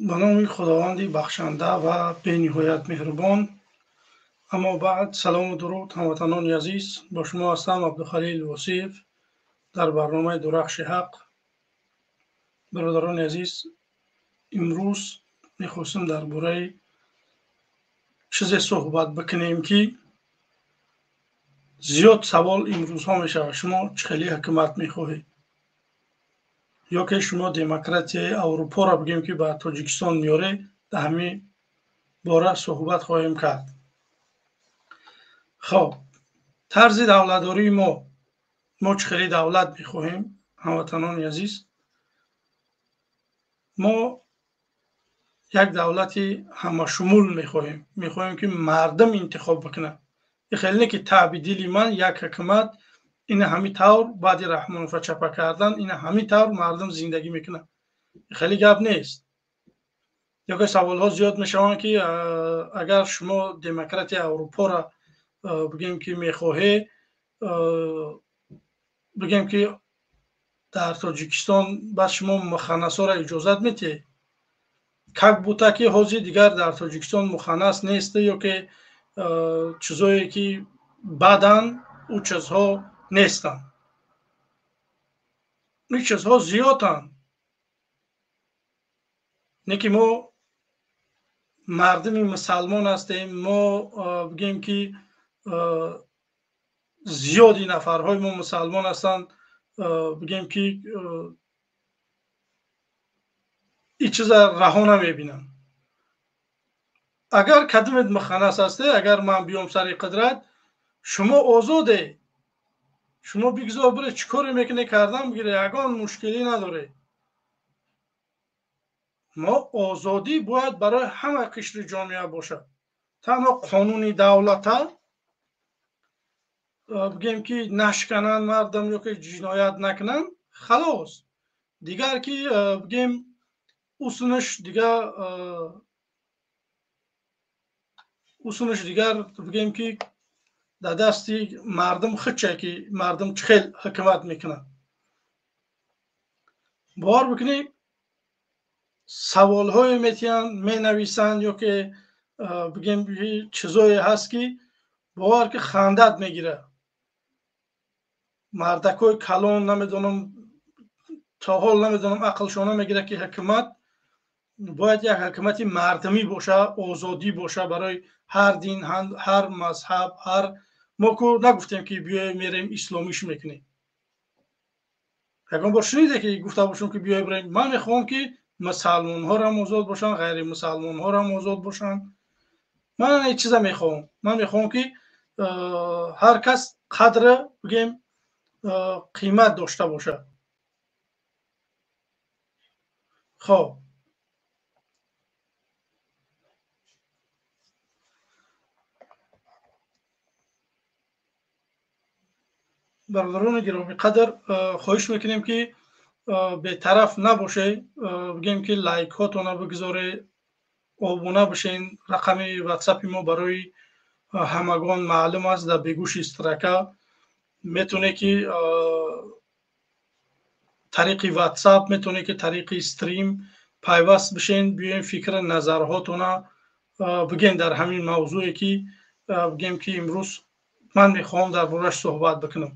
Ба номи Худованди бахшанда ва бениҳоят меҳрубон. Аммо баъд, салому дуруд, ҳамватанони азиз, бо шумо ҳастам Абдухалил Восиев дар барномаи Дурахши ҳақ. Бародарони азиз, имрӯз мехостем дар бораи чизе суҳбат бикунем, ки зиёд савол имрӯзҳо мешавад. Шумо чӣ хеле ҳукумат мехоҳед? Ё ки шумо демократияи Аврупоро бигем, ки ба Тоҷикистон меоред, дар ҳамин бора суҳбат хоҳем кард. Хоб, тарзи давлатдории мо чӣ хеле давлат мехоҳем, ҳамватанони азиз? Мо як давлати ҳамашумул мехоҳем. Мехоҳем, ки мардум интихоб бикунад. Ин хеле не, ки таъби дили ман як ҳукумат, ина ҳамин тавр баъди Раҳмонова чапа кардан, ина ҳамин тавр мардум зиндагӣ мекунад. Хеле гап нест. Ё ки саволҳо зиёд мешаванд, ки агар шумо демократияи Аврупоро бигем, ки мехоҳед, бигем, ки дар Тоҷикистон баъд шумо муханнасоро иҷозат метиҳед? Как будто ки ҳозир дигар дар Тоҷикистон муханнас нест, ё ки чизое ки баъдан ӯ чизҳо нестанд. Ин чизҳо зиёданд. Не ки мо мардуми мусалмон ҳастем, мо бигем, ки зиёди нафарҳои мо мусалмон ҳастанд, бигем, ки ин чиза раҳо намебинанд. Агар кадомет муханнас ҳасте, агар ман биём сари қудрат, шумо озоде, шумо бигзор бире, чӣ коре мекунед кардан бигире, ягон мушкилӣ надоре. Мо озодӣ бояд барои ҳама қишри ҷомеа бошад. Танҳо қонуни давлата бигем, ки нашкананд мардум ё ки ҷиноят накунанд, халос. Дигар ки бигем усунаш дигар, усунаш дигар бигем, ки дар дасти мардум худча, ки мардум чӣ хел ҳукумат мекунад. Бовар бикунед, саволҳое метиҳанд, менависанд, ё ки бигем чизое ҳаст, ки бовар ки хандат мегирад. Мардакҳои калон намедонам, то ҳол намедонам, ақлшон намегирад, ки ҳукумат бояд як ҳукумати мардумӣ боша, озодӣ боша барои ҳар дин, ҳар мазҳаб, ҳар. Мо ку нагуфтем, ки биёем мерем исломиш мекунем. Ягон бор шуниде, ки гуфта бошем, ки биёем бирем? Ман мехоҳам, ки мусалмонҳорам озод бошанд, ғайримусалмонҳорам озод бошанд. Ман ин чиза мехоҳам. Ман мехоҳам, ки ҳар кас қадра бигем қимат дошта бошад. Хоб, бародарони гиромиқадр, хоҳиш мекунем, ки бетараф набошед, бигем, ки лайкҳотона бигзоред, обуна бишен. Рақами ватсапи мо барои ҳамагон маълум аст, дар бегӯши строка. Метавонед, ки тариқи ватсап, метавонед, ки тариқи стрим пайваст бишен, биёем фикри назарҳотона бигем дар ҳамин мавзӯе, ки бигем, ки имрӯз ман мехоҳам дар борааш суҳбат бикунам.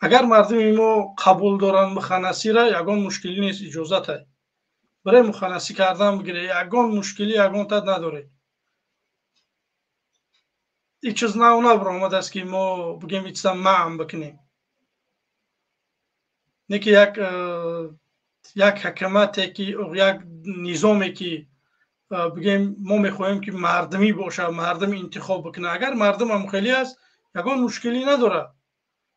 Агар мардуми мо қабул доранд муханнасиро, ягон мушкилӣ нест, иҷозатай барои муханнасӣ кардан бигире, ягон мушкилӣ ягон тад надоред. Ин чиз нав набаромадааст, ки мо бигем ин чиза маъм бикунем. Не ки як ҳукумате, ки як низоме, ки бигем мо мехоҳем, ки мардумӣ бошад, мардум интихоб бикунад. Агар мардум ҳам хеле аст, ягон мушкилӣ надорад.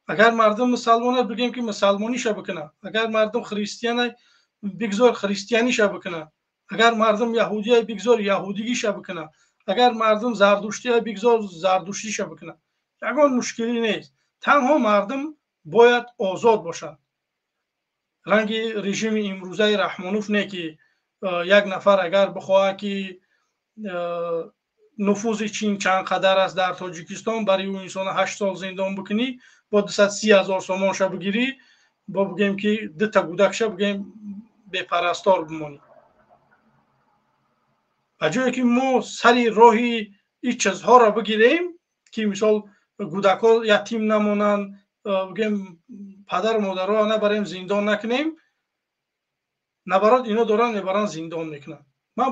Агар мардум мусалмон аст, бигем, ки мусалмониша бикунад. Агар мардум христиан, бигзор христианиша бикунад. Агар мардум яҳудия, бигзор яҳудигиша бикунад. Агар мардум зардуштия, бигзор зардуштиша бикунад. Ягон мушкилӣ нест. Танҳо мардум бояд озод бошанд. Ранги режими имрӯзаи Раҳмонов не, ки як нафар агар бихоҳад, ки нуфузи Чин чанд қадар аст дар Тоҷикистон, барои ӯ инсона 8 сол зиндон бикунӣ, бо 230 000 сомонша бигирӣ, бо бигем, ки дута гудакша бигем бепарастор бимонӣ. Ба ҷое ки мо сари роҳи ин чизҳоро бигирем, ки мисол кӯдакҳо ятим намонанд, бигем падару модарҳоро набарем зиндон накунем, набарот ино доранд мебаранд зиндон мекунанд. Ман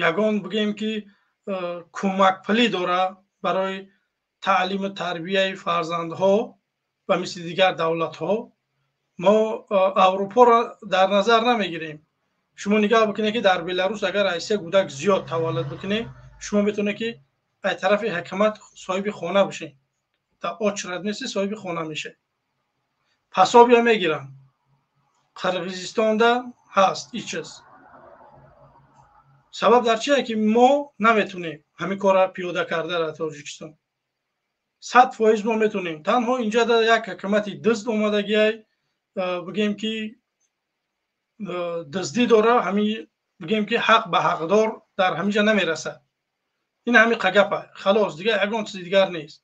ягон бигем ки кӯмакпулӣ дора барои таълиму тарбияи фарзандҳо ба мисли дигар давлатҳо, мо Аврупоро дар назар намегирем. Шумо нигоҳ бикунед ки дар Беларус агар аз се кӯдак зиёд таваллуд бикунед, шумо метавонед ки аз тарафи ҳукумат соҳиби хона бишед. Дар очрат нест, соҳиби хона мешед. Пасобия мегиранд. Қирғизистонда ҳаст ин чиз. Сабаб дар чие ки мо наметунем ҳамин корро пиёда карда дар Тоҷикистон. 100% мо метунем. Танҳо инҷа як ҳукумати дузд омадагиай, бигем ки дуздӣ дора, ҳамин бигем ки ҳақ ба ҳақдор дар ҳаминҷа намерасад. Ин ҳамин қагапа. Халос, дигар ягон чизи дигар нест.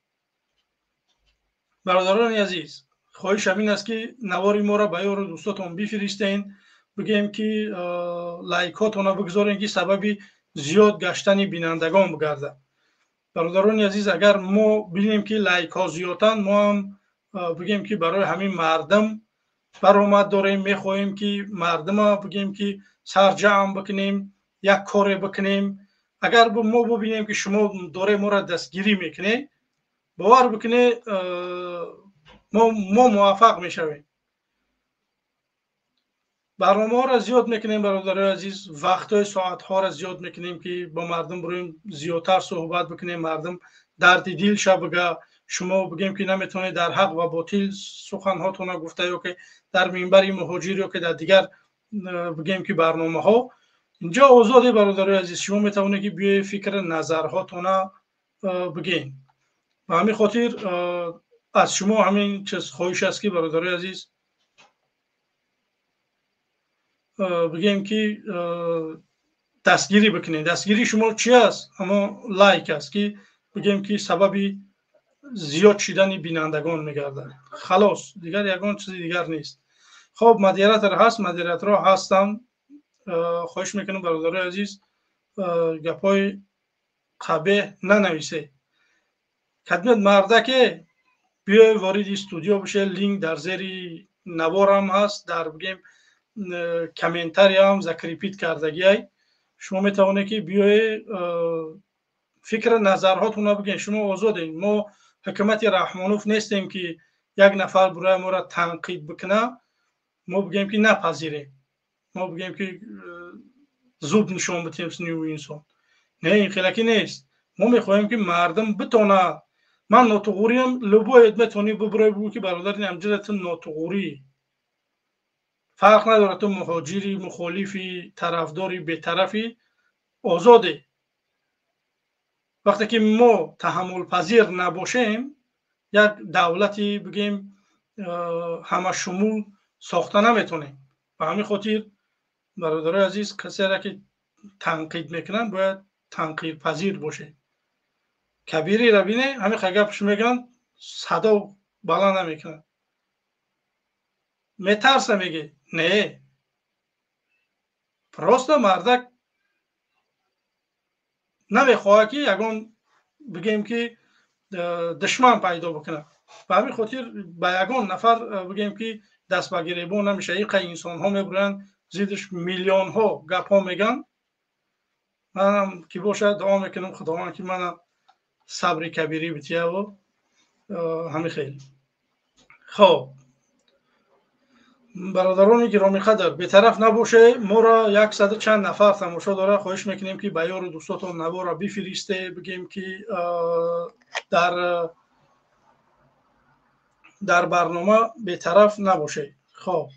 Бародарони азиз, хоҳиш ҳамин аст ки навори моро ба ёру дӯстотон бифиристен, бигем ки лайкҳотонро бигзорем ки сабаби зиёд гаштани бинандагон бигардад. Бародарони азиз, агар мо бинем ки лайкҳо зиёдтанд, мо ҳам бигем ки барои ҳамин мардум баромад дорем, мехоҳем ки мардума бигем ки сарҷамъ бикунем, як коре бикунем. Агар мо бибинем ки шумо доре моро дастгирӣ мекунед, бовар бикунед, мо муваффақ мешавем. Барномаҳоро зиёд мекунем, бародарои азиз, вақтҳои соатҳоро зиёд мекунем ки бо мардум бироем зиёдтар суҳбат бикунем, мардум дарди дилша бига. Шумо бигем ки наметавонед дар ҳақ ва ботил суханҳотонро гуфта ё ки дар минбари муҳоҷир ё ки дар дигар бигем ки барномаҳо. Инҷо озоде, бародарои азиз, шумо метавонед ки биёед фикр назарҳотонро бигем. Ба ҳамин хотир аз шумо ҳамин чиз хоҳиш аст ки бародарои азиз бигем ки дастгирӣ бикунед. Дастгирии шумо чи аст? Ҳамо лайк аст ки бигем ки сабаби зиёд шидани бинандагон мегардад. Халос, дигар ягон чизи дигар нест. Хоб, модератор ҳаст, модераторҳо ҳастанд. Хоҳиш мекунам бародарои азиз, гапҳои қабеҳ нанависед. Кадмет мардаке биёй вориди студио бише, линк дар зери наворам ҳаст, дар бигем комментариям закрепит кардагиай. Шумо метавонед ки биёе фикр назарҳотонро бигӯед. Шумо озодед. Мо ҳукумати Раҳмонов нестем ки як нафар барои моро танқид бикунад, мо бигӯем ки напазирем, мо бигӯем ки зуб нишон битем сини ӯ инсон. Не, ин хелаки нест. Мо мехоҳем ки мардум битонад. Ман нотуғуриям, любой метавонӣ бибурой бигӯ ки бародар ин ҳамҷода ту нотуғурӣ. Фарқ надорад ту муҳоҷири, мухолифи, тарафдори, бетарафи, озоде. Вақте ки мо таҳаммулпазир набошем, як давлати бигем ҳамашумул сохта наметавонем. Ба ҳамин хотир бародарои азиз, касеро ки танқид мекунанд, бояд танқидпазир бошед. Кабириро бине, ҳамин гапш мегӯянд, садо баланд намекунад. Метарса меге? Не. Просто мардак намехоҳад ки ягон бигем ки душман пайдо бикунад. Ба ҳамин хотир ба ягон нафар бигем ки даст ба гиребон намешавад. Иқа инсонҳо мебуранд, зиддаш миллионҳо гапҳо мегӯянд. Манам ки бошад дуо мекунам Худованд ки мана сабри кабирӣ битияву ҳамин хел. Хоб, бародарони гиромиқадр, бетараф набоше. Моро 100 чанд нафар тамошо дорад. Хоҳиш мекунем ки ба ёру дӯстотон наворро бифиристе, бигем ки дар барнома бетараф набоше. Хоб,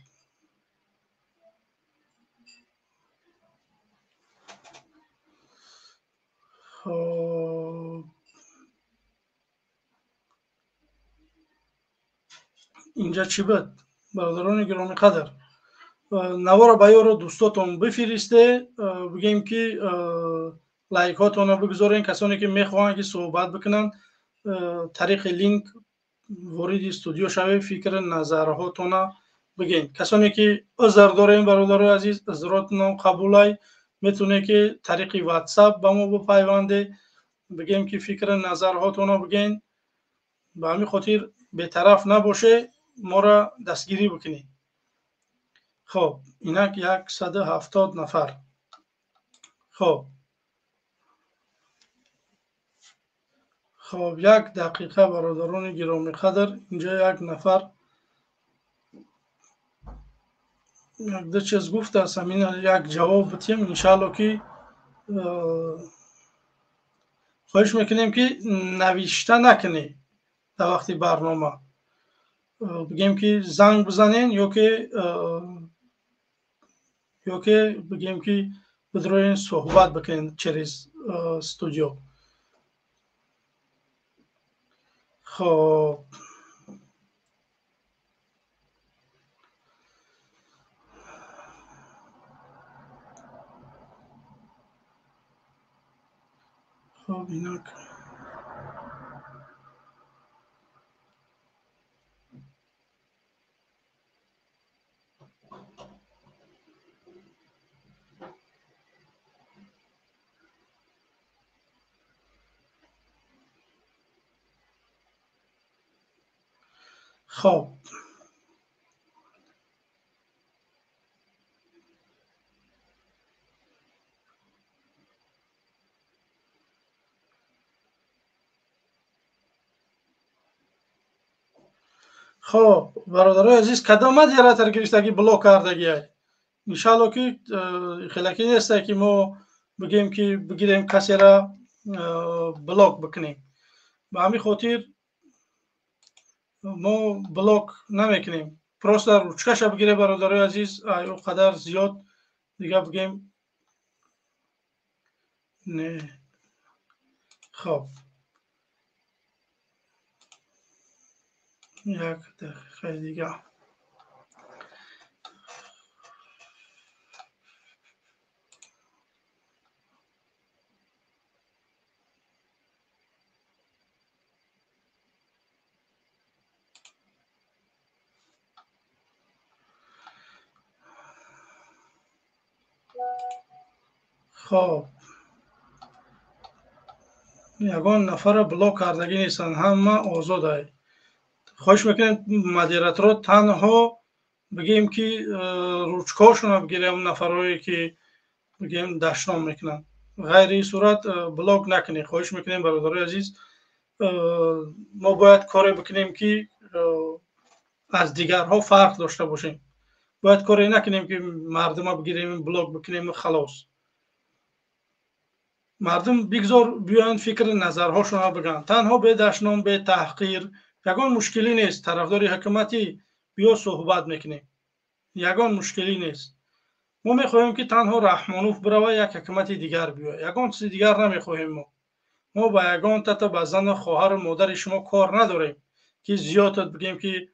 инҷа чӣ буд? Бародарони гиромиқадр, наворро ба ёру дӯстотон бифиристе, бигем ки лайкҳотонро бигзорен. Касоне ки мехоҳанд ки суҳбат бикунанд, тариқи линк вориди студио шавед, фикр назарҳотонро Бигин касоне ки узр дорем, бародарои азиз, узротон қабулай, метавонед ки тариқи WhatsApp ба мо бипайванде, бигем ки фикри назарҳотонро бигин. Ба ҳамин хотир бетараф набоше, моро дастгирӣ бикунед. Хоб, инак 170 нафар. Хоб, хоб, як дақиқа, бародарони гиромиқадр, инҷо як нафар як ду чиз гуфтааст, ҳамин як ҷавоб битем иншаалло. Ки хоҳиш мекунем ки навишта накунед дар вақти барнома, бигем ки занг бизанен ёки бигем ки бидроен суҳбат бикунен через студио. Хоб, хоб, инак хоб, хоб, бародарои азиз, кадом модератор гирифтаги блок кардагиай? Иншаалло ки хелаки несте ки мо бигем ки бигирем касера блок бикунем. Ба ҳамин хотир мо блок намекунем, просто ручкаша бигире, бародарои азиз, ӯ қадар зиёд дига бигем не. Хоб, як дақиқаи дига. Хоб, ягон нафарро блок кардагӣ нестанд, ҳама озодай. Хоҳиш мекунем модераторо танҳо бигем ки ручкаҳошонро бигирем, нафарҳое ки бигем дашном мекунанд. Ғайри ин сурат блок накунед. Хоҳиш мекунем, бародарои азиз, мо бояд коре бикунем ки аз дигарҳо фарқ дошта бошем. Бояд коре накунем ки мардума бигирем, блок бикунем, халос. Мардум бигзор биёянд, фикри назарҳошонро бигӯянд, танҳо бе дашном, бе таҳқир, ягон мушкилӣ нест. Тарафдори ҳукуматӣ биё, суҳбат мекунем, ягон мушкилӣ нест. Мо мехоҳем ки танҳо Раҳмонов бирава, як ҳукумати дигар биёяд, ягон чизи дигар намехоҳем. Мо ба ягон тата, ба зану хоҳару модари шумо кор надорем ки зиёдат бигем ки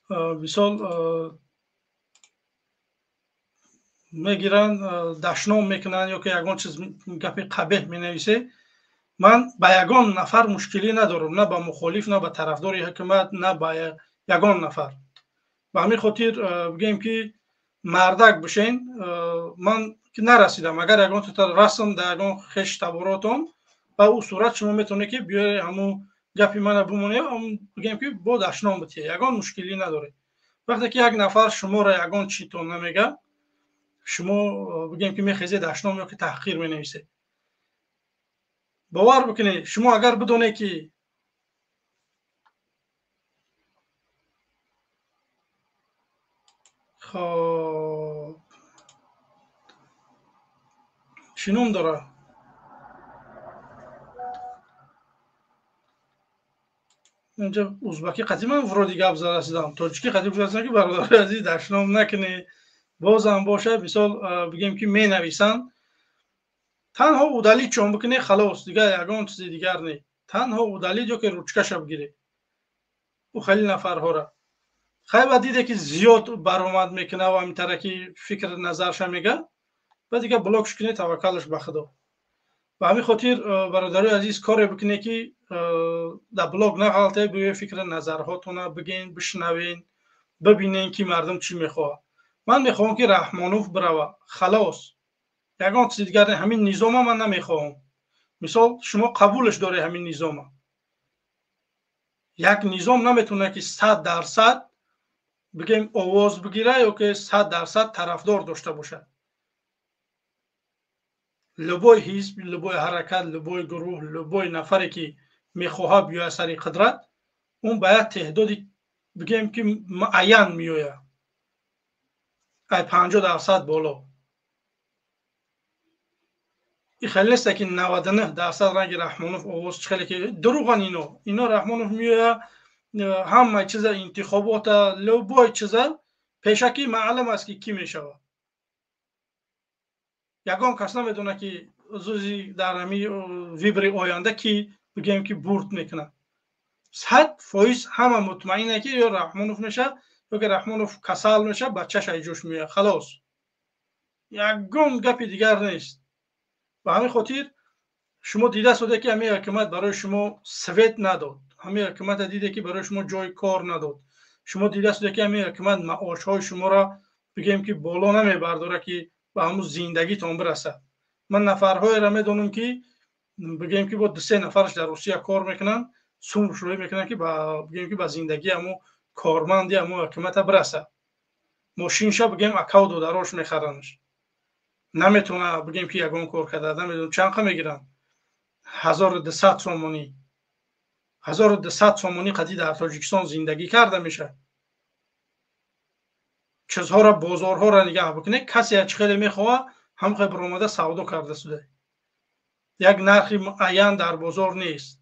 мисол мегиранд, дашном мекунанд ё ки ягон чиз гапи қабеҳ менависе. Ман ба ягон нафар мушкилӣ надорам, на ба мухолиф, на ба тарафдори ҳукумат, на ба ягон нафар. Ба ҳамин хотир бигем ки мардак бишен. Ман нарасидам, агар ягон расм дар ягон хеш таборотон ба ӯ сурат шумо метавонед ки биёре ҳамун гапи мана бимоне, бигем ки бо дашном битие, ягон мушкилӣ надоред. Вақте ки як нафар шуморо ягон читон намега, шумо бигем ки мехезед, дашном ё ки таҳқир менависед. Бовар бикунед, шумо агар бидонед ки хоб чӣ ном дорад, инҷа узбакӣ қатъи ман вроде гап зарасидам, тоҷикӣ қатъи гуфтам ки бародари азиз, дашном накунед. Бозам бошад, мисол бигем ки менависанд, танҳо удалить чон бикунед, халос, дигар ягон чизи дигар не. Танҳо удалить ё ки ручкаша бигиред ӯ хеле нафарҳоро. Хай ба диде ки зиёд баромад мекунад ва ҳамин тараки фикр назарша мега, ба дигар блокш кунед, таваккалаш ба Худо. Ба ҳамин хотир, бародарои азиз, коре бикунед, ки дар блог нағалте, биёед, фикри назарҳотона бигӯен, бишнавен, бибинен, ки мардум чӣ мехоҳад. Ман мехоҳам, ки Раҳмонов бирава, халос, ягон чизи дигар. Ҳамин низома ман намехоҳам. Мисол, шумо қабулаш доред ҳамин низома? Як низом наметавонад, ки 100%, бигем, овоз бигира ё ки 100% тарафдор дошта бошад. Любой ҳизб, любой ҳаракат, любой гурӯҳ, любой нафаре, ки мехоҳад биёяд сари қудрат, он ба як теъдоди, бигем, ки муайян меояд, ай 50% боло. И хеле неста, ки 99% ранги Раҳмонов овоз. Хеле ки дурӯған ино. Раҳмонов меояд, ҳама чиза, интихобота, любой чиза пешакӣ маълум аст, ки кӣ мешавад. Ягон кас намедонад, ки зузи дар ҳами выборы оянда ки, бигем, ки бурд мекунад. 100% ҳама мутмаина, ки ё Раҳмонов мешавад, ё ки Раҳмонов касал мешавад, бачааш айҷош меояд, халос, ягон гапи дигар нест. Ба ҳамин хотир шумо дида соде, ки ҳамин ҳукумат барои шумо свет надод, ҳамин ҳукумата диде, ки барои шумо ҷои кор надод. Шумо дида соде, ки ҳамин ҳукумат маошҳои шуморо, бигем, ки боло намебардора, ки ба ҳамун зиндагитон бирасад. Ман нафарҳоеро медонам, ки, бигем, ки бо дусе нафараш дар Русия кор мекунанд, сум шӯрӣ мекунанд, ки бигем, ки ба зиндагии ҳамун корманди ҳамун ҳукумата бирасад. Мошинша, бигем, акав додарош мехаранаш, наметавона, бигем, ки ягон кор карда. Намедонам, чанд қа мегиранд, 1200 сомонӣ. 1200 сомонӣ қатӣ дар Тоҷикистон зиндагӣ карда мешавад? Чизҳоро, бозорҳоро нигаҳ бикунед, касе чӣ хеле мехоҳад, ҳамхе биромада савдо карда шуда. Як нархи муайян дар бозор нест.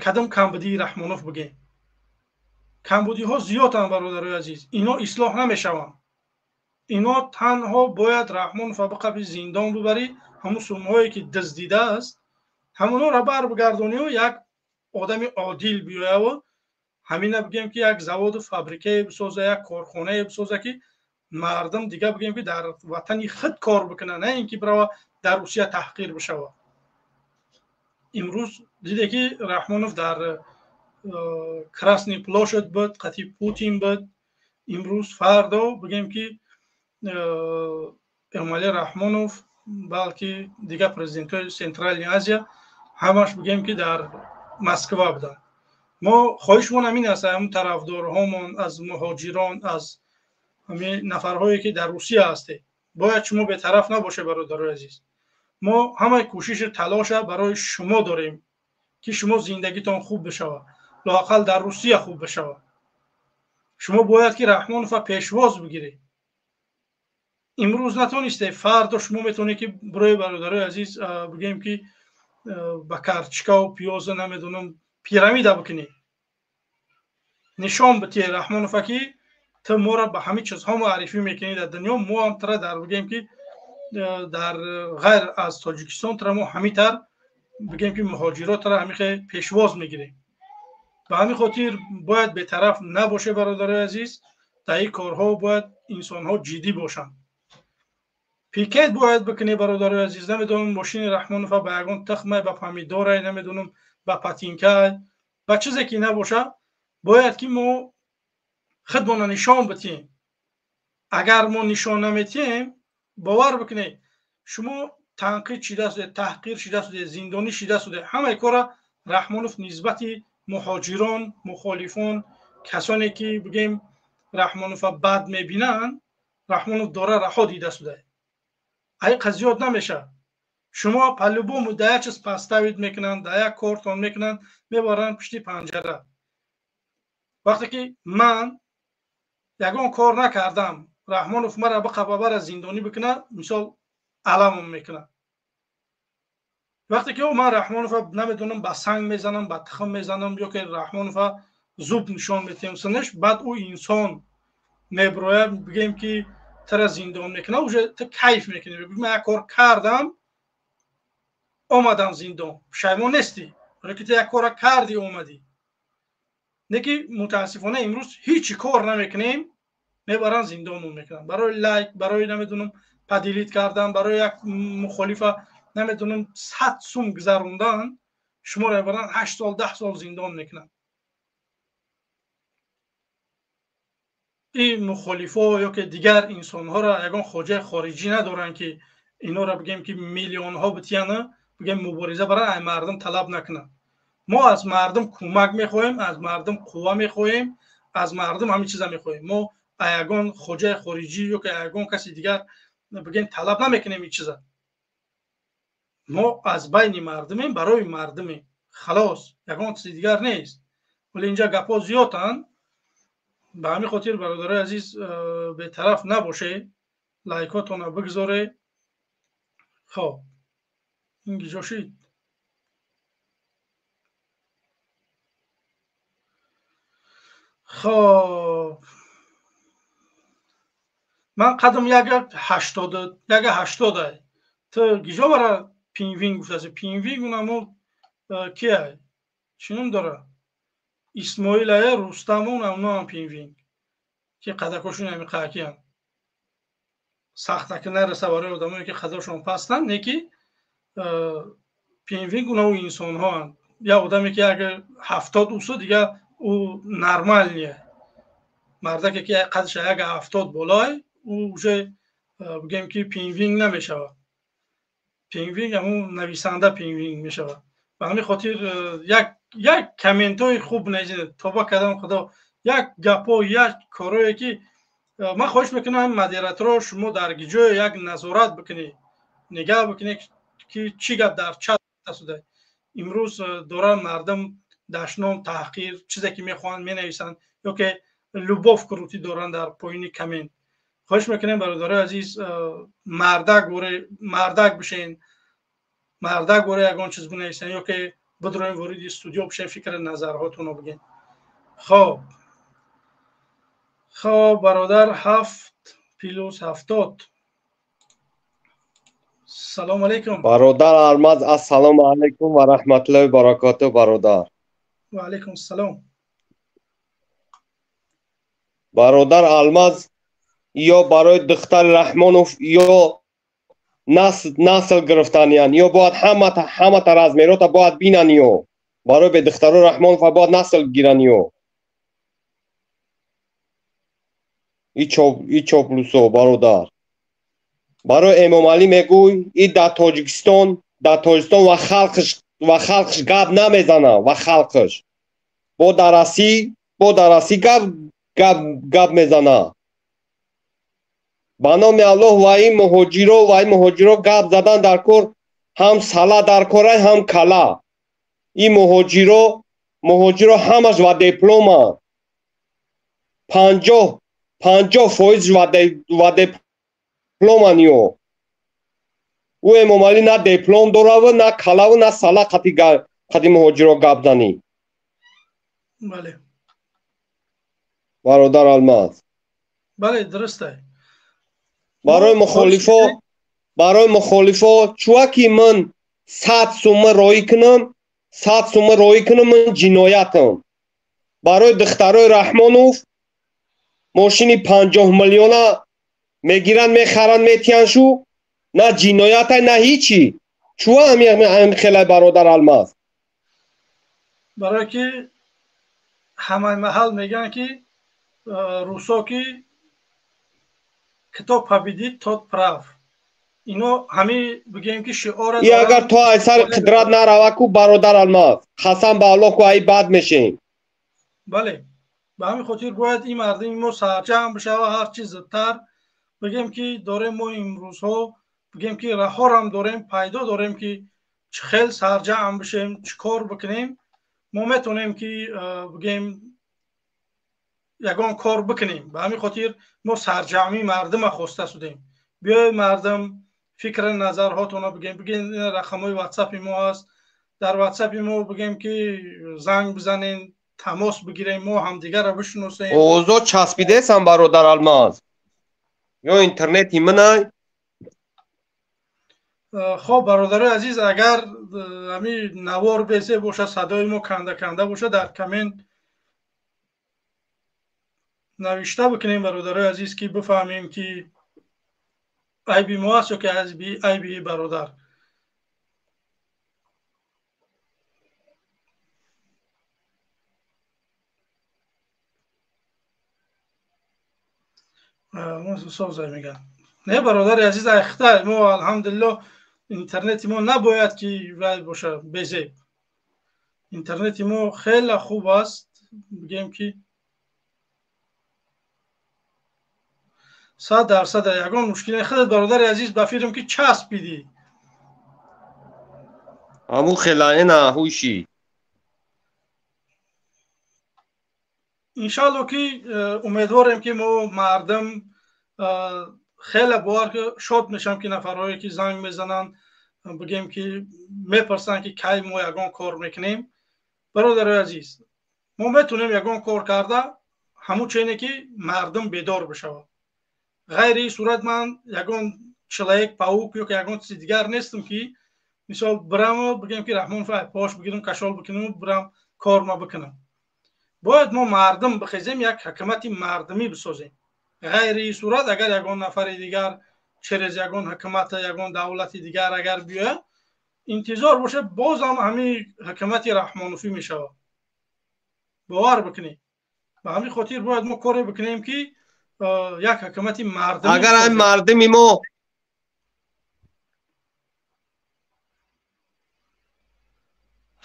Кадом камбудии Раҳмонов бигем? Камбудиҳо зиёданд, бародарои азиз, ино ислоҳ намешаванд. Ино танҳо бояд Раҳмонова биқаби, зиндон бибарӣ, ҳамун сумҳое, ки дуздидааст, ҳамонҳоро барбигардонию як одами одил биёяву ҳамина, бигем, ки як заводу фабрикае бисоза, як корхонае бисоза, ки мардум дига, бигем, ки дар ватани худ кор бикунад, на ин ки бирава дар Русия таҳқир бишавад. Имрӯз диде, ки Раҳмонов дар Красный площадь буд, қати Путин буд. Имрӯз, фардо, бигем, ки Эмомалӣ Раҳмонов, балки дигар президентҳои Центральный Азия ҳамаш, бигем, ки дар Москва буданд. Мо хоҳишмон ҳамин аст, ҳамн тарафдорҳомон, аз муҳоҷирон, аз ҳамин нафарҳое, ки дар Русия ҳастед, бояд шумо бетараф набошед. Бародарои азиз, мо ҳамаи кӯшишу талоша барои шумо дорем, ки шумо зиндагитон хуб бишавад, лоақал дар Русия хуб бишавад. Шумо бояд ки Раҳмонова пешвоз бигиред. Имрӯз натонисте, фардо шумо метавонед, ки бирои, бародарои азиз, бигӯем, ки ба карточкаву пиёза, намедонам, пирамида бикунед, нишон битиҳед Раҳмонова, ки ту моро ба ҳамин чизҳо муаррифӣ мекунӣ дар дунё, мо ҳам тура дар, бигӯем, ки дар ғайр аз Тоҷикистон тура мо ҳамин тар, бигӯем, ки муҳоҷирот тура ҳамин пешвоз мегирем. Ба ҳамин хотир бояд бетараф набошед, бародарои азиз. Дар ин корҳо бояд инсонҳо ҷиддӣ бошанд. Пикет бояд бикунед, бародарои азиз. Намедонам, мошини Раҳмонова ба ягон тухмай, ба помидорай, намедонам, ба патинкай, ба чизе ки набошад, бояд ки мо худмона нишон битиҳем. Агар мо нишон наметиҳем, бовар бикунед, шумо танқид шида шуде, таҳқир шида шуде, зиндонӣ шида шуде. Ҳамаи кора Раҳмонов нисбати муҳоҷирон, мухолифон, касоне, ки, бигем, Раҳмонова бад мебинанд, Раҳмонов дора раҳо дида шуда. Айқа зиёд намешавад. Шумо по-любому да як чиз подставить мекунанд, да як кортон мекунанд, мебаранд пушти панҷара. Вақте ки ман ягон кор накардам, Раҳмонов мара биқаба, бара зиндонӣ бикунад, мисол, аламам мекунад. Вақте ки ман Раҳмонова, намедонам, ба санг мезанам, ба тухм мезанам, ё ки Раҳмонова зуб нишон метиҳам синаш, баъд ӯ инсон мебирояд, бигем, ки тара зиндон мекунад, уже ту кайф мекунӣ: ман як кор кардам, омадам зиндон. Пушаймон нестӣ, ки ту як кора кардӣ, омадӣ. Не ки мутаассифона имрӯз ҳеҷ кор намекунем, мебаранд, зиндонмон мекунанд барои лайк, барои намедонам. поделить кардан, барои як мухолифа намедонам 100 сум гузарондан, шуморо мебаранд 8 сол 10 сол зиндон мекунанд. Ин мухолифо ё ки дигар инсонҳоро ягон хоҷаи хориҷӣ надоранд, ки инҳоро бигем ки миллионҳо битияна, бигем мубориза баранд, ай мардум талаб накунанд. Мо аз мардум кӯмак мехоҳем, аз мардум қувва мехоҳем, аз мардум ҳамин чиза мехоҳем. Мо ягон хоҷаи хориҷӣ ё ки ягон каси дигар бигем талаб намекунем ин чиза. Мо аз байни мардумем, барои мардумем, халос, ягон чизи дигар нест. Вале инҷа гапҳо зиёданд. Ба ҳамин хотир бародарои азиз, бетараф набошед, лайкотонро бигзоред. Хоб, ин гиҷо шид. Хоб, ман қадам 1.80. Ту гиҷо бара пинвин гуфтаси? Пинвин унамо кияй? Чӣ ном дора? Исмоилая, Рустам, унаам пинвин, ки қадакошон ҳами қаакиянд. Сахтаки нареса барои одамое ки қадашон пастанд, не ки пинвин унао инсонҳоанд. Як одаме ки 1.70 усу, дига ӯ нормальния. Мардаке ки қадаш 1.70 болай, ӯ уже бигем ки пинвин намешавад. Пинвин ҳамун нависанда пинвин мешавад. Ба ҳамин хотир як комментҳои хуб нависед, тоба кардам худо, як гапҳо, як корое ки ман хоҳиш мекунам модераторо шумо дар ҷое як назорат бикунед, нигаҳ бикунед ки чӣ гап дар чат асуда. Имрӯз доранд мардум дашном, таҳқир, чизе ки мехоҳанд менависанд, ё ки любов крутӣ доранд дар поёни коммент. Хоҳиш мекунем бародарои азиз, мардак бишен, мардак воре ягон чиз бинависен, ё ки бидроем вориди студио бишен, фикри назарҳотонро бигӯен. Хоб, хоб бародар, 7 + 70. Салом алейкум бародар Алмаз, ассалому алайкум ва раҳматуллоҳи ва баракотуҳ бародар. Ва алайкум ассалом бародар Алмаз. Ё барои духтари Раҳмонов ё насл гирифтаниян, ё бояд ҳамата размерота бояд бинан, ё барои бе духтаро Раҳмонов бояд насл гиран, ё и чоплусо бародар. Барои Эмомалӣ мегӯй, и дар Тоҷикистон ва халқш гап намезана, ва халқш бо дарасӣ гап мезана. Ба номи Аллоҳ ва ин муҳоҷиро гап задан дар кор, ҳам сала дар корай, ҳам кала. Ин муҳоҷиро ҳамаш ва диплома, 50% ва дипломан. Ё ӯ Эмомалӣ на диплом дораву, на калаву, на сала қати муҳоҷиро гап занӣ. Бале бародар Алмаз, бале, дурустай. Барои мухолифо чуваки ман 100 сума роӣ кунам, 100 сума роӣ кунам, ман ҷиноятам. Барои духтарои Раҳмонов мошини 50 миллиона мегиранд, мехаранд, метиҳанд, шу на ҷиноятай, на ҳичи. Чува ҳамин хелай бародар Алмаз? Барое ки ҳамаи маҳал мегӯянд ки русо ки кто победит, тот прав. Ино ҳами бигӯем ки шиора. И агар то ай сари қудрат нарава ку бародар Алмаз, қасам ба Аллоҳ ку ай бад мешем. Бале, ба ҳамин хотир бояд ин мардуми мо сарҷамъ бишава, ҳар чи зудтар. Бигӯем ки дорем мо имрӯзҳо, бигӯем ки раҳорам дорем, пайдо дорем ки чӣ хел сарҷамъ бишем, чӣ кор бикунем. Мо метавонем ки бигӯем ягон кор бикунем. Ба ҳамин хотир мо сарҷамъии мардума хоста шудем. Биёед мардум, фикри назарҳотонро бигӯем, бигӯем рақамҳои ватсапи мо ҳаст. Дар ватсапи мо бигӯем ки занг бизанем, тамос бигирем, мо ҳамдигарро бишиносем. Овозо часпидесам бародар Алмаз, ё интернети минай? Хоб бародарои азиз, агар ҳамин навор безе бошад, садои мо канда канда бошад, дар коммент навишта бикунем бародарои азиз, ки бифаҳмем ки Айби мо аст ё ки айби бародар? Созай мегӯяд. Не, бародари азиз, айхта мо алҳамдулиллоҳ интернети мо набояд ки вай боша безеб. Интернети мо хеле хуб аст, бигем ки 100% ягон мушкил не. Худат бародари азиз ба фирм ки часпидӣ. Ҳамун хела ина ҳуши. Иншалло ки умедворем ки мо мардум хеле бовар шод мешам ки нафарҳое ки занг мезананд, бигем ки мепурсанд ки кай мо ягон кор мекунем. Бародарои азиз, мо метавонем ягон кор карда ҳамун чене ки мардум бедор бишавад. Ғайри ин сурат ман ягон человек паук ё ки ягон чизи дигар нестам ки мисол бираму бигем ки Раҳмонов пош бигирам, кашол бикунам, бирам корма бикунам. Бояд мо мардум бихезем, як ҳукумати мардумӣ бисозем. Ғайри ин сурат агар ягон нафари дигар через ягон ҳукумат, ягон давлати дигар агар биёяд, интизор бошад, бозам ҳамин ҳукумати Раҳмонофӣ мешавад. Бовар бикунед. Ба ҳамин хотир бояд мо коре бикунем ки як ҳукумати мардумӣ. Агар ҳамин мардуми мо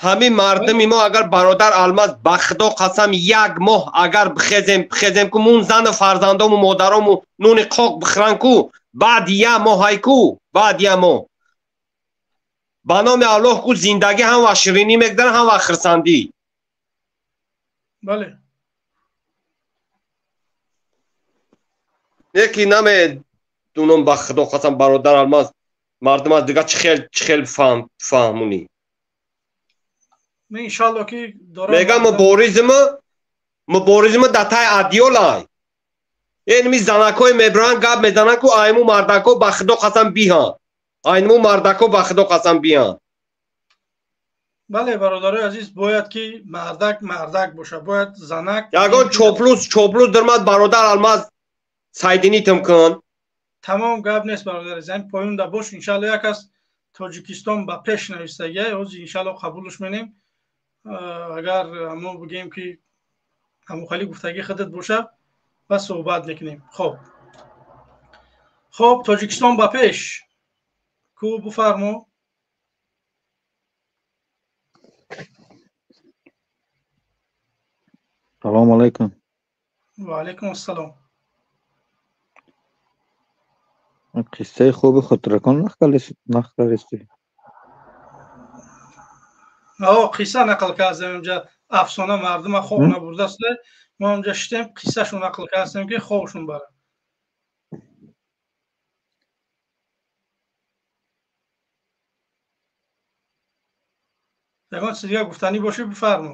ҳамин мардуми мо агар бародар Алмаз ба худо қасам як моҳ агар бихезем ку мун зану фарзандому модарому нуни қоқ бихӯранд ку, баъд я моҳай ку, баъд я моҳ ба номи Аллоҳ ку зиндагӣ ҳам ва ширинӣ мегзарад, ҳам ва хурсандӣ. Бале. Яки намедунам ба худо қасам бародар Алмаз мардум аз дигар чӣ хел фаҳмунӣ. Иншалло ки дорам. Мегам муборизма дар таи адёлай. Энми занакҳои мебиранд гап мезананд ку айму мардако ба худо қасам биҳанд. Айму мардако ба худо қасам биҳанд. Бале, бародарои азиз, бояд ки мардак мардак бошад, бояд занак. Ягон чоплус дармад бародар Алмаз сайдинитм кун. Тамом гап нест бародари азиз, ҳамин поёнда бош. Иншалло як аз Тоҷикистон ба пеш навистагия, ҳозир иншалло қабулш менем. Агар мо бигем ки ҳамухали гуфтагӣ худат боша ва суҳбат мекунем. Хоб, Тоҷикистон ба пеш ку буфармо. Салому алайкум. Ва алайкум ассалом. Қиссаи хуби хутракон нақл кардистӣ. Қисса нақл кардем, инҷа афсона мардума хоб набурдаст. Мо инҷа шитем қиссашон нақл кардем ки хобшон барад. Ягон чиз дигар гуфтанӣ бошӣ бифармо.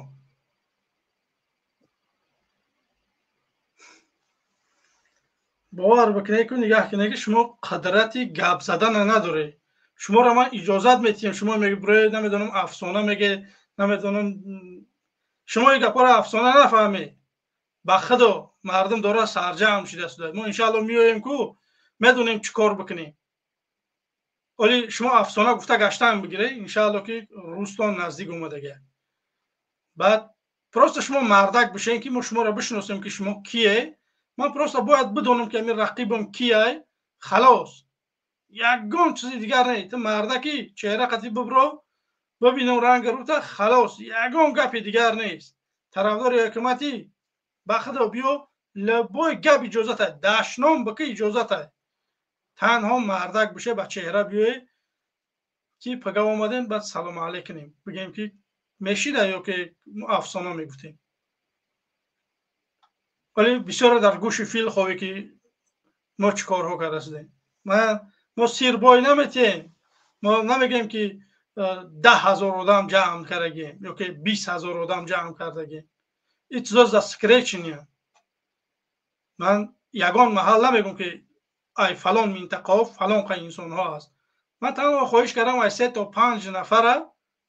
Бовар бикунед ку нигаҳ кунед ки шумо қадрати гап задана надоред. Шуморо ман иҷозат метиҳам, шумо меги броед, намедонам афсона меге, намедонам, шумо ин гапҳоро афсона нафаҳмед. Ба худо мардум дора сарҷамъ шудааст. Мо иншаалло меоем ку медонем чӣ кор бикунем. Оли шумо афсона гуфта гаштан бигиред, иншаалло ки рӯзтон наздик омадага. Баъд просто шумо мардак бишен ки мо шуморо бишиносем ки шумо кие. Ман просто бояд бидонам ки ҳамин рақибам кияй, халос. Ягон чизи дигар не. Ту мардаки чеҳра қатӣ бибро, бибинам ранги рута, халос. Ягон гапи дигар нест. Тарафдори ҳукуматӣ ба худо биё, любой гап иҷозатай, дашном бикӣ иҷозатай. Танҳо мардак бише, ба чеҳра биёе ки пага омадем, баъд салому алейк кунем, бигем ки мешида ё ки афсона мегуфтем. Вале бисёре дар гӯши фил хове ки мо чӣ корҳо карда шудем. Мо сирбой наметиҳем, мо намегӯем ки 10 000 одам ҷамъ кардагем ё ки 20 000 одам ҷамъ кардагем. Ин чизо засекречения. Ман ягон маҳал намегӯм ки ай фалон минтақаҳо фалон қа инсонҳо аст. Ман танҳо хоҳиш кардам ай се то панҷ нафара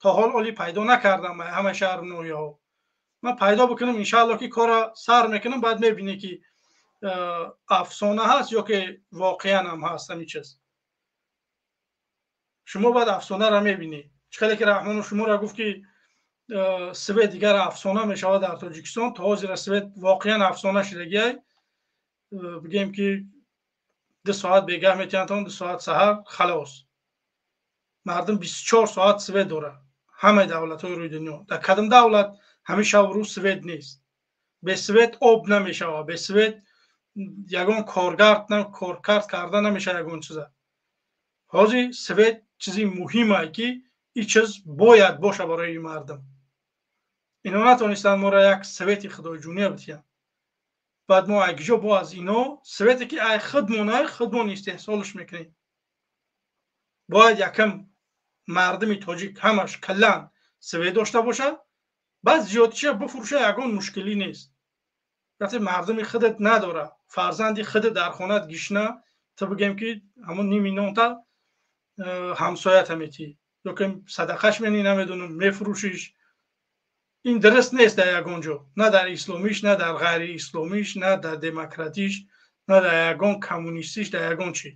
то ҳол оли пайдо накардам ай ҳама шаҳру ноҳияҳо. Ман пайдо бикунам иншаалло ки кора сар мекунам, баъд мебинӣ ки афсона ҳаст ё ки воқеан ҳам ҳаст ҳамин чиз. Шумо баъд афсонаро мебинед. Чӣ хеле ки Раҳмонов шуморо гуфт, ки свет дигар афсона мешавад дар Тоҷикистон, то ҳозира свет воқеан афсона шудагиай. Бигем ки 2 соат бегаҳ метиҳанд, 2 соат саҳар, халос. Мардум 24 соат свет дорад. Ҳамаи давлатҳои рӯи дунё. Дар кадом давлат ҳамин шабу рӯз свет нест? Бе свет об намешавад, бе свет ягон коркард карда намешавад ягон чиза. Ҳозир свет чизи муҳимае, ки ин чиз бояд боша барои мардум. Ино натонистанд моро як свети худоҷуния битиҳанд. Баъд мо айкиҷо бо аз ино свете ки ай худмон, ай худмон истеҳсолш мекунем. Бояд якам мардуми тоҷик ҳамаш каллан свет дошта бошад, баъд зиёдтиша бифурӯша, ягон мушкилӣ нест. Вақте мардуми худат надора, фарзанди худат дар хонат гишна, ту бигем ки ҳамон ними нонта ҳамсоята метиҳӣ ё ки садақаш менӣ, намедонам, мефурӯшиш. Ин дуруст нест дар ягон ҷо, на дар исломиш, на дар ғайриисломиш, на дар демократиш, на дар ягон коммунистиш, дар ягон чӣ.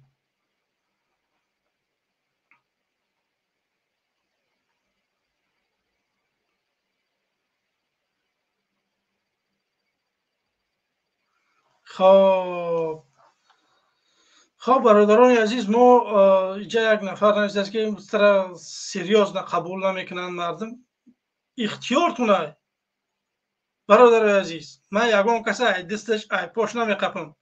Хоб, бародарони азиз, мо инҷа як нафар навиштааст, ки тра серьёзно қабул намекунанд мардум. Ихтиёртунай, бародарои азиз, ман ягон каса ай дасташ, ай пош намеқапам.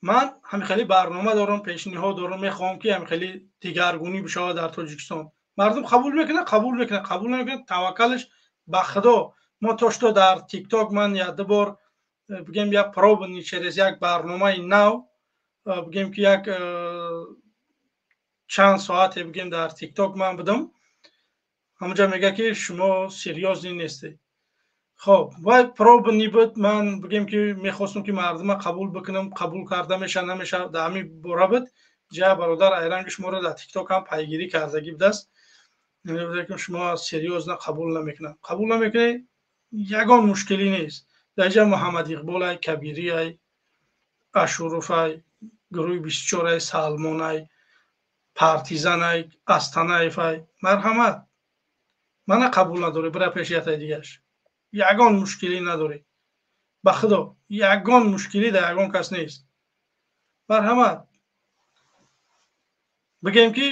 Ман ҳамин хеле барнома дорам, пешниҳод дорам, мехоҳам, ки ҳамин хеле дигаргунӣ бишавад дар Тоҷикистон. Мардум қабул мекунад, қабул мекунад, қабул намекунад, таваккалаш ба Худо. Мо то что дар Тикток ман як ду бор, бигем, як пробный через як барномаи нав, бигем ки як чанд соате, бигем, дар Тикток ман будам, ҳамонҷа мега, ки шумо серьёзный нестед. Хоб, вай пробный буд. Ман, бигем ки, мехостам, ки мардума қабул бикунам, қабул карда меша, намеша, дар ҳамин бора буд. Ҷа бародар айранги шуморо дар Тикток ҳам пайгирӣ кардагӣ будааст, шумо серьёзно қабул намекунам. Қабул намекунед, ягон мушкилӣ нест. Дар инҷа Муҳаммад Иқболай, Кабириай, Ашуруфай, гурӯҳи 24-ай, Салмонай, Партизанай, Астанаевай. Марҳамат, мана қабул надорӣ, бира пеши ятай дигаш, ягон мушкилӣ надорӣ. Ба Худо, ягон мушкилӣ дар ягон кас нест. Марҳамат, бигем ки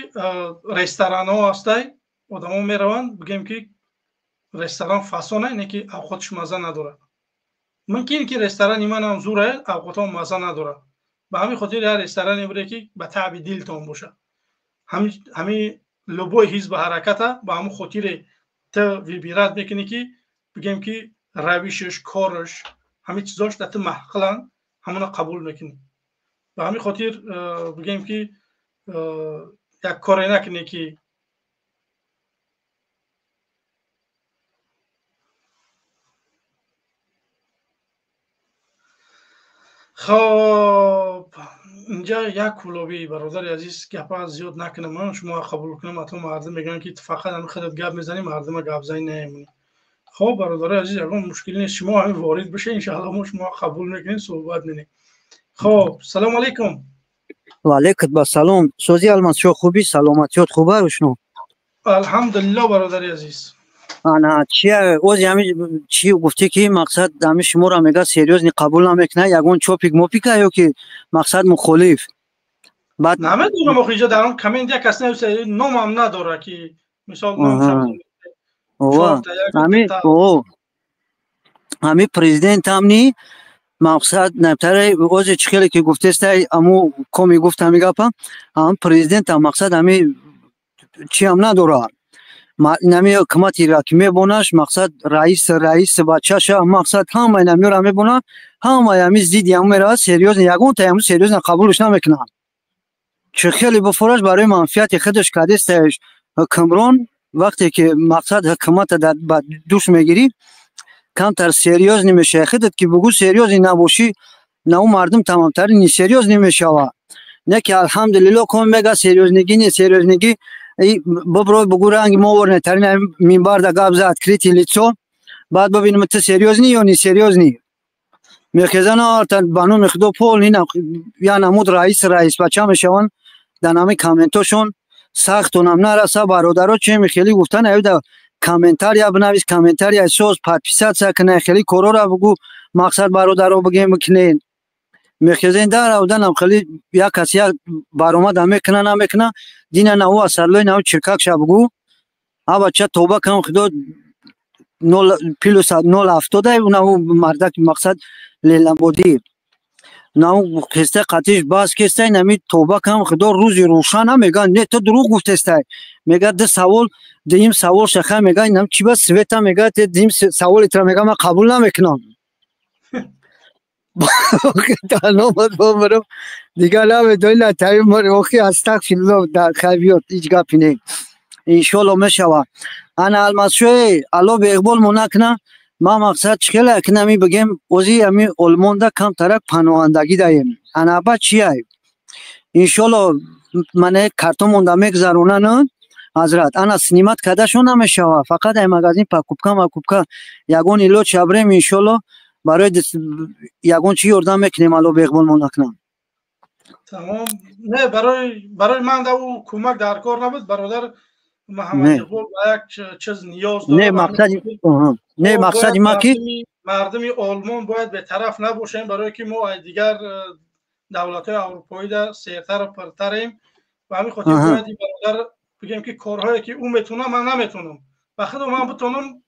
ресторанҳо ҳастай, одамо мераванд, бигем ки ресторан фасонай, не ки авқотш маза надорад. Мумкин ки ресторани манам зурае, авқотҳо маза надорад. Ба ҳамин хотир як ресторане буде, ки ба таъби дилтон бошад. Ҳамин любой ҳизби ҳараката ба ҳамин хотире ту выбирать мекунӣ, ки, бигем ки, равишаш, кораш, ҳамин чизош дар ту маъқуланд, ҳамона қабул мекунӣ. Ба ҳамин хотир, бигем ки, як коре накунӣ, ки хоб, инҷа як кулобӣ, бародари азиз, гапа зиёд накунам, ман шумо қабул кунам, ато мардум мегӯянд, ки фақат ҳамин худат гап мезанӣ, мардума гапзанӣ намемонӣ. Хоб, бародари азиз, ягон мушкилӣ нест, шумо ҳамин ворид биша, иншаалло мо шумо қабул мекунем, суҳбат менем. Хоб, салому алайкум. Ва алайкум ассалом. Сози Алмазшоҳ, хубӣ, саломатиёт хуба рӯшно? Алҳамдулилло, бародари азиз. Ана чия, ози ҳами чи гуфтӣ, ки мақсад ҳами шуморо мега серьёзный қабул намекунад, ягон чопик мопика ё ки мақсад мухолиф? Баъд намедонам, охи инҷа дар он коммент як кас нависа, номам надора, ки мисол ҳами президентамни мақсад наптаре, ози чӣ хеле ки гуфтестай, аму коми гуфт ҳами гапа, ҳам президентам мақсад ҳами чиам надорад, нами ҳукуматира ки мебонаш, мақсад раис бачаша, мақсад ҳамаи намёра мебона, ҳамаи ҳами зидди ҳам меравад. Серьёзно, ягонта ҳаму серьёзно қабулш намекунад. Чӣ хеле бифураш, барои манфиати худаш кадестаеш ҳукмрон. Вақте ки мақсад ҳукумата ба душ мегирӣ, камтар серьёзный мешавӣ. Худат ки бугӯ серьёзный набошӣ, на у мардум тамомтари несерьёзный мешавад. Не ки алҳамдулилло, ком мега серьёзный гӣ, несерьёзный гӣ, бибро бугӯ ранги мо ворнетарин минбар да гап за открытый лицо, баъд бибинем ту серьёзный ё несерьёзный. Мехезана ба номи Худо пол я намуд раис бача мешаванд дар нами комментошон. Сахтонам нараса бародаро чеми хеле гуфтан аюда комментария бинавис, комментария соз, подписаться кунай, хеле корора бугу мақсад бародаро бигем бикунен. Мехезен дар авданам хеле як кас як баромада мекуна намекуна дина наву асарлои наву чиркак ша бугу. А бача тоба кам худо 0 плюс 0.70 унаву мардак мақсад леламбодӣ. Наву хеста қатиш бас кестай нами тоба кам худо рӯзи рӯшана меган не ту дурӯғ гуфтестай. Мега ду савол дим савол шаха мега нам чи ба света мега те дим саволи тра мега ман қабул намекунам. Таномад бобарам дигар намедони натави мор охи астағфируллоҳ дар хайбиёт ҳеҷ гапи не. Иншоалло мешава. Ана алмазшои алло беиқбол мо накуна. Ман мақсад чӣ хеле акнами бигем ози ами олмонда камтарак паноҳандагӣ даем. Ана аба чияй? Иншоалло мане картомонда мегзаронан ҳазрат. Ана снимат кардашон намешава. Фақат ай магазин покупка макупка ягон илоҷ шабрем иншоалло барои ягон чӣ ёрдам мекунем алло беиқбол мо накунам. Тамом. Не барои ман да ӯ кӯмак дар кор набуд бародар Муҳаммад Иқбол ба як чиз ниёз дорад. Не мақсади не мақсади ма ки мардуми Олмон бояд бетараф набошем барое ки мо аз дигар давлатҳои аврупоида сертару пиртарем. Ба ҳамин хотир бояд ин бародар бигем ки корҳое ки ӯ метавонад ман наметавонам. Ба худо ман битавонам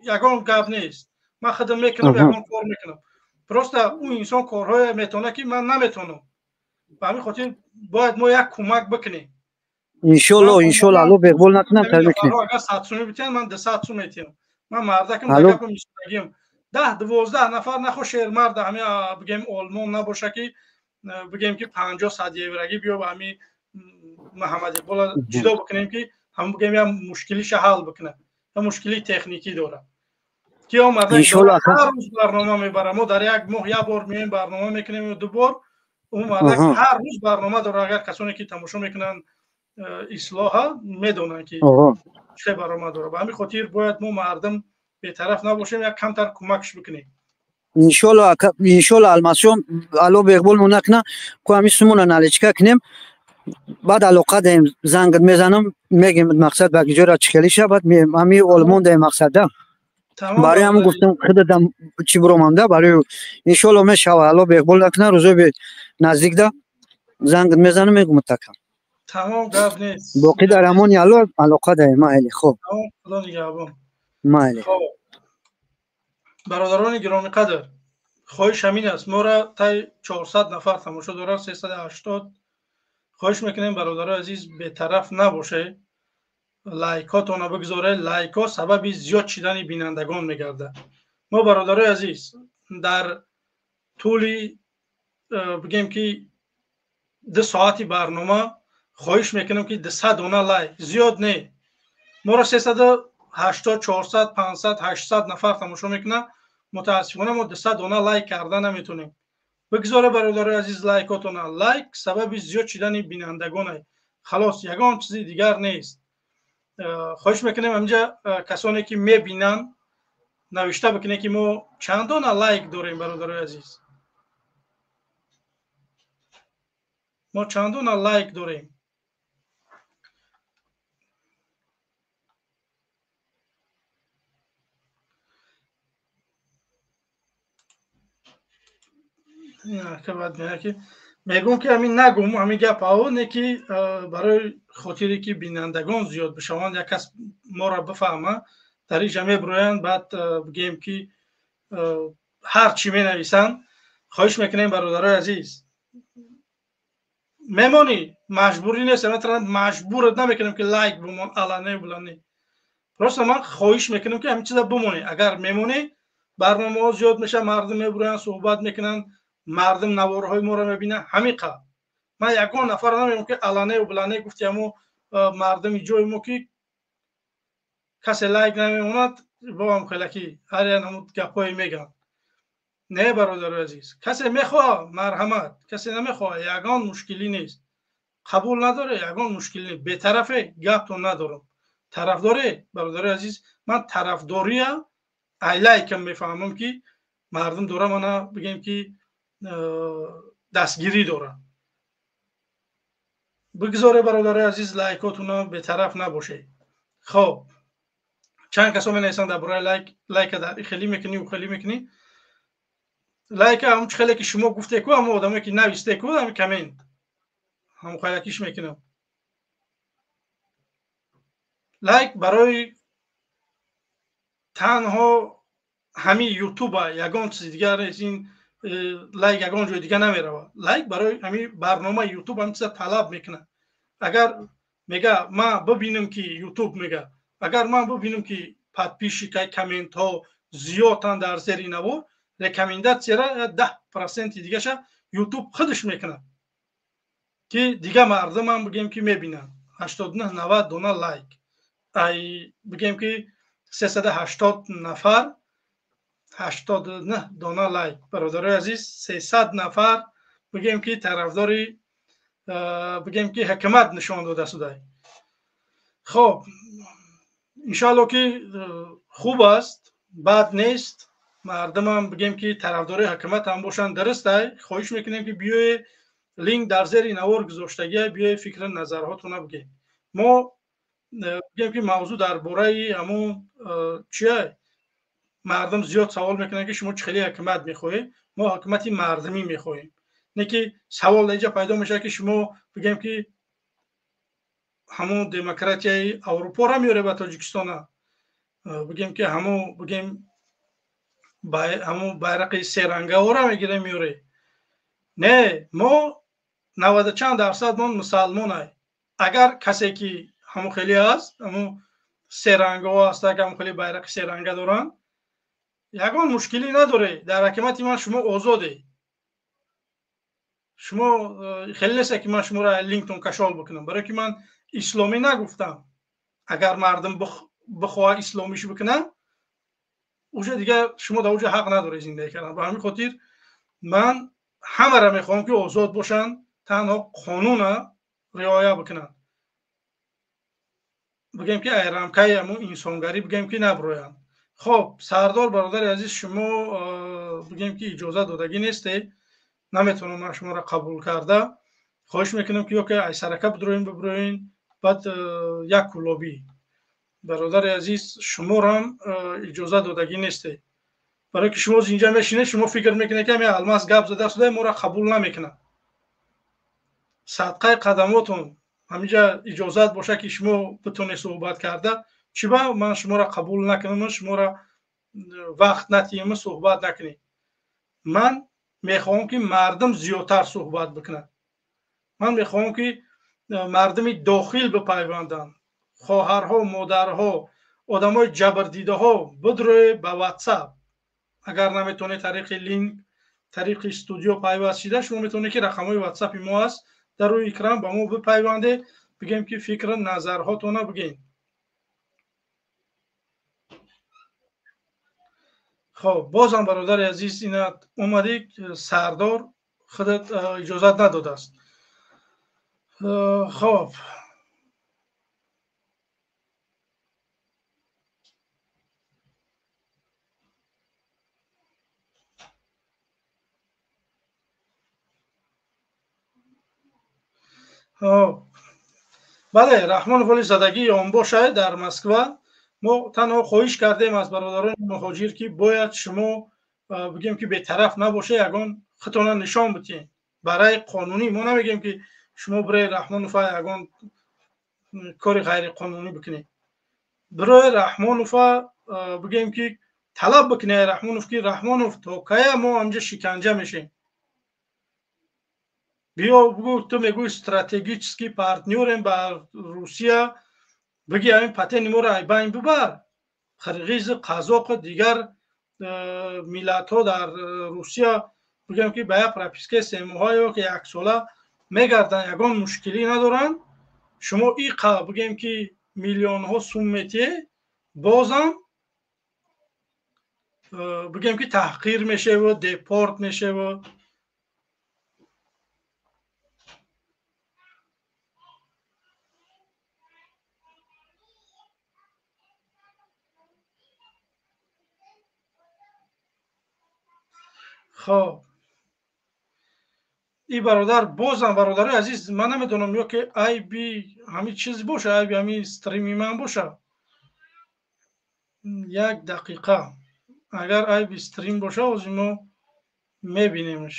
ягон гап нест. Ман худам мекунам ягон кор мекунам. Просто ӯ инсон корҳое метавонад ки ман наметавонам. Ба ҳамин хотир бояд мо як кӯмак бикунем. Иншоалло, иншоалло, алло беқбол накунам, та мекунем. Агар 100 сум битян, ман 200 сум метиям. Ман мардакам дагапам истагим. 10-12 нафар нахо шермард ҳами бигем Олмон набоша ки бигем ки 50-100 евроги биё ба ҳами Муҳаммад Иқбол ҷудо бикунем ки ҳам бигем я мушкилиша ҳал бикунад. Я мушкили техникӣ дорад. Ки омада ҳар рӯз барнома мебарад. Мо дар як моҳ як бор меоем барнома мекунем ё ду бор. Ӯ мардак ҳар рӯз барнома дорад. Агар касоне ки тамошо мекунанд ислоҳа медонанд ки чӣ баромад дорад. Ба ҳамин хотир бояд мо мардум бетараф набошем, як камтар кӯмакш бикунем. Иншоалло, иншоалло алмазшон алло беқбол мо накуна, ку ҳамин сумона наличка кунем, баъд алоқа даем, зангт мезанам, мегем мақсад ба гиҷора чӣ хеле ша, баъд ҳамин олмон даем мақсад да. Барои ҳамин гуфтам худатам чӣ биромам да, барои иншоалло мешава, алло беқбол накуна, рӯзои наздик да зангт мезанам, мегум такам. Тамом гап нест. Боқӣ дар амони Алло алоқа даем, майли, хуб. Тамом, Худо нигаҳбон. Майли. Хуб. Бародарони гиромиқадр, хоҳиш ҳамин аст, моро тай 400 нафар тамошо дорад, 380. Хоҳиш мекунем бародарои азиз бетараф набошед, лайкотонро бигзоред, лайкҳо сабаби зиёд шидани бинандагон мегардад. Мо бародарои азиз дар тӯли бигем ки 2 соати барнома хоҳиш мекунам ки 200 дона лайк зиёд не. Моро 380, 400, 500, 800 нафар тамошо мекунад. Мутаассифона мо 200 дона лайк карда наметонем. Бигзоре бародарои азиз лайкотона. Лайк сабаби зиёд шидани бинандагон. Халос, ягон чизи дигар нест. Хоҳиш мекунем ҳаминҷа касоне ки мебинанд навишта бикунед ки мо чанд дона лайк дорем бародарои азиз. Мо чанд дона лайк дорем. Мегӯм ки ҳамин нагум, ҳамин гап ао не ки барои хотире ки бинандагон зиёд бишаванд, як кас моро бифаҳма, дар инҷа мебироянд, баъд бигем ки ҳар чӣ менависанд. Хоҳиш мекунем бародарои азиз, мемонӣ маҷбурӣ нест, маҷбурат намекунем ки лайк бимон, алане булане. Просто ман хоҳиш мекунем ки ҳамин чиза бимонӣ. Агар мемонӣ барномаҳо зиёд мешавад, мардум мебироянд, суҳбат мекунанд, мардум наворҳои моро мебинанд. Ҳамин қадр ман ягон нафар намегӯям ки алане булане гуфти ҳамо мардуми ҷои мо ки касе лайк намемонад, бобам хелаки ҳар як ҳамон гапҳое мегӯянд. Не бародарои азиз, касе мехоҳад марҳамат, касе намехоҳад ягон мушкилӣ нест. Қабул надоре ягон мушкилӣ нест. Бетарафе гаптон надорам. Тарафдоре бародарои азиз, ман тарафдория ай лайкам мефаҳмам ки мардум дора мана бигем ки дастгирӣ дорад. Бигзоре бародарои азиз лайкотуна бетараф набошед. Хоб, чанд касо менависанд дар бораи лайк, лайка дар хеле мекунӣ, ӯ хеле мекунӣ. Лайка ҳам чӣ хеле ки шумо гуфте ку, ҳамон одамое ки нависте ку, ҳамин коммент. Ҳамон хаякиш мекунам. Лайк барои танҳо ҳамин ютуба, ягон чизи дигар нест. Ин лайк ягон ҷои дига намеравад. Лайк барои ҳамин барномаи ютуб ҳамин чиза талаб мекунад. Агар мега ман бибинам ки ютуб мега, агар ман бибинам ки подписчика комментҳо зиёдтан дар зери навор, рекомендатсияра 10% дигаша ютуб худаш мекунад ки дига мардумам бигем ки мебинанд. 89-90 дона лайк, ай бигем ки 380 нафар 89 дона лайк. Бародарои азиз, 300 нафар бигем ки тарафдори бигем ки ҳукумат нишон дода шуда. Хоб, иншоалло ки хуб аст, бад нест. Мардумам бигем ки тарафдори ҳукумат ҳам бошанд, дуруст ай. Хоҳиш мекунем ки биёе линк дар зери навор гузоштагия, биёе фикри назарҳотона бигем. Мо бигем ки мавзӯъ дар бораи ҳамон чия мардум зиёд савол мекунанд ки шумо чӣ хеле ҳукумат мехоҳед? Мо ҳукумати мардумӣ мехоҳем. Не ки савол дар инҷа пайдо мешавад ки шумо бигем ки ҳамон демократияи Аврупоро меоред ба Тоҷикистона, бигем ки ҳамон бигем ҳамон байрақи серангаҳоро мегирем меоред. Не, мо 90 чанд дарсад мо мусалмонай. Агар касе ки ҳамон хеле аст, ҳамон серангаҳо ҳаст, ҳамон хеле байрақи серанга доранд, ягон мушкилӣ надоре. Дар ҳакимати ман шумо озоде. Шумо хеле нест ки ман шуморо линктон кашол бикунам, барои ки ман исломӣ нагуфтам. Агар мардум бихоҳад исломиш бикунад, уже дигар шумо дар уҷа ҳақ надоред зиндагӣ кардан. Ба ҳамин хотир ман ҳамаро мехоҳам ки озод бошанд, танҳо қонуна риоя бикунанд. Бигем ки айрамкаи ҳамон инсонгарӣ бигем ки наброянд. Хоб, Сардор бародари азиз, шумо бигем ки иҷозат додагӣ нестед, наметавонам ман шуморо қабул карда. Хоҳиш мекунам ки ё ки айсарака бидроен биброен, баъд як кулобӣ. Бародари азиз, шуморам иҷозат додагӣ нестед, барои ки шумо инҷа мешинед, шумо фикр мекунед ки ҳамин Алмаз гап зада шуда моро қабул намекунад. Садқаи қадамотон ҳаминҷа иҷозат боша ки шумо битонед суҳбат карда. Чӣ ба ман шуморо қабул накунам, шуморо вақт натиҳем, суҳбат накунем? Ман мехоҳам ки мардум зиёдтар суҳбат бикунад. Ман мехоҳам ки мардуми дохил бипайванданд, хоҳарҳо, модарҳо, одамои ҷабрдидаҳо бидроe ба WhatsApp. Агар наметавонед тариқи линк, тариқи студио пайваст шида, шумо метавонед ки рақамҳои WhatsApp-и мо аст дар рӯи экран, ба мо бипайвандед, бигем ки фикру назарҳотона бигем. Хоб, бозам бародари азиз, ина омадӣ, Сардор худат иҷозат надодааст. Хоб, бале, Раҳмонов оли задагии он бошад дар Москва. Мо танҳо хоҳиш кардем аз бародарони муҳоҷир ки бояд шумо бигем ки бетараф набошед, ягон худтона нишон бидиҳед барои қонунӣ. Мо намегем ки шумо бирой Раҳмонова ягон кори ғайриқонунӣ бикунед. Бирои Раҳмонова бигем ки талаб бикунед Раҳмонов ки Раҳмонов то кая мо ҳамҷа шиканҷа мешем? Биё бугӯ, ту мегӯӣ стратегический партнёрем ба Русия, биги ҳамин патенти моро айбайн бибар. Қирғиз, қазоқ, дигар миллатҳо дар Русия бигем ки ба як пропискаи семоҳа ё ки яксола мегарданд, ягон мушкилӣ надоранд. Шумо иқа бигем ки миллионҳо сум метиҳед, бозам бигем ки таҳқир мешавад, депорт мешавад. Хоб, И бародар, бозам бародарои азиз, ман намедонам, ё ки айби ҳамин чиз боша, айби ҳамин стрими ман боша. Як дақиқа, агар айби стрим боша, ҳозир мо мебинемш.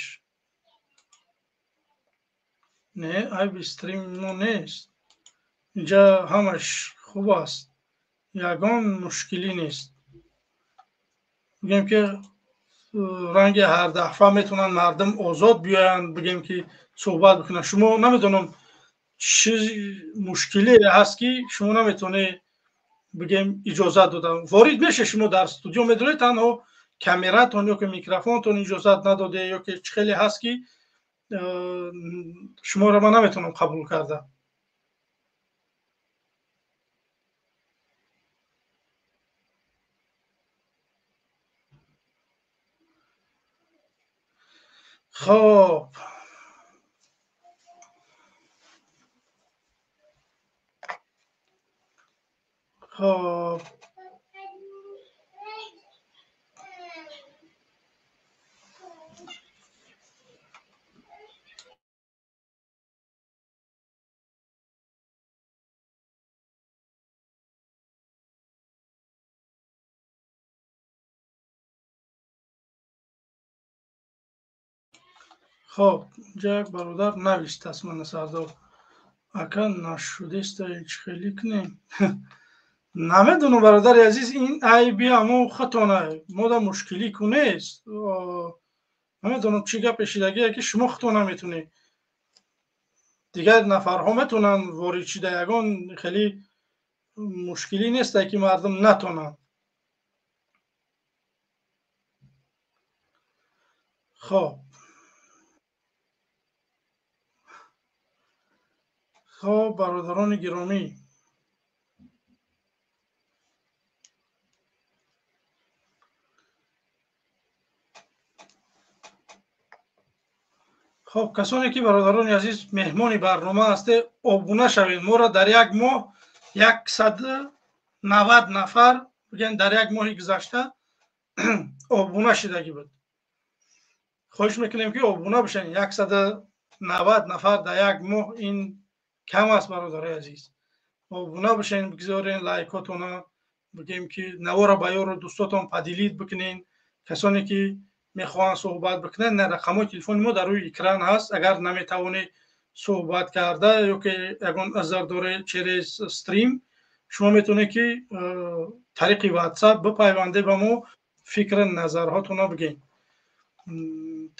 Не, айби стрим мо нест, инҷа ҳамаш хуб аст, ягон мушкилӣ нест. Бигем ки ранги ҳар дафъа метавонанд мардум озод биёянд, бигем ки суҳбат бикунанд. Шумо намедонам чӣ мушкиле ҳаст, ки шумо наметавонед, бигем, иҷозат додам ворид меше. Шумо дар студио медоред, танҳо камератон ё ки микрофонтон иҷозат надоде, ё ки чӣ хеле ҳаст, ки шуморо ман наметавонам қабул карда. Хоб, хоб, хоб, инҷа як бародар навиштааст: мана, Сардор ака, нашудеста, чӣ хеле кунем? Намедонам, бародари азиз, ин айби ҳамон хатона, мода мушкилӣ ку нест. Намедонам, чӣ гап эшидагие, ки шумо худтон наметунед, дигар нафарҳо метавонанд ворид шида, ягон хеле мушкилӣ несте, ки мардум натонанд. Хоб, хоб, бародарони гиромӣ, хоб, касоне ки, бародарони азиз, меҳмони барнома ҳасте, обуна шавед. Моро дар як моҳ 190 нафар, бигӯем, дар як моҳи гузашта обуна шидагӣ буд. Хоҳиш мекунем, ки обуна бишавед. 190 нафар дар як моҳ, ин кам аст, бародарои азиз. Обуна бишавед, бигзорен лайкотона, бигем ки навора ба ёру дӯстотон поделить бикунен, касоне ки мехоҳанд суҳбат бикунанд. На, рақамҳои телефони мо дар рӯи экран ҳаст. Агар наметавонед суҳбат карда ё ки ягон азар доре через стрим, шумо метавонед, ки тариқи WhatsApp бипайванде ба мо, фикру назарҳотонро бигӯед.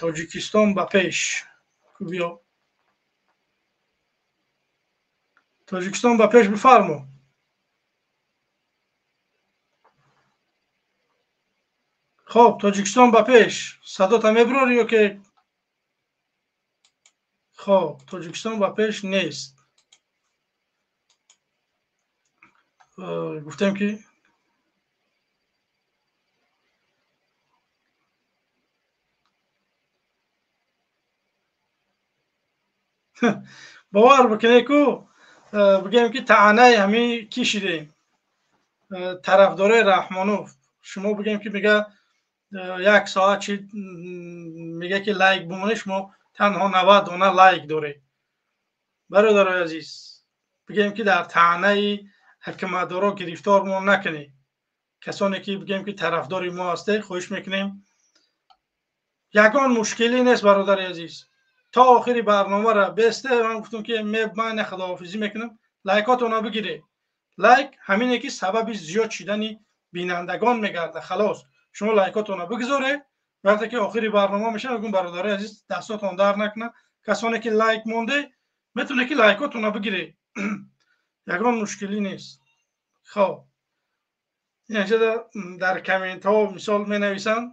Тоҷикистон ба пеш! Биё, Тоҷикистон ба пеш, бифармо. Хоб, Тоҷикистон ба пеш, садота мебирорӣ ё ки? Хоб, Тоҷикистон ба пеш нест. Гуфтем ки бовар бикунед ку, бигӯем ки таънаи ҳамин ки шидем, тарафдорои Раҳмонов. Шумо, бигӯем ки, мега, як соат чи мега, ки лайк бимонед, шумо танҳо 90 дона лайк доред. Бародарои азиз, бигӯем ки дар таънаи ҳукуматдоро гирифтор мо накунед. Касоне ки, бигӯем ки, тарафдори мо ҳастед, хоҳиш мекунем, ягон мушкилӣ нест, бародари азиз. То охири барномаро бесте. Ман гуфтам, ки ман худоҳофизӣ мекунам, лайкотонро бигиред. Лайк ҳамине, ки сабаби зиёд шидани бинандагон мегардад. Халос, шумо лайкотонро бигзоред. Вақте ки охири барнома мешавад, мегӯм, бародарои азиз, дастотон дар накунад, касоне ки лайк монде, метавонед, ки лайкотонро бигиред, ягон мушкилӣ нест. Хоб, инҷа дар комментҳо мисол менависанд.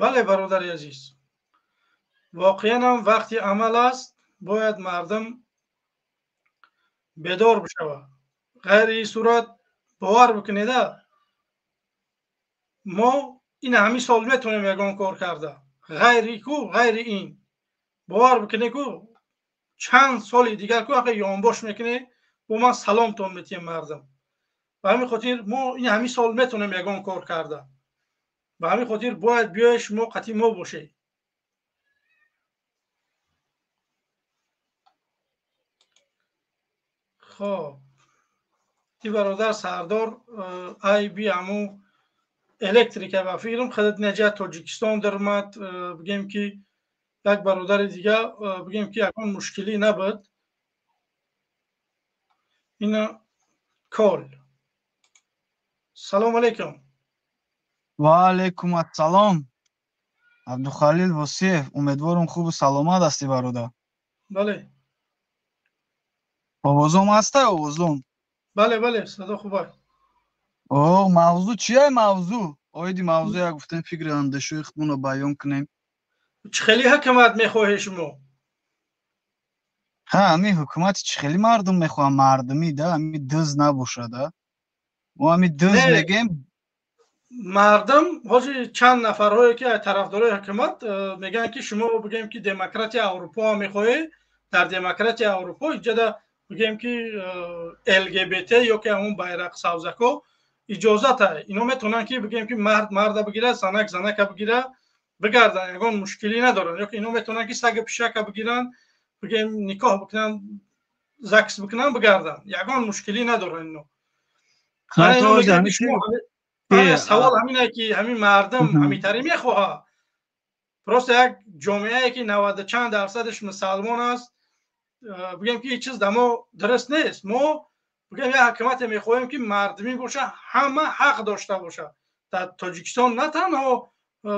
Бале, бародари азиз, воқеан ҳам вақти амал аст, бояд мардум бедор бишавад. Ғайри ин сурат, бовар бикунеда, мо ин ҳамин сол метавонем ягон кор карда, ғайри ку, ғайри ин, бовар бикунед ку, чанд соли дигар ку ақа ёнбош мекунед, бо ман саломтон метиҳем мардум. Ба ҳамин хотир мо ин ҳамин сол метавонем ягон кор карда. Ба ҳамин хотир бояд биёед шумо қатъи мо бошед. Хоб, ти бародар Сардор айби ҳаму электрика ба фикрам худат наҷа Тоҷикистон даромад, бигем ки як бародари дига, бигем ки ягон мушкилӣ набуд. Ина кол. Салом алейкум. Ва алейкум ассалом. Абдухалил Восиев, умедворам хубу саломат ҳастӣ, бародар. Бале. Овозом ҳаста, овозом? Бале, бале, садо хуб аст. О, мавзӯъ чия, мавзӯъ? Оиди мавзӯъ як гуфтем, фикри андешаи худмонро баён кунем. Чӣ хели ҳукумат мехоҳед шумо? Ҳа, ҳамин ҳукумати чӣ хели мардум мехоҳам, мардумӣ да, ҳамин дыз набошад, да. Мо ҳамин дыз мегем. Мардум ҳозир чанд нафарҳое ки тарафдорои ҳукумат мегӯянд, ки шумо бигӯем ки демократияи Аврупо мехоҳед, дар демократияи Аврупо иҷода бигӯем ки ЛГБТ ё ки ҳамун байрақ савзако иҷозат ҳай. Ино метавонанд ки бигӯем ки мард марда бигира, занак занака бигира, бигарданд, ягон мушкилӣ надоранд. Ё ки ино метавонанд ки сага пишака бигиранд, бигӯем никоҳ бикунанд, закс бикунанд, бигарданд, ягон мушкилӣ надоранд ино. Савол ҳамине ки ҳамин мардум ҳамитаре мехоҳад. Просто як ҷомеае ки наваду чанд дарсадаш мусалмон аст, бигӯем ки ин чиз дар мо дуруст нест. Мо бигӯем як ҳукумате мехоҳем ки мардумӣ боша, ҳама ҳақ дошта бошад. Дар Тоҷикистон на танҳо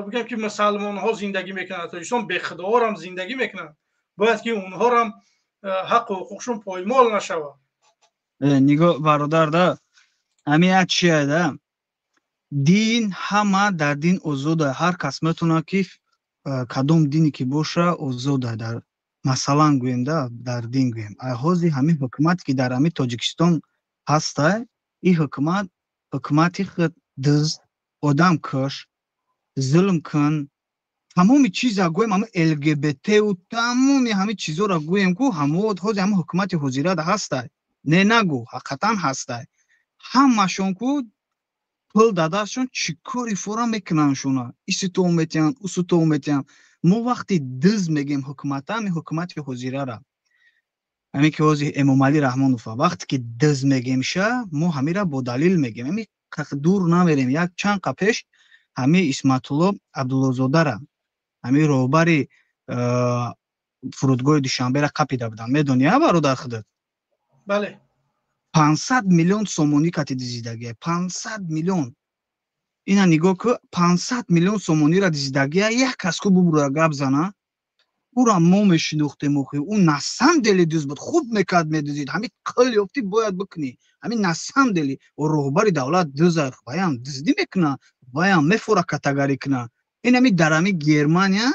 бигӯем ки мусалмонҳо зиндагӣ мекунанд, дар Тоҷикистон бехудоҳорам зиндагӣ мекунанд. Бояд ки онҳорам ҳаққу ҳуқуқшон поймол нашавад. Нигоҳ бародар, да, ҳамин як чия, да, дин ҳама дар дин озода, ҳар кас метавонад ки кадом дине ки боша озода, дар масалан гӯем, да, дар дин гӯем. Ҳозир ҳамин ҳукумате ки дар ҳамин Тоҷикистон ҳаста, ин ҳукумат ҳукумати худ дузд, одамкуш, зулм кун, тамоми чиза гӯем, ҳамин ЛГБТу тамоми ҳамин чизоро гӯем ку, ҳамо ҳозир ҳамин ҳукумати ҳозирада ҳаста. Не, нагӯ, ҳақиқатан ҳаста. Ҳамашон ку пул дадашон чӣ кори фора мекунанд шуна. Иситов метиҳанд, усутов метиҳанд. Мо вақти дыз мегем ҳукумата, ҳамин ҳукумати ҳозирара, ҳамин ки ҳозир Эмомалӣ Раҳмонова, вақте ки дыз мегемша, мо ҳамира бо далил мегем. Ҳамин дур намерем, як чанд қа пеш ҳамин Исматулло Абдуллозодара, ҳамин роҳбари фурудгоҳи Душанбера қапида буданд. Медонӣ, а, бародар худат? Бале. 500 миллион сомонӣ кати дизидагия, 500 миллион. Ина нигоҳ ку, 500 миллион сомонира дизидагия, як кас ку бубура гап зана. Ура мо мешинохтем охи, ӯ на самом деле дуз буд, хуб мекард, медузид. Ҳамин қил ёфтӣ бояд бикунӣ. Ҳамин на самом деле роҳбари давлат дуза, ваям дуздӣ мекуна, ваям мефора катагарӣ куна. Ин ҳамин дар ҳамин Германия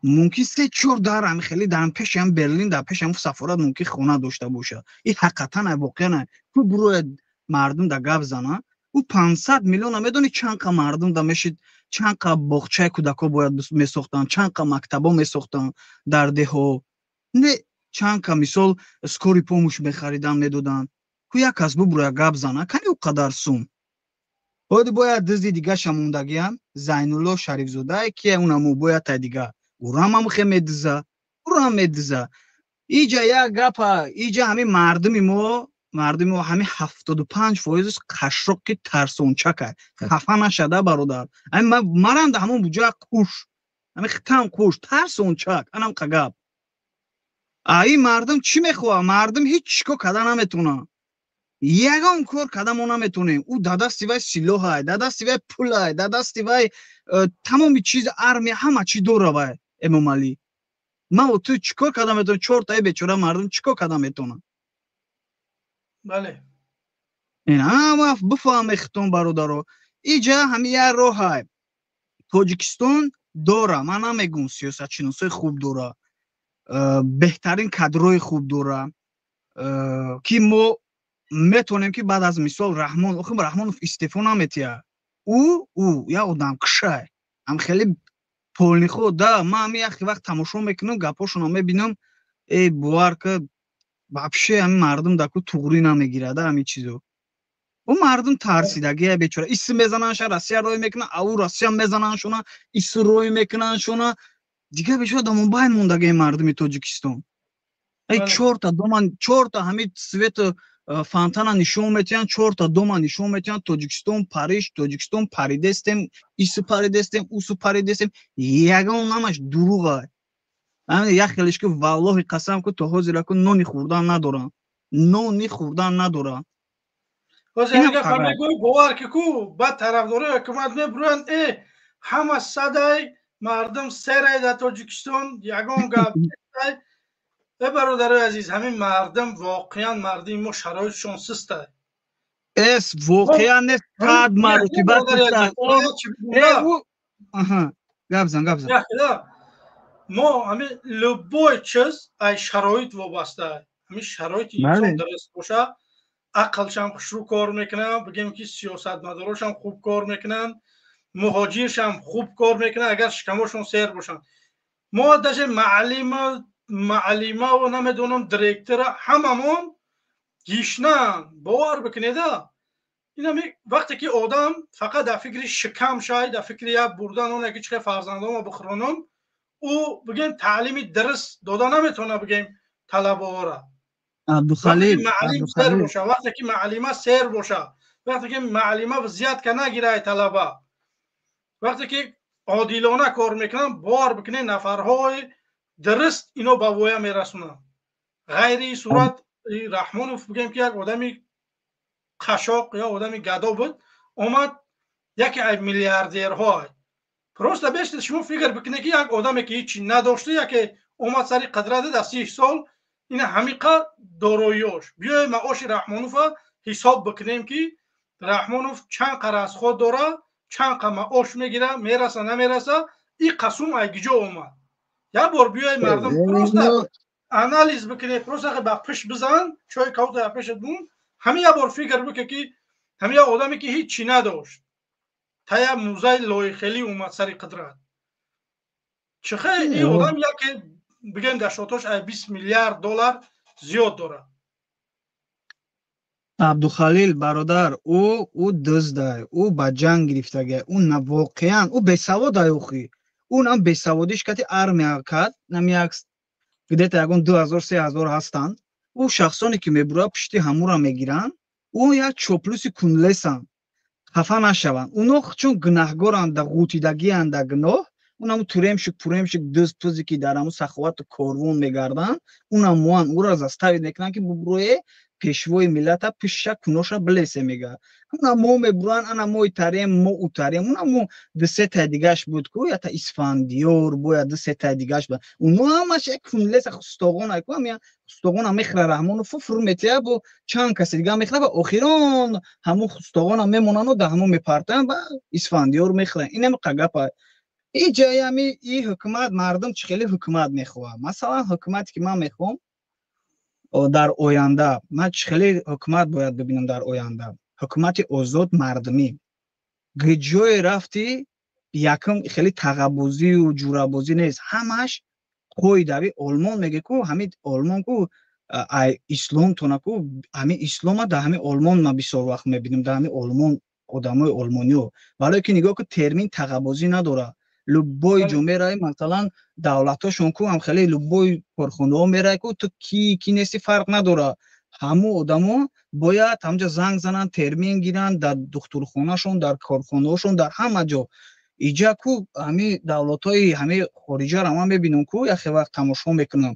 мумкин се-чор дар ҳамин хеле дар пеши ҳам Берлин, дар пеши ҳам сафорат мумкин хона дошта бошад. Ин ҳақиқатан воқеан ку бурояд мардум да гап зана. Ӯ 500 миллиона медонӣ чанд қа мардум да мешид, чанд қа боғчаи кӯдакҳо бояд месохтанд, чанд қа мактабҳо месохтанд дар деҳо, не, чанд қа мисол скорый помощь мехариданд, медоданд. Ку як кас бубурояд гап зана, кани ӯ қадар сум. Ҳоди бояд дузди дигаша мондагиам, Зайнулло Шарифзодае ки унаму бояд тай дига. Урам ҳам хе медуза, урам медуза. Иҷа як гапа, иҷа ҳамин мардуми мо, мардуми мо ҳамин 75%-ш қашшоқи тарсончака. Хафа нашада, бародар. Ҳамин марам да ҳамон буҷа қуш. Ҳамин хитам қуш, тарсончак, анам қа гап. А ин мардум чӣ мехоҳад? Мардум ҳеҷ чӣ кор карда наметавонад. Ягон кор карда мо наметавонем. Ӯ дар дасти вай силоҳай, дар дасти вай пулай, дар дасти вай тамоми чиз, армия, ҳама чӣ дора вай Эмомалӣ. Ман ту чӣ кор карда метавонем? Чортаи бечора мардум чӣ кор карда метавонад? Бале. Ин ҳама бифаҳме хитон, бародаро. Иҷа ҳамин як роҳай. Тоҷикистон дора, ман намегӯм, сиёсатшиносои хуб дора, беҳтарин кадрои хуб дора, ки мо метавонем ки баъд аз мисол Раҳмон, охи Раҳмонов истеъфо наметиҳад. Ӯ як одамкушай. Ҳам хеле полнихо да, ман ҳамин яхе вақт тамошо мекунам, гапҳошонро мебинам, эй бовар ка, вообще ҳамин мардум дар ку туғрӣ намегирад ҳамин чизо. Ӯ мардум тарсидагия, бечора. Исм мезананша, Россия рой мекунан, ау Россия мезананшона, исм рой мекунаншона. Дигар, бечора, да мобайн мондагии мардуми Тоҷикистон. Эй, чорта дома, чорта ҳами свету фонтана нишон метиҳанд, чорта дома нишон метиҳанд. Тоҷикистон Париж, Тоҷикистон паридестем, ису паридестем, усу паридестем. Ягон намаш дурӯға. Як хелеш ки, валлоҳи қасам ку, то ҳозира ку нони хӯрдан надорам, нони хӯрдан надорам. Бовар ки ку баъд тарафдорои ҳукумат мебуранд: э, ҳама садай, мардум серай, дар Тоҷикистон ягон гап. Э, бародарои азиз, ҳамин мардум, воқеан мардуми мо шароитшон систай. Эс, воқеан нест, сад маротиба. Гап зан, гап зан. Мо ҳамин любой чиз ай шароит вобаста. Ҳамин шароити инсон дуруст боша, ақлшам хушрӯ кор мекунад, бигем ки сиёсатмадорошам хуб кор мекунанд, муҳоҷиршам хуб кор мекунанд, агар шикамошон сер бошанд. Мо даже маълима, маълимаву намедонам, директора, ҳамамон гишнаан, бовар бикунеда. Инами вақте ки одам фақат дар фикри шикам шай, дар фикри як бурдан он яки чихе фарзандома бихӯронам, ӯ, бигем, таълими дуруст дода наметавона, бигем, талабаора. Абдухалил. Маълим сер боша, вақте ки маълима сер боша, вақте ки маълима взятка нагирай талаба, вақте ки одилона кор мекунанд, бовар бикунед, нафарҳои дуруст ино ба воя мерасонанд. Ғайри сурат Раҳмонов, бигем ки як одами қашоқ ё одами гадо буд, омад, яке аз миллиардерҳо. Просто бешта шумо фикр бикунед, ки як одаме ки ҳичи надошта, яке омад сари қудрата, дар 30 сол ина ҳамиқа дороиёш. Биёй маоши Раҳмонова ҳисоб бикунем, ки Раҳмонов чанд қа расход дора, чанд қа маош мегира, мераса, намераса, и қасум ай гиҷо омад. Як бор биёй, мардум, просто анализ бикунед, просто ба пишт бизан, чой каута пешат бун, ҳамин як бор фикр бикун, ки ҳамин як одаме ки ҳичи надошт, тая музай лоихелӣ омад сари қудрат, чихе ин одам яке, бигем, дар шотош ай 20 миллиард доллар зиёд дорад. Абдухалил бародар, ӯ дуздай, ӯ ба ҷанг гирифтагай, ӯ воқеан ӯ бесаводай. Охи, ӯ нам бесаводиш кати армия кард. Нами як где-то ягон 2000, 3000 ҳастанд. Ӯ шахсоне ки мебура, пишти ҳамура мегиранд. Ӯ як чоплуси кунлесанд, хафа нашаванд. Уно чун гунаҳгоранд, да ғутидагианд да гуноҳ. Унаму тюремщик, пуремщик, дузд пузе ки дар ҳаму саховату корвон мегарданд, унам муан ӯро заставить мекунанд, ки бубурое, пешвои миллата пиша куноша билесе, мега. Уна мо мебуранд, ана мо итарем, мо утарем. Уна мо дусетай дигаш буд ку, ята Исфандиёр боя, дусетай дигаш буд. Уно ҳамаш як кунлеса хустогона ку, ҳамя хустогона мехра Раҳмонов, фур метия, бо чанд каси дига мехра, ва охирон ҳаму хустогона мемонану да ҳамо мепартоянд, ба Исфандиёр мехӯранд. Инам қагапа. И ҷоями и ҳукумат, мардум чӣ хеле ҳукумат мехоҳад? Масалан, ҳукумате ки ман мехоҳам дар оянда, ман чӣ хеле ҳукумат бояд бибинам дар оянда? Ҳукумати озод, мардумӣ. Ҷое рафтӣ, якум хеле тағаббозию ҷурабозӣ нест, ҳамаш қоидави. Олмон меге ку, ҳамин Олмон ку, ай исломтона ку, ҳамин ислома дар ҳамин Олмон ман бисёр вақт мебинам, дар ҳамин Олмон одамои олмониё. Барое ки нигоҳ ку, термин тағаббозӣ надорад. Любой ҷо меравӣ, масалан, давлатҳошон ку ҳам хеле, любой корхонаҳо меравӣ ку, ту ки ки нести, фарқ надорад. Ҳамун одамо бояд ҳамҷа занг зананд, термин гиранд дар духтурхонашон, дар корхонаҳошон, дар ҳама ҷо. Иҷа ку, ҳами давлатҳои ҳами хориҷаро ман мебинам ку, яхе вақт тамошо мекунам,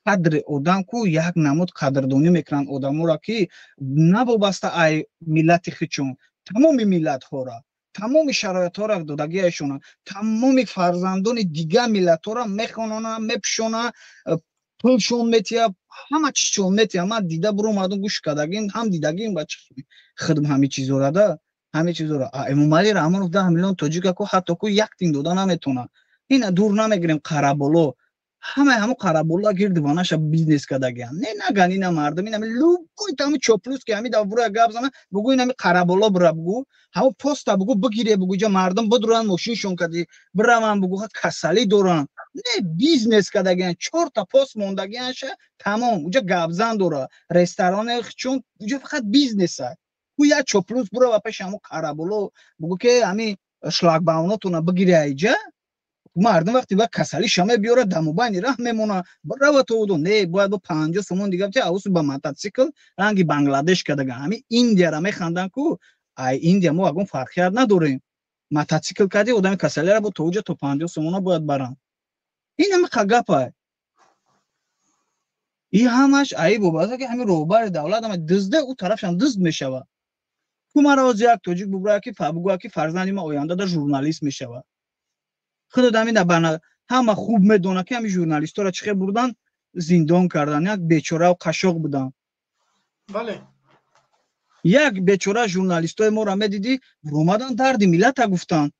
қадри одам ку, як намуд қадрдонӣ мекунанд одаморо, ки навобаста ай миллати хичон, тамоми миллатҳоро, тамоми шароитҳоро додагиашона, тамоми фарзандони дигар миллатҳоро мехононанд, мепӯшонанд, пулшон метия, ҳама чизшон метия. Ман дида буромадам, гӯш кардагим, ҳам дидагим, ба хидм ҳами чизора да ҳами чизора. Эмомалӣ Раҳмонов 10 миллион тоҷика ку ҳатто ку як тин дода наметавонад. Ина дур намегирем, Қараболо, ҳамаи ҳамо Қараболо гирди ванаша бизнес кардагиам. Не наган, ина мардум, ина любой тами чоплус ки ҳами давбура гап зана, бугӯ, инами Қараболо бура, бугӯ, ҳамо поста бугӯ, бигире, бугӯ, иҷа мардум бидуранд, мошиншон кади бираванд, бугӯ, касалӣ доранд. Не, бизнес кардагиан, чорта пост мондагианша, тамом. Уҷа гапзан дора, ресторане чун уҷа фақат бизнеса. Ӯ як чоплус бурава пеши ҳамун қараболо, бугӯ ки ҳамин шлагбаунотона бигири айҷа. Мардум вақте ба касалӣ шама биёра, дамубайни раҳ мемона, рава то удо не бояд бо 50 сомон дига бите, авусу ба мототсикл ранги Бангладеш кадага. Ҳамин Индияра механдан ку, ай Индия мо ягон фарқият надорем. Мототсикл кади, одами касалиара бо то уҷа то 50 сомона бояд баранд. Ин ҳама гапа, и ҳамаш айб бобаса, ки ҳамин роҳбари давлат ҳама дизда, ӯ тарафшам дизд мешавад. Ку мара ози як тоҷик бубурая, ки бугӯя, ки фарзанди ман оянда да журналист мешавад. Худо дамина бана ҳама хуб медонад, ки ҳамин журналистҳоро чӣ хел бурдан, зиндон кардан. Як бечорау қашоқ буданд. Бале. Як бечора журналистои моро медидӣ, буромадан, дарди миллата гуфтанд,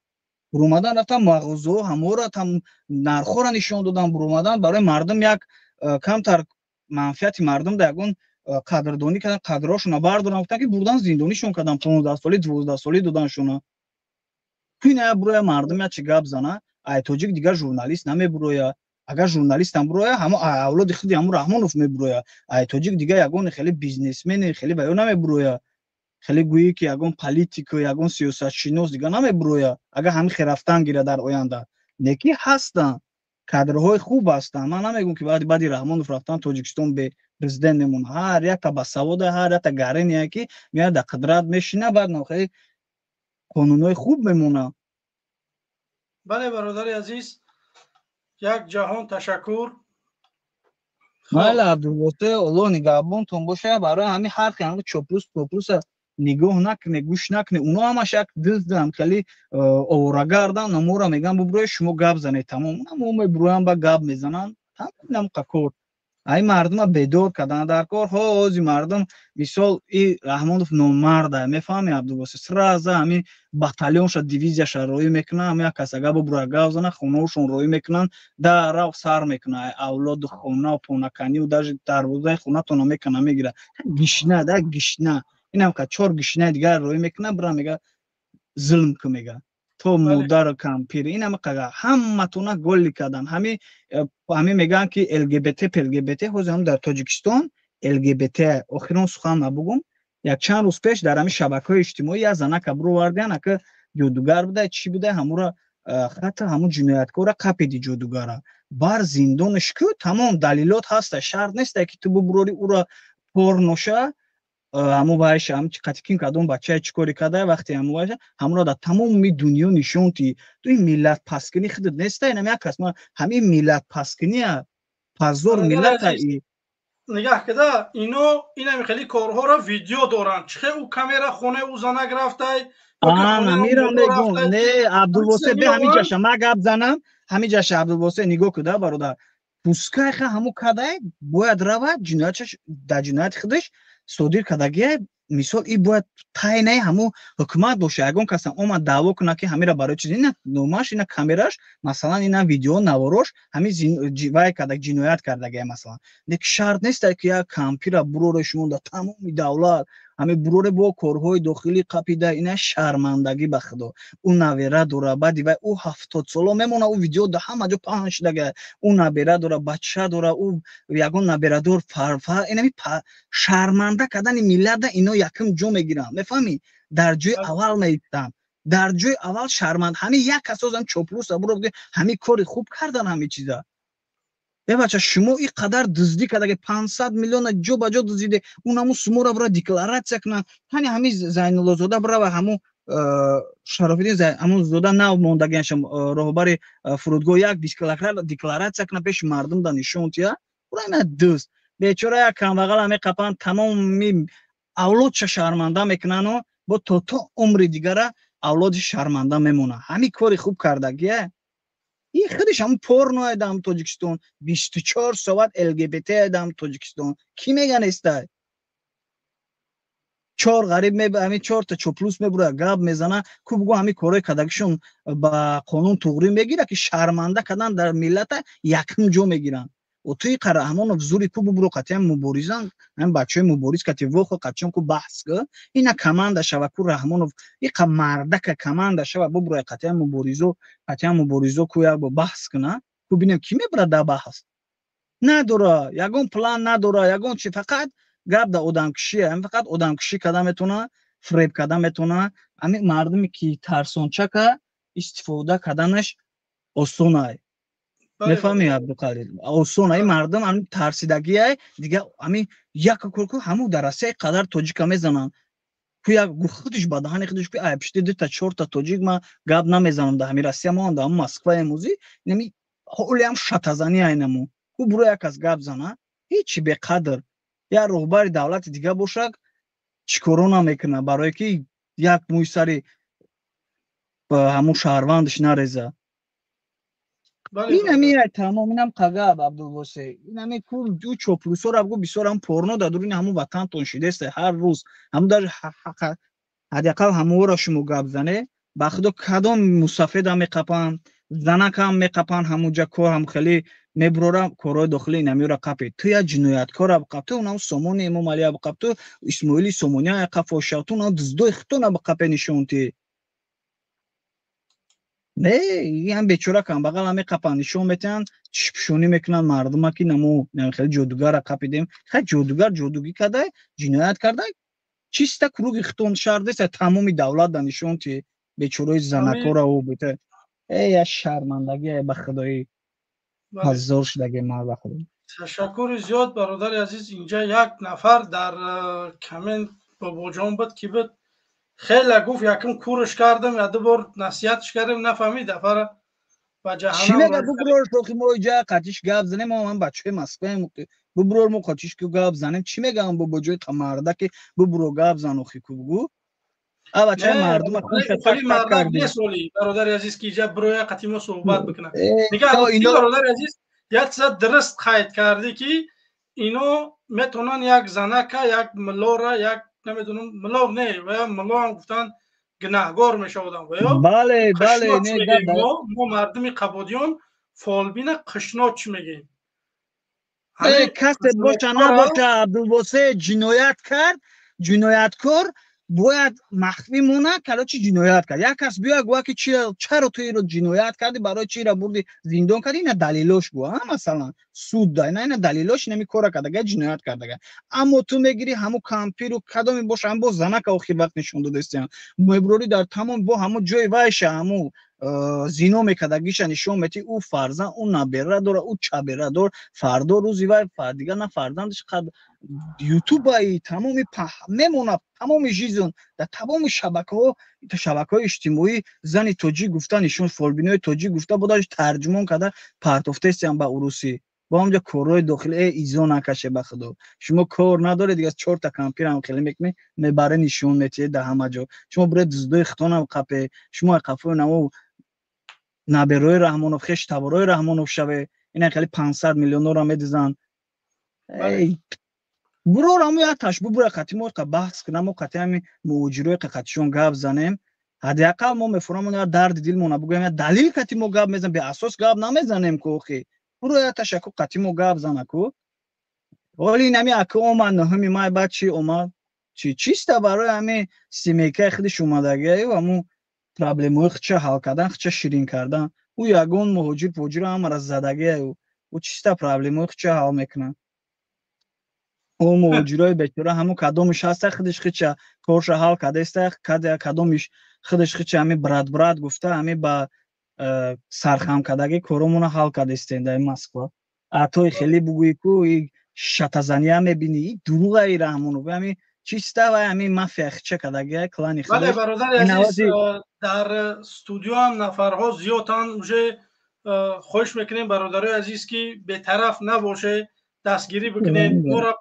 буромадан, рафтан мағозао, ҳамора там нархҳоро нишон додан, буромадан, барои мардум як камтар манфиати мардум да ягон қадрдонӣ кардан, қадрҳошона бардоран, гуфтан, ки бурдан зиндонишон кардан, 15 соли, 12 солӣ доданшона. Ина буроя, мардум як чи гап зана. Ай тоҷик дигар журналист намебуроя. Агар журналистам буроя, ҳамо авлоди худи ҳамо Раҳмонов мебуроя. Ай тоҷик дигар ягон хеле бизнесмени хеле ваё намебуроя, хеле гӯӣ, ки ягон политико, ягон сиёсатшинос дигар намебуроя. Агар ҳамин хел рафтан гира дар оянда, неки ҳастанд, кадрҳои хуб ҳастанд. Ман намегӯм, ки баъди Раҳмонов рафтан Тоҷикистон бе президент мемонад. Ҳар якта басавода, ҳар якта гарения, ки меяд, дар қудрат мешина, баъд нохели қонунҳои хуб мемонад. Бале, бародари азиз, як ҷаҳон ташаккур. Майла, Абдулвосе, Оллоҳ нигаҳбонтон боша. Барои ҳамин ҳар ки чоплус поплуса нигоҳ накуне, гӯш накуне. Уно ҳамаш як диздан, хеле оворагардан. Намора меган, бубурои, шумо гап занед, тамом. Намо мебуроян, ба гап мезананд, тамом қакор. Ай мардума бедор кардан дар кор. Ҳози мардум, мисол, и Раҳмонов номарда, мефаҳми, Абдулвосе, сразу ҳамин батальонша, дивизияша роӣ мекунанд. Ҳамин як кас агар бубура, гап зана, хонаошон роӣ мекунанд, дарав сар мекунанд, авлоду хона понаканию даже дарвозаи хонатона мекунад, мегирад. Гишна да гишна, инам ка чор гишнаи дигар роӣ мекунад, бира мега, зулм ку, мега то модару кампир. Инам қага ҳаматона голли кардан. Ҳами мегӯянд, ки ЛГБТ, ПЛГБТ. Ҳозир ҳам дар Тоҷикистон ЛГБТ. Охирон сухан набугум. Як чанд рӯз пеш дар ҳамин шабакаҳои иҷтимоӣ як занака бировардиян, ака ҷодугар буда, чӣ буда, ҳамура хата, ҳамун ҷинояткора қапиди, ҷодугара бар зиндонаш ку. Тамом далилот ҳаста, шарт неста, ки ту бубурори ура порноша, ҳамун вайша, ҳам қатикин кадом бачае чӣ кори карда, вақте ҳамун вайша ҳамуро дар тамоми дунё нишон ти. Ту ин миллат пасткунӣ худат неста? Инам як кас ҳамин миллат пасткуния, позор миллата. Нигаҳ кида, ино инами хеле корҳоро видео доранд. Чӣ хел ӯ камера хонаи ӯ занак рафтай? Амирам мегум, не, Абдулвосе, бе ҳамин ҷаша ма гап занам. Ҳамин ҷаша, Абдулвосе, нигоҳ куда, бародар, пускай ха ҳамун кадай бояд равад, ҷиноятшаш дар ҷинояти худаш содир кардагия. Мисол, и бояд тайнаи ҳамун ҳукумат боша. Ягон касам омад, даъво кунад, ки ҳамира барои чиз, ина номаш, ина камераш, масалан, ина видео наворош, ҳамин вай карда, ҷиноят кардагия, масалан. Лекин шарт нест, ки як кампира буроре, шумо дар тамоми давлат ҳамин буроре, бо корҳои дохилӣ қапида. Ина шармандагӣ, ба худо. Ӯ набера дора, баъди вай ӯ 70 сола мемона, ӯ видео да ҳама ҷо паҳн шудага. Ӯ набера дора, бача дора, ӯ ягон наберадор. Инами шарманда кардани миллата ино якум ҷо мегиранд, мефаҳмӣ? Дар ҷои аввал меистанд, дар ҷои аввал. Шарманд ҳамин як касозам чоплуса буро, ҳамин кори хуб кардан, ҳамин чиза. Э бача, шумо ин қадар дуздӣ кардаги, 500 миллиона ҷо ба ҷо дуздиде, унаму сумора бира декларатсия кунанд. Ҳани ҳамин Зайнуллозода бирава, ҳамун Шарофиддин ҳамун зода нав мондагиаша, роҳбари фурудгоҳ, як декларатсия кунад, пеши мардум да нишон тия. Ура дузд бечора як камбағала меқапанд, тамоми авлодша шарманда мекунану бо то умри дигара авлоди шарманда мемонад. Ҳамин кори хуб кардагия. И худиш ҳамун порно дам Тоҷикистон, 24 соат ЛГБТ дам Тоҷикистон. Кӣ мега нестай? Чор ғариб, ҳамин чорта чоплус мебура, гап мезана ку, бугӯ, ҳамин корҳои кардагишон ба қонун туғрӣ мегира, ки шарманда кардан дар миллата якум ҷо мегиранд. Отуи Раҳмонов зури ку бубуро, қатъиян муборизан, ҳамин бачаҳои мубориз кати вохо қатъиян ку баҳс ку, ина команда шава ку. Раҳмонов иқа мардака команда шава, бубуро, қатъиян муборизо, қатъиян муборизо ку, як бо баҳс куна ку, бинем, ки мебурад дар баҳс. Надора ягон план, надора ягон чи, фақат гап да одамкушия, фақат одамкушӣ карда метавона. фиреб карда метавона. Ҳамин мардуме ки тарсончака истифода карданаш осонай. Мефаҳмӣ, Абдуқалил, осон ай мардум ҳамин тарсидагиай. Дига ҳамин як кор ку, ҳамун дар Россия қадар тоҷика мезананд ку, як худиш ба даҳани худиш ку, ай пишти дута чорта тоҷик ма гап намезанам. Дар ҳамин Россия мо, дар ҳамун Москваем, ӯзи нами ҳолиам шатазанӣ айнаму ку, буро як кас гап зана, ҳичи беқадр. Як роҳбари давлати дига бошад, чӣ коро намекунад, барое ки як мӯи сари ҳамун шаҳрвандаш нареза. Инами тамом, инам қагаб, Абдулвосе, инами ку ду чоплусора бгу, бисёр ҳам порно дар дуруни ҳамун ватантон шидеста ҳар рӯз. Ҳамун дар ҳадди ақал ҳаморо шумо гап зане. Ба худо, кадом мусафедам меқапанд, занакам меқапанд, ҳамунҷа кор ҳам хеле мебурора. Корҳои дохили инамиёра қапе, ту як ҷинояткора биқап, ту унам Сомони Эмомалия биқап, ту Исмоили Сомония қафоша, ту унам дуздои худтона биқапе, нишонти. Не, ям бечора камбағала меқапанд, нишон метиҳанд, чишпӯшонӣ мекунанд мардума, ки намо хеле ҷодугарра қапидем. Хай, ҷодугар ҷодугӣ кардай, ҷиноят кардай, чиста круги хитон шаҳр деста, тамоми давлат да нишонти бечораи занакора. Ӯ бета э я шармандагӣ, ба худоӣ ҳазор шудаги ма, ба худо. Ташаккури зиёд, бародари азиз. Инҷа як нафар дар коммент, бобоҷон буд, ки буд, хеле гуфт, якм курш кардам, я ду бор насиҳатш кардем, нафаҳмид, дафара ба Чӣ мега? Буброр, шохи мо иҷа қатиш гап занем, мо ман бачаи Москваем, буброр, мо қатиш ку гап занем. Чӣ мегам, бобоҷои қамарда, ки бубро, гап зан, охи ку бугу, а бачаи мардума. Бародари азиз, ки иҷа бироя, қати мо суҳбат бикунад. Бародари азиз, як чиза дуруст қайд кардӣ, ки ино метавонанд як занака, як милора, як намедонам, мило не, ва мило ҳам гуфтан гунаҳгор мешавадам. Бале, бале. Мо мардуми қабодиён фолбина қишноч мегӯем. Касе боша набоша, Абдулвосе, ҷиноят кард, ҷинояткор бояд махфӣ монад. Короче, ҷиноят кард, як кас биёяд, гӯяд, ки чаро ту иро ҷиноят кардӣ, барои чи ира бурди, зиндон кардӣ, ина далелош гӯ, масалан, суд да ина далелош, инами кора кардага, ҷиноят кардага. Аммо ту мегирӣ ҳамун кампиру кадоме боша, ҳам бо занака охир вақт нишон додастиям, мебурорӣ дар тамом, бо ҳамун ҷои вайша, ҳамун зино мекардагиша нишон метӣ. Ӯ фарзанд, ӯ набера дора, ӯ чабера дор. Фардо рӯзи вай дигар на фарзандаш қад ютубаи тамоми мемонад, тамоми жизн дар тамоми шабакаҳо, шабакаҳои иҷтимоӣ зани тоҷик гуфта нишон, фолбинои тоҷик гуфта бодаш, тарҷумон карда партофтестиям ба урусӣ. Бо ҳамҷа корҳои дохили изо накаше. Ба худо, шумо кор надоред дига, чорта кампирам хеле мекунед, мебаре, нишон метиҳед дар ҳама ҷо. Шумо бире дуздои хитонам қапе, шумо қафои намо наберои Раҳмонов, хеш таборои Раҳмонов шаве, ина хеле 500 миллионора медизанд. Бурор, ҳамо як таш бубура, қати мо баҳс кунам, мо қати ҳами муҳоҷирои қатишон гап занем. Ҳадди ақал мо мефурам як дарди дилмона бугӯем, як далил қати мо гап мезанем, беасос гап намезанем ку. Охи, буро як ташакку қати мо гап зана ку. Ҳоли инами ака омад 9-ми май, баъд чи омад, чи чиста барои ҳами семейка и худиш омадагиаю, ҳамун проблемаҳои худша ҳал кардан, худша ширин кардан. Ӯ ягон муҳоҷир пуҳоҷиро ҳамара задагиаю, ӯ чиста проблемаҳои худша ҳал мекунад. Ӯ муҳоҷирои бечора, ҳамун кадомиш ҳаста, худиш худша корша ҳал кардаиста, кадомиш худиш худша ҳами брат, брат гуфта, ҳами ба сархам кардагӣ коромона ҳал кардаистем дар Москва. Атои хеле бугӯӣ ку, шатазания мебинӣ, дурӯғаи Раҳмонов ҳами чиста ва ҳами мафия хича кардагия, клани. Бале, бародари азиз, дар студиоам нафарҳо зиёданд уже. Хоҳиш мекунем, бародарои азиз, ки бетараф набоше, дастгирӣ бикунед моро.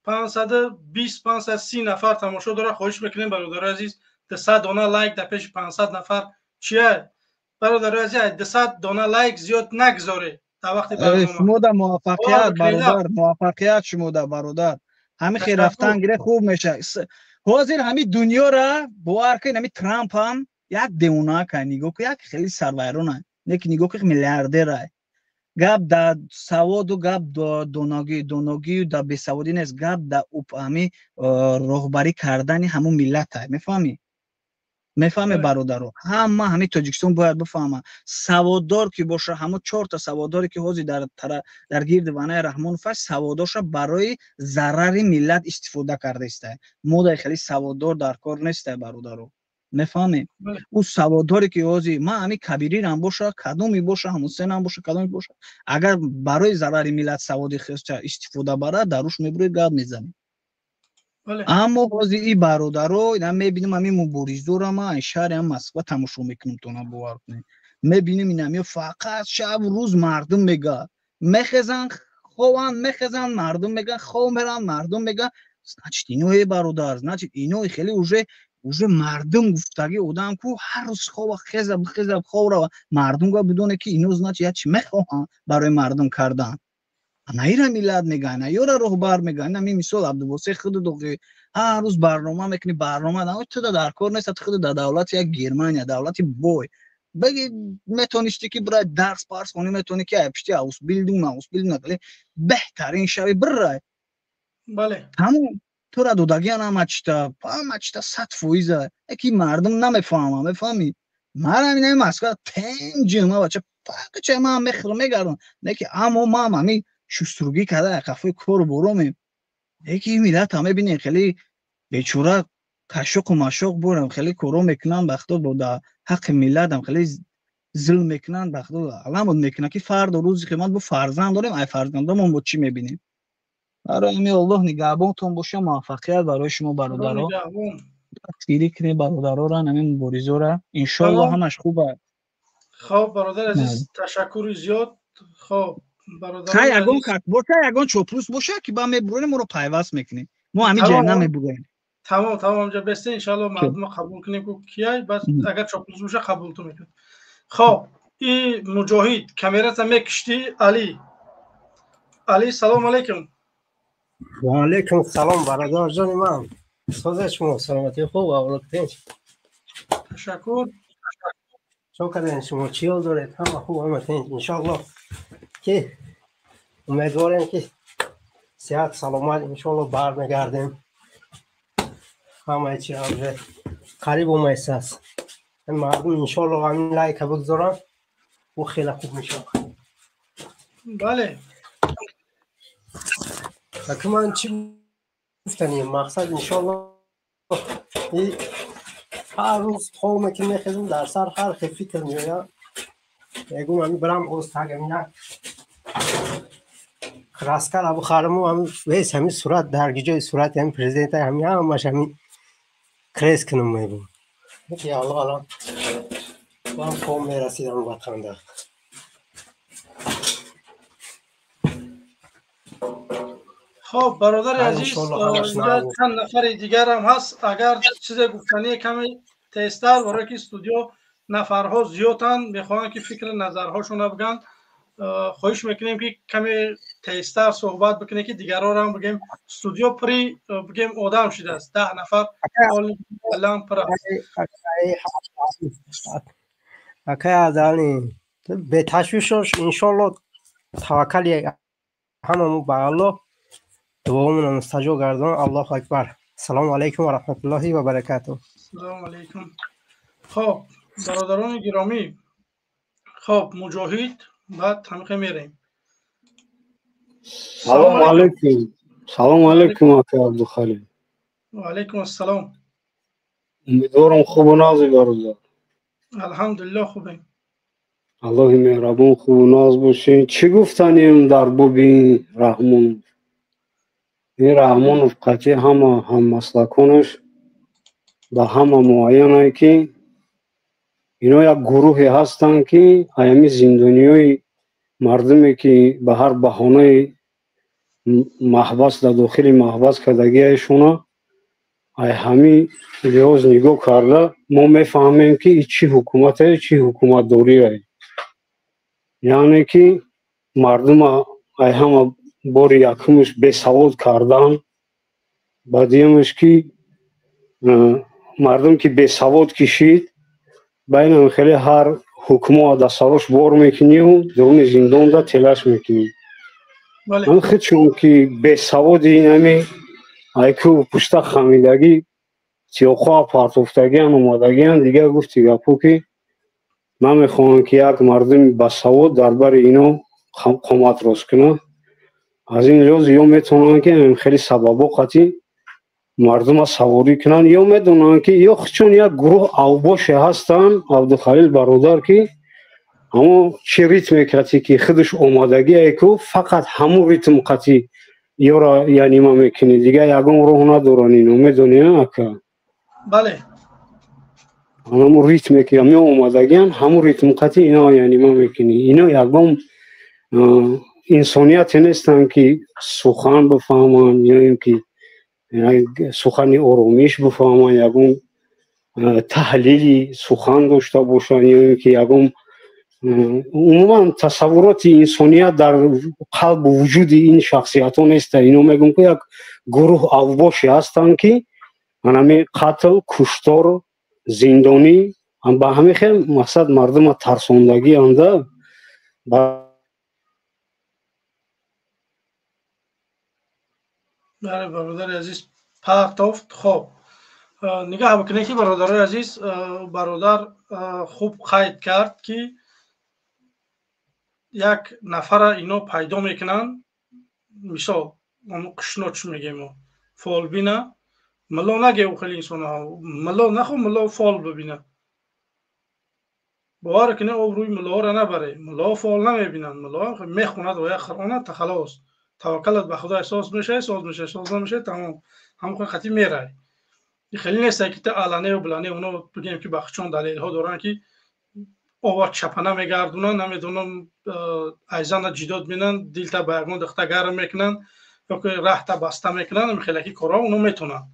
520, 530 нафар тамошо дорад. Хоҳиш мекунем, бародарои азиз, 200 дона лайк дар пеши 500 нафар чия? Бародарои азиз, 200 дона лайк зиёд нагзоре дар вақти. Шумо да муваффақият, бародар, муваффақият шумо да, бародар. Ҳами хел рафтан гире, хуб меша. Ҳозир ҳами дунёра бовар кунед, ҳами Трамп ҳам як девонака, нигоҳ ку, як хеле сарвайрона, неки нигоҳ ку, миллиардера. Гап да саводу, гап доногӣ, доногию да бесаводӣ нест, гап да ҳами роҳбарӣ кардани ҳамун миллата, мефаҳмӣ? Мефаҳме, бародаро? Ҳама ҳамин Тоҷикистон бояд бифаҳма, саводдор ки боша, ҳамо чорта саводдоре ки ҳозир дар гирди Ванаи Раҳмонов аст, саводдорша барои зарари миллат истифода кардаиста. Мо дар хеле саводдор дар кор нестай, бародаро, мефаҳмем? Ӯ саводдоре ки ҳозир ман ҳамин Кабирирам боша, кадоме боша, Ҳусенам боша, кадоме боша, агар барои зарари миллат саводи хеша истифода барад, дар рӯш мебуред, гап мезанем. Аммо ҳозир и бародаро ина мебинем, ҳамин муборизора ма шаҳри ҳам Москва тамошо мекунем, тона бовар кунед, мебинем, инамиё фақат шабу рӯз мардум мега, мехезан, хованд, мехезан, мардум меган, хов меран, мардум меган. Значит, ино, бародар, значит, ино хеле уже мардум гуфтаги одам ку ҳар рӯз хова хеза, бихеза, хов рава, мардум га бидоне ки ино, значит, як чи мехоҳанд барои мардум кардан. Наира миллат мега, наёра роҳбар мега. Ина мисол Абдубосе худу доғи ҳар рӯз барнома мекунӣ, барнома ту дар кор нест, худу дар давлати як Германия, давлати бой беги, метонисти ки бирай дарс парс хонӣ, метавонӣ ки ай пишти Ausbildung, Ausbildung беҳтарин шави, бирай. Тамом, тура додагиан ҳама чита, ҳама чита 100%. Яки мардум намефаҳма, мефаҳмӣ? Ман ина Москва тенҷи ма бача пақча ман мехӯрам, мегардам, неки аммо ман ҳами шустругӣ карда қафои кору боромем. Яки миллат ҳам мебинем, хеле бечора кашоқу машоқ борам, хеле коро мекунанд, ба худо, бо дар ҳаққи миллатам хеле зулм мекунанд, ба худо, аламот мекунанд, ки фардо рӯзи қиёмат бо фарзанд дорем, ай фарзандамон бо чӣ мебинем? Барои ҳамин Аллоҳ нигаҳбонтон боша, муваффақият барои шумо, бародаро, дастгирӣ кунед бародарора, ҳамин муборизора, иншоаллоҳ ҳамаш хуб аст. Хоб, бародари азиз, ташаккури зиёд. Хоб. Хай, ягон кас боша, ягон чоплус боша, ки ба мебурем, моро пайваст мекунем, мо ҳамин ҷай намебурем. Тамом, ҷа бесте, иншоаллоҳ мардумо қабул кунем, ку кияй бас, агар чоплус боша, қабулту мекунем. Хоб, и Муҷоҳид камерата мекишти. Али, Али, салом алейкум. Ва алейкум салом, бародар ҷони ман, созед шумо, саломатӣ хуб, авлод тинч? Ташаккур. Чо кардем шумо, чӣ ҳол доред? Ҳама хуб, ҳама тинч, иншоаллоҳ, ки умедворем, ки сиҳат саломат иншоаллоҳ бармегардем. Ҳамаи чи уже қариб омайсааст. Мардум иншоаллоҳ ҳамин лайка бигзоранд, ӯ хеле хуб мешавад. Бале. Аки ман чӣ гуфтанем, мақсад, иншоаллоҳ, ҳар рӯз хоме ки мехезам, дар сар ҳар хел фикр меояд. Мегум, ами бирам озтаг ами як краскара бихараму ами вес ҳами сурат дар ҷои сурати ҳами президента ҳами ҳамаш ҳами крес кунам, мегум. Алло, алло, ман хом мерасидам ватанда. Хоб, бародари азиз, чанд нафари дигарам ҳаст, агар чизе гуфтание, каме тезтар, барое ки студио нафарҳо зиёданд, мехоҳанд ки фикри назарҳошонро бигӯянд. Хоҳиш мекунем, ки каме тезтар суҳбат бикунем, ки дигарҳоро ҳам бигем. Студио пури, бигем, одам шудааст, 10 нафар алам пур аст. Акай Азали, беташвиш, иншолло, таваккали ҳамамо ба Аллоҳ, дуомонро мустаҷоб гардон. Аллоҳу акбар. Салому алайкум ва раҳматуллоҳи ва баракатуҳ. Салому алайкум. Хоб, бародарони гиромӣ, хоб, Муҷоҳид, баъд ҳамихе мерем. Салому алайкум, салому алайкум, ака Абдухалил. Ва алайкум ассалом. Умедворам, хубу нағзи, бародар. Алҳамдулиллоҳ, хубем. Аллоҳи меҳрабон хубу нағз бошед. Чӣ гуфтанем дар боби Раҳмонов? Ин Раҳмонов қатъи ҳама ҳаммаслаконаш ба ҳама муайянае, ки ино як гурӯҳе ҳастанд, ки аями зиндониёи мардуме, ки ба ҳар баҳонаи маҳбас дар дохили маҳбас кардагиашона, ай ҳамин лиҳоз нигоҳ карда, мо мефаҳмем, ки и чӣ ҳукуматае, чӣ ҳукуматдорие. Яъне ки мардума ай ҳама бори якумш бесавод кардан, ба дуюмаш, ки мардум ки бесавод кишид, байнам хеле ҳар ҳукмо дастарош бор мекунию дуруни зиндонда телаш мекунӣ. Худшон ки бесаводи инами айку пушта хамидагӣ. Сиёқҳо партофтагиан, омадагиан. Дигар гуфти гапо, ки намехоҳанд, ки як мардуми басавод дар бари ино қомат рост кунад. Аз ин лиҳоз ё метавонанд, ки хеле сабабо қатъи мардума саворӣ кунанд, ё медонанд, ки ё чун як гурӯҳ авбоше ҳастанд, Абдухалил бародар, ки ҳамо чи ритме қатӣ ки худаш омадагие ку, фақат ҳамун ритм қатӣ ёра янима мекунӣ, дигар ягон роҳ надоранд ино, медонӣ, ака? Бале. Ҳамун ритме ки ҳамё омадагиан, ҳамун ритм қатӣ ино янима мекунӣ. Ино ягон инсонияте нестанд, ки сухан бифаҳманд ё ин ки сухани оромиш бифаҳманд, ягон таҳлили сухан дошта бошанд, ё ин ки ягон умуман тасаввуроти инсоният дар қалбу вуҷуди ин шахсиятҳо неста. Ино мегӯм, ки як гурӯҳ авбоше ҳастанд, ки анами қатл, куштор, зиндонӣ, ба ҳамин хел мақсад мардума тарсондагӣ анда. Бале, бародари азиз партофт. Хоб, нигаҳ бикунед, ки бародарои азиз, бародар хуб қайд кард, ки як нафара ино пайдо мекунанд, мисол қишноч мегем, фолбина, милло наге, ӯ хеле инсонҳо милло нахо, милло фол бибина, бовар кунед, обрӯи миллоҳоро набаре. Миллоҳо фол намебинанд, миллоҳо мехонад ва як қуръона, халос, таваккалат ба худо, соз мешавад, соз мешавад, соз намешавад, тамом, ҳамон хати мерай. Хеле нест, ки та аланеу булане оно бигем, ки бахчон далелҳо доранд, ки ова чапана мегардунанд, намедонам, айзана ҷидод менанд, дилта ба ягон духта гарм мекунанд ё ки раҳта баста мекунанд. Хеляки корҳо оно метонанд.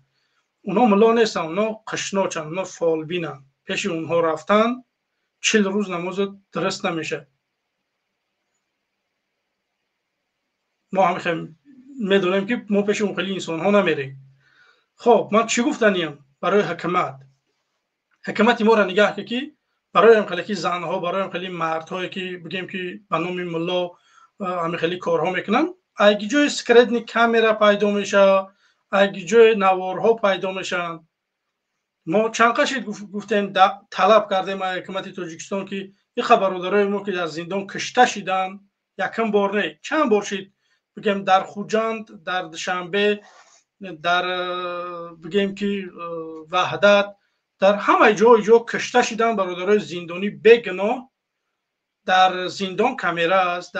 Оно мулло нестанд, оно қишночанд, оно фолбинанд. Пеши онҳо рафтан, 40 рӯз намозат дуруст намешавад. Мо ҳам медонем, ки мо пеши он хели инсонҳо намерем. Хоб, ман чӣ гуфтаниям барои ҳукумат? Ҳукумати моро нигаҳ ки барои ҳам хеле занҳо, барои ҳам хеле мардҳое, ки бигем, ки ба номи мулло ҳамин хеле корҳо мекунанд, аги ҷои скрытный камера пайдо мешавад, аги ҷои наворҳо пайдо мешаванд. Мо чанд қашид гуфтем, талаб кардем аз ҳукумати Тоҷикистон, ки иха бародарои мо, ки дар зиндон кушта шиданд, якум бор не, чанд бор шид, бигем, дар Хуҷанд, дар Душанбе, дар, бигем, ки Ваҳдат, дар ҳамаи ҷои ҷо кушта шиданд бародарои зиндонӣ бегуноҳ. Дар зиндон камера аст,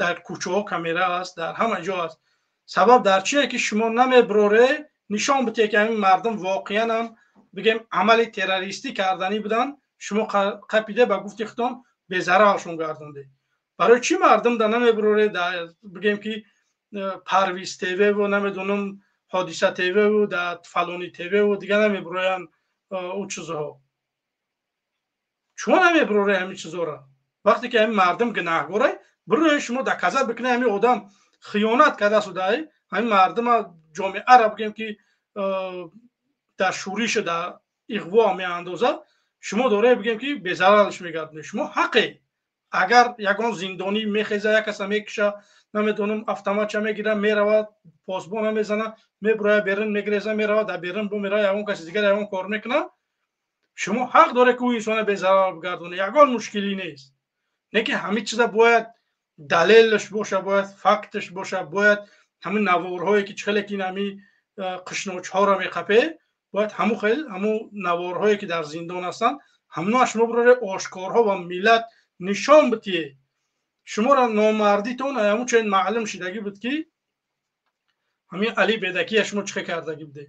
дар кӯчаҳо камера аст, дар ҳама ҷо аст. Сабаб дар чие, ки шумо намеброре нишон битед, ки ҳамин мардум воқеан ҳам, бигем, амали террористӣ карданӣ буданд, шумо қапиде, ба гуфти худтон, безараршон гардондед? Барои чӣ мардум да намеброре, бигем, ки Парвиз ТВ намедонам, Ҳодиса ТВ, дар фалони ТВ дига намеброянд ӯ чизҳо? Шумо намеброре ҳамин чизҳоро, вақте ки ҳамин мардум гунаҳгоре, бирои шумо доказать бикунед, ҳамин одам хиёнат карда судай, ҳамин мардума, ҷомеаро, бигем, ки дар шӯришу дар иғво меандозад, шумо доред, бигем, ки безарарш мегардонед. Шумо ҳақе, агар ягон зиндонӣ мехеза, як каса мекуша, намедонам, автоматча мегира, меравад, посбона мезана, меброя берун, мегреза, меравад, дар берун бо мерава, ягон каси дигар ягон кор мекунад, шумо ҳақ доред, ки ӯ инсона безарар бигардонед, ягон мушкилӣ нест. Не ки ҳамин чиза бояд далелаш боша, бояд факташ боша, бояд ҳамин наворҳое, ки чӣ хеле ки ҳамин қишночҳоро меқапе, бояд ҳамун хел ҳамун наворҳое, ки дар зиндон ҳастанд, ҳамуна шумо бироре, ошкорҳо ва миллат нишон битие. Шуморо номардитон ҳамун чунин маълум шидагӣ буд, ки ҳамин Али Бедакия шумо чӣ кардагӣ буде.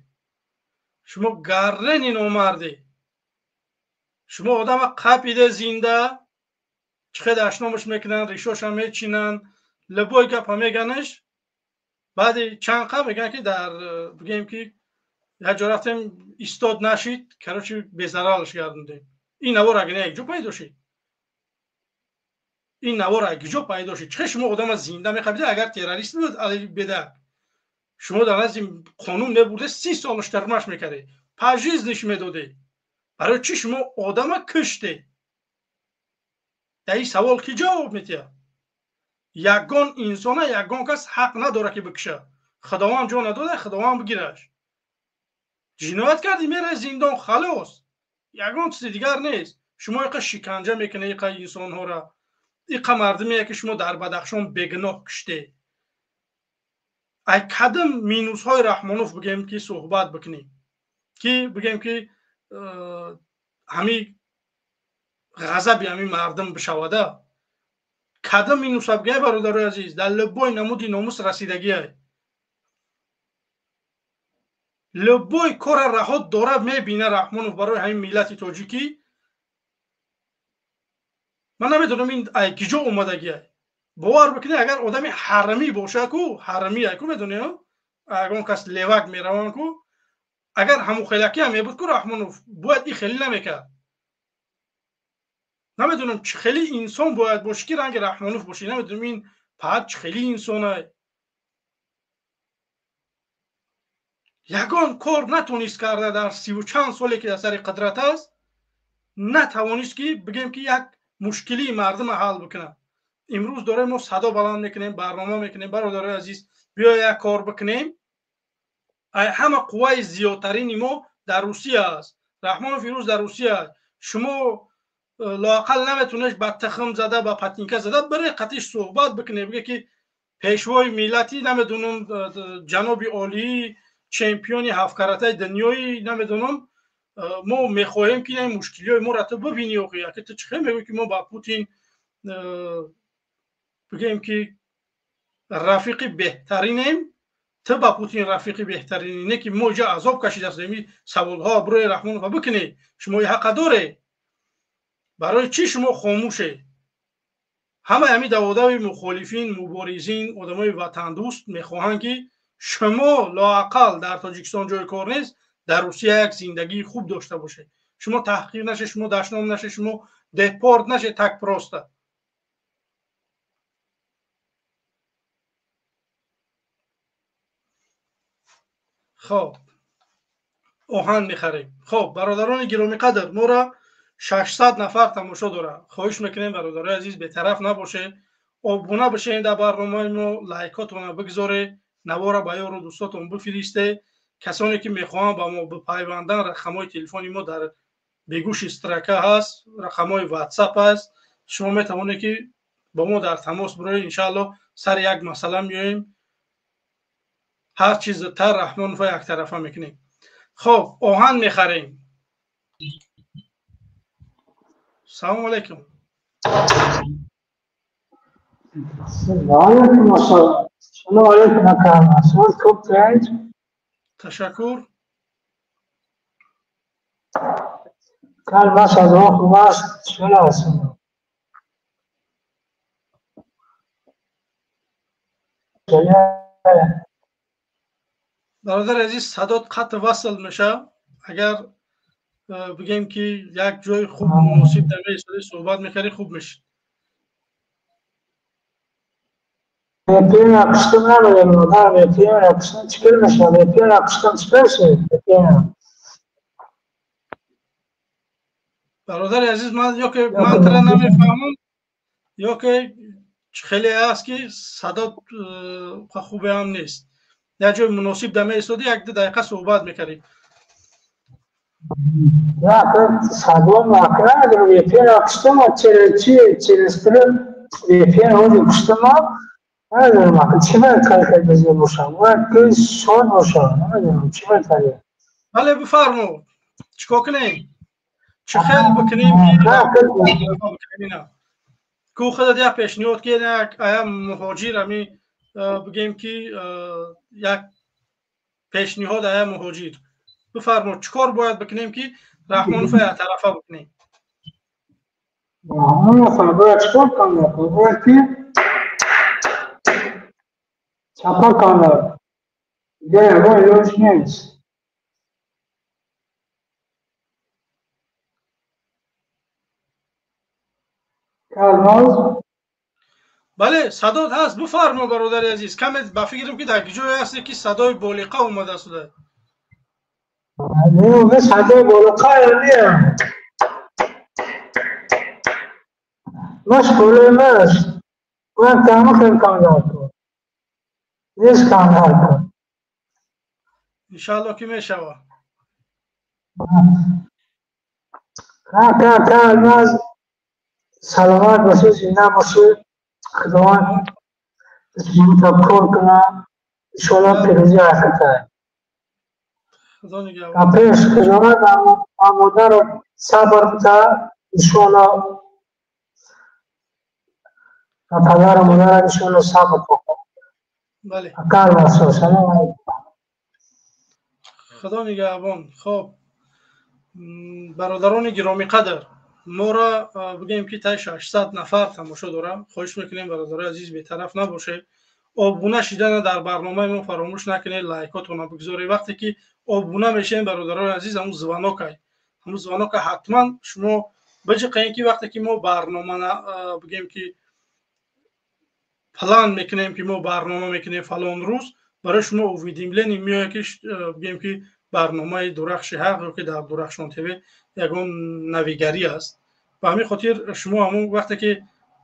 Шумо гаррени номардӣ, шумо одама қапиде зинда, чӣ хел ашномаш мекунанд, ришоша мечинанд, любой гапа меганаш, баъди чанд қа мегӯянд, ки дар, бигем, ки як ҷо рафтем, истод нашид, короче, безарарш гардондем. Ин навор агар як ҷо пайдо шид, ин навор аз куҷо пайдо шуд? Чӣ шумо одама зинда меқабида? Агар террорист буд Али Бедак, шумо дар назди қонун мебурде, 30 солаш тармаш мекарде, пожизненный ш медоде. Барои чӣ шумо одама куште? Дар ин савол ки ҷавоб метиҳад? Ягон инсона, ягон кас ҳақ надорад, ки бикуша. Худованд ҷо надода, Худованд бигираш. Ҷиноят кардӣ, мераи зиндон, халос. Ягон чизи дигар нест. Шумо иқа шиканҷа мекунед иқа инсонҳоро, иқа мардуме ки шумо дар Бадахшон бегуноҳ куште. Ай кадом минусҳои Раҳмонов бигем ки суҳбат бикунем, ки бигем ки ҳами ғазаби ҳами мардум бишавада? Кадом минуса бигӯяй, бародарои азиз? Дар любой намуди номус расидагиай, любой кора раҳот дора мебина Раҳмонов барои ҳамин миллати тоҷикӣ. Ман намедонам ин ай киҷо омадагиай. Бовар бикунед, агар одами ҳарамӣ боша ку, ҳарамӣ ай ку, медонед, ягон кас левак мераванд ку, агар ҳамун хелакӣ ҳам мебуд ку Раҳмонов, бояд и хеле намекард. Намедонам чӣ хели инсон бояд бошӣ ки ранги Раҳмонов бошӣ. Намедонам ин паҳат чӣ хели инсонай. Ягон кор натонист карда дар сиву чанд соле ки дар сари қудрат аст, натавонист ки бигем ки як мушкилии мардума ҳал бикунад. Имрӯз дорем мо садо баланд мекунем, барнома мекунем. Бародарои азиз, биё як кор бикунем. Ҳама қувваи зиёдтарини мо дар Русия аст. Раҳмонов имрӯз дар Русия аст. Шумо лоақал наметонеш ба тухм зада, ба патинка зада бире қатиш суҳбат бикуне, биге ки пешвои миллати, намедонам, ҷаноби олии, чемпиони ҳафткаратаи дунёи, намедонам, мо мехоҳем ки ин мушкилиҳои моро ту бибинӣ. Охи яке ту чӣ хел мегӯӣ ки мо ба Путин бигӯем ки рафиқи беҳтаринем, ту ба Путин рафиқи беҳтаринӣ, не ки мо иҷа азоб кашидаастем. Ин саволҳо брои Раҳмонова бикунед. Шумо ҳақа доре. Барои чӣ шумо хомӯше? Ҳамаи ҳамин даводави мухолифин, муборизин, одамои ватандӯст мехоҳанд ки шумо лоақал дар Тоҷикистон ҷои кор нест, дар Русия як зиндагии хуб дошта бошед. Шумо таҳқир нашед, шумо дашном нашед, шумо депорт нашед, так просто. Хоб, оҳан мехарем. Хоб, бародарони гиромиқадр, моро 600 нафар тамошо дорад. Хоҳиш мекунем, бародарои азиз, бетараф набошед, обуна бишед дар барномаи мо, лайкотонро бигзоред, навора ба ёру дӯстотон бифиристед. Касоне ки мехоҳанд ба мо бипайванданд, рақамҳои телефони мо дар бегӯши строка ҳаст, рақамҳои ватсап ҳаст. Шумо метавонед ки бо мо дар тамос бироед. Иншаалло сари як масъала меоем, ҳар чиз зудтар Раҳмонова яктарафа мекунем. Хоб, оҳан мехарем. Салому алайкум. Ваалайкум ассалом. Салому алайкум, ака. Хуб тайд? Ташаккур. Калмас аз он хуб аст, чун аст? Бародари азиз, садот қатъ васл мешавад. Агар бигем ки як ҷои хуб муносиб дар меистоди суҳбат мекардӣ, хуб мешид. VPN yapıştım nerede burada? VPN yapıştım çıkırmış ya. VPN yapıştım çıkırmış. VPN. Бародари азиз, ман ё ки ман тра намефаҳмам, ё ки хеле аст ки садот хубе ҳам нест. Як ҷои муносиб дар меистодӣ, як ду дақиқа суҳбат мекардӣ. Ya садо макра VPN yapıştım через чи через VPN yapıştım. Намедонам ака чӣ бояд кар карда бошам, бояд ки шод бошам. Намедонам чӣ бояд кард. Бале, бифармо, чӣ кор кунем, чӣ хел бикунем ку худат як пешниҳод ки як ая муҳоҷир ами бигем ки як пешниҳод ая муҳоҷир бифармо, чӣ кор бояд бикунем ки Раҳмонова яктарафа бикунем? Раҳмонова бояд чӣ кор кунад? Бояд ки чапа кунад. Дигар ягон илоҷ нест. Калмоз? Бале, садот ҳаст, бифармо, бародари азиз. Каме ба фикрам ки дар ҷое ҳасте ки садои болиқа омадааст. Не, садои болиқа не. Маш болемаш. Бояд таъмин кунам. Нест кунам. Иншаалло ки мешавад. Ка Алмаз, саломат бошед, зинда бошед. Худованд дастмонта кор кунад. Иншоаллоҳ пирӯзии ҳақиқат. Худо нигаҳбон. Пеш худованд ба модарро сабр бидиҳад, иншоаллоҳ ба падару модарам иншоаллоҳ сабр кунад. Бале. Ака Алмаз, салом алайкум. Худо нигаҳбон. Хоб, бародарони гиромиқадр, моро бигӯем ки таи 600 нафар тамошо дорам. Хоҳиш мекунем, бародарои азиз, бетараф набошед. Обуна шидана дар барномаи мо фаромӯш накунед, лайкотонро бигзоред. Вақте ки обуна мешавем, бародарои азиз, ҳамун звонокай, ҳамун звонока ҳатман шумо биҷиқем, ки вақте ки мо барнома бигӯем ки план мекунем, ки мо барнома мекунем фалон рӯз, барои шумо уведомление меояд, ки бигӯем ки барномаи Дурахши ҳақ ё ки дар Дурахшон ТВ ягон навигарӣ аст. Ба ҳамин хотир шумо ҳамун вақте ки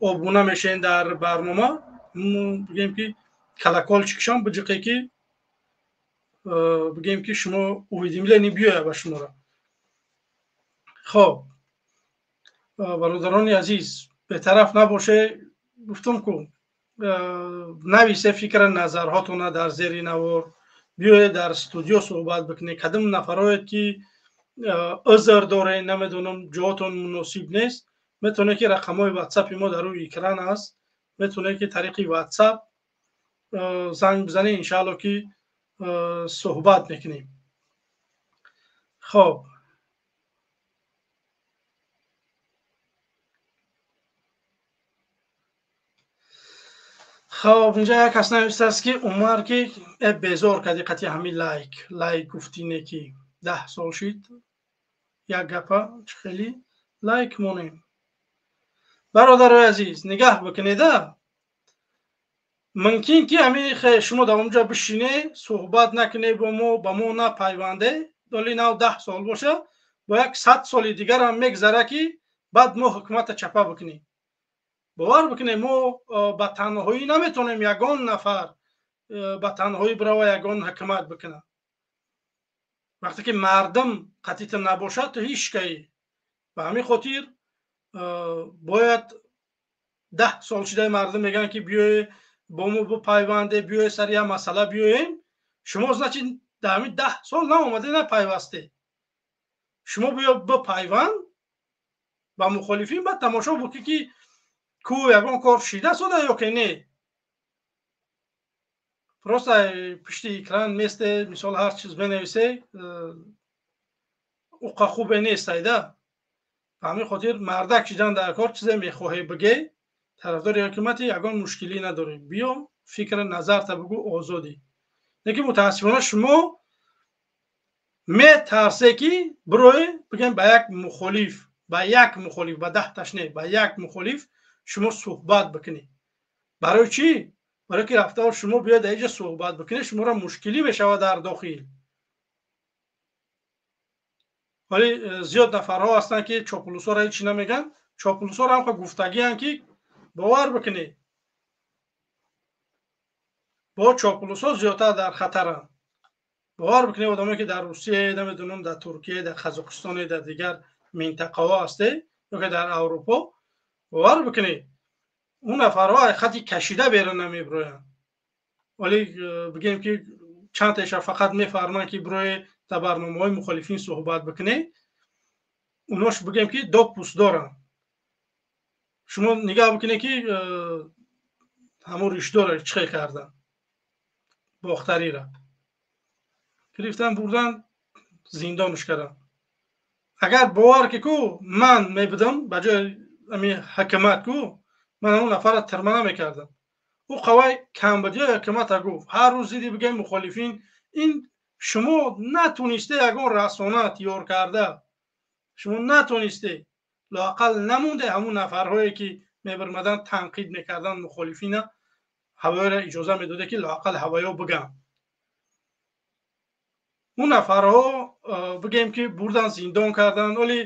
обуна мешавед дар барнома, бигӯем ки колокольчикшам биҷиқе, ки бигӯем ки шумо уведомление биёяд ба шуморо. Хоб, бародарони азиз, бетараф набоше. Гуфтум ку, нависе фикра назарҳотона дар зери навор, биёед дар студио суҳбат бикунед. Кадом нафароед ки узр доред, намедонам, ҷоотон муносиб нест, метавонед ки рақамҳои ватсапи мо дар рӯи экран аст, метавонед ки тариқи ватсап занг бизанед, иншаалло ки суҳбат мекунем. Хоб, хоб, инҷа як кас навиштааст, ки Умар, ки э безор кардӣ қатъи ҳамин лайк лайк гуфтине, ки 10 сол шид як гапа, чӣ хеле лайк монем. Бародарои азиз, нигаҳ бикунеда, мумкин ки ҳамин шумо дар онҷа бишине, суҳбат накуне бо мо, ба мо напайванде, доли нав 10 сол боша, бо як 100 соли дигарам мегзара, ки баъд мо ҳукумата чапа бикунем. Бовар бикунем, мо ба танҳоӣ наметавонем, ягон нафар ба танҳоӣ бирава ягон ҳукумат бикунад. Вақте ки мардум қатъита набошад, то ҳеҷ каи. Ба ҳамин хотир бояд 10 сол шидаи мардум мегӯянд, ки биёе бо мо бипайванде, биёе сари як масъала биёем. Шумо, значит, дар ҳамин 10 сол наомаде, напайвасте. Шумо биё бипайванд ба мухолифин, баъд тамошо бикӣ, ки ку ягон кор шида сода ё ки не. Просто пишти экран месте, мисол, ҳар чиз менависе, уқа хубе нест айда. Ба ҳамин хотир мардак шидан дар кор, чизе мехоҳе бигӯ, тарафдори ҳукумати, ягон мушкилӣ надорӣ, биё фикри назарта бигӯ, озодӣ. Лекин мутаассифона шумо метарсе, ки бирои бигӯем ба як мухолиф, ба як мухолиф, ба 10таш не, ба як мухолиф шумо суҳбат бикунед. Барои чӣ? Барои ки рафтао шумо биёед дар инҷа суҳбат бикунед, шуморо мушкилӣ мешавад дар дохил. Вале зиёд нафарҳо ҳастанд, ки чоплусоро ҳеҷ чӣ намегӯянд. Чоплусоро ҳам гуфтагианд, ки бовар бикунед, бо чоплусо зиёдтар дар хатаранд. Бовар бикунед, одамое ки дар Русия, намедонам, дар Туркия, дар Қазоқистоне, дар дигар минтақаҳо ҳасте ё ки дар Аврупо, бовар бикунед, он нафарҳо хати кашида берун намебироянд. Вале бигӯем, ки чанд теша фақат мефарманд, ки бирои дар барномаҳои мухолифин суҳбат бикунед, унош бигӯем, ки допуск доранд. Шумо нигаҳ бикунед, ки ҳамон ришдора чӣ хел карданд, Бохтарира гирифтан, бурдан, зиндонш карданд. Агар бовар ки ку ман мебудам ба ҷои ами ҳукумат, ку ман ҳамон нафарро тирма намекардам. Ӯ қавай камбудиҳои ҳукумата гуфт. Ҳар рӯз диди бигӯем мухолифин, ин шумо натонисте ягон расона тиёр карда, шумо натонисте, лоақал намонде ҳамун нафарҳое ки мебирмадан, танқид мекарданд мухолифина, ҳавояро иҷоза медоде, ки лоақал ҳавоё бигӯянд. Он нафарҳо бигӯем, ки бурдан, зиндон карданд. Оли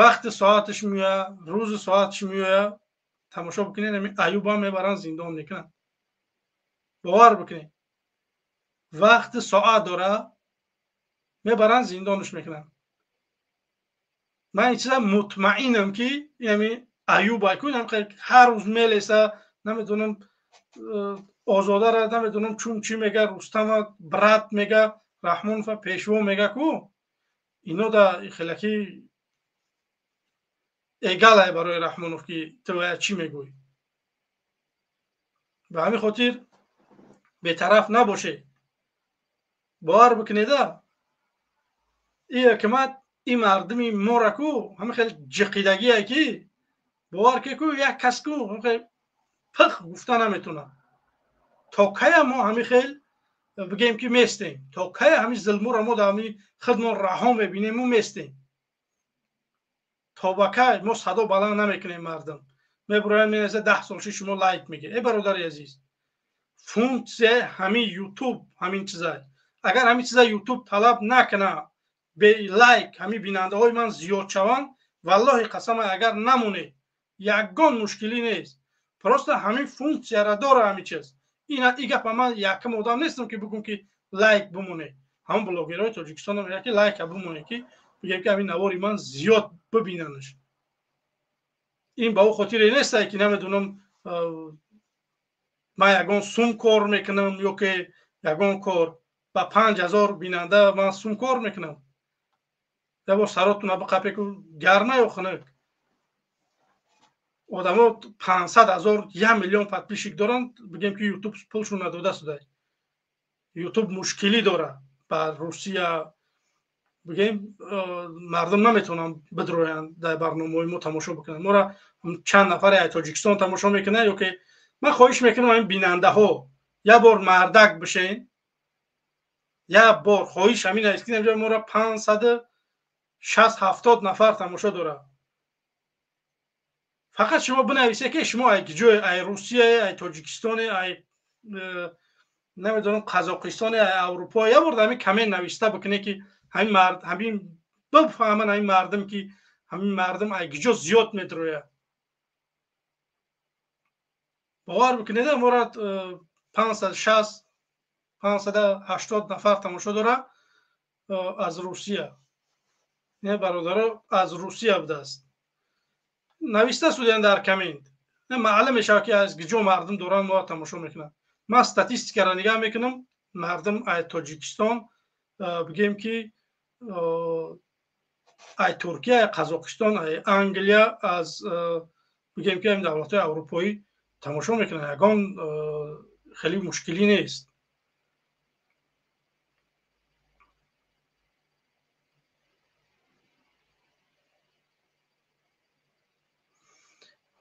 вақти соаташ меояд, рӯзи соаташ меояд, тамошо бикунед, ами Аюбам мебаранд, зиндон мекунанд. Бовар бикунед, вақти соат дора, мебаранд, зиндонаш мекунанд. Ман ин чиза мутмаинам, ки ами Аюб айку ҳар рӯз мелеса, намедонам, Озодара намедонам чун чӣ мега, Рустама брат мега, Раҳмонова пешво мега ку, ино да хелаки эгалай барои Раҳмонов, ки ту чӣ мегӯӣ. Ба ҳамин хотир бетараф набошед, бовар бикунеда, ин ҳукумат ин мардуми мора ку ҳамин хел ҷиқидагие, ки бовар ке ку, як кас ку хел пих гуфта наметонад. То кая мо ҳамин хел бигем, ки местем? То кая ҳамин зулмуро мо дар ҳамин худмон раҳо мебинему местем? То ба кай мо садо баланд намекунем? Мардум мебуроянд, менависа, 10 сол ши шумо лайк мегиред. Э, бародари азиз, функсия ҳамин Ютуб ҳамин чизай. Агар ҳамин чиза Ютуб талаб накуна, бе лайк ҳамин бинандаҳои ман зиёд шаванд, валлоҳи қасама, агар намонед, ягон мушкилӣ нест. Просто ҳамин функсияра дора ҳамин чиз. Ина и гапа ман якум одам нестам, ки бигӯм, ки лайк бимонед. Ҳамон блогерҳои Тоҷикистон мегӯяд, ки лайка бимонед, ки бигем, ки ҳамин навори ман зиёд бибинанаш. Ин ба ӯ хотире нестае, ки намедонам, ман ягон сум кор мекунам ё ки ягон кор. Ба 5000 бинанда ман сум кор мекунам? Ябор саротуна биқапеку, гарма ё хунук? Одамо 500 000, 1 миллион подписчик доранд, бигем, ки Ютуб пулшон надода шуда. Ютуб мушкилӣ дорад ба Русия, бигем, мардум наметавонанд бидроянд, дар барномаҳои мо тамошо бикунанд. Моро чанд нафаре аз Тоҷикистон тамошо мекунанд. Ё ки ман хоҳиш мекунам, ҳамин бинандаҳо як бор мардак бишен, як бор хоҳиш ҳамин аст, ки моро 560-70 нафар тамошо дорад. Фақат шумо бинависе, ки шумо ай ҷое: ай Русия, ай Тоҷикистоне, ай намедонам, Қазоқистоне, ай Аврупо. Як бор ҳамин коммент нависта бикуне, ки ҳамин мард ҳамин бифаҳманд, ҳамин мардум, ки ҳамин мардум ай киҷо зиёд медрояд. Бовар бикунед, мора 560, 580 нафар тамошо дорад аз Русия. Не, бародаро, аз Русия будааст, нависта судян дар коммент. Маълум мешавад, ки аз киҷо мардум доранд моро тамошо мекунанд. Ман статистикаро нигаҳ мекунам, мардум ай Тоҷикистон, бигем, ки ай Туркия, ай Қазоқистон, ай Англия, аз бигем, ки ҳамин давлатҳои аврупоӣ тамошо мекунанд. Ягон хеле мушкилӣ нест.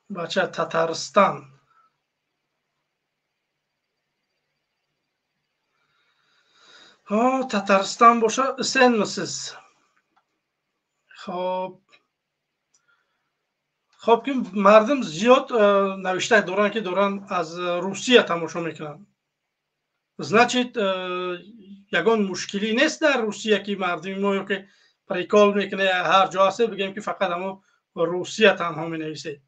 Бача, Татарстан. Татарстан боша, исенмisiz? Хоб, ки мардум зиёд навишта доранд, ки доранд аз Русия тамошо мекунанд. Значит, ягон мушкилӣ нест дар Русия, ки мардуми мо ё ки прикол мекуна, ҳар ҷо ҳасте, бигем, ки фақат ҳамо Русия танҳо менависед.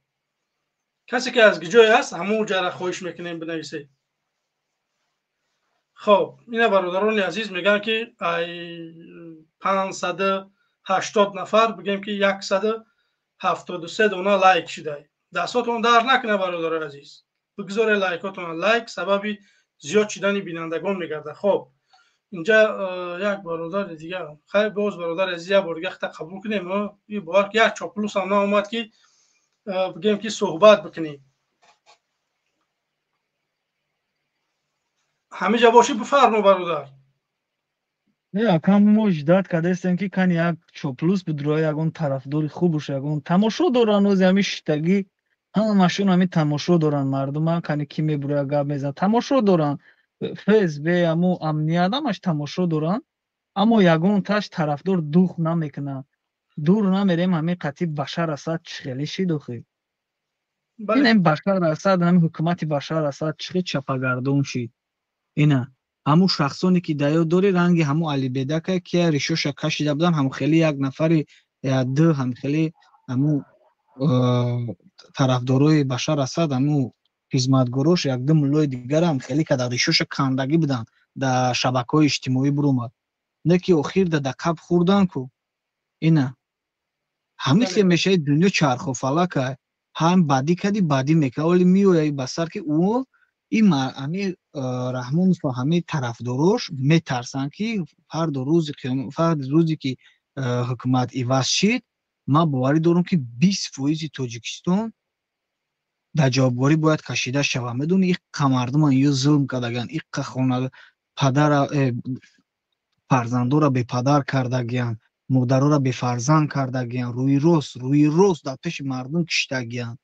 Касе ки аз ҷое аст, ҳамон ҷара хоҳиш мекунем, бинависед. Хоб, ина бародарони азиз мегӯянд, ки ай 580 нафар, бигем, ки 173 дона лайк шидай. Дастотон дар накуна, бародарои азиз, бигзоре лайкотон. Лайк сабаби зиёд шидани бинандагон мегардад. Хоб, инҷа як бародари дигар. Хайр, боз бародари азиз, як бор дига хата қабул кунем. Бовар, як чоплусам наомад, ки бигем, ки суҳбат бикунем. Ҳамиҷа бошӣ, бифармо, бародар. Не, акам, мо ждать кардастем, ки кани як чоплус бидроя, ягон тарафдори хуб боша, ягон тамошо доранд. Ози ҳами шиштагӣ ҳамашон ҳами тамошо доранд мардума. Кани ки мебуроя, гап мезанад, тамошо доранд. ФСБ, аму амният, ҳамаш тамошо доранд, аммо ягонташ тарафдор дух намекунад. Дур намерем, ҳамин қатъи Башар Асад чӣ хеле шид охи. Ин Башар Асад, ҳамин ҳукумати Башар Асад чӣ хел чапагардон шид. Ина ҳамун шахсоне, ки дар ёд дорӣ, ранги ҳамун Алибедака, ки ришоша кашида буданд, ҳамун хеле як нафари ду ҳам хеле ҳамун тарафдорои Башар Асад, ҳамун хизматгорош, якду муллои дигарам хеле када ришоша кандагӣ буданд, дар шабакаҳои иҷтимоӣ буромад. Не, ки охир да қаб хӯрдан ку. Ина Ҳамин хел мешавад дунё чархуфалака. Ҳам бадӣ кади бадӣ мекунад. Вале меояд ба сар ки ӯ ин ҳами Раҳмонов ва ҳамаи тарафдорош метарсанд, ки фарду рӯзи қиёмат, фарди рӯзе ки ҳукумат иваз шид, ман боварӣ дорам, ки 20% Тоҷикистон дар ҷавобгорӣ бояд кашида шавад. Медонӣ, иққа мардуман ё зулм кардагианд, иққа хона падара фарзандора бепадар кардагианд, модарора бефарзанд кардагианд, рӯи рост, рӯи рост дар пеши мардум киштагианд.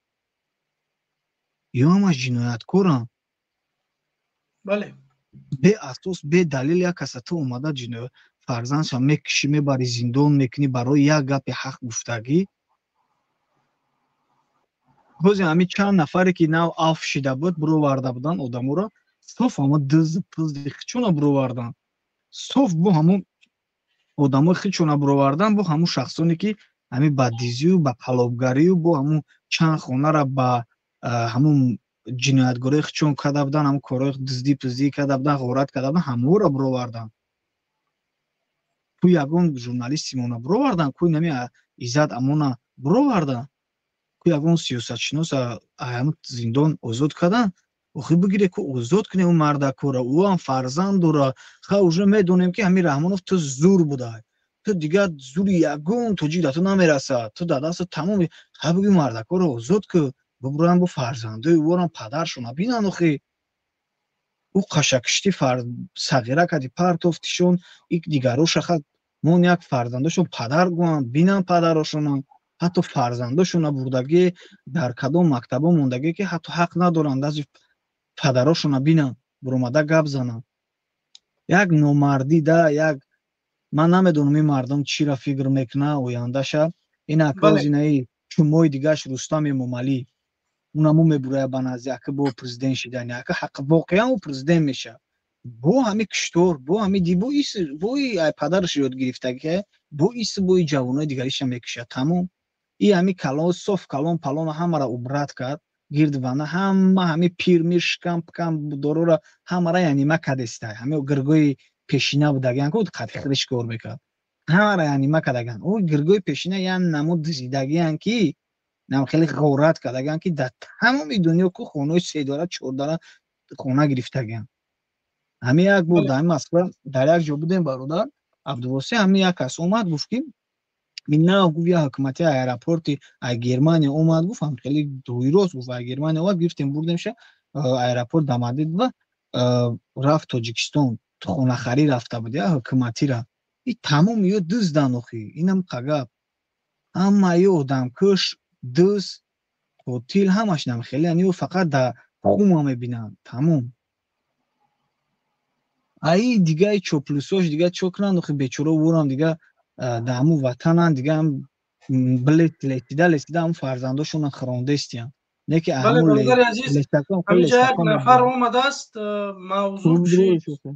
Ё ҳамаш ҷинояткоранд. Бале. Беасос, бедалил як каса ту омада ҷиноят фарзандша мекушӣ, мебарӣ, зиндон мекунӣ барои як гапи ҳақ гуфтагӣ. Ҳозир ҳамин чанд нафаре ки нав афв шида буд, бироварда буданд одаморо, соф ҳама дизду пизди хичона бироварданд. Соф бо ҳамон одамои хичона бировардан, бо ҳамон шахсоне ки ҳамин ба дизию ба қалобгарию бо ҳамон чанд хонара ба ҳамон ҷиноятгорои хичон карда буданд, ҳамон корҳои дуздӣ пиздӣ карда буданд, ғорат карда буданд, ҳамаро бироварданд. Ку ягон журналисти мона бироварданд, ку нами Иззат Амона бироварданд, ку ягон сиёсатшинос ҳамон зиндон озод карданд. Охир бигире, ку озод кунем ӯ мардакора, ӯ ҳам фарзанд дора. Ха, уже медонем, ки ҳамин Раҳмонов ту зур буда, ту дигар зури ягон тоҷик дар ту намерасад, ту дар дасту тамоми. Ха, биги мардакора озод ку, бубуранд бо фарзандои ӯрам падаршона бинанд. Охи ӯ қашакишти сағира кади партофтишон, ик дигароша ха мон як фарзандошон падар гӯянд, бинанд падарошона. Ҳатто фарзандошона бурдагӣ дар кадом мактабо мондагӣ, ки ҳатто ҳақ надоранд дази падарошона бинанд, буромада гап зананд. Як номардӣ да як ман намедонам ин мардум чиро фикр мекунад ояндаша. Ин акрозинаи чумои дигаш Рустам Эмомалӣ, унаму мебурая ба назди ака бо президент шидани ака ҳақ воқеан ӯ президент мешавад. Бо ҳами киштор, бо ҳами ди, бо ис, бо падараш ёд гирифтаги, бо ис, бо ҷавонои дигариша мекушад, тамом. И ҳами калон соф калон палона ҳамара убрат кард, гирд вана ҳама ҳами пир мир шикам пикам дорора ҳамара янима кадеста. Ҳами гиргои пешина будагиан ку қати худиш кор мекард, ҳамара янима кардаган. Ӯ гиргои пешина ян намуд дизидагиан, ки нам хеле ғорат кардаган, ки дар тамоми дунё ку хонаи седора чордора хона гирифтагиан. Ҳами як бор дар Москва дар як ҷо будем, бародар Абдувосе, ҳами як кас омад, гуфт, ки нав, гуфт, як ҳукумати аэропорти ай Германия омад, гуфт, ҳам хеле рӯйрост гуфт, ай Германия омад, гирифтем, бурдемша аэропорт Домодедово, рафт Тоҷикистон, хонахарӣ рафта буд я ҳукуматира. И тамом ё дуздан. Охи инам қагап ҳама ё одамкуш, дуз, қотил, ҳамаш нам хеле ё фақат дар хума мебинанд, тамом. Аи дигаи чоплусош дига чо кунанд? Охи бечора ворам дига дар ҳамун ватананд, дига билет летида летида ҳамун фарзандошона хирондестиянд. Неки ҳаминҷа як нафар омадааст. Мавзӯъ чӣ?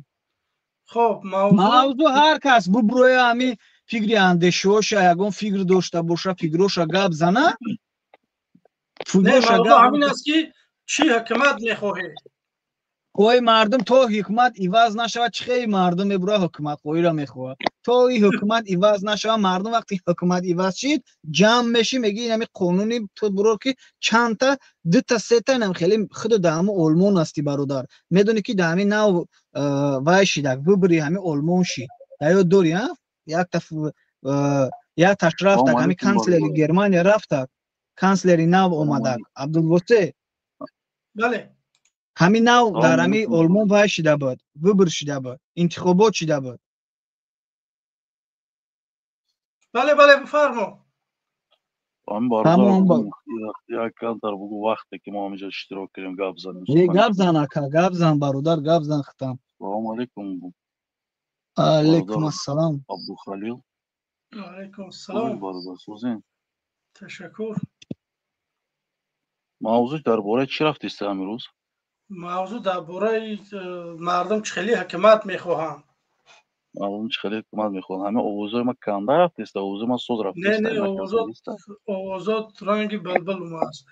Хоб, мавзӯъ ҳар кас бубуроя, ҳами фикри андешиҳоша, ягон фикр дошта боша, фикроша гап зана. Ҳамин аст, ки чӣ ҳукумат мехоҳед? Қои мардум то ҳукумат иваз нашавад, чӣ хели мардум мебура ҳукумат қоиро мехоҳад. То и ҳукумат иваз нашавад мардум, вақти ҳукумат иваз шид, ҷамъ мешӣ, меги инами қонуни ту бурор, ки чандта, дута, сета инам хеле худу дар ҳамун Олмон ҳасти, бародар, медонӣ, ки дар ҳамин нав вай шидак выбори ҳамин Олмон шид, дар ёд дорӣ, а якташ рафтак, ҳамин канцлери Германия рафтак, канцлери нав омадак, Абдулвосе. Бале. Ҳамин нав дар ҳамин Олмон вай шида буд, выбор шида буд, интихобот шида буд. Бале, бале, бифармо. Як камтар бугу, вақте ки мо ҳаминҷо иштирок кардем, гап занем. Не, гап зан, ака, гап зан, бародар, гап зан хитам. Салому алейкум. Алейкум ассалом. Абдухалил. Алейкум ассалом. Бародар, сӯзен? Ташаккур. Мавзӯъ дар бораи чӣ рафтиста ҳамин Мавзӯъ дар бораи мардум чӣ хеле ҳукумат мехоҳанд. Мардум чӣ хеле ҳукумат мехоҳанд. Ҳамин овозҳои ма канда рафтиста, овози ма соз рафтиста? Не, не, овозот ранги булбул омааст.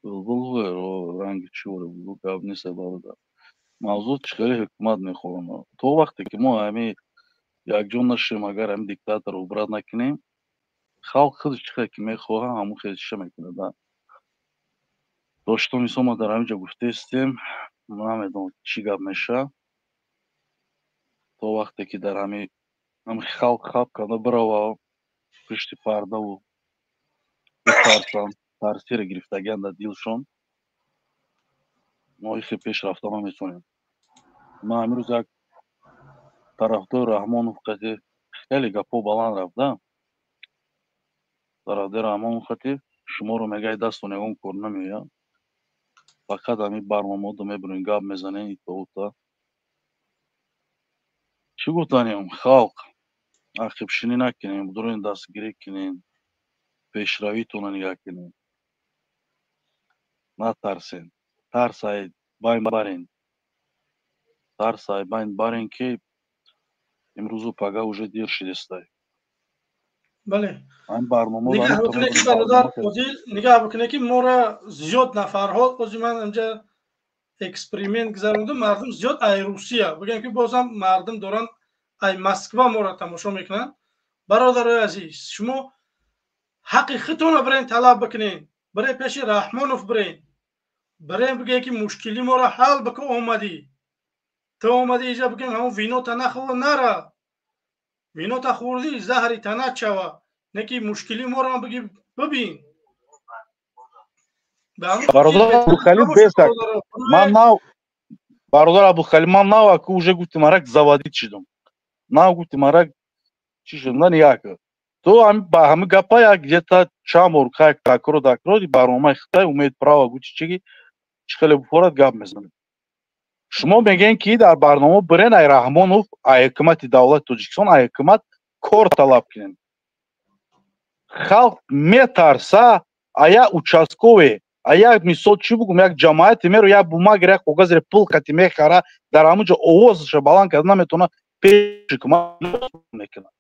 Булбул ранги чӣ? Гап нест, бародар. Мавзӯъ чӣ хеле ҳукумат мехоҳанд. То вақте ки мо ҳамин якҷо нашем, агар ҳамин диктаторро убрать накунем, Халқ худаш чӣ хел ки мехоҳа, ҳамон хел чиша мекунад. Доштон, мисол, ма дар ҳамин ҷо гуфтаистем, намедонам, чӣ гап меша. То вақте ки дар ҳами халқ хаб карда бирава пушти пардаву битарсанд, тарсиро гирифтагиан дар дилшон, мо ихе пеш рафта наметавонем. Ман имрӯз як тарафдори Раҳмонов қати хеле гапҳо баланд рафта. Тарафдори Раҳмонов қати шуморо мегӯяд, дастон ягон кор намеояд, фақат ҳамин барномаҳоро мебурем, гап мезанем, ито-ута. Чӣ гуфтанем? Халқ, ақибшинӣ накунем, дурин дастгирӣ кунем, пешравитонро нигаҳ кунем, натарсен, тарс ай байн барен, тарс ай байн барен, ки имрӯзу пага уже дер шидистай. Бале. Ҳамин барномаҳо. Нигаҳ бикунед, ки бародар Одил, нигаҳ бикунед, ки моро зиёд нафарҳо, ози ман инҷа эксперимент гузарондум, мардум зиёд ай Русия, бигӯем, ки бозам мардум доранд, ай Москва моро тамошо мекунанд. Бародарои азиз, шумо ҳаққи худтонро бирен талаб бикунед, бирен пеши Раҳмонов, бирен бигӯед, ки мушкили моро ҳал бикун. Омадӣ, ту омадӣ иҷа, бигӯем, ҳамон винота нахӯр, нара, винота хӯрдӣ, заҳри танат шава, не ки мушкили моро биги, бибин. Бародар Абдухалил, бесак ман нав, бародар Абдухалил, ман нав аку уже гуфти марак заводить шидум, нав гуфти марак чӣ шуд, на як то ба ҳами гапа як где-то чанд бор как такрор такрор барномаи хитай умед право гуфти, чиги чӣ хеле бифорад, гап мезанем. Шумо мегӯем, ки дар барнома бирен, ай Раҳмонов, ай ҳукумати давлати Тоҷикистон, ай ҳукумат кор талаб кунем. Халқ метарса, а як участковый, а як, мисол, чӣ бугум, як ҷамоате меро, як бумагиро, як коғазро пул қати мехара, дар ҳамон ҷо овозаша баланд карда наметавона, пеши ҳукумат мекунад.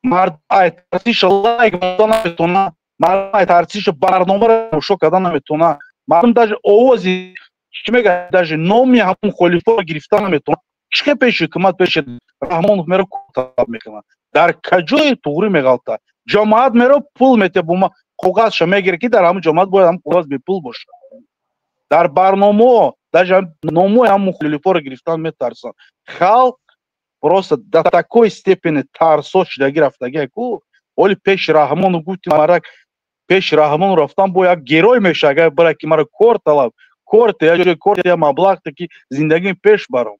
Мардум ай тарсиша лайк монда наметавона, мардум ай тарсиша барномаро тамошо карда наметавона, мардум даже овози, чӣ мегӯяд, даже номи ҳамон мухолифоро гирифта наметавонад. Чӣ хел пеши ҳукумат, пеши Раҳмонов меро, кор талаб мекунад? Дар каҷои туғрӣ меғалта? Ҷамоат меро, пул метиҳад, бума коғазша мегирад, ки дар ҳамон ҷамоат бояд ҳамон коғаз бепул бошад. Дар барномаҳо даже номои ҳамон мухолифоро гирифтан метарсанд. Халқ просто до такой степени тарсо шудагӣ рафтагӣ ку оли пеши Раҳмону гуфти марак, пеши Раҳмону рафтан бо як герой меша, агар бира, ки мара кор талаб, корте, я ҷои корте, я маблағте, ки зиндагим пеш барам.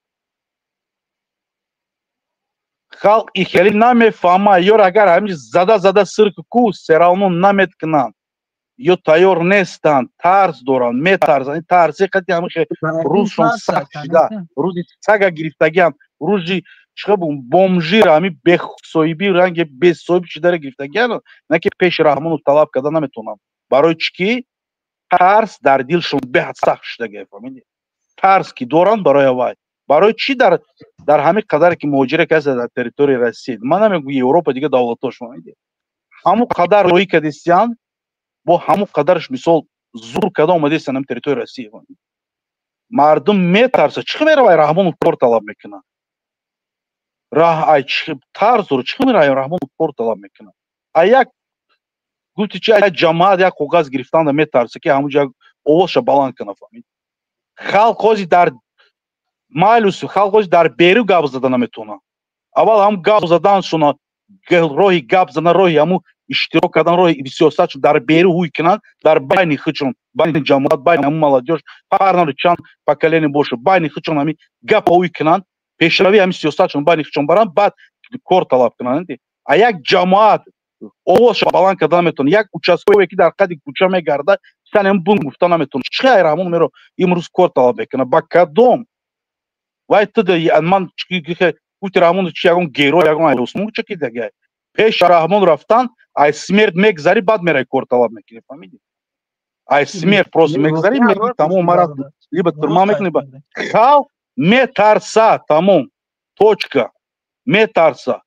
Халқ и хеле намефаҳма. Ёр агар ҳамин зада зада сирк ку, всё равно наметкунанд ё тайёр нестанд, тарс доранд, метарсанд. Тарси қати ҳамин рӯзшон сахт шида, рӯзи сага гирифтагиам, рӯзи чӣ бомжира, ҳамин бесоҳиби, ранги бесоҳиб шидаро гирифтагиам, на ки пеши Раҳмонов талаб карда наметавонам. Барои чӣ ки тарс дар дилшон беҳад сахт шудагия, фаҳмидӣ? Тарс ки доранд барои авай. Барои чӣ дар ҳамин қадаре ки муҳоҷире ки ҳаст дар территорияи Россия, ман намегӯям Европа, дига давлатҳош, фаҳмидӣ, ҳамон қадар роҳӣ кардистиянд, бо ҳамон қадараш, мисол, зур карда омадистанд ҳамин территорияи Россия. Мардум метарса. Чӣ хел меравай Раҳмонов кор талаб мекунад? Тарс дорад. Чӣ хел меравай Раҳмонов кор талаб мекунад? А як гуфти чи, як ҷамоат як коғаз гирифтанда метарса, ки ҳамон ҷо овозша баланд кунад, фаҳмид? Халқ ҳози дар майлус, халқ ҳози дар беру гап зада наметавонад. Аввал ҳам гап заданшона, роҳи гап задан, роҳи ҳамун иштирок кардан, роҳи сиёсатшон дар беру ҳуй кунанд, дар байни худшон, байни ҷамоат, байни ҳамун молодёжь, фарқ надорад чанд поколение бошад, байни худшон ҳамин гапа ҳуй кунанд, пешравии ҳамин сиёсатшон байни худшон баранд, баъд кор талаб кунанд. А як ҷамоат овозша баланд карда наметавонад, як участковый ки дар қади кӯча мегарда, сани бун гуфта наметавонад. Чӣ ай Раҳмон меро имрӯз кор талаб мекунад? Ба кадом вай ту ман гуфти Раҳмон чи, ягон герой, ягон ай осмон чакидагай? Пеш Раҳмон рафтан, ай смерть мегзарӣ, баъд мерай кор талаб мекунӣ, фаҳмидӣ? Ай смерть просто мегзарӣ, меги тамом, мара либо тюрьма мекунӣ. Халқ метарса, тамом, точка. Метарса.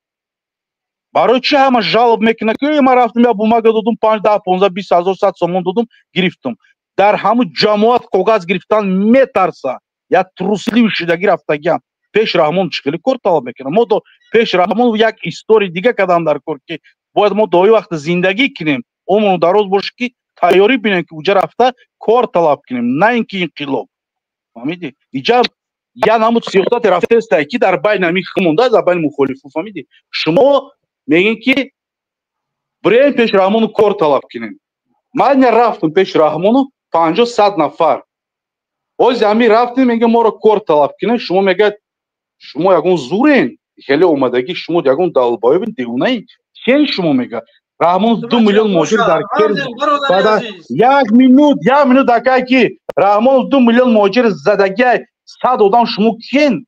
Барои чӣ ҳама жалоб мекунад, ки ман рафтам, я бумага додум, панҷ, 10, 15, 20 ҳазор, 100 сомон додум, гирифтум? Дар ҳамун ҷамоат коғаз гирифтан метарса, я трусливый шудагӣ рафтагиам. Пеш Раҳмон чӣ хеле кор талаб мекунад? Мо то пеш Раҳмон як история дига кардам дар кор, ки Бояд мо дои вақт зиндагӣ кунем, умру дароз боше, ки тайёрӣ бинем, ки уҷа рафта кор талаб кунем, на ин ки инқилоб. Фаҳмидӣ? Иҷа я намуд сиёсати рафтаестай, ки дар байни ҳамин монда, дар байни мухолифу. Фаҳмидӣ? Шумо мегӯед, ки бирем пеш Раҳмону кор талаб кунем. Ман рафтам пеш Раҳмону 50-100 нафар. Ози ҳамин рафтем, мегӯям, моро кор талаб кунем. Шумо мегӯяд, шумо ягон зурен, хеле омадагӣ, шумо ягон долбоёбин, девонаин, кен шумо? Мегӯяд, Раҳмонов 2 миллион муҳоҷир дар як минут, як минут, акай, ки Раҳмонов 2 миллион муҳоҷир задагиай, 100 одам шумо кен?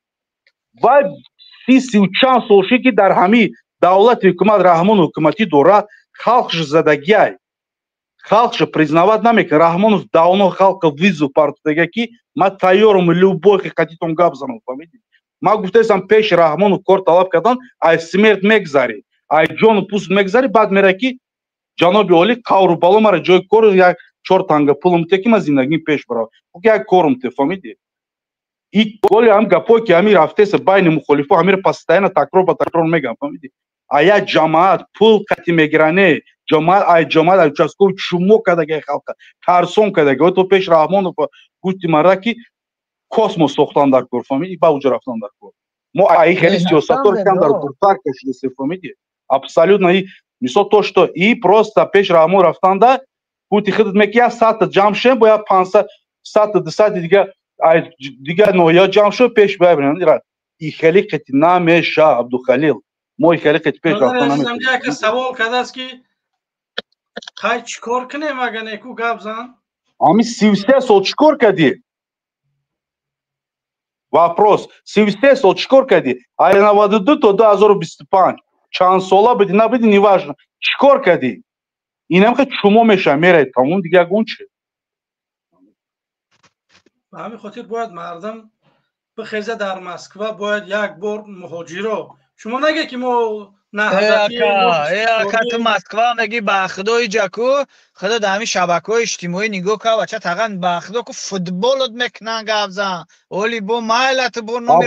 Вай 30-сию чанд сол шид, ки дар ҳамин давлати ҳукумат Раҳмон ҳукуматӣ дорад, халқш задагиай, халқшо признавать намекунад. Раҳмонов давно халқа вызов партодага, ки ман тайёрам любой ҳақиқатитон гап занам. Фаҳмидӣ? Ман гуфтаистам, пеши Раҳмонов кор талаб кардан ай смерть мегзарӣ, ай ҷону пӯст мегзарӣ, баъд мера, ки ҷаноби олӣ, қавру бало, мара ҷои кор, як чор танга пулм те, ки ман зиндагим пеш барам, як корум те. Фаҳмидӣ? И голи ҳам гапое, ки ҳамин рафтеса байни мухолифо, ҳамиро постоянно такрор ба такрор мегам. Фаҳмидӣ? А як ҷамоат пул қати мегиране, ҷамоат ай ҷамоат ай участковый чумо кардагай, халқа тарсон кардагай. То пеш Раҳмонов гуфти мара, ки космос сохтан дар кор. Фаҳмидӣ? Ба уҷа рафтан дар кор. Мо ай хеле сиёсатор кам дар дуртар кашидасем. Фаҳмидӣ? Абсолютно. И мисол то, что и просто пеш Раҳмон рафтанда, гуфти худат меки, як садта ҷамъ шем, бо як 500, садта, дусади дига, дига ноҳия ҷамъ шуд, пеш бибарем. И хеле қити намеша, Абдухалил, мо и хеле қити пеш рафтан намеша. Савол кардааст, ки хай, чӣ кор кунем, агар неку гап зан. Ҳамин 33 сол чӣ кор кардӣ? Вопрос: 33 сол чӣ кор кардӣ? Ай 92 то 2025 чанд сола бидӣ, набидӣ, неважно, чӣ кор кардӣ? Инам ха чумо меша, мерай, тамом, дига ягон чи. Ба ҳамин хотир бояд мардум бихеза дар Москва, бояд як бор муҳоҷиро, шумо наге, ки мо Ака, ту Москва меги, ба худои ҷаку худо дар ҳамин шабакаҳои иҷтимоӣ нигоҳ кар, бача, таган ба худо ку футболот мекунан, гап зан, оли бо майла ту бо номи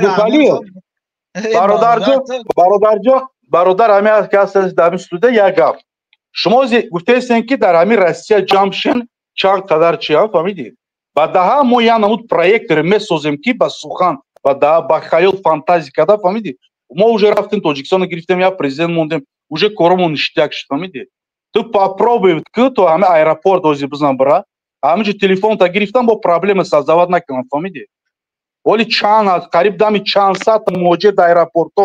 Бародарҷо, бародарҷо, бародар, ҳамин ки ҳастед дар ҳамин студия, як гап. Шумо гуфтаестен, ки дар ҳамин Россия ҷамъ шен, чанд қадар чи, фаҳмидӣ? Ба даҳа мо як намуд проекторе месозем, ки ба сухан, ба даҳа, ба хаёл, фантазия карда. Фаҳмидӣ? Мо уже рафтем, Тоҷикистоно гирифтем, як президент мондем, уже коромон ништяк шуд. Фаҳмидӣ? Ту попробуй ки то ҳами аэропорт ози бизан, бира, ҳаминҷо телефонта гирифтам, бо проблема создавать накунам. Фаҳмидӣ? Оли чанд, қариб дами чанд сад муҳоҷир дар аэропортҳо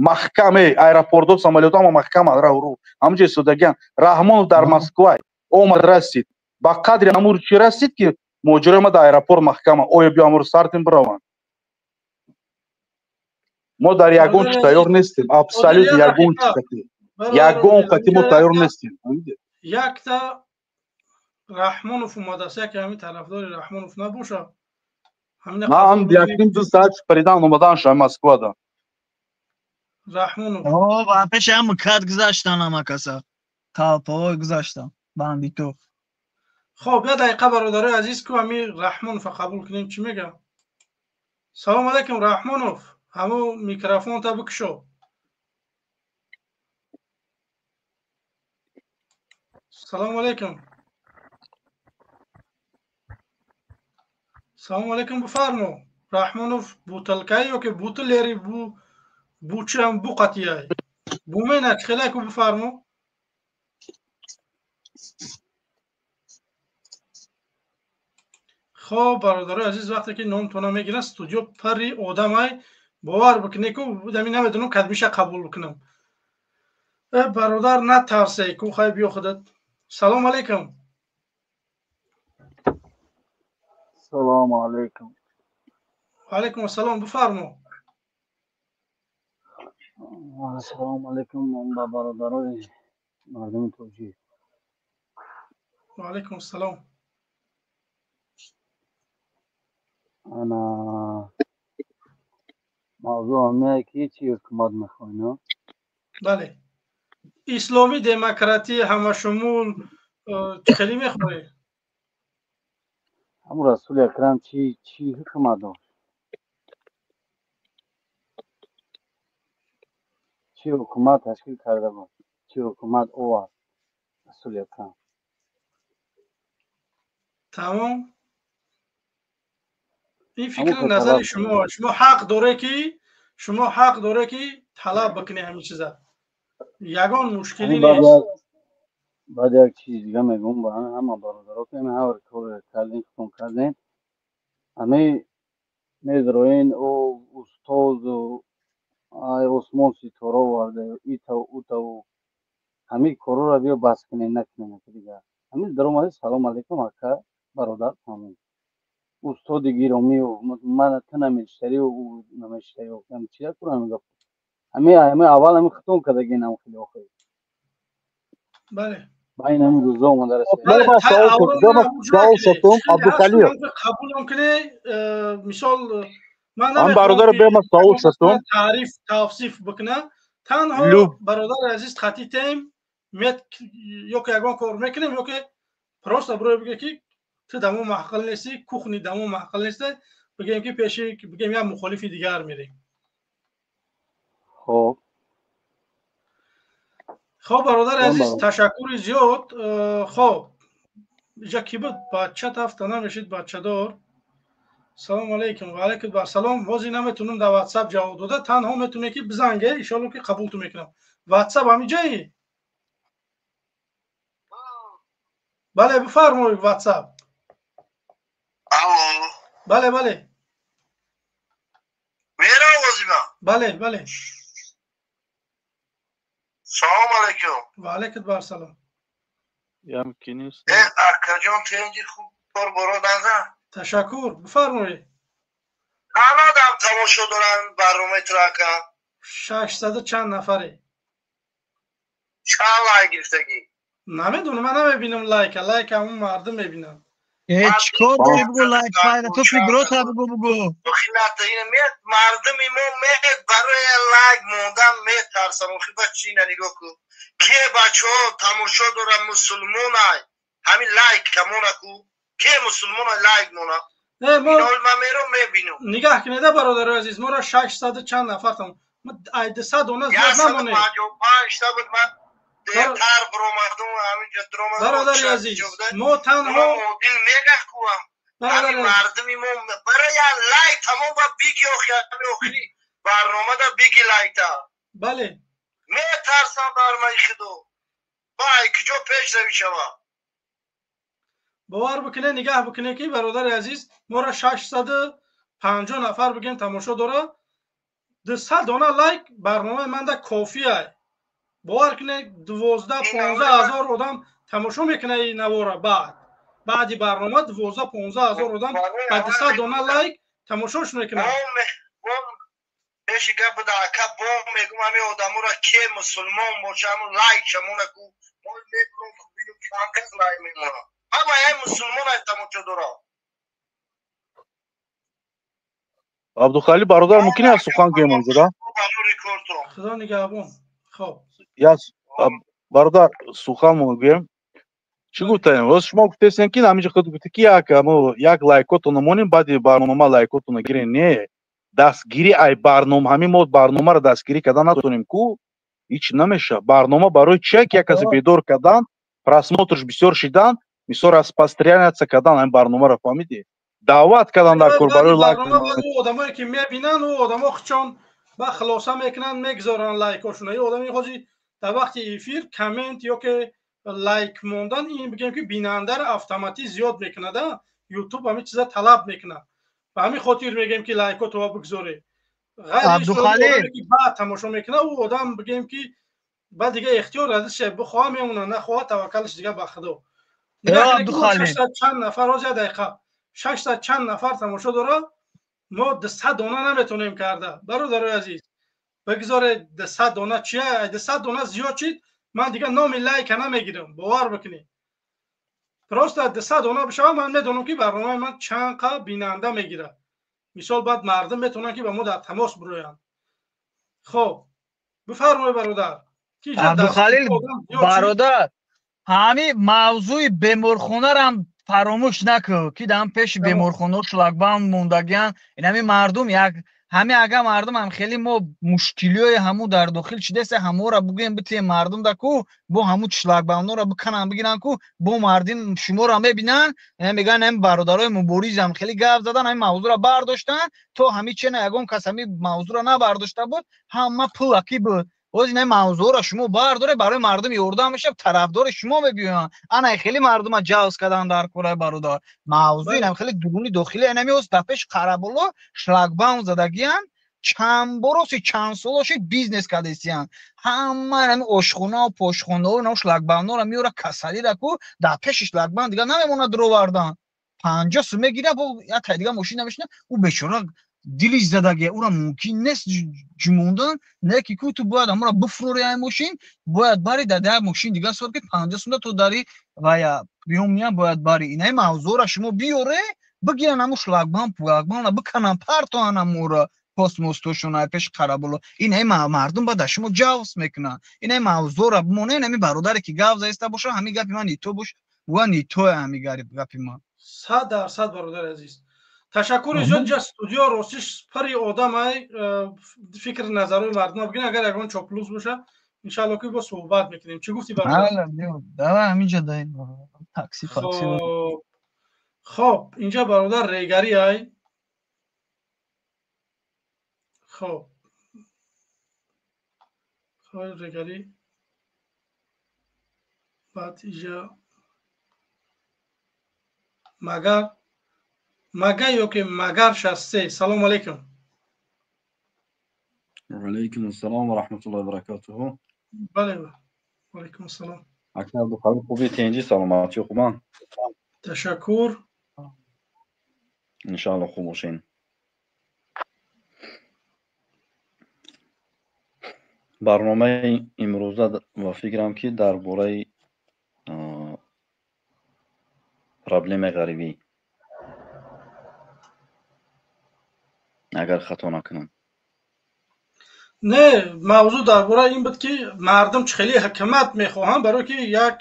маҳкам, аэропортҳо, самолётҳо ҳама маҳкаманд, раҳуру ҳаминҷо истодагиан. Раҳмонов дар Москва омад, расид ба қадри ҳамур чи расид, ки муҳоҷирои ма дар аэропорт маҳкаманд. Оё биё ҳамуро сартем, бираванд? Мо дар ягон чи тайёр нестем, абсолютно ягон чи қати, ягон қати мо тайёр нестем. Якта Раҳмонов омадааст, яке ҳамин тарафдори Раҳмонов набошад. Ман якним ду соат паридан омадан шуд Москвада. Раҳмонов. Ба пеши ҳам кад гузаштан, ҳама каса талпаҳо гузаштан, бандито. Хоб, як дақиқа, бародарои азиз, ку ҳамин Раҳмонова қабул кунем, чӣ мегӯям. Салом алайкум, Раҳмонов, ҳамун микрофонта бикушо. Салому алайкум, салому алайкум, бифармо, Раҳмонов. Бутылкай ё ки бутылери бу бучам бу қатияй бумена чихеляку, бифармо. Хоб, бародарои азиз, вақте ки номтона мегиранд, студио пари одамай, бовар бикунед, ку ами намедонам кадмиша қабул бикунам. Бародар, натарсе ку, хай, биё худат. Салому алайкум. Салому алайкум. Алайкум ассалом, бифармо. Салому алайкум ба бародарои мардуми тоҷик. Алайкум ассалом. Ана, мавзӯъ ҳамае ки чӣ ҳукумат мехоҳем? Бале, исломӣ, демократӣ, ҳамашумул, чӣ хеле мехоҳед? Ҳамун Расули Акрам чӣ ҳукумат дошт, чӣ ҳукумат ташкил карда буд, чӣ Чӣ ҳукумат овард, Расули Акрам. Тамом, ин фикри назари шумо. Шумо ҳақ доре, ки шумо ҳақ доре, ки талаб бикунӣ ҳамин чиза, ягон мушкилӣ нест. Баъд як чизи дига мегӯм ба ҳама бародаро, ки ҳар коре кардем, хутон кардем, ҳамаи мезроин ӯ устозу ай осмон ситора оварда, итав утаву ҳамин корора биё бас кунем, накунем дигар. Ҳамин даромади салом алейкум, ака, бародар, тамом, устоди гиромию мана ту намештарию намештари, чия кунам? Ҳами аввал ҳами хутон кардагинам, хеле охир. Бале. Ба ин ҳамин рӯзо омада. Абдухалил. Қабулам кунӣ, мисол, ман Ман, бародар, бема савол шатум. Таъриф, тавсиф бикуна танҳо, бародари азиз, хатитем мет ё ки ягон кор мекунем, ё ки просто бирои биге, ки ту дамо маъқул нестӣ, кухни дамо маъқул неста, бигем, ки пеши, бигем, як мухолифи дигар мерем. Хоб. Хоб, бародари азиз, ташаккури зиёд. Хоб, иҷа ки буд? Бача тафта намешид, бачадор. Салому алейкум. Ва алейкум ассалом. Ҳозир наметунам дар Ватсап ҷавоб дода, танҳо метуне, ки бизанге, иншоалло, ки қабулту мекунам. Ватсап ҳамиҷаи? Бале, бифармоед, Ватсап. Алло. Бале, бале. Мера овозима? Бале, бале. Салом алейкум. Ва алейкум ассалом. Э, акаҷон, тенҷи, хуб, кор боро наза. Ташаккур, бифармоед. Чанд одам тамошо доранд барномаи туро, ака? 600 чанд нафаре. Чанд лайк гирифтагӣ? Намедонам, ман намебинам лайка, лайка ҳамун мардум мебинанд. Э, чикор дорӣ, бугу, лайк файда, ту фикрота бугу, бугу. Охи, ина мед, мардуми мо мед барои лайк мондан метарсам. Охи, ба чи ина нигоҳ кун, ке бачаҳо тамошо дорад, мусулмонай, ҳамин лайк камона ку, ке мусулмонай лайк мона? Ман меро мебинам. Нигаҳ кунеда, бародари азиз, моро 600 чанд нафар там, ай 200 дона зиёд намонед. 55 та буд, ман дертар биромадум, ҳаминҷо дуромадам. Бародари азиз, мо танҳо дил мегах кувам, ҳамин мардуми мо барои лайк тамом ба биги, охи, ҳами охири барномада биги лайкта. Бале. Метарсам бармаи худо, вай, куҷо пешравӣ шава? Бовар бикунед, нигаҳ бикунед, ки, бародари азиз, моро 650 нафар, бигем, тамошо дора, 200 дона лайк барномаи манда кофия. Бовар кунед, 12-15 ҳазор одам тамошо мекунад ин навора. Баъди барнома 12-15 ҳазор одам ба 200 дона лайк тамошош мекунад. Пеши гап буда, ака, бо мегум, ҳамин одаморо, ке мусулмон боша, ҳамун лайк шамона ку, мо мекунем, бинем чанд кас лайк мемонад. Ҳама яй мусулмон ай тамошо дора. Абдухалил бародар, мумкин аст сухан гӯем онҷода? Худо нигаҳбон. Хоб. Я бародар, сухан гӯем. Чӣ гуфтаем? Рост, шумо гуфтесен, ки ҳаминҷо худ гуфте, ки як як лайкотона монем, баъди барнома лайкотона гирем. Не, дастгирӣ ай барнома, ҳамин мо барномаро дастгирӣ кардан натонем ку, ҳеҷ намешавад. Барнома барои чия? Ки як касе бедор кардан, просмотрш бисёр шидан, мисол, распространяться кардан ҳамин барномаро, фаҳмидӣ, даъват кардан дар кор барои лайк. Одамое ки мебинанд, ӯ одамо хучон ба хулоса мекунанд, мегузоранд лайкошона. Ин одами ҳози дар вақти эфир коммент ё ки лайк мондан, ин, бигем, ки бинандаро автоматӣ зиёд мекунад. Ютуб ҳамин чиза талаб мекунад, ба ҳамин хотир мегӯем, ки лайкотова бигзоред. Ғайри баъд тамошо мекунад, ӯ одам, бигем, ки баъд дига ихтиёр азише, бихоҳа мемонад, нахоҳа, таваккалш дига ба худо. Чанд нафар ҳозир, дақиқа, 600 чанд нафар тамошо дорад, мо 200 дона наметонем карда. Бародарои азиз, бигзоред, 200 дона чия, 200 дона зиёд чид, ман дига номи лайка намегирам, бовар бикунед. Просто 200 дона бишавад, ман медонам, ки барномаи ман чанд қа бинанда мегирад. Мисол, баъд мардум метавонанд, ки ба мо дар тамос бироянд. Хоб, бифармоед, бародар. Абдухалил бародар, ҳамин мавзӯи беморхонарам фаромӯш накун, ки дар пеши беморхонаҳо шлагбаум мондагиян. Инами мардум як Ҳами ага мардум ҳам хеле мо мушкилиҳои ҳаму дар дохил чидеса, ҳамора бугӯем, битем мардум да ку бо ҳаму шлагбаумнора биканан, бигиран ку бо мардим шуморо мебинан, мегӯян ҳами бародарои мубориз ҳам хеле гап задан, ҳами мавзӯъро бардоштан. То ҳами чена ягон кас ҳами мавзӯъро набардошта буд, ҳама пулакӣ буд. Боз ин мавзӯъро шумо бардоре, барои мардум ёрдам мешавад, тарафдори шумо мебиёянд. Ана хеле мардума ҷавз кардан дар кораи бародар. Мавзӯъ инам хеле дуруни дохили инами оз дар пеш Қараболо шлагбаум задагиян, чанд бороси чанд солоши бизнес кардесиян. Ҳама инами ошхонау пошхонао инам шлагбаумнора меёра, касалира ку дар пеши шлагбаум дига намемонад дуровардан. 50 сум мегира, бо як тай дига мошина мешина, ӯ бечора дилиш задагия, ӯра мумкин нест ҷумондан, не ки ку ту бояд ҳамора бифурори ай мошин, бояд бари дар як мошин дигар сор ки 50 сумда то дари вая приёмния бояд бари. Инаи мавзӯъро шумо биёре, бигиран ҳамун шлагбаум пулагбаумна биканан, партоан ҳамура постмостошон ай пеши Қараболо. Инаи мардум баъд аз шумо ҷавз мекунанд. Инаи мавзӯъро бимонед, ҳамин бародаре ки гап заиста боша, ҳамин гапи ман ито бош, ва нитоя ҳамин гапи ман. 100% бародари азиз. Ташаккури зиёд. Инҷа студио ростиш пари одам ай фикр назарои мардум бигин, агар ягон чоплус боша, иншаалло ки бо суҳбат мекунем. Чӣ гуфтӣ бародар? Давай ҳаминҷа даем такси факси. Хоб, инҷа бародар регари ай. Хоб. Хоб регари. Баъд инҷа магар мага ёки магар 63. Салом алейкум. Ва алейкум ассалом ва раҳматуллоҳи ва баракатуҳу. Бале, ва алейкум ассалом. Ака Абдухалил, хуби, тинҷи, саломатӣ, хубан? Ташаккур. Иншаалло хуб бошен. Барномаи имрӯза ва фикрам ки дар бораи проблемаи ғарибӣ, агар хато накунам. Не, мавзӯъ дар бораи ин буд ки мардум чӣ хеле ҳукумат мехоҳанд, барое ки як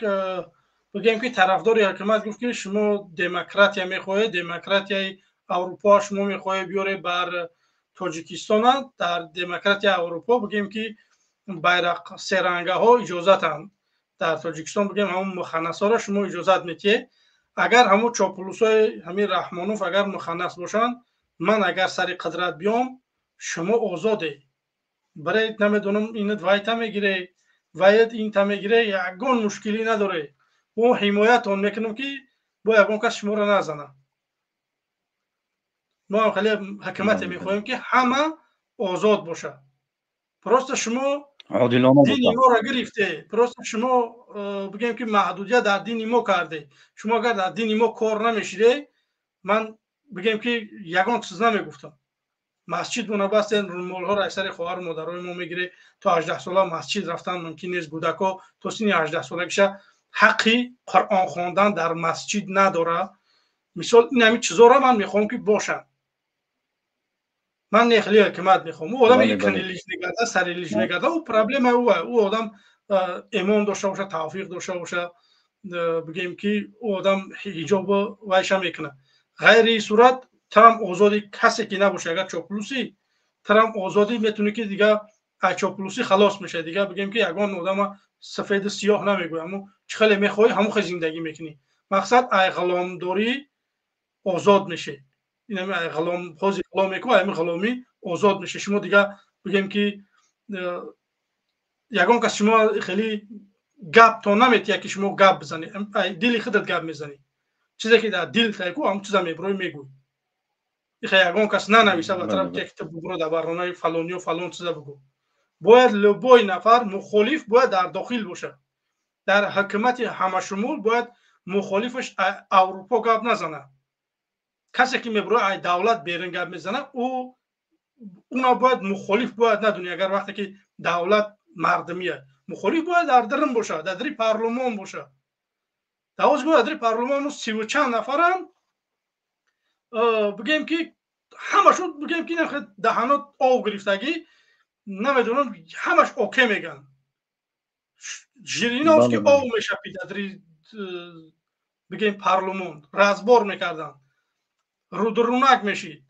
бигӯем ки тарафдори ҳукумат гуфт ки шумо демократия мехоҳед, демократияи Аврупо шумо мехоҳед биёред бар Тоҷикистона. Дар демократияи Аврупо бигӯем ки байрақ серангаҳо иҷозатанд. Дар Тоҷикистон бигӯем ҳамон муханнасҳоро шумо иҷозат метиҳед. Агар ҳамон чоплусҳои ҳамин Раҳмонов агар муханнас бошанд, ман агар сари қудрат биём, шумо озоде. Баред, намедонам, инат вайта мегире, ваят инта мегире, ягон мушкилӣ надоре. Мо ҳимоятон мекунем ки бо ягон кас шуморо назанад. Мо ҳам хеле ҳукумате мехоҳем ки ҳама озод бошад. Просто шумо дини моро гирифте, просто шумо бигӯем ки маҳдудият дар дини мо карде. Шумо агар дар дини мо кор намешиде, ман бигӯем ки ягон чиз намегуфтам. Масҷид мона бастен, румолҳоро аз сари хоҳару модарои мо мегире, то 18 сола масҷид рафтан мумкин нест. Кӯдако то синни 18 солагиша ҳаққи Қуръон хондан дар масҷид надорад. Мисол ин ҳамин чизоро ман мехоҳам ки бошанд. Ман не хеле ҳукумат мехоҳам. Ӯ одаме ки канилиш мегардад, сарилиш мегардад, ӯ проблема ӯ. Ӯ одам имон дошта бошад, тавфиқ дошта бошад, бигӯем ки ӯ одам ҳиҷобу вайша мекунад. Ғайри сурат тарам озоди касе ки набошад, агар чоплусӣ, тарам озодӣ метавонӣ ки дига аз чоплусӣ халос мешавад. Дига бигӯем ки ягон одама сафеду сиёҳ намегӯяд, ҳамун чӣ хеле мехоҳӣ ҳамун хел зиндагӣ мекунӣ. Мақсад ай ғуломдорӣ озод мешавед. Ин ҳами ай ғулом, ҳозир ғулом мекунӣ, ҳами ғуломӣ озод мешавед. Шумо дига бигӯем ки ягон кас шумо хеле гап то наметиҳад ки шумо гап бизанед, ай дили худат гап мезанӣ. Чизе ки дар дил тай ку, ҳамун чиза мебурӣ мегӯӣ. Ихе ягон кас нанависа ба тараф ки ту бубуро дар барномаи фалониё фалон чиза бугӯ. Бояд любой нафар мухолиф бояд дар дохил бошад. Дар ҳукумати ҳамашумул бояд мухолифаш Аврупо гап назанад. Касе ки мебуро ай давлат берун гап мезанад, ӯ уна бояд мухолиф бояд надонӣ. Агар вақте ки давлат мардумия, мухолиф бояд дар дарун бошад, дар дари парлумон бошад. Дар ҳозир дар дари парлумон 30 чанд нафаранд, бигӯем ки ҳамашон бигӯем ки даҳанот ов гирифтагӣ, намедонам, ҳамаш оке мегӯянд. Жириновский ов мешапид дар дари бигӯем парлумон, разбор мекарданд, рудурунак мешид.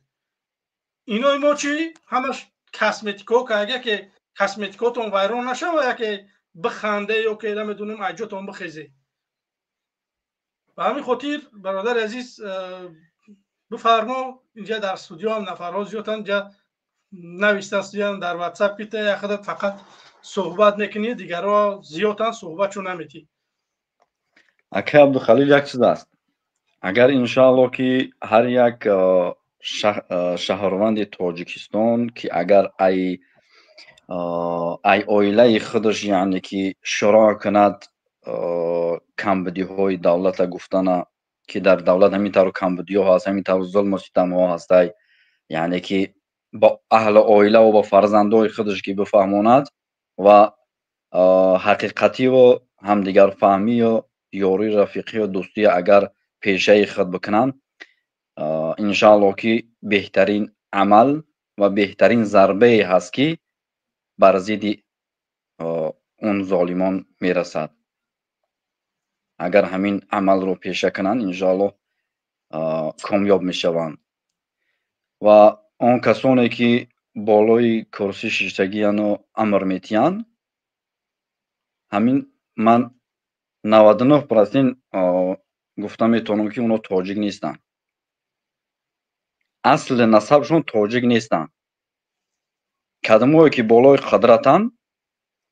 Инои мо чӣ? Ҳамаш косметико, ка яке косметикотон вайрон нашава, яке биханде ё ки намедонам айҷотон бихезе. Ба ҳамин хотир, бародари азиз, бифармо. Инҷа дар студио ҳам нафарҳо зиёданд, инҷа нависта студиям дар WhatsApp ки та яхада фақат суҳбат мекунӣ, дигарҳо зиёданд, суҳбатшо наметӣ. Акай Абдухалил, як чиз аст. Агар иншоалло ки ҳар як шаҳрванди Тоҷикистон ки агар ай оилаи худаш, яъне ки шуроъ кунад камбудиҳои давлата гуфтана, ки дар давлат ҳамин тавр камбудиҳо ҳаст, ҳамин тавр зулму ситамҳо ҳастай, яъне ки ба аҳли оилаву ба фарзандои худаш ки бифаҳмонад ва ҳақиқативу ҳамдигарфаҳмию ёрии рафиқию дӯстия агар пешаи худ бикунанд, иншаалло ки беҳтарин амал ва беҳтарин зарбае ҳаст, ки бар зидди он золимон мерасад. Агар ҳамин амалро пеша кунанд, иншоалло комёб мешаванд. Ва он касоне ки болои курсӣ шиштагияну амр метиҳанд, ҳамин ман 99% гуфта метавонам, ки онҳо тоҷик нестанд, асли насабшон тоҷик нестанд. Кадомое ки болои қудратанд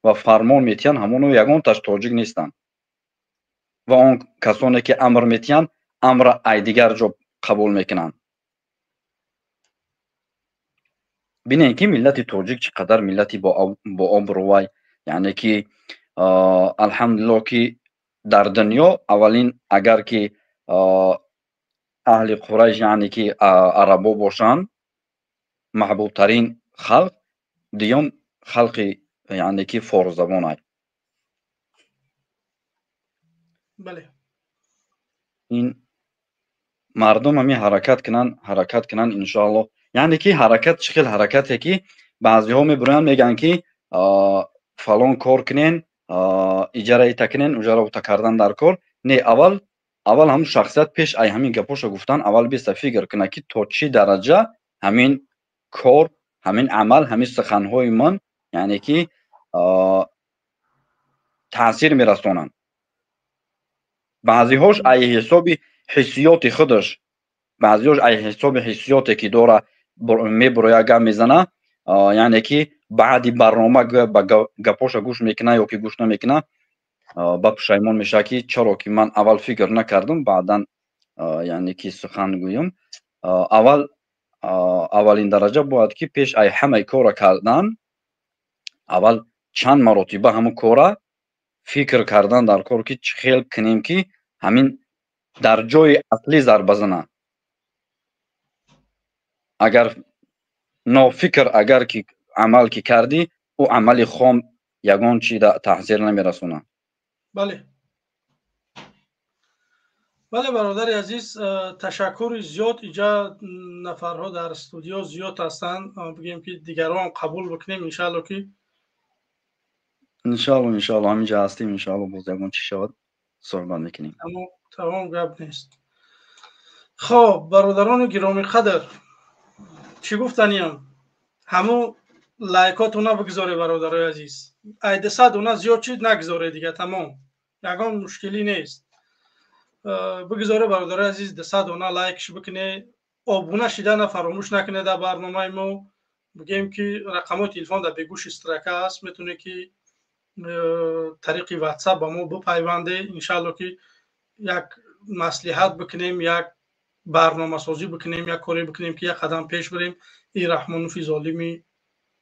ва фармон метиҳанд, ҳамоно ягонташ тоҷик нестанд. Ва он касоне ки амр метиҳанд, амра ай дигар ҷо қабул мекунанд. Бинед ки миллати тоҷик чӣ қадар миллати бообрӯвай, яъне ки алҳамдулилло ки дар дунё аввалин агар ки аҳли Қурайш, яъне ки арабо бошанд, маҳбубтарин халқ, дуюм халқи, яъне ки форсзабонай. Ин мардум ҳамин ҳаракат кунанд, ҳаракат кунанд, иншоалло. Яъне ки ҳаракат чӣ хел ҳаракате, ки баъзеҳо мебироянд, мегӯянд ки фалон кор кунен, иҷара ита кунен, уҷара ута кардан дар кор не. Аввал ҳамун шахсият пеш ай ҳамин гапоша гуфтан, аввал беста фикр кунад, ки то чӣ дараҷа ҳамин кор, ҳамин амал, ҳамин суханҳои ман, яъне ки таъсир мерасонанд. Баъзеҳош ай ҳисоби ҳиссиёти худаш, баъзеҳош ай ҳисоби ҳиссиёте ки дора мебуроя, гап мезана, яъне ки баъди барнома ба гапоша гӯш мекуна ё ки гӯш намекуна, ба пушаймон мешавад, ки чаро ки ман аввал фикр накардам, баъдан яъне ки сухан гӯям. Аввал, аввалин дараҷа бояд ки пеш ай ҳамаи кора кардан аввал чанд маротиба ҳамун кора фикр кардан дар кор, ки чӣ хел кунем, ки ҳамин дар ҷои аслӣ зарба зана. Агар нофикр агар ки амал ки кардӣ, ӯ амали хом ягон чи таъсир намерасонад. Бале, бале, бародари азиз, ташаккури зиёд. Инҷа нафарҳо дар студио зиёд ҳастанд, бигем ки дигарон қабул бикунем, иншаалло ки. Иншаалло, иншаалло, ҳаминҷа ҳастем, иншаалло, боз ягон чӣ шавад, суҳбат мекунем. Тамом, гап нест. Хоб, бародарони гиромиқадр, чӣ гуфтаниям? Ҳамун лайкотона бигзоре, бародарои азиз, ай 200 уна зиёд чиз нагзоре, дига тамом, ягон мушкилӣ нест. Бигзоре, бародарои азиз, 200 уна лайкш бикуне, обуна шидана фаромӯш накуне дар барномаи мо. Бигем ки рақамҳои телефон дар бегӯши строка аст, метавоне ки тариқи WhatsApp ба мо бипайванде, иншаалло ки як маслиҳат бикунем, як барномасозӣ бикунем, як коре бикунем, ки як қадам пеш бирем, ин Раҳмонофи золими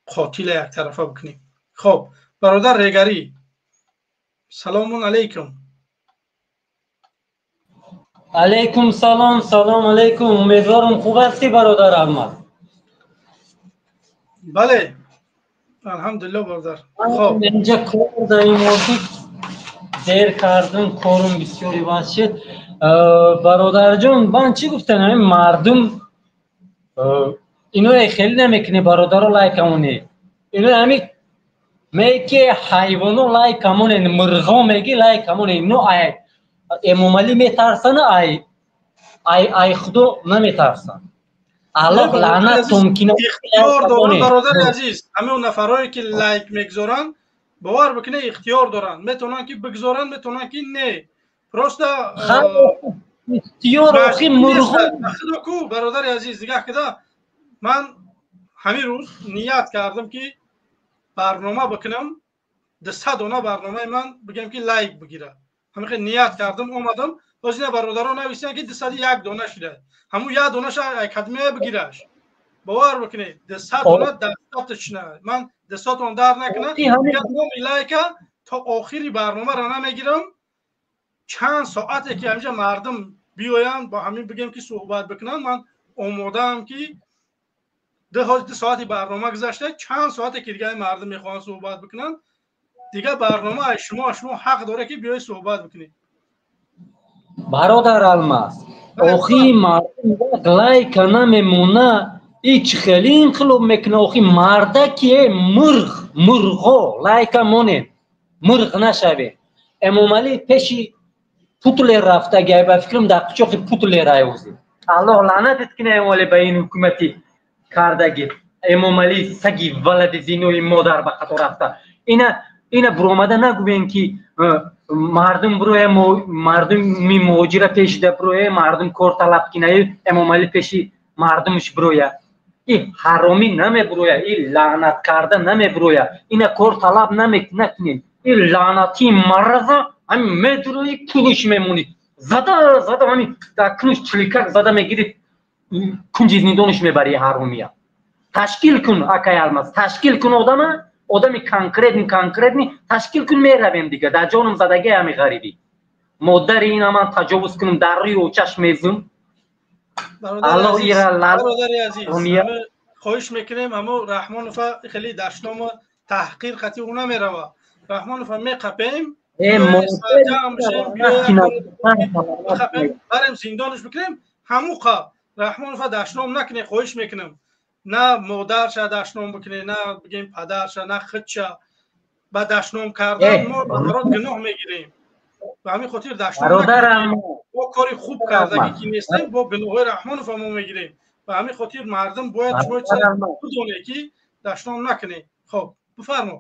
қотила яктарафа бикунем. Хоб, бародар Регарӣ, саломун алайкум. Алайкум салом, салом алайкум. Умедворам, хуб ҳастӣ, бародар Аҳмад. Бале, алҳамдулилло, бародар. Хоб, инҷа кор даимодӣ дер кардам, корум бисёр иваз шуд. Бародарҷон, ман чӣ гуфтам, ҳамин мардум иное хеле намекунӣ, бародаро, лайкамоне. Ино ҳамин меки ҳайвоно лайкамоне, мурғо меги лайкамоне, ино ай Эмомалӣ метарсана, ай ай ай худо наметарсанд. Аллоҳ лаънаттон кина. Ихтиёр доранд, бародари азиз, ҳамин нафарое ки лайк мегузоранд, бовар бикунед, ихтиёр доранд, метавонанд ки бигузоранд, метавонанд ки не. Просто ихтиёр охи мурғо. Худо ку, бародари азиз, нигоҳ кида, ман ҳамин рӯз ният кардам ки барнома бикунам, 200 дона барномаи ман бигем ки лайк бигирад. Ҳамин ният кардам, омадам, боз ина бародарон нависанд ки 201 дона шуда. Ҳамун як донаша академия бигираш. Бовар бикунед, 200 дона дастаточна. Ман 200 он дар накунам, номи лайка то охири барномаро намегирам. Чанд соате ки ҳаминҷа мардум биёянд, бо ҳамин бигем ки суҳбат бикунанд, ман омодаам ки 2 соати барнома гузашта, чанд соате ки дига мардум мехоҳанд суҳбат бикунанд, дига барнома аз шумо ҳақ дорад ки биёед суҳбат бикунед. Бародар Алмаз, охи мардум як лайка намемона, ич хеле инқилоб мекуна. Охи мардаки э мурғ, мурғо лайка монед, мурғ нашавед. Эмомалӣ пеши Путлер рафтагай, ба фикрам дар қучоқи Путлер айвозид. Аллоҳ лаънатет кина Эмомалӣ ба ин ҳукумати кардагӣ. Эмомалӣ саги валади зинои модар ба қатор рафта. Ина буромада нагӯем ки мардум буроя, мардуми муҳоҷира пешида буроя, мардум кор талаб кинаю, Эмомалӣ пеши мардумш буроя. И ҳаромӣ намебуроя, и лаънаткарда намебуроя. Ина кор талаб накунем. И лаънатии мараза ҳамин медурои кунуш мемонӣ. Зада зада ҳамин дар кунуш чиликак зада мегирӣ, кунҷи зиндониш мебарӣ ҳаромия. Ташкил кун, акай Алмаз, ташкил кун одама, одами конкретный, конкретный ташкил кун, меравем дига. Дар ҷонум задагӣ ҳами ғарибӣ. Модари ина ман таҷовуз кунам, дар рӯи очаш мезум. Аллоҳ ира бародари азиз, хоҳиш мекунем, ҳамо Раҳмонова хеле дашнома таҳқир қатӣ ӯ намерава. Раҳмонова меқапем, барем зиндонаш бикунем, ҳамуқа Раҳмонова дашном накунем, хоҳиш мекунам. На модарша дашном бикунем, на бигем падарша, на худша. Ба дашном кардан мо барот гуноҳ мегирем. Ба ҳамин хотир дашном накунем. Мо кори хуб кардагӣ ки нестем, бо гуноҳҳои Раҳмонова мо мегирем. Ба ҳамин хотир мардум бояд шумо бидонед ки дашном накунед. Хоб, бифармо.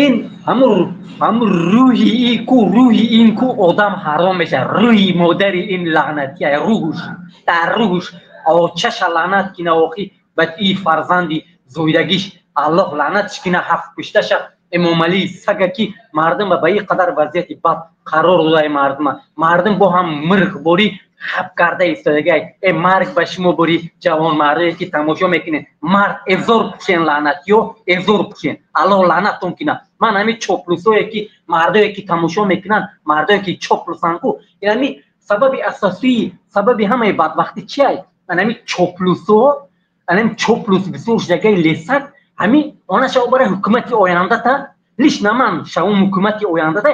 Ин ҳамун рӯҳи и ку, рӯҳи ин ку одам ҳаром мешавад. Рӯҳи модари ин лаънатия, рӯҳуш дар рӯҳуш очаша лаънат кина. Охи бад и фарзанди зоидагиш Аллоҳ лаънатш кина, ҳафт пушташа Эмомалии сага ки мардума ба ин қадар вазъияти бад қарор додаи мардума. Мардум бо ҳам мирғборӣ хаб карда истодагай. Э марг ба шумо бори ҷавонмардое ки тамошо мекунед. Мард эзор пӯшен, лаънатиё эзор пӯшен. Аллоҳ лаънаттон кина. Ман ҳамин чоплусое ки мардое ки тамошо мекунанд, мардое ки чоплусанд ку, ин сабаби асосии сабаби ҳамаи бадбахтӣ чиай? Ҳамин чоплусо, ҳамин чоплус бисёр шудагай лесак, ҳамин она шав бара ҳукумати ояндата, лиш на ман шавум ҳукумати ояндата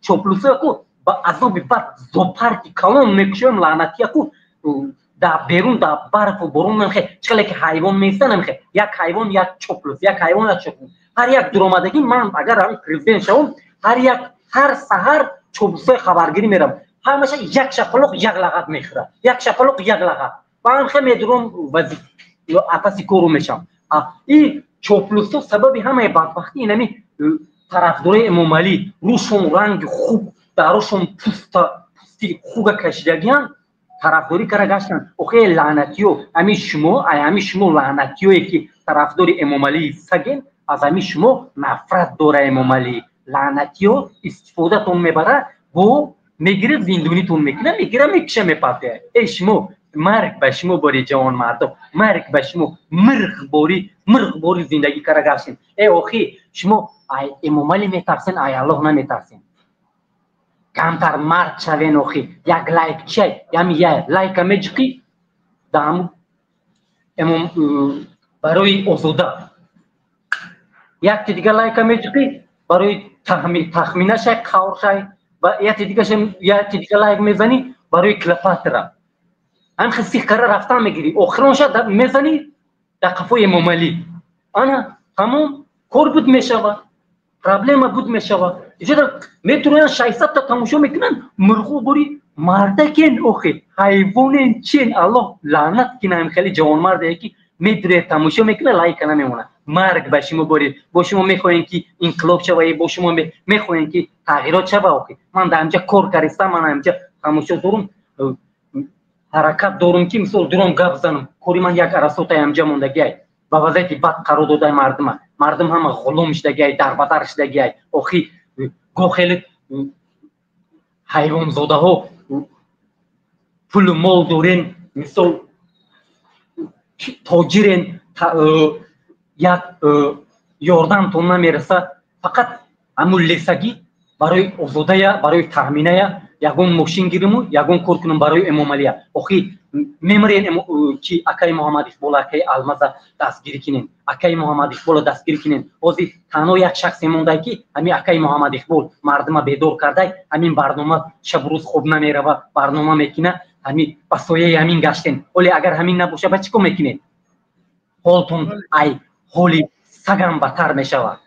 чоплусо ку ба азоби бад зоопарки калон мекушоем лаънатия ку дар берун дар барфу борон намехе чӣ ки ҳайвон меиста намехе як ҳайвон як чоплус, як ҳайвон як чоплус. Ҳар як дуромадагӣ ман агар ҳамин президент шавум, ҳар як ҳар саҳар чоплусои хабаргирӣ мерам, ҳамаша як шапалоқ як лағат мехӯрад, як шапалоқ як лағат. Ба ҳам медуром апаси кору мешам. И чоплусо сабаби ҳамаи бадбахтӣ инами тарафдорои Эмомалӣ, рӯшон ранги хуб, дарошон пусти хуга кашидагиан, тарафдорӣ кара гаштанд. Охе лаънатиё, ҳамин шумо, ай ҳамин шумо лаънатиёе ки тарафдори Эмомалии саген, аз ҳамин шумо нафрат дора Эмомалӣ. Лаънатиё истифодатон мебара, бо мегирад зиндонитон мекунад, мегира мекиша мепартояд. Эй шумо, марг ба шумо бори ҷавонмардо, марг ба шумо, мирғ бори, мирғ бори зиндагӣ кара гаштем. Эй охи, шумо ай Эмомалӣ метарсен, ай Аллоҳ наметарсен. Камтар мард шавен охи, як лайк чай, ями я лайка меҷиқӣ дар эмом барои озода. Якти дига лайка меҷиқӣ барои тахминашай, қавршай, ва якти дигаша якти дига лайк мезанӣ барои Клеопатра. Ҳамин хел сих кара рафтан мегирӣ, охиронша мезанӣ дар қафои Эмомалӣ. Ана тамом кор буд мешавад, проблема буд мешавад. Иҷода метавонанд 600 та тамошо мекунанд, мурғу бури мардакен, охи ҳайвонен чен, Аллоҳ лаънат кина ҳам хеле ҷавонмарде ки медуре тамошо мекуна, лайка намемона. Марг ба шумо бори. Бо шумо мехоҳем ки инқилоб шава, бо шумо мехоҳем ки тағйирот шава. Охи ман дар ҳамҷа кор каристам, ман ҳамҷа тамошо дорум, ҳаракат дорум ки мисол дуром гап занам. Кори ман як арасотай ҳамҷа мондагиай. Ба вазъияти бад қарор додаи мардума. Мардум ҳама ғулом шудагиай, дарбадар шудагиай. Охи гоҳ хеле ҳайвонзодаҳо пулу мол дорен, мисол тоҷирен, як ёрдамтон намераса, фақат ҳамун лесагӣ барои озодая, барои таъминая ягон мошин гириму ягон кор кунам барои Эмомалия. Охи мемирен ки акаи Муҳаммад Иқбол, акаи Алмаза дастгирӣ кинен, акаи Муҳаммад Иқболо дастгирӣ кинен. Ҳозир танҳо як шахсе мондай ки ҳамин акаи Муҳаммад Иқбол мардума бедор кардай, ҳамин барнома шабу рӯз хоб намерава, барнома мекина, ҳамин ба сояи ҳамин гаштен. Оле агар ҳамин набоша, ба чӣ кор мекунед? Ҳолтон ай ҳоли сагам баттар мешавад.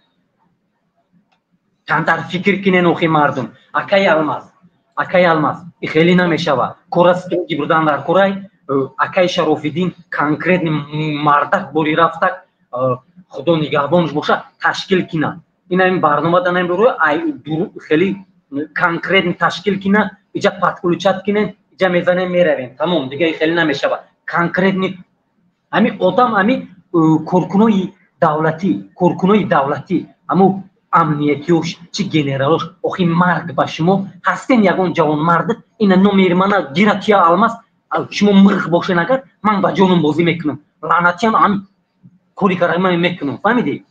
Камтар фикр кинен, охи мардум. Акаи Алмаз, акаи Алмаз, и хеле намешавад. Кора строги бурдан дар корай, акаи Шарофиддин конкретни мардак бори рафтак, Худо нигаҳбонш боша, ташкил кина. Ин ҳамин барнома да намебуро, ай хеле конкретни ташкил кина, иҷа подключать кинен, иҷа мезанем, меравем. Тамом, дига хеле намешавад. Конкретни ҳамин одам, ҳамин коркунои давлатӣ, коркунои давлатӣ, ҳамун амниятиёш, чи генералош, охи марг ба шумо. Ҳастен ягон ҷавонмард ина номери мана гира тия Алмаз, шумо мирғ бошен, агар ман ба ҷонум бозӣ мекунам, лаънатиам ҳам кори карама мекунам, фаҳмидӣ?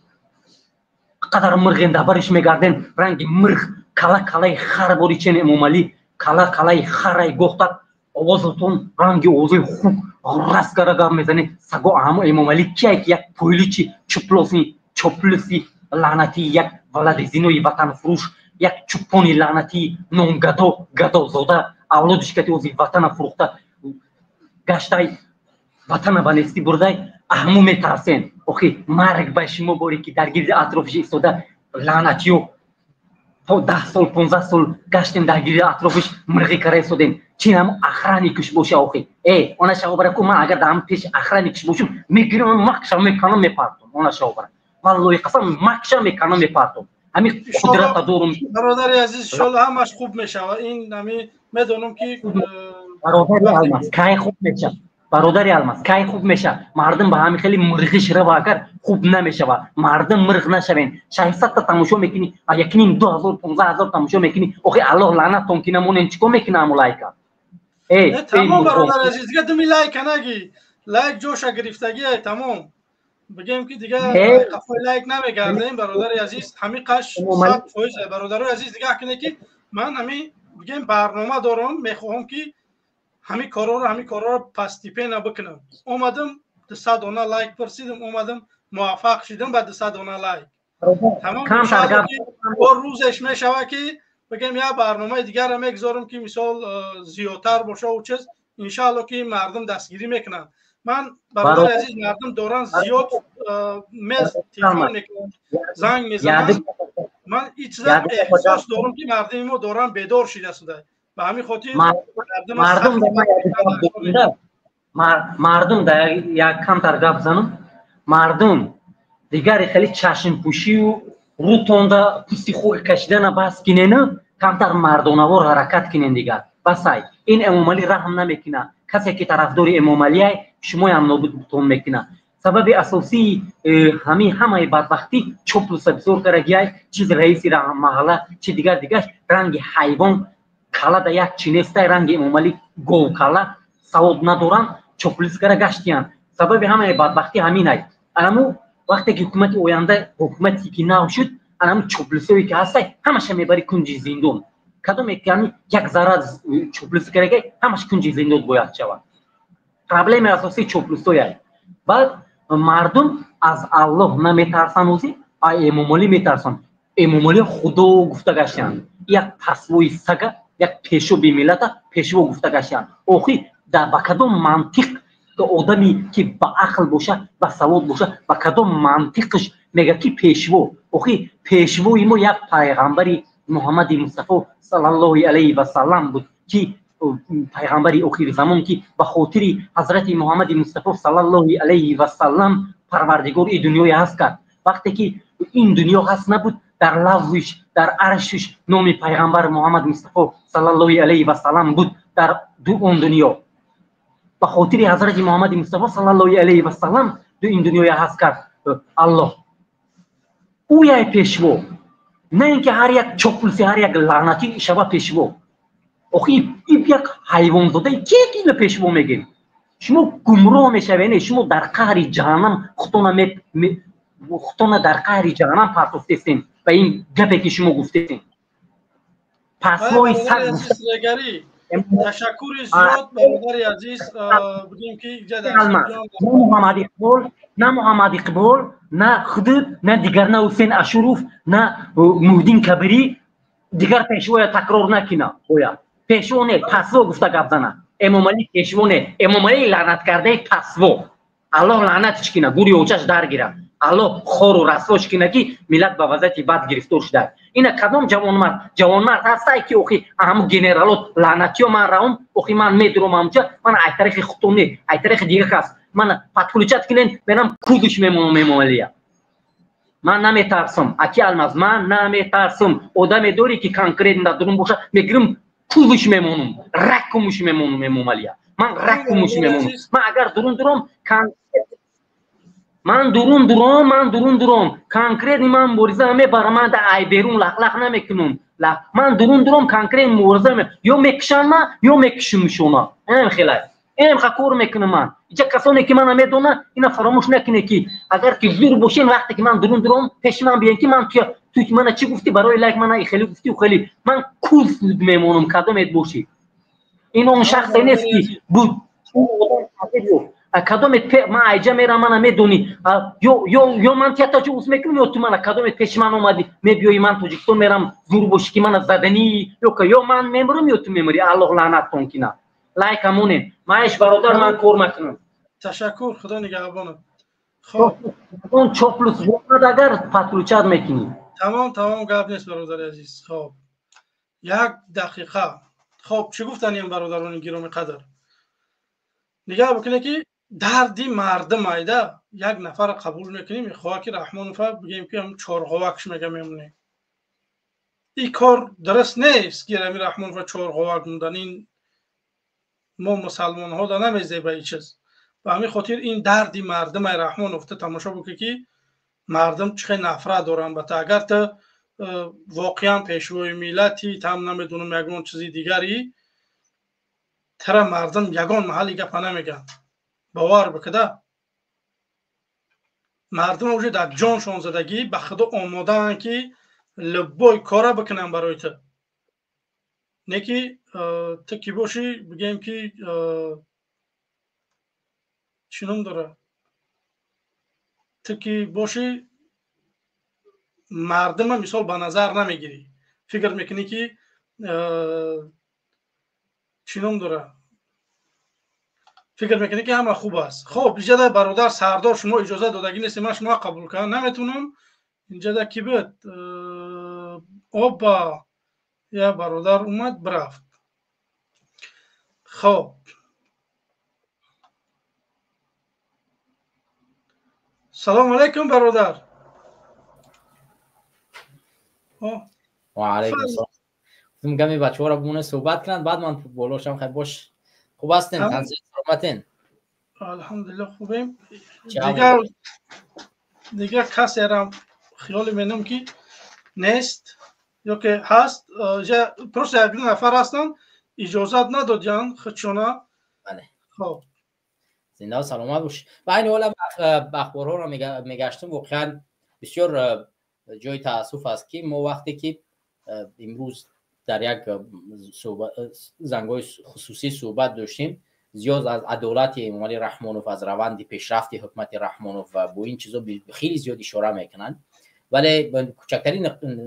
Қадар мирғен дар бариш мегарден, ранги мирғ кала калаи хар бори чен Эмомалӣ, кала калаи харай гохтак, овозатон ранги овозои хук раст гара гап мезанед. Саго ҳамо Эмомалӣ кияй ки як пойличи чуплоси чоплуси лаънатӣ, як валади зинои ватанфурӯш, як чӯпони лаънатӣ, нонгадо, гадозода, авлодиш кати ози ватана фурӯхта гаштай, ватана ба нестӣ бурдай, аҳму метарсен. Охи марг ба шумо боре ки дар гирди атрофиш истода лаънатиё то 10 сол, 15 сол гаштем, дар гирди атрофиш мирғӣ кара истодем. Чин ҳам охранникш боша, охи э она шавобара ку, ман агар дар ҳам пеш охранникш бошум, мегирам, макша меканам, мепартом. Она шавобара, валлоҳи қасам, макша меканам, мепартом. Ҳамин қудрата дорум. Бародари азиз, иншолло ҳамаш хуб мешавад. Ин ҳами медонам ки Бародари Алмаз, кай хуб мешавад? Бародари Алмаз, кай хуб мешавад? Мардум ба ҳамин хеле мирғиш рава, агар хуб намешавад. Мардум мирғ нашавен. 600 та тамошо мекунӣ, а якним 2000, 15,000 тамошо мекунӣ. Охи Аллоҳ лаънаттон кина, монен чӣ кор мекуна ҳамун лайка? Э тамом, бародари азиз, дига думи лайка нагӣ. Лайк ҷоша гирифтагиай, тамом. Бигем ки дига қафои лайк намегардем, бародари азиз, ҳамин қаш 100%. Бародарои азиз, дига кунед ки ман ҳамин бигем барнома дорам, мехоҳам ки ҳамин корҳоро постепенно бикунам. Омадам, 200 дона лайк пурсидам, омадам, муваффақ шидам ба 200 дона лайк. Тамом, бо рӯзеш мешава ки бигем як барномаи дигарро мегузорам ки мисол зиёдтар боша у чиз. Иншаалло ки мардум дастгирӣ мекунанд. Ман, бародари азиз, мардум доранд зиёд мез телефон мекунанд, занг мезананд. Ман ин чиза эҳсос дорам ки мардуми мо доранд бедор шида суда. Ба ҳамин хотир мардум да як камтар гап занам. Мардум дигаре хеле чашмпӯшию рӯтонда пӯсти хук кашидана бас кинена, камтар мардонавор ҳаракат кинен. Дигар басай, ин Эмомалӣ раҳм намекуна. Касе ки тарафдори Эмомалиай, шумоям нобудтон мекуна. Сабаби асосии ҳамин ҳамаи бадбахтӣ чоплуса бисёр карагиай, чиз раиси маҳалла, чи дигар дигар, ранги ҳайвон кала да як чи нестай, ранги Эмомалӣ говкала, савод надоранд, чоплус кара гаштиянд. Сабаби ҳамаи бадбахтӣ ҳаминай. Анаму вақте ки ҳукумати оянда, ҳукумате ки нав шуд, анаму чоплусое ки ҳастай, ҳамаша мебари кунҷи зиндон. Кадоме ки ҳами як зарра чоплус карагай, ҳамаш кунҷи зиндон бояд шавад. Проблемаи асосии чоплусояй. Баъд мардум аз Аллоҳ наметарсанд, ӯзи а Эмомалӣ метарсанд. Эмомалӣ худо гуфта гаштанд. Як пасвои сага, як пешоби миллата пешво гуфта гаштанд. Охи ба кадом мантиқ одаме ки ба ақл боша, ба савод боша, ба кадом мантиқш мега ки пешво? Охи пешвои мо як пайғамбари Муҳаммади Мустафо саллаллоҳу алайҳи васаллам буд, ки пайғамбари охири замон, ки ба хотири ҳазрати Муҳаммади Мустафо саллаллоҳу алайҳи васаллам Парвардигор ин дунёя ҳаст кард. Вақте ки ин дунё ҳаст набуд, дар лавҳиш, дар аршиш номи пайғамбар Муҳаммад Мустафо саллаллоҳу алайҳи васаллам буд дар он дунё. Ба хотири ҳазрати Муҳаммади Мустафо саллаллоҳу алайҳи васаллам ин дунёя ҳаст кард Аллоҳ. Ӯяй пешво, на ин ки ҳар як чоплуси, ҳар як лаънатӣ шава пешво. Охи ин як ҳайвонзодаи ки ина пешво мегем? Шумо гумроҳ мешавед, шумо дар қаҳри ҷаҳаннам худтона дар қаҳри ҷаҳаннам партофтестем ба ин гапе ки шумо гуфтестем. Пасвои саг. Ташаккури зиёд, бародари азиз. Бигем ки Муҳаммад Иқбол, на Муҳаммад Иқбол, на худут, на дигар, на Ҳусейн Ашуров, на Муҳдин Кабирӣ дигар пешвоя такрор накина. Бояд пешво не, пасво гуфта гап зана. Эмомалӣ пешво не, Эмомалӣ лаънаткардаи пасво. Аллоҳ лаънатиш кина, гури очаш дар гирад. Аллоҳ хору расвош кина, ки миллат ба вазъияти бад гирифтор шуда. Ина кадом ҷавонмард, ҷавонмард ҳастай, ки охи ҳаму генералот лаънатиё ман раум, охи ман медурам ҳамҷа, ман ай тариқи худтон не, ай тариқи дигар кас ман подключать кинен, мерам кузуш мемонам Эмомалия. Ман наметарсам, аки Алмаз, ман наметарсам. Одаме дорӣ, ки конкретно дар дурун боша, мегирам, кузуш мемонам, ракумуш мемонам Эмомалия. Ман ракумуш мемонам. Ман агар дурун дурам, ман дурун дуром, ман дурун дуром, конкретно ман мубориза мебарам. Ман ай берун лахлах намекунам. Ман дурун дуром, конкретно мубориза, ё мекушам ма, ё мекушумшона. Инам хелай, инам ха кор мекунам ман. Иҷа касоне ки мана медона, ина фаромӯш накуне, ки агар ки зур бошен, вақте ки ман дурун дуром, пеши ман биен, ки ман ту мана чӣ гуфтӣ барои лайк, мана хеле гуфтӣ, хеле ман куз мемонам, кадомет бошӣ. Ин он шахсе нест, ки буд. Кадомет ман айҷа мерам, мана медонӣ, ё ман тия таҷовуз мекунам, ё ту мана кадомет пеши ман омадӣ мебиёӣ. Ман Тоҷикистон мерам, зур бошӣ, ки мана заданӣ, ё ман мемурам, ё ту мемурӣ. Аллоҳ лаънаттон кина. Лайк амонем маиш, бародар, ман кор макунам. Ташаккур, худо нигаҳбонат. Хоб, он чоплус бошад, агар подключать мекунӣ. Тамом, тамом, гап нест, бародари азиз. Хоб, як дақиқа. Хоб, чӣ гуфтанем, бародарони гироми қадр? Нигаҳ бикунед, ки дарди мардум айда як нафарро қабул мекунем, мехоҳад, ки Раҳмонова бигем, ки чорғовакш мега мемонем. Ин кор дуруст нест, ки ами Раҳмонова чорғовак мондан. Ин мо мусалмонҳо да намезеба ин чиз. Ба ҳамин хотир ин дарди мардумай Раҳмонов. Ту тамошо бикун, ки мардум чӣ хел нафрат доранд ба ту. Агар ту воқеан пешвои миллати там, намедонам, ягон чизи дигари, тара мардум ягон маҳалли гапа намегӯянд. Бовар бикуда, мардум уже дар ҷоншон задагӣ, ба худо омодаанд, ки любой кора бикунанд барои ту. Не ки ту кӣ бошӣ, бигем, ки чӣ ном дора, ту кӣ бошӣ, мардума мисол ба назар намегирӣ, фикр мекунӣ, ки чӣ ном дора, фикр мекунӣ, ки ҳама хуб аст. Хоб, иҷода бародар Сардор, шумо иҷоза додагӣ нестед, ман шумо қабул карда наметавонам. Инҷода кӣ буд? Оба, я бародар омад, бирафт. Хоб, салому алайкум, бародар. Ва алайкум салом. Гами бачаҳоро бимоне, суҳбат кунанд, баъд ман болошам. Хай бош, хуб ҳастем, саломатен? Алҳамдулилла, хубем. Дигар касерам хиёли менам, ки нест ё ки ҳаст. Просто як нафар ҳастанд, иҷозат надодянд худшона. Хоб, зинда саломат бош. Ва айни ҳол ахборҳоро мегаштам, воқеан бисёр ҷои таассуф аст, ки мо вақте ки имрӯз дар як зангҳои хусусӣ суҳбат доштем, зиёд аз адолати Эмомалӣ Раҳмонов, аз раванди пешрафти ҳукумати Раҳмонов ва бо ин чизо хеле зиёд ишора мекунанд, вале кӯчактарин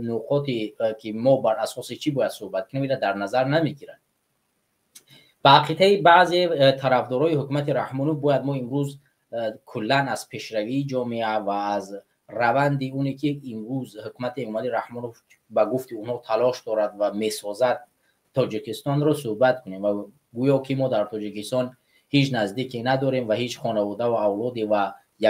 нуқоте ки мо бар асоси чӣ бояд суҳбат кунем, ира дар назар намегиранд. Ба ақидаи баъзе тарафдорои ҳукумати Раҳмонов, бояд мо имрӯз куллан аз пешравии ҷомеа ва аз раванди оне ки имрӯз ҳукумати Эмомалӣ Раҳмонов ба гуфти онҳо талош дорад ва месозад Тоҷикистонро суҳбат кунем ва гӯё ки мо дар Тоҷикистон ҳеҷ наздике надорем ва ҳеҷ хонавода ва авлоде ва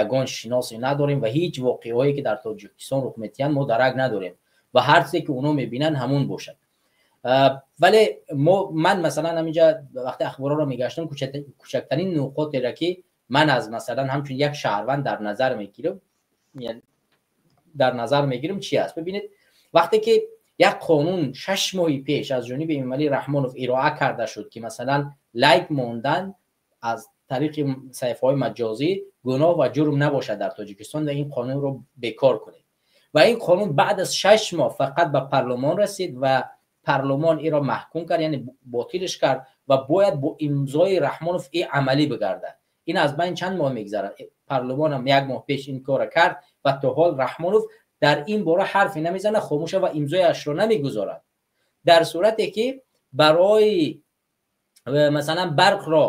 ягон шиносе надорем ва ҳеҷ воқеаҳое ки дар Тоҷикистон рух метиҳанд мо дарак надорем ва ҳар чизе ки онҳо мебинанд ҳамун бошад. Вале ман масалан ҳаминҷа вақте ахборҳоро мегаштам, кӯчактарин нуқотеро ки ман аз масалан ҳамчун як шаҳрванд дар назар мегирам чи аст? Бибинед, вақте ки як қонун 6 моҳи пеш аз ҷониби Эмомалӣ Раҳмонов ироа карда шуд ки масалан лайк мондан аз тариқи саҳифаҳои маҷозӣ гуноҳ ва ҷурм набошад дар Тоҷикистон ва ин қонунро бекор кунед. Ва ин қонун баъд аз 6 моҳ фақат ба парлумон расид ва парлумон инро маҳкум кард, яъне ботилш кард ва бояд бо имзои Раҳмонов ин амалӣ бигардад. Ин аз байн чанд моҳ мегзарад. Парлумон ҳам як моҳ пеш ин корро кард ва то ҳол Раҳмонов дар ин бора ҳарфе намезанад, хомӯша ва имзояшро намегузорад. Дар сурате ки барои масалан барқро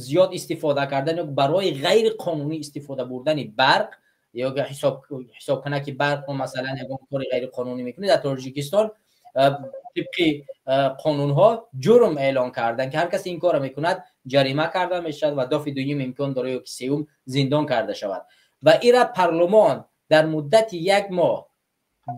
зиёд истифода кардан ё барои ғайриқонунӣ истифода бурдани барқ ё ҳисобкунаки барқро масалан ягон кори ғайриқонунӣ мекунед дар Тоҷикистон тибқи қонунҳо ҷурм эълон кардан ки ҳар касе ин корро мекунад ҷарима карда мешавад ва дафъи дуюм имкон дорад ё ки сеюм зиндон карда шавад. Ва ира парлумон дар муддати як моҳ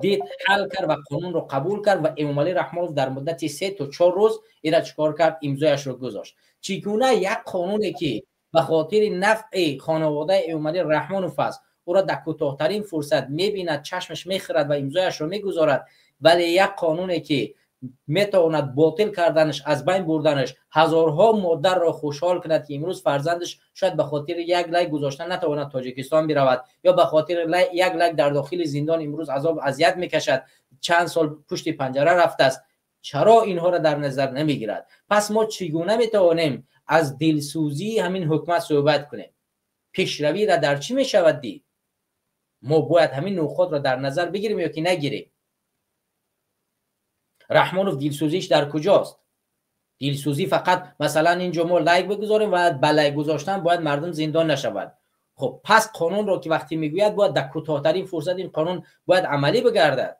дид ҳал кард ва қонунро қабул кард ва Эмомалӣ Раҳмонов дар муддати 3 то 4 рӯз ира чикор кард? Имзояшро гузошт. Чӣ гуна як қонуне ки ба хотири нафъи хонаводаи Эмомалӣ Раҳмонов аст, ӯро дар кӯтоҳтарин фурсат мебинад, чашмаш мехӯрад ва имзояшро мегузорад, вале як қонуне ки метавонад ботил карданаш, аз байн бурданаш ҳазорҳо модарро хушҳол кунад ки имрӯз фарзандаш шояд ба хотири як лайк гузоштан натавонад Тоҷикистон биравад ё ба хотири як лайк дар дохили зиндон имрӯз азоб азият мекашад, чанд сол пушти панҷара рафтааст, чаро инҳоро дар назар намегирад? Пас мо чӣ гуна метавонем аз дилсӯзии ҳамин ҳукумат суҳбат кунем? Пешравиро дар чӣ мешавад дид? Мо бояд ҳамин нуқотро дар назар бигирем ё ки нагирем? Раҳмонов дилсӯзиш дар куҷост? Дилсӯзӣ фақат масалан инҷо мо лайк бигузорем ва ба лайк гузоштан бояд мардум зиндон нашавад. Хуб, пас қонунро ки вақте мегӯяд бояд дар кӯтоҳтарин фурсат ин қонун бояд амалӣ бигардад.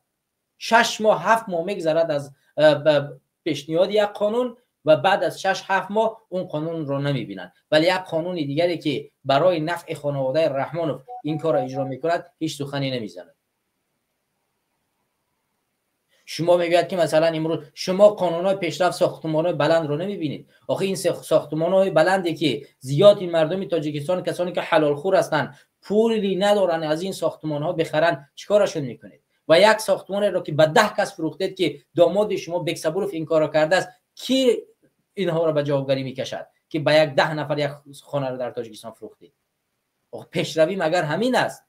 6 моҳ 7 моҳ мегзарад аз пешниҳоди як қонун ва баъд аз 6-7 моҳ он қонунро намебинанд. Вале як қонуни дигаре ки барои нафъи хонаводаи Раҳмонов ин корро иҷро мекунад ҳеҷ сухане намезанад. Шумо мегӯяд ки масалан имрӯз шумо қонунҳои пешрафт сохтмонҳои баландро намебинед. Охи ин сохтмонҳои баланде ки зиёд ин мардуми Тоҷикистон, касоне ки ҳалолхӯр ҳастанд, пули надоранд аз ин сохтмонҳо бихаранд, чикорашон мекунед? Ва як сохтмонеро ки ба 10 кас фурӯхтед ки домоди шумо Бексабуров ин корро кардааст, ки инҳоро ба ҷавобгарӣ мекашад ки ба як 10 нафар як хонаро дар Тоҷикистон фурӯхтед? Ох, пешравӣ магар ҳамин аст?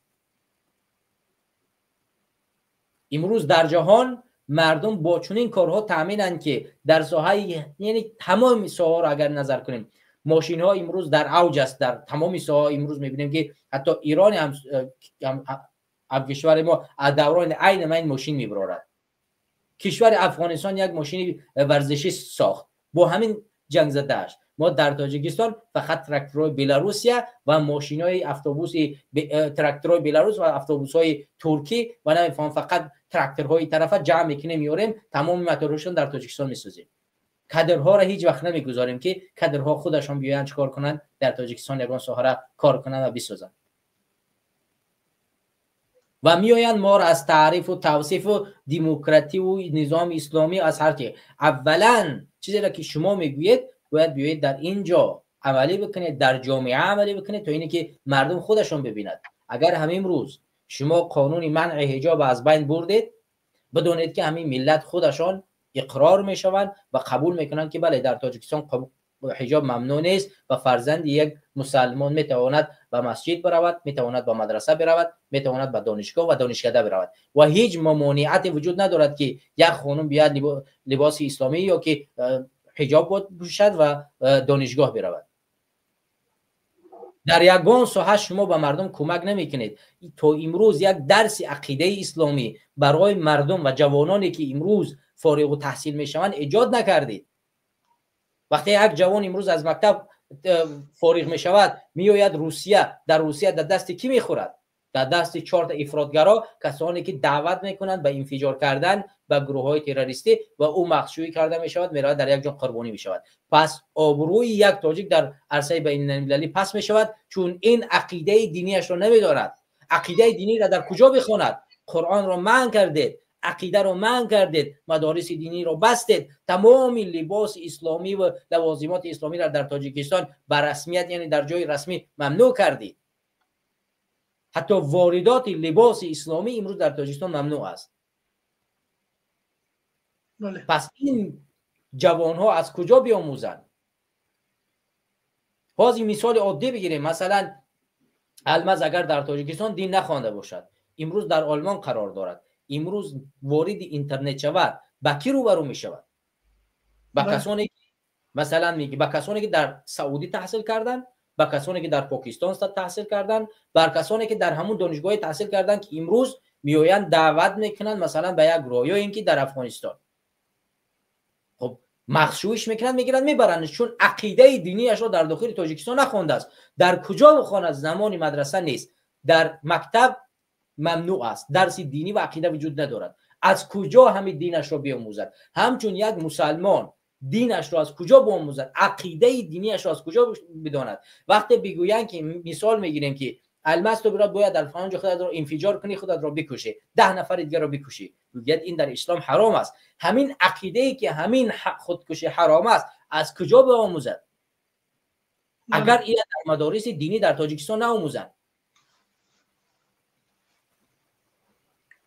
Имрӯз дар ҷаҳон мардум бо чунин корҳо таъминанд ки дар соҳаи, яъне тамоми соҳаҳоро агар назар кунем, мошинҳо имрӯз дар авҷ аст. Дар тамоми соҳаҳо имрӯз мебинем ки ҳатто Ирон ҳам кишвари мо аз даврони айни майн мошин мебарорад. Кишвари Афғонистон як мошини варзишӣ сохт, бо ҳамин ҷанг задааш. Мо дар Тоҷикистон фақат тракторҳои Беларусия ва мошинҳои автобуси тракторҳои Беларус ва автобусҳои туркӣ ва намефаҳмам фақат тракторҳои тарафа ҷамъ мекунем, меорем, тамоми моторҳошон дар Тоҷикистон месозем. Кадрҳоро ҳеҷ вақт намегузорем ки кадрҳо худашон биёянд чикор кунанд, дар Тоҷикистон ягон соҳара кор кунанд ва бисозанд. Ва меоянд моро аз таърифу тавсифу демокративу низоми исломӣ аз ҳар чи. Аввалан чизеро ки шумо мегӯед бояд биёед дар ин ҷо амалӣ бикунед, дар ҷомеа амалӣ бикунед то ине ки мардум худашон бибинад. Агар ҳамин рӯз шумо қонуни манъи ҳиҷоб аз байн бурдед, бидонед ки ҳамин миллат худашон иқрор мешаванд ва қабул мекунанд ки бале, дар Тоҷикистон ҳиҷоб мамнӯъ нест ва фарзанди як мусалмон метавонад ба масҷид биравад, метавонад ба мадраса биравад, метавонад ба донишгоҳ ва донишкада биравад ва ҳеҷ мамониате вуҷуд надорад ки як хонум биёяд либоси исломӣ ё ки ҳиҷоб пӯшад ва донишгоҳ биравад. Дар ягон соҳа шумо ба мардум кӯмак намекунед. То имрӯз як дарси ақидаи исломӣ барои мардум ва ҷавононе ки имрӯз фориғу таҳсил мешаванд эҷод накардед. Вақте як ҷавон имрӯз аз мактаб фориғ мешавад, меояд Русия, дар Русия дар дасти кӣ мехӯрад? Дар дасти чорта ифротгаро, касоне ки даъват мекунанд ба инфиҷор кардан, ба гурӯҳҳои террористӣ, ва ӯ мағшӯӣ карда мешавад, меравад дар як ҷо қурбонӣ мешавад. Пас обрӯи як тоҷик дар арсаи байналмилалӣ пас мешавад, чун ин ақидаи динияшро намедорад. Ақидаи диниро дар куҷо бихонад? Қуръонро манъ кардед, ақидаро манъ кардед, мадориси диниро бастед, тамоми либоси исломӣ ва лавозимоти исломиро дар Тоҷикистон ба расмият, яъне дар ҷои расмӣ мамнӯъ кардед. Ҳатто воридоти либоси исломӣ имрӯз дар Тоҷикистон мамнӯъ аст. Пас ин ҷавонҳо аз куҷо биомӯзанд? Ҳозир мисоли оддӣ бигирем. Масалан, Алмаз агар дар Тоҷикистон дин нахонда бошад, имрӯз дар Олмон қарор дорад, имрӯз вориди интернет шавад, ба кӣ рӯбарӯ мешавад? Ба касоне ки масалан меги, ба касоне ки дар Саудӣ таҳсил карданд, ба касоне ки дар Покистон таҳсил карданд, бар касоне ки дар ҳамун донишгоҳе таҳсил карданд, ки имрӯз меоянд даъват мекунанд масалан ба як гурӯҳ, ё ин ки дар Афғонистон. Хуб, мағшӯиш мекунанд, мегиранд, мебаранд, чун ақидаи динияшро дар дохили Тоҷикистон нахондааст. Дар куҷо бихонад? Замони мадраса нест, дар мактаб мамнӯъ аст, дарси динӣ ва ақида вуҷуд надорад. Аз куҷо ҳамин динашро биомӯзад? Ҳамчун як мусалмон динашро аз куҷо биомӯзад? Ақидаи динияшро аз куҷо бидонад? Вақте бигӯянд ки мисол мегирем ки алмаз ту бирад бояд дар фалон ҷо худатро инфиҷор кунӣ, худатро бикушӣ, 10 нафари дигарро бикушӣ, мегӯяд ин дар ислом ҳаром аст. Ҳамин ақидае ки ҳамин худкушӣ ҳаром аст, аз куҷо биомӯзад? Агар ина дар мадориси динӣ дар Тоҷикистон наомӯзанд,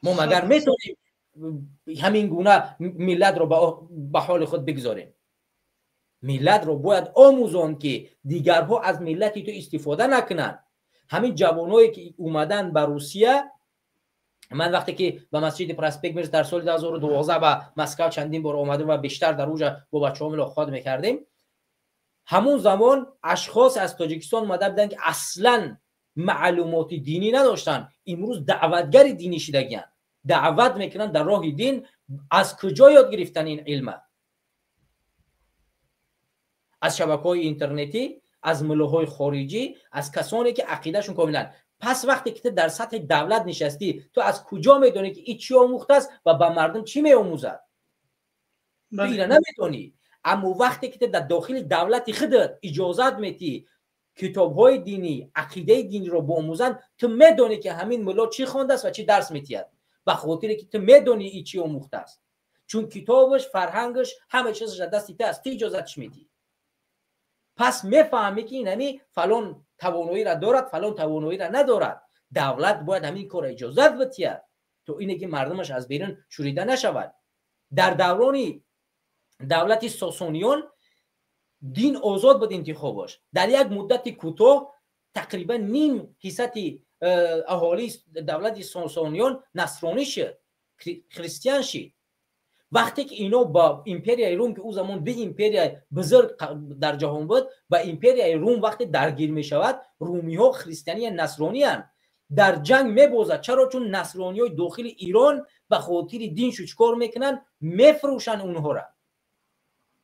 мо магар метавонем ҳамин гуна миллатро ба ҳоли худ бигзорем? Миллатро бояд омӯзонд, ки дигарҳо аз миллати ту истифода накунанд. Ҳамин ҷавоное ки омаданд ба Русия, ман вақте ки ба масҷиди Проспект Мир дар соли 2012 ба Москва чандин бор омадем ва бештар дар уҷа бо бачаҳо мулоқот мекардем, ҳамун замон ашхос аз Тоҷикистон омада буданд, ки аслан маълумоти динӣ надоштанд, имрӯз даъватгари динӣ шидагиянд, даъват мекунанд дар роҳи дин. Аз куҷо ёд гирифтан ин илма? Аз шабакаҳои интернетӣ, аз муллоҳои хориҷӣ, аз касоне ки ақидашон комилан. Пас вақте ки ту дар сатҳи давлат нишастӣ, ту аз куҷо медонӣ ки ин чӣ омӯхтааст ва ба мардум чӣ меомӯзад? Ту ина намедонӣ. Аммо вақте ки ту дар дохили давлати худат иҷозат метиҳӣ китобҳои динӣ, ақидаи диниро биомӯзанд, ту медонӣ ки ҳамин мулло чӣ хондааст ва чӣ дарс метиҳад, ба хотире ки ту медонӣ ин чӣ омӯхтааст, чун китобаш, фарҳангаш, ҳама чизаш дар дасти ту аст, ту иҷозатш медиҳӣ. Пас мефаҳмӣ ки ин ҳамин фалон тавоноиро дорад, фалон тавоноиро надорад. Давлат бояд ҳамин корро иҷозат бидиҳад, то ине ки мардумаш аз берун шурида нашавад. Дар даврони давлати Сосониён дин озод буд интихобаш. Дар як муддати кӯтоҳ тақрибан ним ҳиссати аҳолии давлати Сосониён насронӣ шуд, христиан шид. Вақте ки ино ба империяи Рум, ки ӯ замон ду империяи бузург дар ҷаҳон буд, ба империяи Рум вақте даргир мешавад, румиҳо христианиян, насрониянд, дар ҷанг мебозад. Чаро? Чун насрониҳои дохили Ирон ба хотири дин шучкор мекунанд, мефурӯшанд онҳоро.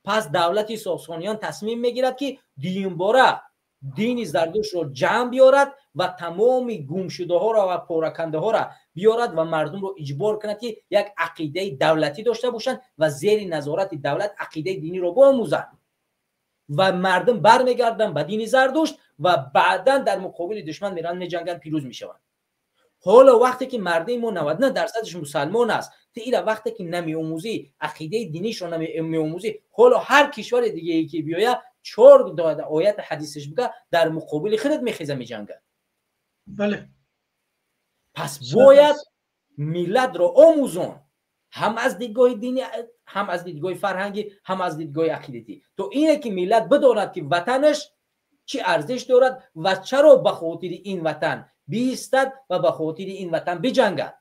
Пас давлати Сосониён тасмим мегирад, ки дуюмбора дини Зардуштро ҷамъ биёрад ва тамоми гумшудаҳоро ва поракандаҳоро биёрад ва мардумро иҷбор кунад, ки як ақидаи давлатӣ дошта бошанд ва зери назорати давлат ақидаи диниро биомӯзанд. Ва мардум бармегарданд ба дини Зардушт ва баъдан дар муқобили душман мераванд, меҷанганд, пирӯз мешаванд. Ҳоло вақте ки мардуми мо 99% мусалмон аст, ту ира вақте ки намеомӯзӣ, ақидаи динишро намеомӯзӣ, ҳоло ҳар кишвари дигае ки биёяд, 4 оят ҳадисаш бига, дар муқобили худат мехеза, меҷангад. Бале. Пас бояд миллатро омӯзон, ҳам аз дидгоҳи динӣ, ҳам аз дидгоҳи фарҳангӣ, ҳам аз дидгоҳи ақидатӣ, то ине ки миллат бидонад ки ватанаш чӣ арзиш дорад ва чаро ба хотири ин ватан биистад ва ба хотири ин ватан биҷангад.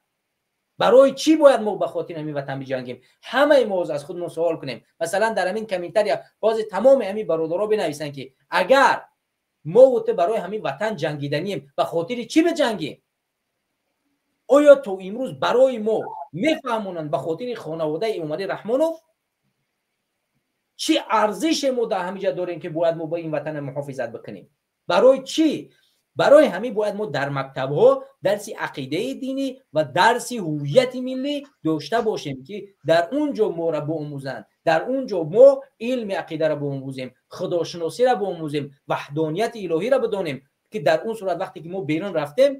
Барои чӣ бояд мо ба хотири ҳамин ватан биҷангем? Ҳамаи мо аз худмон суол кунем. Масалан, дар ҳамин комментария ҳозир тамоми ҳамин бародаро бинависанд, ки агар мо ва ту барои ҳамин ватан ҷангиданем, ба хотири чӣ биҷангем? Оё то имрӯз барои мо мефаҳмонанд ба хотири хонаводаи Эмомалӣ Раҳмонов чӣ арзише мо дар ҳамин ҷа дорем, ки бояд мо ба ин ватана муҳофизат бикунем? Барои чӣ? Барои ҳамин бояд мо дар мактабҳо дарси ақидаи динӣ ва дарси ҳувияти миллӣ дошта бошем, ки дар он ҷо моро биомӯзанд, дар он ҷо мо илми ақидаро биомӯзем, худошиносиро биомӯзем, ваҳдонияти илоҳиро бидонем, ки дар он сурат вақте ки мо берун рафтем,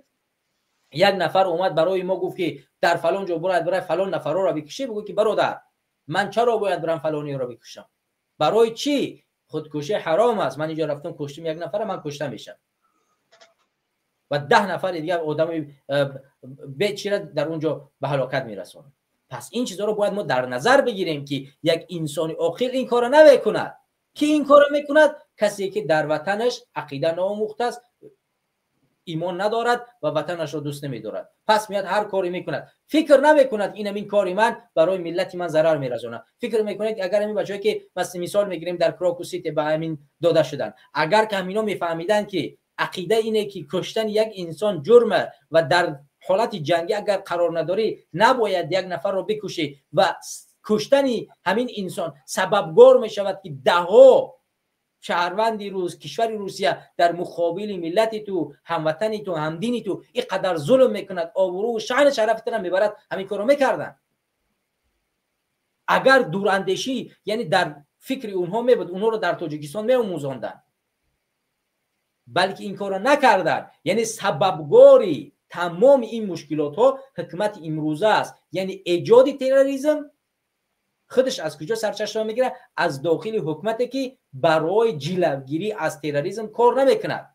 як нафар омад барои мо гуфт, ки дар фалон ҷо бояд барои фалон нафарро бикушӣ, бигӯ ки бародар, ман чаро бояд барам фалониро бикушам? Барои чӣ? Худкушӣ ҳаром аст. Ман инҷо рафтам куштам як нафара, ман кушта мешам ва 10 нафари дигар одами бечира дар он ҷо ба ҳалокат мерасонад. Пас ин чизҳоро бояд мо дар назар бигирем, ки як инсони оқил ин корро намекунад. Ки ин корро мекунад? Касе ки дар ватанаш ақида наомӯхтааст, имон надорад ва ватанашро дӯст намедорад. Пас меяд ҳар коре мекунад, фикр намекунад ин ҳамин кори ман барои миллати ман зарар мерасонад. Фикр мекунад агар ҳамин бачаҳое ки мисол мегирем дар Крокус Сити ба ҳамин дода шуданд, агар ки ҳамино мефаҳмиданд ки ақида ине ки куштани як инсон ҷурма ва дар ҳолати ҷангӣ агар қарор надорӣ набояд як нафарро бикушӣ ва куштани ҳамин инсон сабабгор мешавад ки даҳҳо шаҳрванди рус, кишвари Русия дар муқобили миллати ту, ҳамватани ту, ҳамдини ту ин қадар зулм мекунад, обрӯ шаъну шарафи туро мебарад, ҳамин корро мекарданд. Агар дурандешӣ, яъне дар фикри онҳо мебуд, онҳоро дар Тоҷикистон меомӯзонданд, балки ин корро накарданд. Яъне сабабгори тамоми ин мушкилотҳо ҳукумати имрӯза аст. Яъне эҷоди терроризм худаш аз куҷо сарчашма мегирад? Аз дохили ҳукумате ки барои ҷилавгирӣ аз терроризм кор намекунад,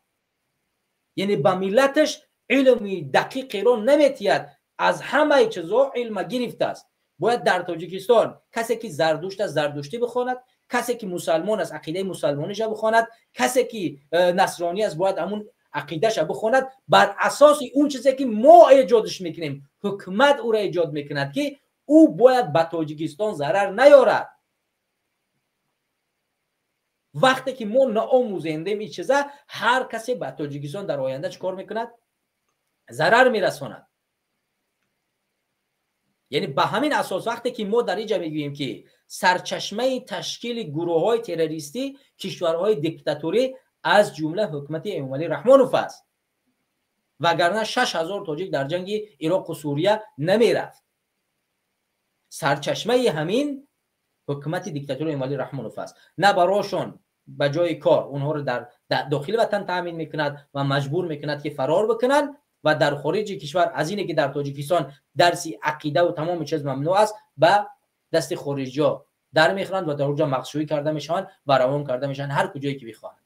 яъне ба миллаташ илми дақиқеро наметиҳад, аз ҳамаи чизҳо илма гирифтааст. Бояд дар Тоҷикистон касе ки зардушт аст зардуштӣ бихонад, касе ки мусалмон аст ақидаи мусалмониша бихонад, касе ки насронӣ аст бояд ҳамун ақидаша бихонад, бар асоси он чизе ки мо эҷодш мекунем, ҳукумат ӯро эҷод мекунад, ки ӯ бояд ба Тоҷикистон зарар наёрад. Вақте ки мо наомӯзендем ин чиза, ҳар касе ба Тоҷикистон дар оянда чӣ кор мекунад? Зарар мерасонад. Яъне ба ҳамин асос вақте ки мо дар инҷа мегӯем, ки сарчашмаи ташкили гурӯҳҳои террористӣ кишварҳои диктаторӣ аз ҷумла ҳукумати Эмомалӣ Раҳмонов аст, вагарна 6000 тоҷик дар ҷанги Ироқу Сурия намерафт. Сарчашмаи ҳамин ҳукумати диктатори Эмомалӣ Раҳмонов аст. На барошон ба ҷои кор онҳоро дар дохили ватан таъмин мекунад ва маҷбур мекунад ки фарор бикунанд ва дар хориҷи кишвар, аз ине ки дар Тоҷикистон дарси ақида ва тамоми чиз мамнӯъ аст, ба дасти хориҷиҳо дар мехӯранд ва дар онҷо мағшӯӣ карда мешаванд ва равон карда мешаванд ҳар куҷое ки бихоҳанд.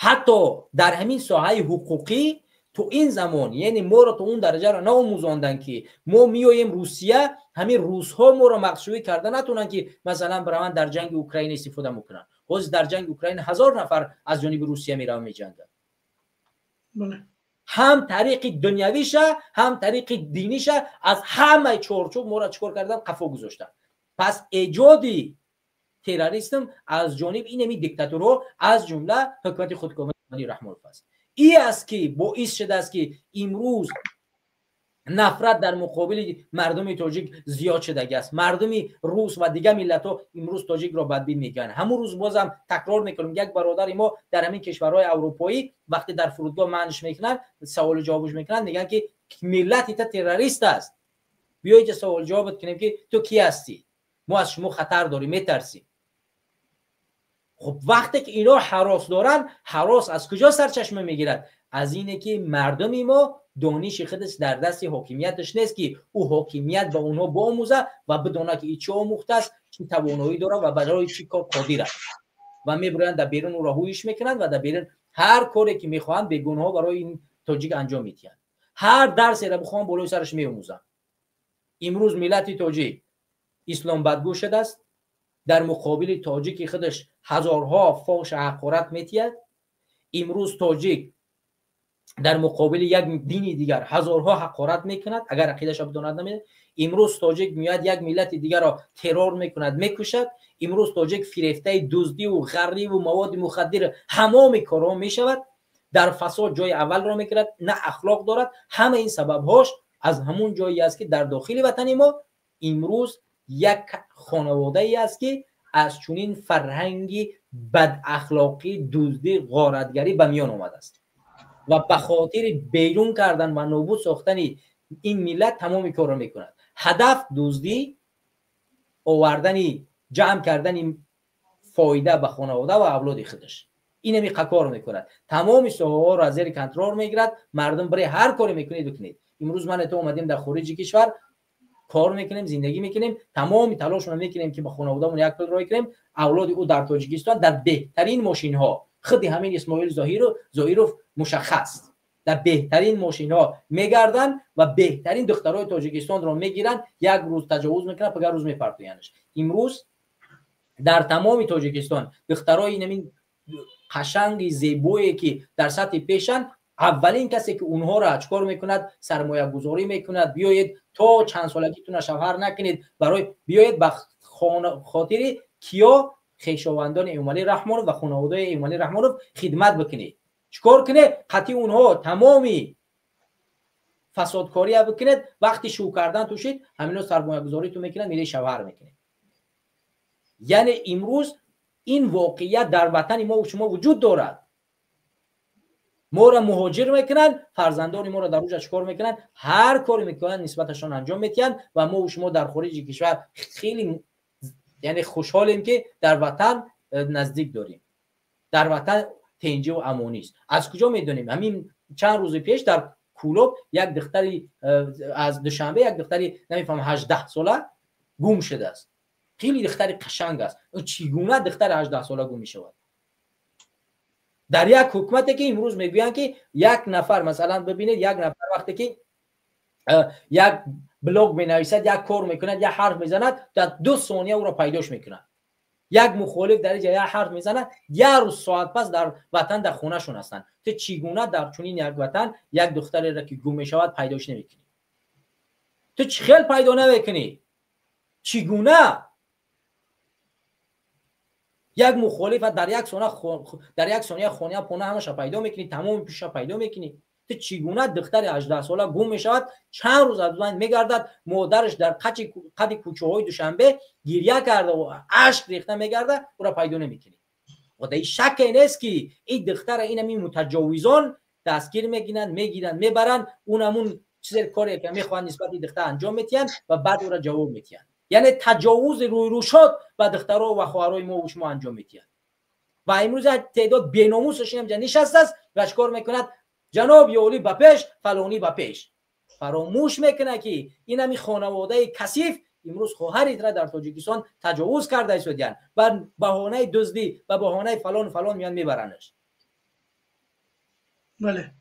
Ҳатто дар ҳамин соҳаи ҳуқуқӣ то ин замон, яъне моро то он дараҷаро наомӯзонданд, ки мо меоем Русия, ҳамин русҳо моро мағшӯӣ карда натонанд, ки масалан бираванд дар ҷанги Украина истифода мекунанд. Ҳозир дар ҷанги Украина 1000 нафар аз ҷониби Русия мераванд меҷанганд. Ҳам тариқи дунявиша, ҳам тариқи диниша аз ҳамаи чорчӯб моро чӣ кор кардан? Қафо гузоштанд. Пас эҷоди терроризм аз ҷониби инами диктаторҳо, аз ҷумла ҳукумати худкомаи Раҳмонов аст. И аст ки боис шудааст, ки имрӯз нафрат дар муқобили мардуми тоҷик зиёд шудагӣ аст. Мардуми рус ва дигар миллатҳо имрӯз тоҷикро бадбин мегӯянд. Ҳамун рӯз бозам такрор мекунем, як бародари мо дар ҳамин кишварҳои аврупоӣ вақте дар фурудгоҳ манъш мекунанд, саволу ҷавобш мекунанд, мегӯянд ки миллати та террорист аст, биё инҷа саволу ҷавобат кунем, ки ту кӣ ҳастӣ, мо аз шумо хатар дорем, метарсем. Хуб, вақте ки ино ҳарос доранд, ҳарос аз куҷо сарчашма мегирад? Аз ине ки мардуми мо дониши худаш дар дасти ҳокимияташ нест, ки ӯ ҳокимият ба онҳо биомӯзад ва бидонад, ки чӣ омӯхтааст, чӣ тавоноӣ дорад ва барои чӣ кор қодир аст. Ва мебуранд дар берун ӯро ҳуиш мекунанд ва дар берун ҳар коре ки мехоҳанд бегуноҳ барои ин тоҷик анҷом медиҳанд. Ҳар дарсеро бихоҳанд болои сараш меомӯзанд. Имрӯз миллати тоҷик ислом бадгӯ шудааст, дар муқобили тоҷики худаш ҳазорҳо фоҳш ҳақорат метиҳад. Имрӯз тоҷик дар муқобили як дини дигар ҳазорҳо ҳақорат мекунад, агар ақидаша бидонад намедонад. Имрӯз тоҷик меояд як миллати дигарро террор мекунад, мекушад. Имрӯз тоҷик фирефтаи дуздиву ғарриву маводи мухаддир ҳамоми корҳо мешавад, дар фасод ҷои аввалро мегирад, на ахлоқ дорад. Ҳама ин сабабҳош аз ҳамун ҷое аст, ки дар дохили ватани мо имрӯз як хонаводае аст, ки از چنین فرهنگی بد اخلاقی، دزدی، غارتگری به میان آمده است و به خاطر بیرون کردن و نابود ساختن این ملت تمام کار را میکند. هدف دزدی، آوردن، جمع کردن فایده به خانواده و اولاد خودش. این همی کار میکند، تمام ساحه ها را زیر کنترل میگیرد. مردم برای هر کاری میکنید بکنید. امروز من تو اومدیم در خارج کشور کار میکنیم، زندگی میکنیم، تمام تلاشمون رو میکنیم که به خانوادهمون یک پول رای کنیم. اولاد او در تاجیکستان در بهترین ماشین ها، خود همین اسماعیل زاهیروف مشخص، در بهترین ماشین ها میگردن و بهترین دخترای تاجیکستان رو میگیرن. یک روز تجاوز میکنن، پگه روز میپرتوینش. امروز در تمام تاجیکستان دخترای اینمین قشنگ زیبایی که در سطح پیشن، اولین کسی که اونها را چکار میکند؟ سرمایه گذاری میکند. بیایید تا چند سالگیتون شوهر نکنید، برای بیایید به خاطر کیا خویشاوندان امامعلی رحمانوف و خانواده امامعلی رحمانوف خدمت بکنید. چکار کنه؟ قطعی اونها تمامی فسادکاری بکنید. وقتی شو کردن توشید، همینا سرمایه گذاری تو میکنن، میره شوهر میکنه. یعنی امروز این واقعیت در وطن ما و شما وجود دارد. ما را مهاجر میکنن، فرزندان ما را در اونجا چکار میکنن؟ هر کاری میکنن نسبتشان انجام میتین و ما و شما در خارج کشور خیلی یعنی خوشحالیم که در وطن نزدیک داریم، در وطن تنجی و امانی است. از کجا میدونیم؟ همین چند روز پیش در کولوب یک دختری از دوشنبه، یک دختری نمیفهم 18 ساله گم شده است. خیلی دختری قشنگ است. چگونه دختر 18 ساله گم میشود؟ در یک حکومتی که امروز میگویند که یک نفر مثلا ببینید، یک نفر وقتی که یک بلاگ مینویسد، یک کار میکند، یک حرف میزند، در 2 ثانیه او را پیداش میکنند. یک مخالف در اینجا یک حرف میزند، یک روز ساعت پس در وطن در خونهشون هستند. تو چگونه در چنین یک وطن یک دختری را که گم میشود پیداش نمیکنی؟ تو چه خیلی پیدا نمیکنی؟ چگونه یک مخالف در یک ثانیه خانه پونه همش پیدا میکنی، تمام پیش پیدا میکنی؟ تو چگونه دختر 18 ساله گم میشود، چند روز از من میگردد، مادرش در قد کوچه های دوشنبه گریه کرده و اشک ریخته میگرده، او را پیدا نمیکنی. و در شک نیست که این دختر اینمی متجاوزان دستگیر میگیرن، میگیرن، میبرن، اونمون چیز کاری که میخوان نسبت به دختر انجام میتین و بعد او را جواب میتین. یعنی تجاوز روی رو شد و دخترها و خواهرای ما و شما انجام میتین. و امروز تعداد بیناموسش هم نشسته است و چیکار میکند؟ جناب یولی به پیش، فلانی به پیش. فراموش میکنه که این همی خانواده کثیف امروز خواهرت را در تاجیکستان تجاوز کرده ایستادن، بر بهانه دزدی و بهانه فلان فلان میان میبرنش. بله،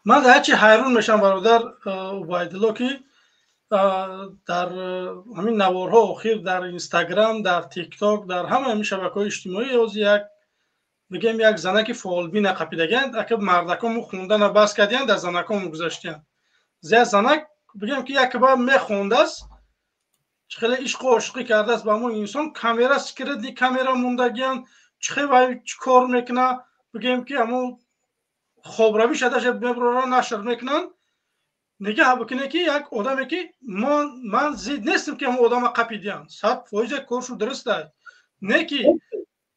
من در چی حیرون میشم برادر عبیدالله که در همین نوارها اخیر در اینستاگرام، در تیک تاک، در همه همین شبکه‌های اجتماعی از یک بگیم یک زنک فعالبین قپیدگند، اگه مردکامو خوندن بس کردین، در زنکامو گذاشتین. زیاد زنک بگیم که یک بار میخونده است، خیلی عشق و عشقی کرده است با همون انسان، کامرا سکردی کامرا موندگیان، چه وای چه کار میکنه، بگیم که همون خوبروی شده میبرن نشر میکنن. نگاه بکنه که یک آدمی که من زید نیستم که همون آدم قپیدیان 100% کارشو درسته، نه که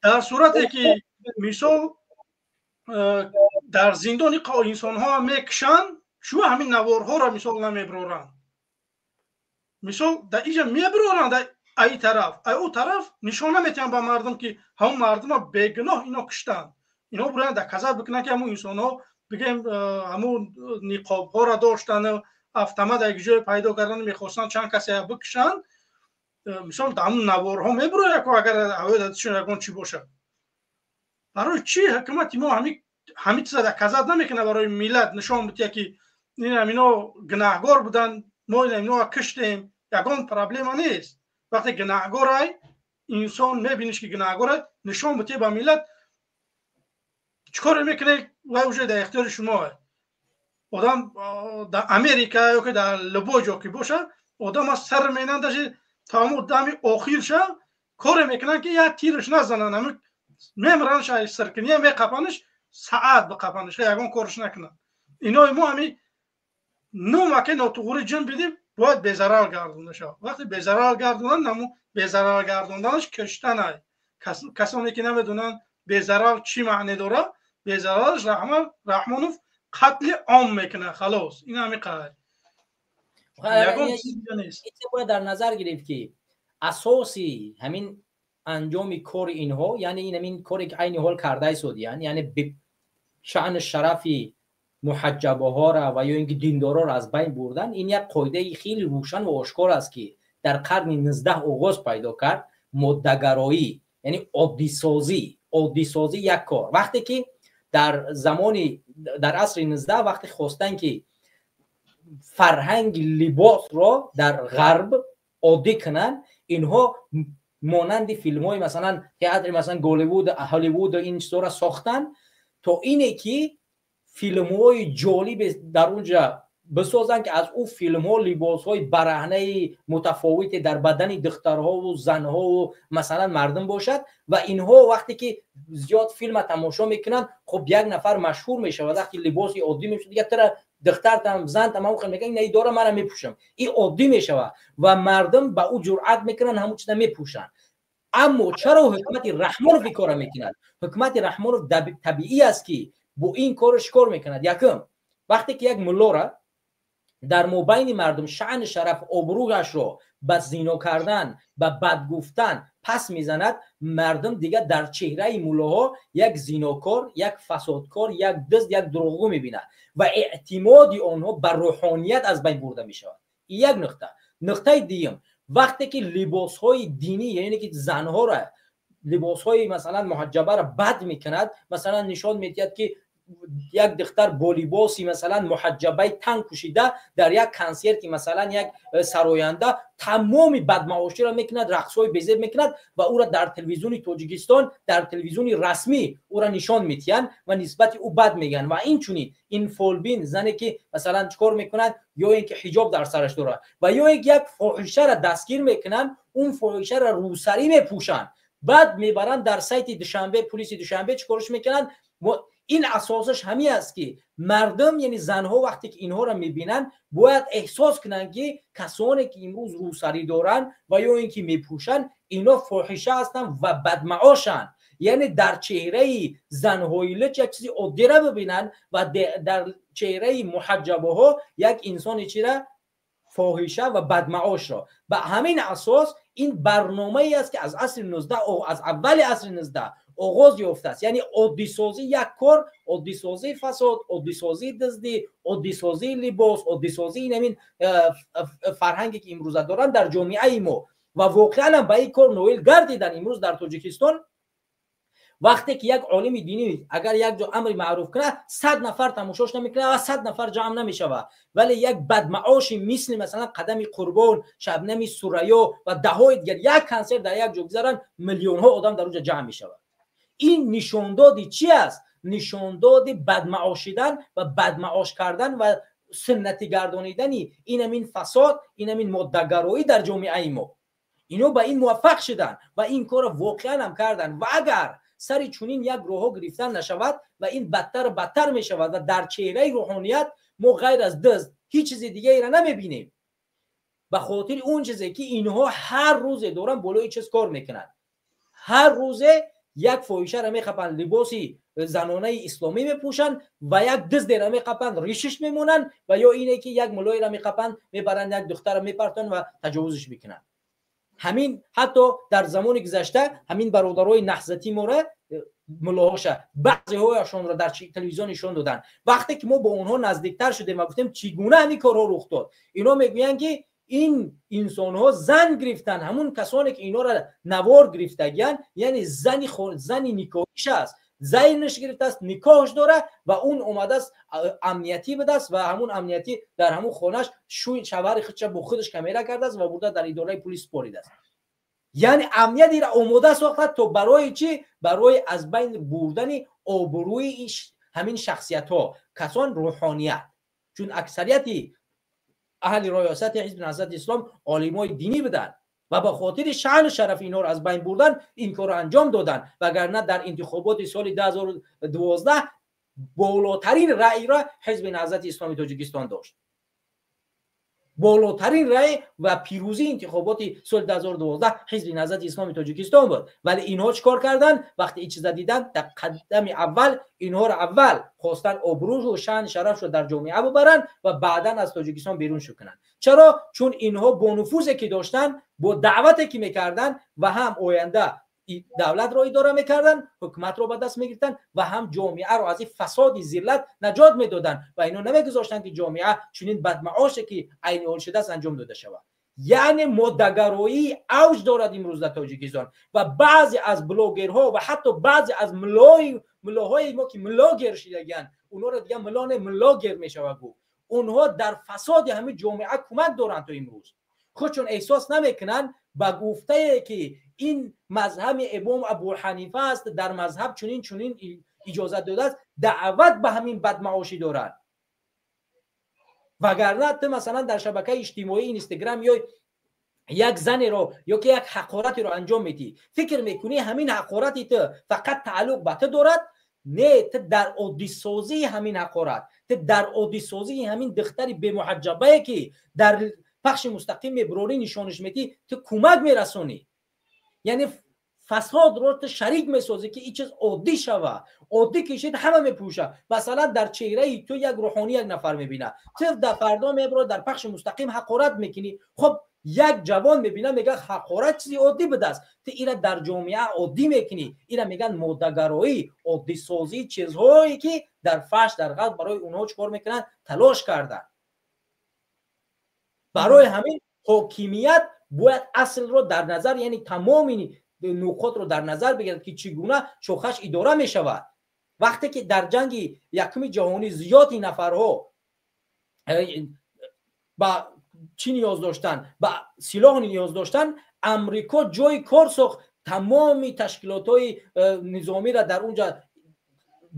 در صورتی که مثال در زندان انسان ها میکشن، چون همین نوارها را مثال نمیبرن، مثال در اینجا میبرن، در ای طرف ای او طرف نشانه میتن به مردم که هم مردم بیگناه اینا کشتن، اینا برن در کذا بکنن که همون انسان ها بگیم همون نقاب ها را داشتن، افتمه در یک جای پیدا کردن، میخواستن چند کسی بکشن، مثال در همون نوارها میبرن که اگر اویدشون یکون چی باشه. برای چی حکومت ما همین چیزا در کذا نمیکنه برای ملت نشان بده که این همینا گناهگار بودن، ما اینا کشتیم، یگان پرابلم نیست. وقتی گناهگار انسان میبینیش که گناهگار، نشان بده به ملت چیکار میکنه و اوجه در اختیار شما. آدم در امریکا یا که در لبو جا که باشه، آدم از سر مینندش تا همون دم آخرش کار میکنن که یا تیرش نزنن، همون میمرنش ای سرکنی میقپنش ساعت بقپنش، یگان کارش نکنن. اینا ما همی نومکه ناتوغوری جن بدیم، باید بی‌ضرر گردونده شد. وقتی بی‌ضرر گردوندن، نمو بی‌ضرر گردوندنش کشتن ای. Касоне ки намедонанд безарар чӣ маъне дорад, безарарш Раҳмонов қатли ом мекунад, халос. Ин ҳами қадр. Бояд дар назар гирифт, ки асоси ҳамин анҷоми кори инҳо, яъне ин ҳамин коре ки айни ҳол кардаи содиян, яъне шаъну шарафи муҳаҷҷабаҳоро ва ё ин ки диндороро аз байн бурдан, ин як қоидаи хеле рӯшан ва ошкор аст, ки дар қарни 19 оғоз пайдо кард. Моддагароӣ, яъне оддисозӣ, оддисозӣ як кор. Вақте ки дар замони дар асри 19 вақте хостанд, ки фарҳанги либосро дар ғарб оддӣ кунанд, инҳо монанди филмҳои, масалан, театри, масалан, Голливуд, Ҳолливуд, ин чизҳоро сохтанд, то ине ки филмҳои ҷолибе дар унҷа бисозанд, ки аз ӯ филмҳо либосҳои бараҳнаи мутафовите дар бадани духтарҳову занҳову, масалан, мардум бошад. Ва инҳо вақте ки зиёд филма тамошо мекунанд, хуб, як нафар машҳур мешавад, вақте либоси оддӣ мешавад, дигар тара духтартам, зантам ҳамон хел мекунад, ина дора, мана мепӯшам, ин оддӣ мешавад ва мардум ба ӯ ҷуръат мекунанд, ҳамон чиза мепӯшанд. Аммо чаро ҳукумати Раҳмонов ин корро мекунад? Ҳукумати Раҳмонов табиӣ аст, ки бо ин корро чикор мекунад? Якум, вақте ки як муллора дар мобайни мардум шаъну шараф, обрӯяшро ба зино кардан, ба бад гуфтан пас мезанад, мардум дигар дар чеҳраи муллоҳо як зинокор, як фасодкор, як дизд, як дурӯғгӯ мебинад ва эътимоди онҳо ба рӯҳоният аз байн бурда мешавад. Як нуқта. Нуқтаи дуюм, вақте ки либосҳои динӣ, яъне ки занҳоро либосҳои, масалан, муҳаҷҷабаро бад мекунад, масалан, нишон медиҳад, ки як духтар бо либоси, масалан, муҳаҷҷабаи танг пӯшида дар як консерти, масалан, як сароянда тамоми бадмаоширо мекунад, рақсҳои безеб мекунад ва ӯро дар телевизиони Тоҷикистон, дар телевизиони расмӣ ӯро нишон медиҳанд ва нисбати ӯ бад мегӯянд. Ва инчунин ин фолбин зане ки, масалан, чӣ кор мекунад, ё ин ки ҳиҷоб дар сараш дорад, ва ё ин ки як фоҳишаро дастгир мекунанд, он фоҳишаро рӯсарӣ мепӯшанд, баъд мебаранд дар сайти Душанбе, пулиси Душанбе чӣ корш мекунанд. Ин асосаш ҳамин аст, ки мардум, яъне занҳо, вақте ки инҳоро мебинанд, бояд эҳсос кунанд, ки касоне ки имрӯз рӯсарӣ доранд ва ё ин ки мепӯшанд, инҳо фоҳиша ҳастанд ва бадмаошанд. Яъне дар чеҳраи занҳои луч як чизи оддира бибинанд ва дар чеҳраи муҳаҷҷабаҳо як инсони чира, фоҳиша ва бадмаошро. Ба ҳамин асос ин барномае аст, ки аз асри 19, аз аввали асри 19 оғоз ёфтааст, яъне оддисозӣ як кор, оддисозии фасод, оддисозии дуздӣ, оддисозии либос, оддисозии ин ҳамин фарҳанге ки имрӯза доранд дар ҷомеаи мо. Ва воқеан ҳам ба ин кор ноил гардидан. Имрӯз дар Тоҷикистон вақте ки як олими динӣ агар як ҷо амри маъруф кунад, 100 нафар тамошош намекунад ва 100 нафар ҷамъ намешавад, вале як бадмаоши мисли, масалан, Қадами Қурбон, Шабнами Сурайё ва даҳҳои дигар як консерт дар як ҷо гузаранд, миллионҳо одам дар он ҷо ҷамъ мешавад. Ин нишондоди чи аст? Нишондоди бадмаошидан ва бадмаош кардан ва суннатӣ гардонидани ин ҳамин фасод, ин ҳамин моддагароӣ дар ҷомеаи мо. Ино ба ин муваффақ шуданд ва ин корро воқеан ҳам карданд. Ва агар сари чунин як роҳҳо гирифтан нашавад, ва ин бадтару бадтар мешавад ва дар чеҳраи рӯҳоният мо ғайр аз дизд ҳеҷ чизи дигареро намебинем, ба хотири он чизе ки инҳо ҳар рӯзе доранд болои чиз кор мекунанд. Ҳар рӯзе як фоҳишаро мехапанд, либоси занонаи исломӣ мепӯшанд ва як диздеро меқапанд, ришиш мемонанд, ва ё ине ки як мулоеро меқапанд, мебаранд, як духтарро мепартонанд ва таҷовузш мекунанд. Ҳамин ҳатто дар замони гузашта ҳамин бародарои наҳзатӣ мора, муллоҳоша, баъзеҳояшонро дар телевизион нишон доданд. Вақте ки мо бо онҳо наздиктар шудем ва гуфтем, чӣ гуна ҳамин корҳо рух дод, ино мегӯянд, ки ин инсонҳо зан гирифтанд, ҳамун касоне ки инҳоро навор гирифтагиянд, яъне зани никоҳиш аст, зайнаш гирифтааст, никоҳш дорад ва он омадааст, амниятӣ будааст ва ҳамун амниятӣ дар ҳамун хонаш шавҳари худша бо худаш камера кардааст ва бурда дар идораи пулис супоридааст. Яъне амният ира омода сохта то барои чӣ? Барои аз байн бурдани обрӯи ҳамин шахсиятҳо, касон рӯҳоният, чун аксарияти аҳли риёсати ҳизби Наҳзати Ислом олимои динӣ буданд ва ба хотири шаъну шарафи инҳоро аз байн бурдан ин корро анҷом доданд. Вагарна дар интихоботи соли 2012 болотарин раъйро ҳизби Наҳзати Исломи Тоҷикистон дошт. Болотарин рай ва пирӯзии интихоботи соли 2012 Ҳизби Наҳзати Исломи Тоҷикистон буд. Вале инҳо чӣ кор карданд? Вақте ин чиза диданд, дар қадами аввал инҳоро аввал хостанд обрӯшу шаъни шарафшо дар ҷомеа бибаранд ва баъдан аз Тоҷикистон берун шу кунанд. Чаро? Чун инҳо бо нуфузе ки доштанд, бо даъвате ки мекарданд ва ҳам оянда давлатро идора мекарданд, ҳукуматро ба даст мегирифтанд ва ҳам ҷомеаро аз ин фасоди зиллат наҷот медоданд ва инҳо намегузоштанд ки ҷомеа чунин бадмаоше ки айни ҳол шудааст анҷом дода шавад. Яъне моддагароӣ авҷ дорад имрӯз дар Тоҷикистон ва баъзе аз блогерҳо ва ҳатто баъзе аз мулоҳои мо ки млогер шидагианд, онҳоро дигар муло не, млогер мешавад гуфт. Онҳо дар фасоди ҳамин ҷомеа кӯмак доранд то имрӯз. Худшон эҳсос намекунанд ба гуфтае ки ин мазҳаби имом Абу Ҳанифа аст, дар мазҳаб чунин чунин иҷозат додааст, даъват ба ҳамин бадмаошӣ дорад. Вагарна ту масалан дар шабакаи иҷтимоӣ Инстаграм ё як занеро ё ки як ҳақоратеро анҷом медиҳӣ, фикр мекунӣ ҳамин ҳақорати ту фақат тааллуқ ба ту дорад? Не, ту дар оддисозии ҳамин ҳақорат, ту дар оддисозии ҳамин духтари бемуҳаҷҷабае ки дар пахши мустақим мебурорӣ, нишониш медиҳӣ, ту кӯмак мерасонӣ. Яъне фасодро ту шарик месозӣ ки ин чиз оддӣ шава. Оддӣ кишид ҳама мепӯша. Масалан дар чеҳраи ту як рӯҳонӣ як нафар мебина, ту дар фардо мебуро дар пахши мустақим ҳақорат мекунӣ. Хоб як ҷавон мебина, мега ҳақорат чизи оддӣ будааст, ту ира дар ҷомеа оддӣ мекунӣ. Ира мегӯянд моддагароӣ, оддисозии чизҳое ки дар фаҳш, дар ғарб барои онҳо чӣ кор мекунанд? Талош карданд. Барои ҳамин ҳокимият бояд аслро дар назар, яъне тамоми нуқотро дар назар бигирад ки чӣ гуна шохаш идора мешавад. Вақте ки дар ҷанги якуми ҷаҳонӣ зиёди нафарҳо ба чӣ ниёз доштанд? Ба силоҳ ниёз доштанд. Амрико ҷои кор сохт, тамоми ташкилотҳои низомиро дар унҷа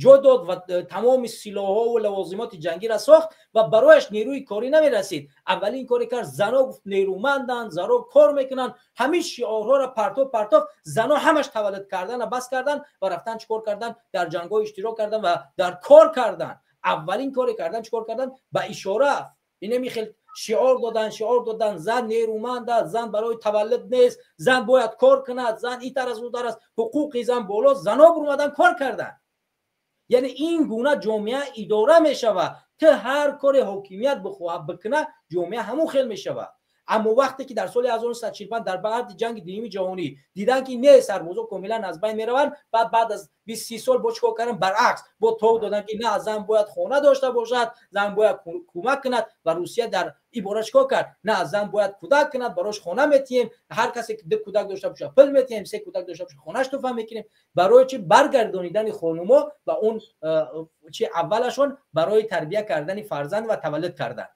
ҷо дод ва тамоми силоҳҳо ва лавозимоти ҷангиро сохт ва барояш нерӯи корӣ намерасид. Аввалин коре кард, зано гуфт нерӯманданд, зано кор мекунанд. Ҳамин шиорҳоро партов партов, зано ҳамаш таваллуд кардана бас карданд ва рафтан чӣ кор карданд? Дар ҷангҳо иштирок карданд ва дар кор карданд. Аввалин коре карданд чӣ кор карданд? Ба ишора инами хел шиор додан, шиор додан, зан нерӯманд аст, зан барои таваллуд нест, зан бояд кор кунад, зан ин тар аст, он тар аст, ҳуқуқи зан боло. Зано бурмадан кор карданд. Яъне ин гуна ҷомеа идора мешавад. Ту ҳар коре ҳокимият бихоҳад бикунад, ҷомеа ҳамон хел мешавад. Аммо вақте ки дар соли 1945 дар баъди ҷанги дуюми ҷаҳонӣ диданд ки не, сарбозо комилан аз байн мераванд, баъд аз 20-30 сол бо чӣ кор карданд? Баръакс, бо тов доданд ки на, зан бояд хона дошта бошад, зан бояд кӯмак кунад. Ва Русия дар ин бора чӣ кор кард? На, зан бояд кӯдак кунад, барош хона метиҳем, ҳар касе ки ду кӯдак дошта бошад пул метиҳем, се кӯдак дошта бошад хонаш туҳфа мекунем. Барои чӣ? Баргардонидани хонумо ва он чи аввалашон барои тарбия кардани фарзанд ва таваллуд кардан.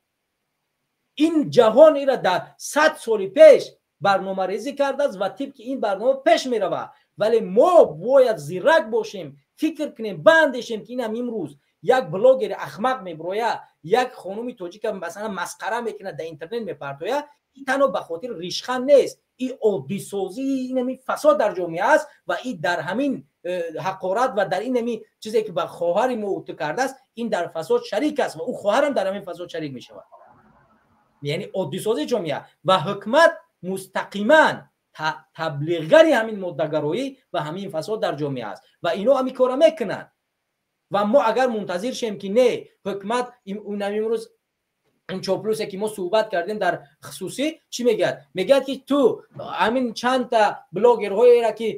Ин ҷаҳон ира дар 100 соли пеш барномарезӣ кардааст ва тибқи ин барнома пеш меравад. Вале мо бояд зирак бошем, фикр кунем, баандешем ки инам имрӯз як блогери ахмақ меброяд, як хонуми тоҷика масалан масхара мекунад, дар интернет мепартояд, ин танҳо ба хотири ришхан нест, ин оддисозии инами фасод дар ҷомеа аст ва ин дар ҳамин ҳақорат ва дар инами чизе ки ба хоҳари мо ӯ кардааст, ин дар фасод шарик аст ва ӯ хоҳарам дар ҳамин фасод шарик мешавад. Яъне оддисозии ҷомеа ва ҳукумат мустақиман таблиғгари ҳамин моддагароӣ ва ҳамин фасод дар ҷомеа аст ва ино ҳамин корро мекунанд. Ва мо агар мунтазир шем ки не, ҳукумат унам имрӯз он чоплусе ки мо суҳбат кардем дар хусусӣ чӣ мегӯяд? Мегӯяд ки ту ҳамин чандта блогерҳоеро ки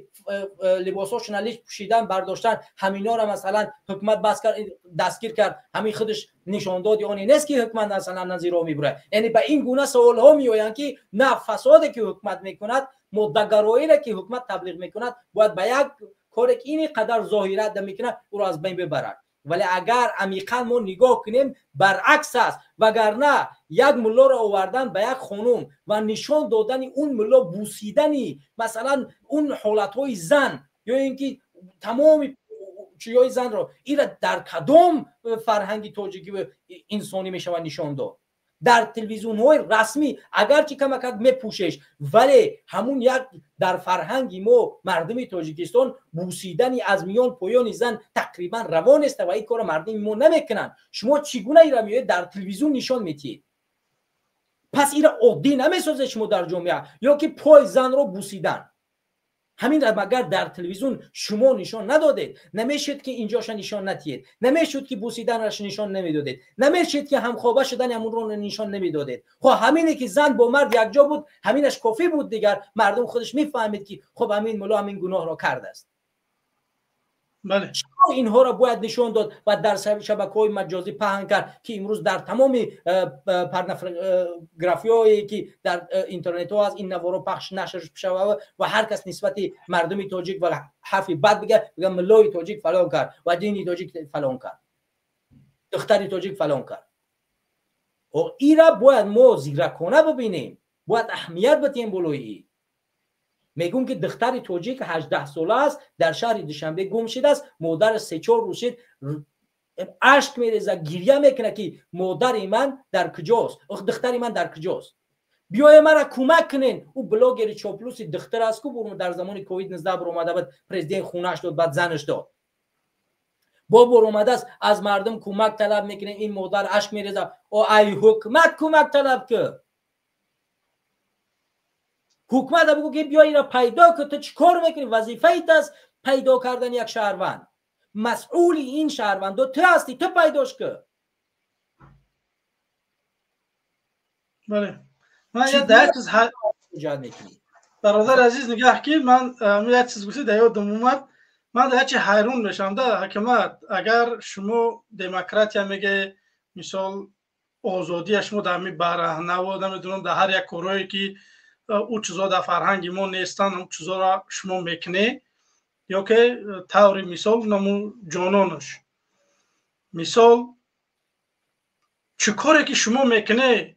либосҳошона лич пӯшидан бардоштан, ҳаминҳоро масалан ҳукумат бас кард, дастгир кард, ҳамин худаш нишондоди оне нест ки ҳукумат масалан назиро мебурад. Яъне ба ин гуна саволҳо меоянд ки на, фасоде ки ҳукумат мекунад, моддагароире ки ҳукумат таблиғ мекунад, бояд ба як коре ки ин қадар зоҳират мекунад, ӯро аз байн бибарад. Вале агар амиқан мо нигоҳ кунем, баръакс аст. Вагарна як муллоро овардан ба як хонум ва нишон додани он мулло, бусидани масалан он ҳолатҳои зан ё ин ки тамоми чиҳои занро, ира дар кадом фарҳанги тоҷикӣ инсонӣ мешавад нишон дод? Дар телевизионҳои расмӣ агарчи камакак мепӯшеш, вале ҳамун як дар фарҳанги мо мардуми Тоҷикистон бусидани аз миён поёни зан тақрибан раво нест ва ин корро мардуми мо намекунанд. Шумо чӣ гуна ира меоед дар телевизион нишон метиҳед? Пас ира оддӣ намесозед шумо дар ҷомеа, ё ки пой занро бусидан. Ҳамин магар дар телевизион шумо нишон надодед? Намешуд ки инҷоша нишон натиҳед, намешуд ки бусиданаш нишон намедодед, намешуд ки ҳамхоба шудани ҳамонро нишон намедодед. Хоб ҳамине ки зан бо мард якҷо буд, ҳаминаш кофӣ буд. Дигар мардум худаш мефаҳмид ки хоб ҳамин мулло ҳамин гуноҳро кардааст. Бале. Чаро инҳоро бояд нишон дод ва дар шабакаҳои маҷозӣ паҳн кард, ки имрӯз дар тамоми порнографиҳое ки дар интернетҳо аст, ин наворо пахш нашр шавад ва ҳар кас нисбати мардуми тоҷик ва ҳарфи бад бигӯяд, бигӯяд муллои тоҷик фалон кард ва дини тоҷик фалон кард, духтари тоҷик фалон кард. Ира бояд мо зиракона бибинем, бояд аҳамият бидиҳем болои ин. Мегӯм ки духтари тоҷик 18 сола аст, дар шаҳри Душанбе гум шудааст, модараш 3-4 рӯз шуд ашк мерезад, гиря мекунад ки модари ман дар куҷост, духтари ман дар куҷост, биёе мара кӯмак кунен. Ӯ блогери чоплуси духтар аст ку дар замони ковид-19 баромада буд, президент хунаш дод, баъд занаш дод. Бо баромадааст, аз мардум кӯмак талаб мекунем, ин модар ашк мерезад. О ай ҳукмат кӯмак талаб кун, ҳукумат бигӯ ки биё ира пайдо кун, ту чӣ кор мекунӣ? Вазифаи ту аст пайдо кардани як шаҳрванд, масъули ин шаҳрвандо ту ҳастӣ, ту пайдош кун. Бале, ман як чиз бародар азиз нигаҳ ки ман як чиз гуфтӣ дар ёдам омад. Ман дар як чи ҳайрон мешавам да ҳакимат, агар шумо демократия мегӯед, мисол озодия шумо дар ҳамин бараҳнаву намедонам дар ҳар як корҳое ки ӯ чизо дар фарҳанги мо нестанд, он чизоро шумо мекунед, ё ки таври мисол наму ҷононаш, мисол чӣ коре ки шумо мекунед,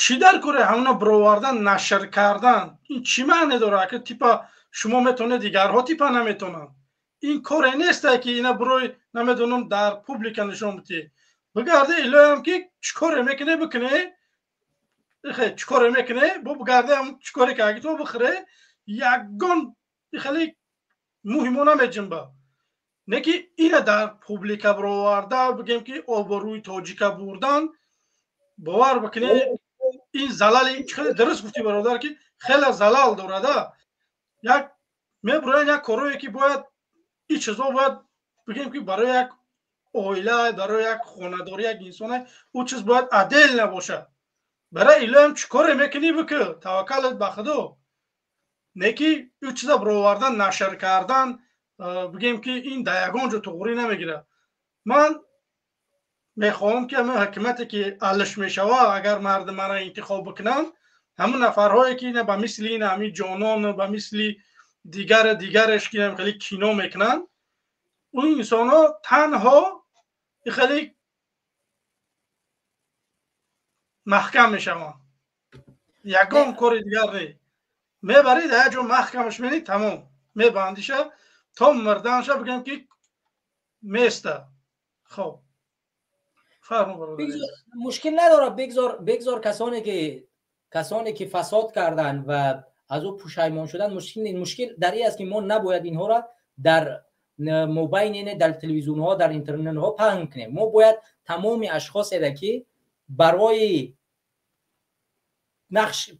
чӣ дар коре ҳамона баровардан, нашр кардан, ин чӣ маъне дорад? Ки типа шумо метавонед, дигарҳо типа наметавонанд. Ин коре несте ки ина барои намедонам дар публика нишон бидиҳед. Бигарде илоям ки чӣ коре мекунед бикунед, чӣ коре мекунед, бо бигарде ҳам чӣ коре ки то бихӯре, ягон хеле муҳимо намеҷунба. Не ки ина дар публика бароварда бигем ки обрӯи тоҷика бурдан, бовар бикунед ин залали хеле дуруст гуфтӣ бародар, ки хеле залал дорада. Як мебуроянд як корое ки бояд ин чизо бояд бигем ки барои як оила, барои як хонадорӣ як инсоне ӯ чиз бояд адел набошад. Барои илоям чӣ коре мекунӣ бикӯ, таваккалат ба худо. Не ки ӯ чиза баровардан, нашр кардан, бигем ки ин дар ягон ҷо туғрӣ намегирад. Ман мехоҳам ки ҳамин ҳукумате ки алиш мешавад, агар мардум мара интихоб бикунанд, ҳамон нафарҳое ки ба мисли ин ҳамин ҷонон, ба мисли дигар дигараш ки хеле кино мекунанд, он инсонҳо танҳо хеле маҳкам мешаванд, ягон кори дигар не. Мебарӣ дар як ҷо маҳкамаш менӣ, тамом, мебандиша то мурданша, бигӯям ки места. Хоб мушкил надорад, бигзор касоне ки фасод карданд ва аз ӯ пушаймон шуданд. Мушкил дар ин аст ки мо набояд инҳоро дар мобайн, дар телевизионҳо, дар интернетҳо паҳн кунем. Мо бояд тамоми ашхосеро ки барои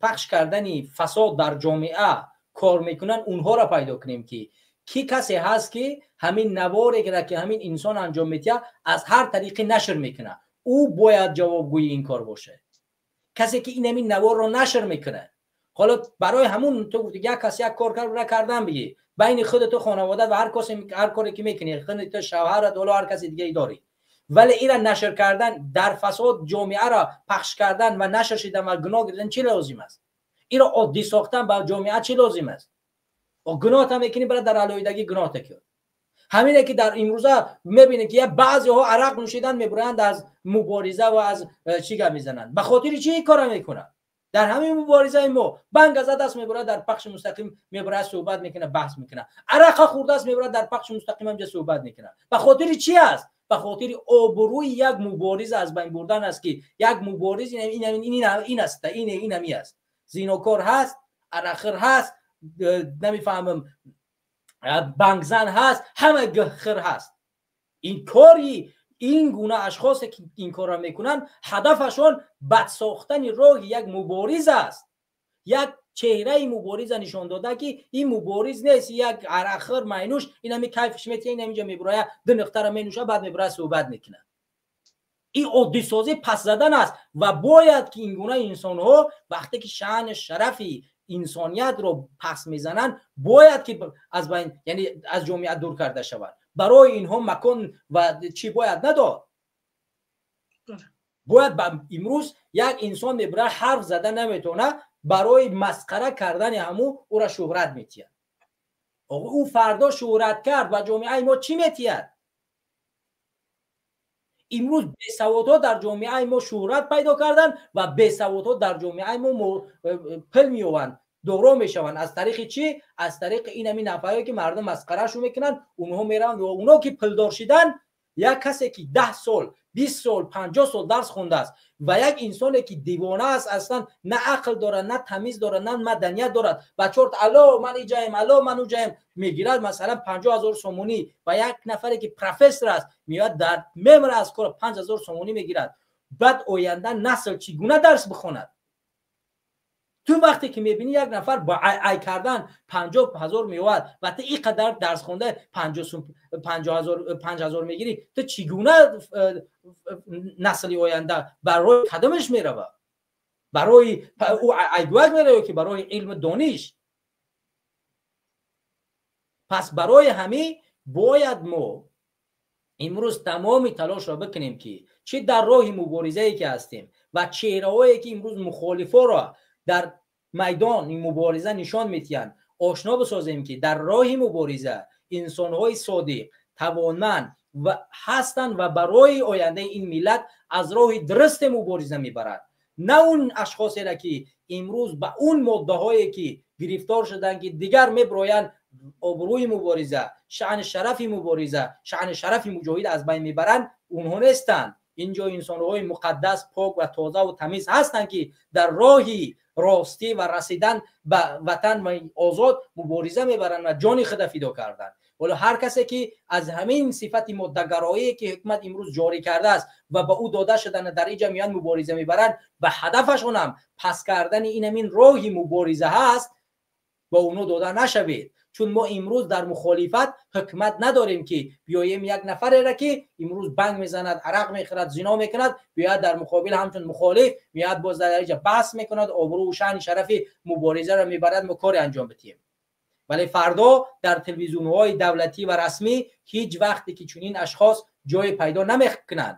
пахш кардани фасод дар ҷомеа кор мекунанд, онҳоро пайдо кунем ки касе ҳаст ки ҳамин наворе ки ҳамин инсон анҷом медиҳад аз ҳар тариқе нашр мекунад, ӯ бояд ҷавобгӯи ин кор бошад. Касе ки ин ҳамин наворро нашр мекунад, ҳоло барои ҳамун ту гуфти як кас як кор кард накардан бигӣ, байни худат хонаводат ва ҳар коре ки мекунӣ, худат, шавҳарат, ҳоло ҳар каси дигаре дорӣ, вале ира нашр кардан дар фасод ҷомеаро пахш кардан ва нашр шидан ва гуноҳ гирифтан чӣ лозим аст? Иро оддӣ сохтан ба ҷомеа чӣ лозим аст? Гуноҳта мекунӣ, бара дар алоҳидагӣ гуноҳта кун. ҳамине ки дар имрӯза мебинем ки баъзеҳо арақ нӯшидан мебуранд аз мубориза ва аз чӣ гап мезананд. Ба хотири чӣ ин кора мекунанд? Дар ҳамин муборизаи мо банг задааст мебурад, дар пахши мустақим мебурад, суҳбат мекунад, баҳс мекунад. Арақа хӯрдааст мебурад, дар пахши мустақим ҳамҷа суҳбат мекунад. Ба хотири чӣ аст? Ба хотири обрӯи як мубориз аз байн бурдан аст, ки як мубориз ин аст, ин ҳами аст. Зинокор ҳаст, арақхӯр ҳаст, намефаҳмам, бангзан ҳаст, ҳама гӯҳхӯр ҳаст. Ин кори Ин гуна ашхосе ки ин корро мекунанд, ҳадафашон бад сохтани роҳи як мубориз аст. Як чеҳраи мубориза нишон дода, ки ин мубориз нест, як арақхӯр, майнӯш, ин ҳами кайфш метия, ин ҳаминҷа мебуроя, ду нуқтаро менӯша, баъд мебуроя суҳбат мекунад. Ин оддисозӣ пас задан аст ва бояд ки ин гуна инсонҳо вақте ки шаъну шарафи инсониятро пас мезананд, бояд ки аз байн, яъне аз ҷомеа дур карда шаванд. Барои инҳо макон ва чӣ бояд надод. Бояд имрӯз як инсон мебурад, ҳарф зада наметавонад, барои масхара кардани ҳаму ӯра шӯҳрат метиҳад. Ӯ фардо шӯҳрат кард, ба ҷомеаи мо чӣ метиҳад? Имрӯз бесаводҳо дар ҷомеаи мо шӯҳрат пайдо карданд ва бесаводҳо дар ҷомеаи мо пул меёбанд, доро мешаванд. Аз тариқи чӣ? Аз тариқи ин ҳамин нафарҳое ки мардум масхарашон мекунанд, онҳо мераванд ва онҳо ки пулдор шиданд, як касе ки 10 сол, 20 сол, 50 сол дарс хондааст ва як инсоне ки девона аст, аслан на ақл дорад, на тамиз дорад, на маданият дорад, ба чорт алло ман иҷаем, алло ман уҷаем мегирад, масалан 50 000 сомонӣ, ва як нафаре ки профессор аст меояд дар мемра аз кор 5000 сомонӣ мегирад. Баъд оянда насл чӣ гуна дарс бихонад? Ту вақте ки мебинӣ як нафар бо ай кардан 50 000 меояд ва ту ин қадар дарс хонда 50 000 мегирӣ, ту чӣ гуна насли оянда барои кадомаш мерава? Барои ӯ айгӯяк мерава ки барои илму дониш? Пас барои ҳамин бояд мо имрӯз тамоми талошро бикунем, ки чӣ дар роҳи муборизае ки ҳастем ва чеҳраҳое ки имрӯз мухолифоро дар майдони мубориза нишон метиҳанд, ошно бисозем, ки дар роҳи мубориза инсонҳои содиқ, тавонманд ва ҳастанд ва барои ояндаи ин миллат аз роҳи дурусте мубориза мебарад, на он ашхосеро ки имрӯз ба он моддаҳое ки гирифтор шуданд, ки дигар меброянд, обрӯи мубориза, шаъни шарафи мубориза, шаъни шарафи муҷоҳид аз байн мебаранд, онҳо нестанд. Инҷо инсонҳои муқаддас, пок ва тоза ва тамиз ҳастанд, ки дар роҳи ростӣ ва расидан ба ватан ва озод мубориза мебаранд ва ҷони худа фидо карданд. Ҳоло ҳар касе ки аз ҳамин сифати моддагароие ки ҳукумат имрӯз ҷорӣ кардааст ва ба ӯ дода шудана, дар инҷа меоянд мубориза мебаранд ва ҳадафашонам пас кардани ин ҳамин роҳи мубориза ҳаст, ба онҳо дода нашавед. Чун мо имрӯз дар мухолифат ҳукумат надорем, ки биёем як нафареро ки имрӯз банг мезанад, арақ мехӯрад, зино мекунад, биёяд дар муқобил ҳамчун мухолиф меояд, боз дар инҷа баҳс мекунад, обрӯу шаъни шарафи муборизаро мебарад, мо коре анҷом бидиҳем. Вале фардо дар телевизионҳои давлатӣ ва расмӣ ҳеҷ вақте ки чунин ашхос ҷое пайдо намекунанд.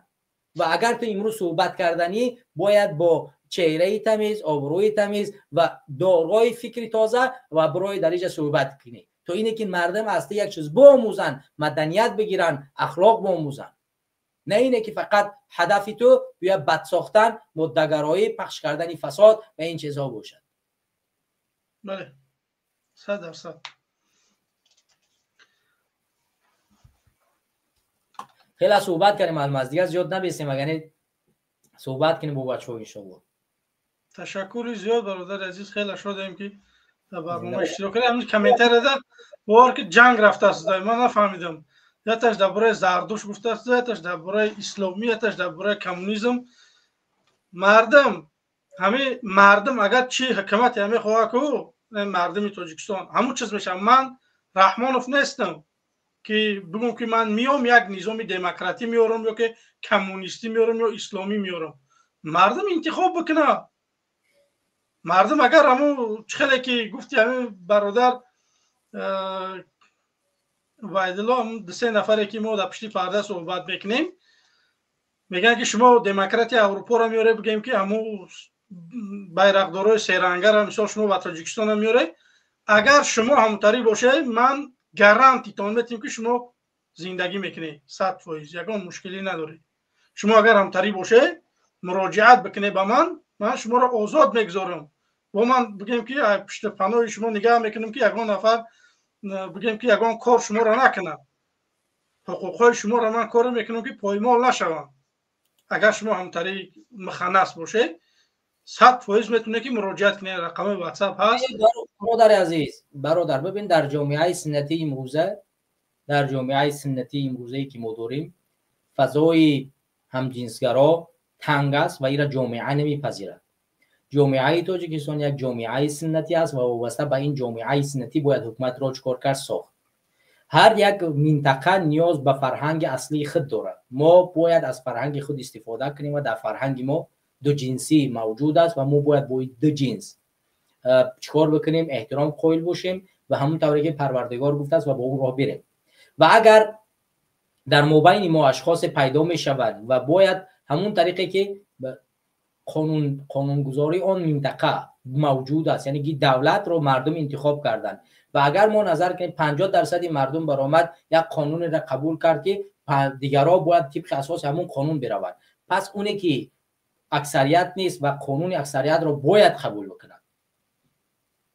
Ва агар ту имрӯз суҳбат карданӣ, бояд бо чеҳраи тамиз, обрӯи тамиз ва дорои фикри тоза ва барои дар инҷа суҳбат кунӣ, то ине ки мардум аз ту як чиз биомӯзанд, маданият бигиранд, ахлоқ биомӯзанд, на ине ки фақат ҳадафи ту бия бад сохтан, моддагароӣ, пахш кардани фасод ва ин чизҳо бошад. Бале, 100%. Хеле суҳбат кардем, Алмаз, дигар зиёд набесем, агар суҳбат кунем бо бачаҳо, иншоалло. Ташаккури зиёд, бародари азиз, хеле шодем, ки дар барнома иштирок кардем. Ҳамин комментарияда бовар ки ҷанг рафтааст, ман нафаҳмидам, яташ дар бораи Зардуш гуфтааст, яташ дар бораи исломӣ, яташ дар бораи коммунизм. Мардум, ҳамин мардум агар чӣ ҳукумате мехоҳад ку, мардуми Тоҷикистон ҳамун чиз мешавад. Ман Раҳмонов нестам, ки бигӯм, ки ман меом, як низоми демократӣ меорам ё ки коммунистӣ меорам ё исломӣ меорам. Мардум интихоб бикунад. Мардум агар ҳамун чӣ хеле ки гуфти ҳамин бародар Убайдулло, ду-се нафаре ки мо дар пишти парда суҳбат мекунем, мегӯянд, ки шумо демократияи Аврупоро меоред, бигӯем, ки ҳамун байрақдорои серангара мисол шумо ба Тоҷикистона меоред. Агар шумо ҳамутарӣ бошед, ман гарантитон метиҳем, ки шумо зиндагӣ мекунед 100%, ягон мушкилӣ надоред. Шумо агар ҳамтарӣ бошед, муроҷиат бикунед ба ман, ман шуморо озод мегузорам. Бо ман бигӯем, ки пишти паноҳи шумо нигаҳ мекунем, ки ягон нафар, бигӯем, ки ягон кор шуморо накунад. Ҳуқуқҳои шуморо ман коре мекунам, ки поймол нашаванд. Агар шумо ҳамтари муханнас бошед, 100% метавонед, ки муроҷиат кунед, рақами ватсап ҳаст. Бародари азиз, бародар, бибин, дар ҷомеаи суннатии имрӯза, дар ҷомеаи суннатии имрӯзае ки мо дорем. Фазои ҳамҷинсгаро танг аст ва инро ҷомеа намепазирад. Ҷомеаи Тоҷикистон як ҷомеаи суннатӣ аст ва вобаста ба ин ҷомеаи суннатӣ бояд ҳукуматро чикор кард сохт. Ҳар як минтақа ниёз ба фарҳанги аслии худ дорад. Мо бояд аз фарҳанги худ истифода кунем ва дар фарҳанги мо дуҷинсӣ мавҷуд аст ва мо бояд бо ду ҷинс чикор бикунем, эҳтиром қоил бошем ва ҳамон тавре ки Парвардигор гуфтааст ва бо он роҳ бирем. Ва агар дар мобайни мо ашхосе пайдо мешавад ва бояд ҳамон тариқе ки қонунгузории он минтақа мавҷуд аст, яъне ки давлатро мардум интихоб карданд ва агар мо назар кунем 50% мардум баромад як қонунеро қабул кард ки дигарҳо бояд тибқи асоси ҳамон қонун бираванд, пас оне ки аксарият нест ва қонуни аксариятро бояд қабул бикунад.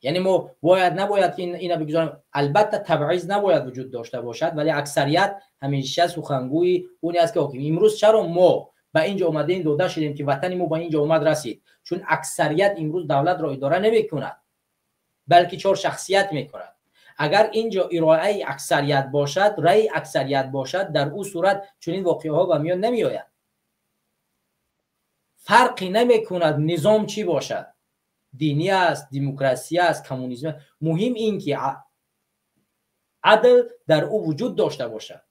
Яъне мо бояд набояд ки ина бигузорем, албатта табъиз набояд вуҷуд дошта бошад, вале аксарият ҳамеша сухангӯи оне аст ки ҳоким. Имрӯз чаро мо ба инҷо омадем, дода шудем ки ватани мо ба инҷо омад расид? Чун аксарият имрӯз давлатро идора намекунад, балки чор шахсият мекунад. Агар инҷо ироаи аксарият бошад, раъи аксарият бошад, дар ӯ сурат чунин воқеаҳо ба миён намеояд. Фарқи намекунад низом чӣ бошад, динӣ аст, демократия аст, коммунизм аст. Муҳим ин ки адл дар ӯ вуҷуд дошта бошад,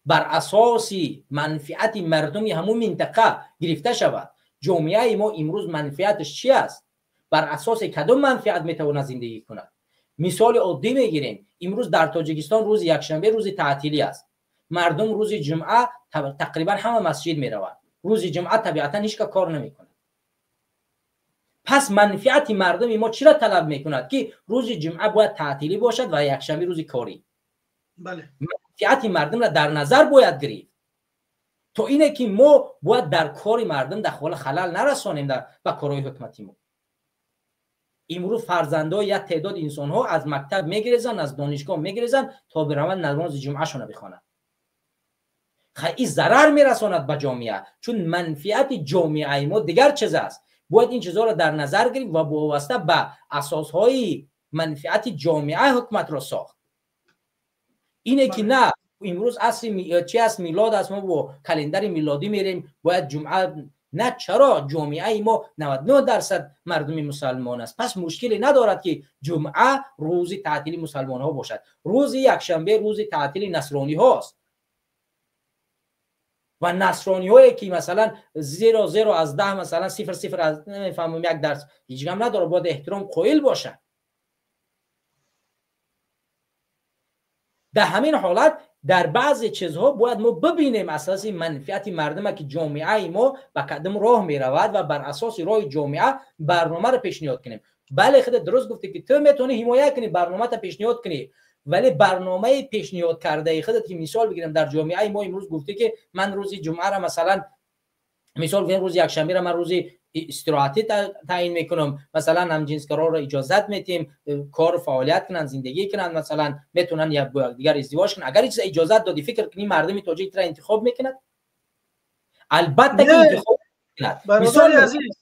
бар асоси манфиати мардуми ҳамун минтақа гирифта шавад. Ҷомеаи мо имрӯз манфиаташ чи аст? Бар асоси кадом манфиат метавонад зиндагӣ кунад? Мисоли оддӣ мегирем. Имрӯз дар Тоҷикистон рӯзи якшанбе рӯзи таътилӣ аст. Мардум рӯзи ҷумъа тақрибан ҳама масҷид мераванд. Рӯзи ҷумъа табиатан ҳеч ка кор намекунад. Пас манфиати мардуми мо чиро талаб мекунад ки рӯзи ҷумъа бояд таътилӣ бошад ва якшанбе рӯзи корӣ? Манфиати мардумро дар назар бояд гирифт, то ине ки мо бояд дар кори мардум дахола халал нарасонем ба корҳои ҳукумати мо. Имрӯз фарзандои як теъдод инсонҳо аз мактаб мегирезанд, аз донишгоҳ мегирезанд то бираванд намози ҷумъашонро бихонанд. Ин зарар мерасонад ба ҷомеа, чун манфиати ҷомеаи мо дигар чиз аст. Бояд ин чизҳоро дар назар гирифт ва боваста ба асосҳои манфиати ҷомеа ҳукуматро сохт. Ине ки на имрӯз асри чи аст, милод аст, мо бо календари милодӣ мерем, бояд ҷумъа на. Чаро ҷомеаи мо 99% мардуми мусалмон аст? Пас мушкиле надорад ки ҷумъа рӯзи таътили мусалмонҳо бошад. Рӯзи якшанбе рӯзи таътили насрониҳост ва насрониҳое ки масалан 0.0 аз 10 масалан 0.0 аз намефаҳмам як дарс ҳеҷ гам надорад, бояд эҳтиром қоил бошад. Дар ҳамин ҳолат дар баъзе чизҳо бояд мо бибинем асоси манфиати мардума ки ҷомеаи мо ба кадом роҳ меравад ва бар асоси роҳи ҷомеа барномаро пешниҳод кунем. Бале, худат дуруст гуфтӣ ки ту метавонӣ ҳимоя кунӣ, барномаро пешниҳод кунӣ, вале барномаи пешниҳод кардаи худат ки мисол бигирем дар ҷомеаи мо имрӯз гуфтӣ ки ман рӯзи ҷумъаро масалан мисол гирем рӯзи якшанберо ман рӯзи истироҳатӣ таъин мекунам, масалан ҳамҷинсгароро иҷозат метиҳем кор фаъолият кунанд, зиндагӣ кунанд, масалан метавонанд як бо якдигар издивоҷ кунанд. Агар ин чиза иҷозат додӣ, фикр кунӣ мардуми тоҷик туро интихоб мекунад? Албатта ки интихоб мекунад. Бародари азиз,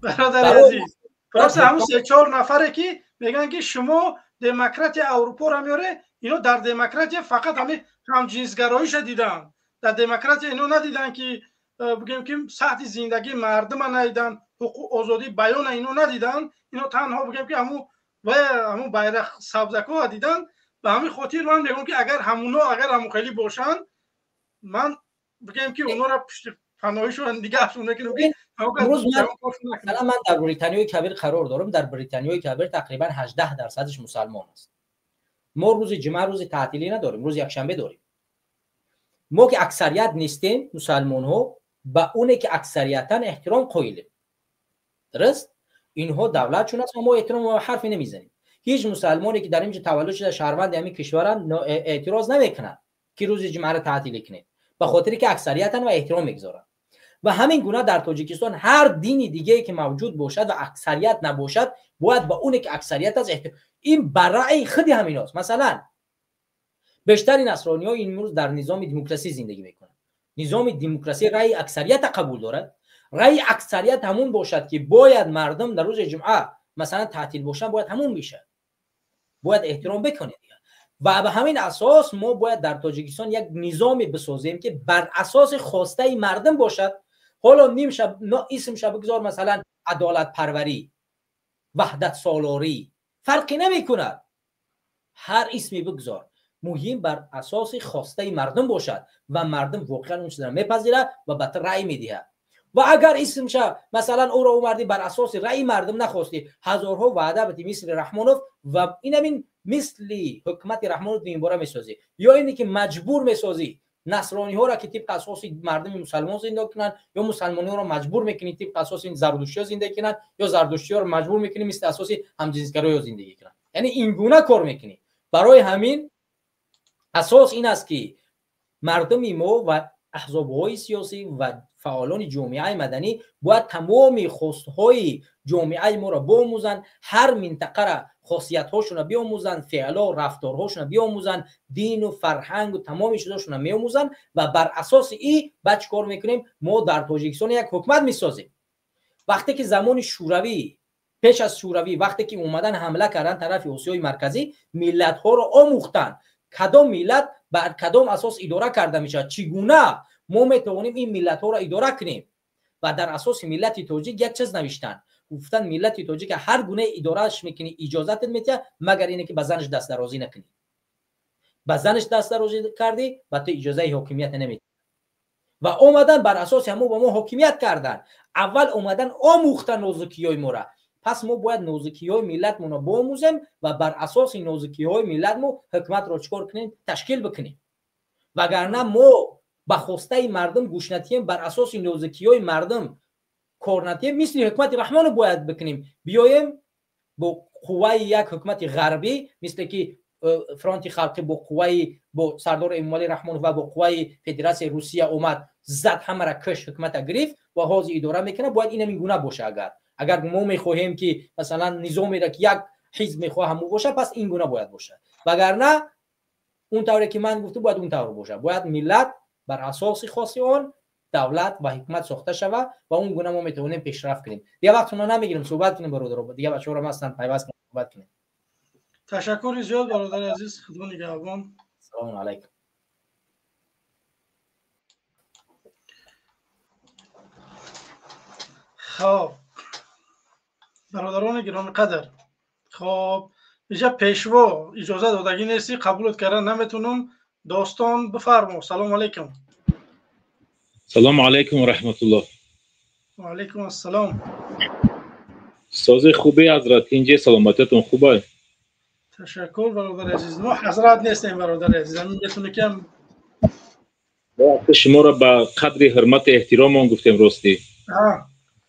бародари азиз, просто ҳамун се-чор нафаре ки мегӯянд ки шумо демократия Аврупоро меоре, ино дар демократия фақат ҳамин ҳамҷинсгароиша диданд. Дар демократия ино надиданд ки бигӯем ки сатҳи зиндагии мардума надиданд, ҳуқуқ озодии баёна ино надиданд. Ино танҳо бигӯем ки ҳамун байрақ сабзакҳоа диданд. Ба ҳамин хотир ман мегӯям ки агар ҳамуно агар ҳамун хеле бошанд, ман бигӯем ки онҳоро пушти паноҳишон нигаҳшон мекунем ки ман дар Британиёи Кабир қарор дорам. Дар Британиёи Кабир тақрибан 18% мусалмон аст. Мо рӯзи ҷумъа рӯзи таътилӣ надорем, рӯзи якшанбе дорем. Мо ки аксарият нестем мусалмонҳо, ба оне ки аксариятан эҳтиром қоилем. Дуруст? Инҳо давлатшон аст ва мо эҳтиром ва ҳарфе намезанем. Ҳеҷ мусалмоне ки дар инҷо таваллуд шуда шаҳрванди ҳамин кишваранд эътироз намекунанд ки рӯзи ҷумъаро таътилӣ кунед, ба хотире ки аксариятан ва эҳтиром мегузоранд. Ва ҳамин гуна дар Тоҷикистон ҳар дини дигае ки мавҷуд бошад ва аксарият набошад, бояд ба оне ки аксарият аст эҳтиром. Ин ба раъи худи ҳаминост. Масалан бештари насрониҳо имрӯз дар низоми демократсӣ зиндагӣ мекунанд. Низоми демократсӣ раъи аксарията қабул дорад. Раъи аксарият ҳамун бошад ки бояд мардум дар рӯзи ҷумъа масалан таътил бошанд, бояд ҳамун бишад, бояд эҳтиром бикунед. و به همین اساس ما باید در تاجیکستان یک نظامی بسازیم که بر اساس خواسته مردم باشد. حالا نیم شب اسم شب بگذار مثلا عدالت پروری، وحدت سالاری، فرقی نمی کند، هر اسمی بگذار، مهم بر اساس خواسته مردم باشد و مردم واقعا اون چیز را میپذیره و به رأی میدهد. و اگر اسم شب مثلا او را اومدی بر اساس رأی مردم نخواستی، هزارها وعده بدی مثل رحمانوف و اینمین مثل حکومت رحمانوف این باره میسازی، یا اینی که مجبور میسازی نصرانی ها را که طبق اساس مردم مسلمان زندگی کنند، یا مسلمانی ها را مجبور میکنی طبق اساس زردشتی ها زندگی کنند، یا زردشتی ها را مجبور میکنی مثل اساس همجنسگرایی زندگی کنند. یعنی این گونه کار میکنی. برای همین اساس این است که مردم ما و احزاب های سیاسی و فعالان جامعه مدنی باید تمام خواستهای جامعه ما را بیاموزند، هر منطقه را خاصیت هاشون را بیاموزند، فعلا رفتارهاشون را بیاموزند، دین و فرهنگ و تمام چیزاشون را میاموزند و بر اساس این بعد چیکار میکنیم؟ ما در تاجیکستان یک حکومت میسازیم. وقتی که زمان شوروی، پیش از شوروی، وقتی که اومدن حمله کردن طرف آسیای مرکزی، ملت ها را آموختن کدام ملت بر کدام اساس اداره کرده میشه، چگونه ما میتوانیم این ملت ها را اداره کنیم. و در اساس ملت تاجیک یک چیز نوشتن، گفتن ملت تاجیک هر گونه ادارهش میکنی اجازت میده، مگر اینه که به زنش دست درازی نکنی. به زنش دست درازی کردی و تو اجازه حاکمیت نمیدی. و اومدن بر اساس همو با ما حاکمیت کردن. اول اومدن آموختن نازکیای ما را. پس ما باید نازکی‌های ملتمون را بیاموزیم و بر اساس نازکی‌های ملتمون حکومت را چیکار کنیم؟ تشکیل بکنیم. وگرنه ما به خواسته مردم گوش ندیم، بر اساس نازکی‌های مردم کار ندیم، مثل حکومت رحمان باید بکنیم. بیایم با قوه یک حکومت غربی، مثل که فرانت خلقی با قوه با سردار امامعلی رحمان و با قوه فدراسیون روسیه اومد زد همه را کش، حکومت گرفت و حاضر اداره میکنه. باید این گونه باشه. اگر ما میخواهیم که مثلا نظامی را که یک حزب میخواه همو باشه، پس این گونه باید باشه. وگرنه اون طوری که من گفتم باید اون طور باشه. باید ملت بر اساس خاصی آن دولت و حکومت ساخته شود و اون گونه ما میتونیم پیشرفت کنیم. دیگه وقت اونا نمیگیریم صحبت کنیم برادر، دیگه بچه‌ها رو هستن پیوست کنیم صحبت کنیم. تشکر زیاد برادر عزیز، خدا نگهبان. سلام علیکم. خب برادران گرامی قدر، خب اینجا پیشوا اجازه دادگی نیستی، قبولت کردن نمیتونم. داستان بفرما. سلام علیکم. سلام علیکم و رحمت الله. و علیکم السلام. ساز خوبه حضرت، اینجا سلامتتون خوبه؟ تشکر برادر عزیز. ما حضرت نیستیم برادر عزیز، همین میتونه که شما را به قدر حرمت احترام گفتیم راستی.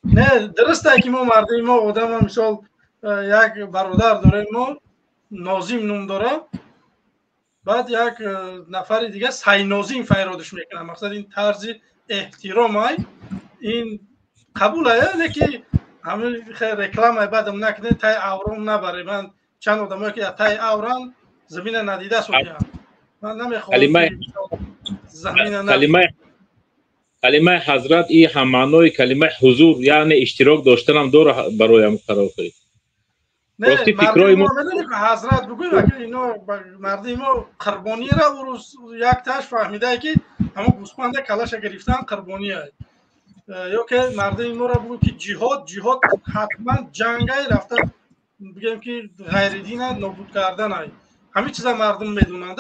نه درسته که ما مردم ما آدم مثال یک برادر داریم ما ناظم نوم داره، بعد یک نفر دیگه سعی ناظم فیرادش میکنه. مقصد این طرز احترام های این قبوله، لیکن همین خیر رکلام بعدم نکنه تای اورم نبره. من چند آدمایی که تای اوران زمین ندیده سودیان، من نمیخوام زمین کلمه حضرت ای هم معنای کلمه حضور یعنی اشتراک داشتنم داره برایم قرار خواهید. نه مردم ما میدونی که حضرت بگویم که اینا مردم ما قربانی را او روز یک تاش فهمیده که همون گوسفند کلش گرفتن قربانی های، یا که مردم ما را بگو که جهاد، جهاد حتما جنگ رفته بگیم که غیر دین نابود کردن های، همین چیزا مردم میدونند.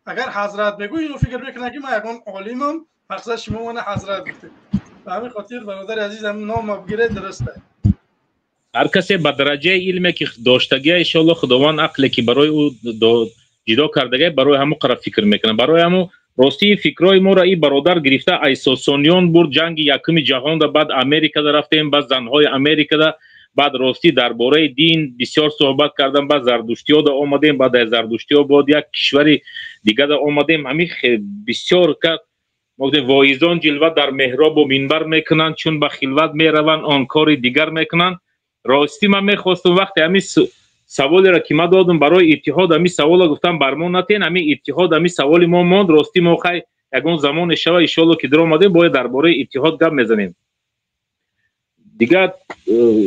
اگر حضرت بگو اینو فکر میکنه که من یکان عالمم، مقصد شما من حضرت گفته. به همین خاطر برادر عزیزم نام بگیره درسته. هر کسی به درجه علمی که داشتگی ان شاء الله خداوند عقلی که برای او جدا کردگی برای همو قرار فکر میکنه. برای همو راستی فکرای ما را این برادر گرفته ای ساسانیان برد جنگ یکم جهان دا، بعد امریکا دا رفتیم، بعد زنهای امریکا دا، بعد راستی درباره دین بسیار صحبت کردم، بعد زردشتی دا آمدیم، بعد از زردشتی ها بعد یک کشور دیگه دا آمدیم. همین بسیار کرد. واعظان جلوه در محراب و منبر میکنند، چون به خلوت میروند آن کار دیگر میکنند. راستی من میخواستم وقتی همین سوالی را که ما دادم برای اتحاد، همین سوال گفتم بر ما نتین، همین اتحاد همین سوال ما ماند. راستی ما خی یگان زمان شوه ان شاء الله که در آمدیم باید درباره اتحاد گپ میزنیم. دیگه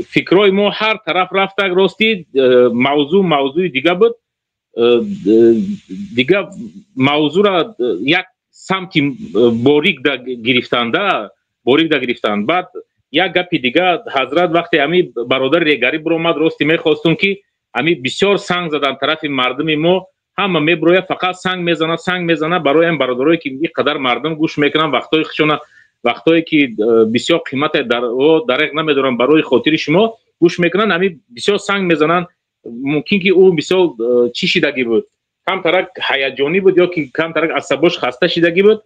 فکرای ما هر طرف رفته. راستی موضوع دیگه بود. Дига мавзӯра як самти борик да гирифтанда, борик да гирифтанд. Баъд як гапи дига, ҳазрат, вақте ҳами бародари регарӣ биромад, рости мехостум, ки ҳами бисёр санг задан тарафи мардуми мо, ҳама меброяд, фақат санг мезанад, санг мезанад. Барои ҳам бародарое ки ин қадар мардум гӯш мекунанд, вақтҳои худшона, вақтҳое ки бисёр қимате дареғ намедоранд, барои хотири шумо гӯш мекунанд, ҳами бисёр санг мезананд. Мумкин ки ӯ бисёр чӣ шидагӣ буд, камтарак ҳаяҷонӣ буд ё ки камтарак асабош хаста шидагӣ буд.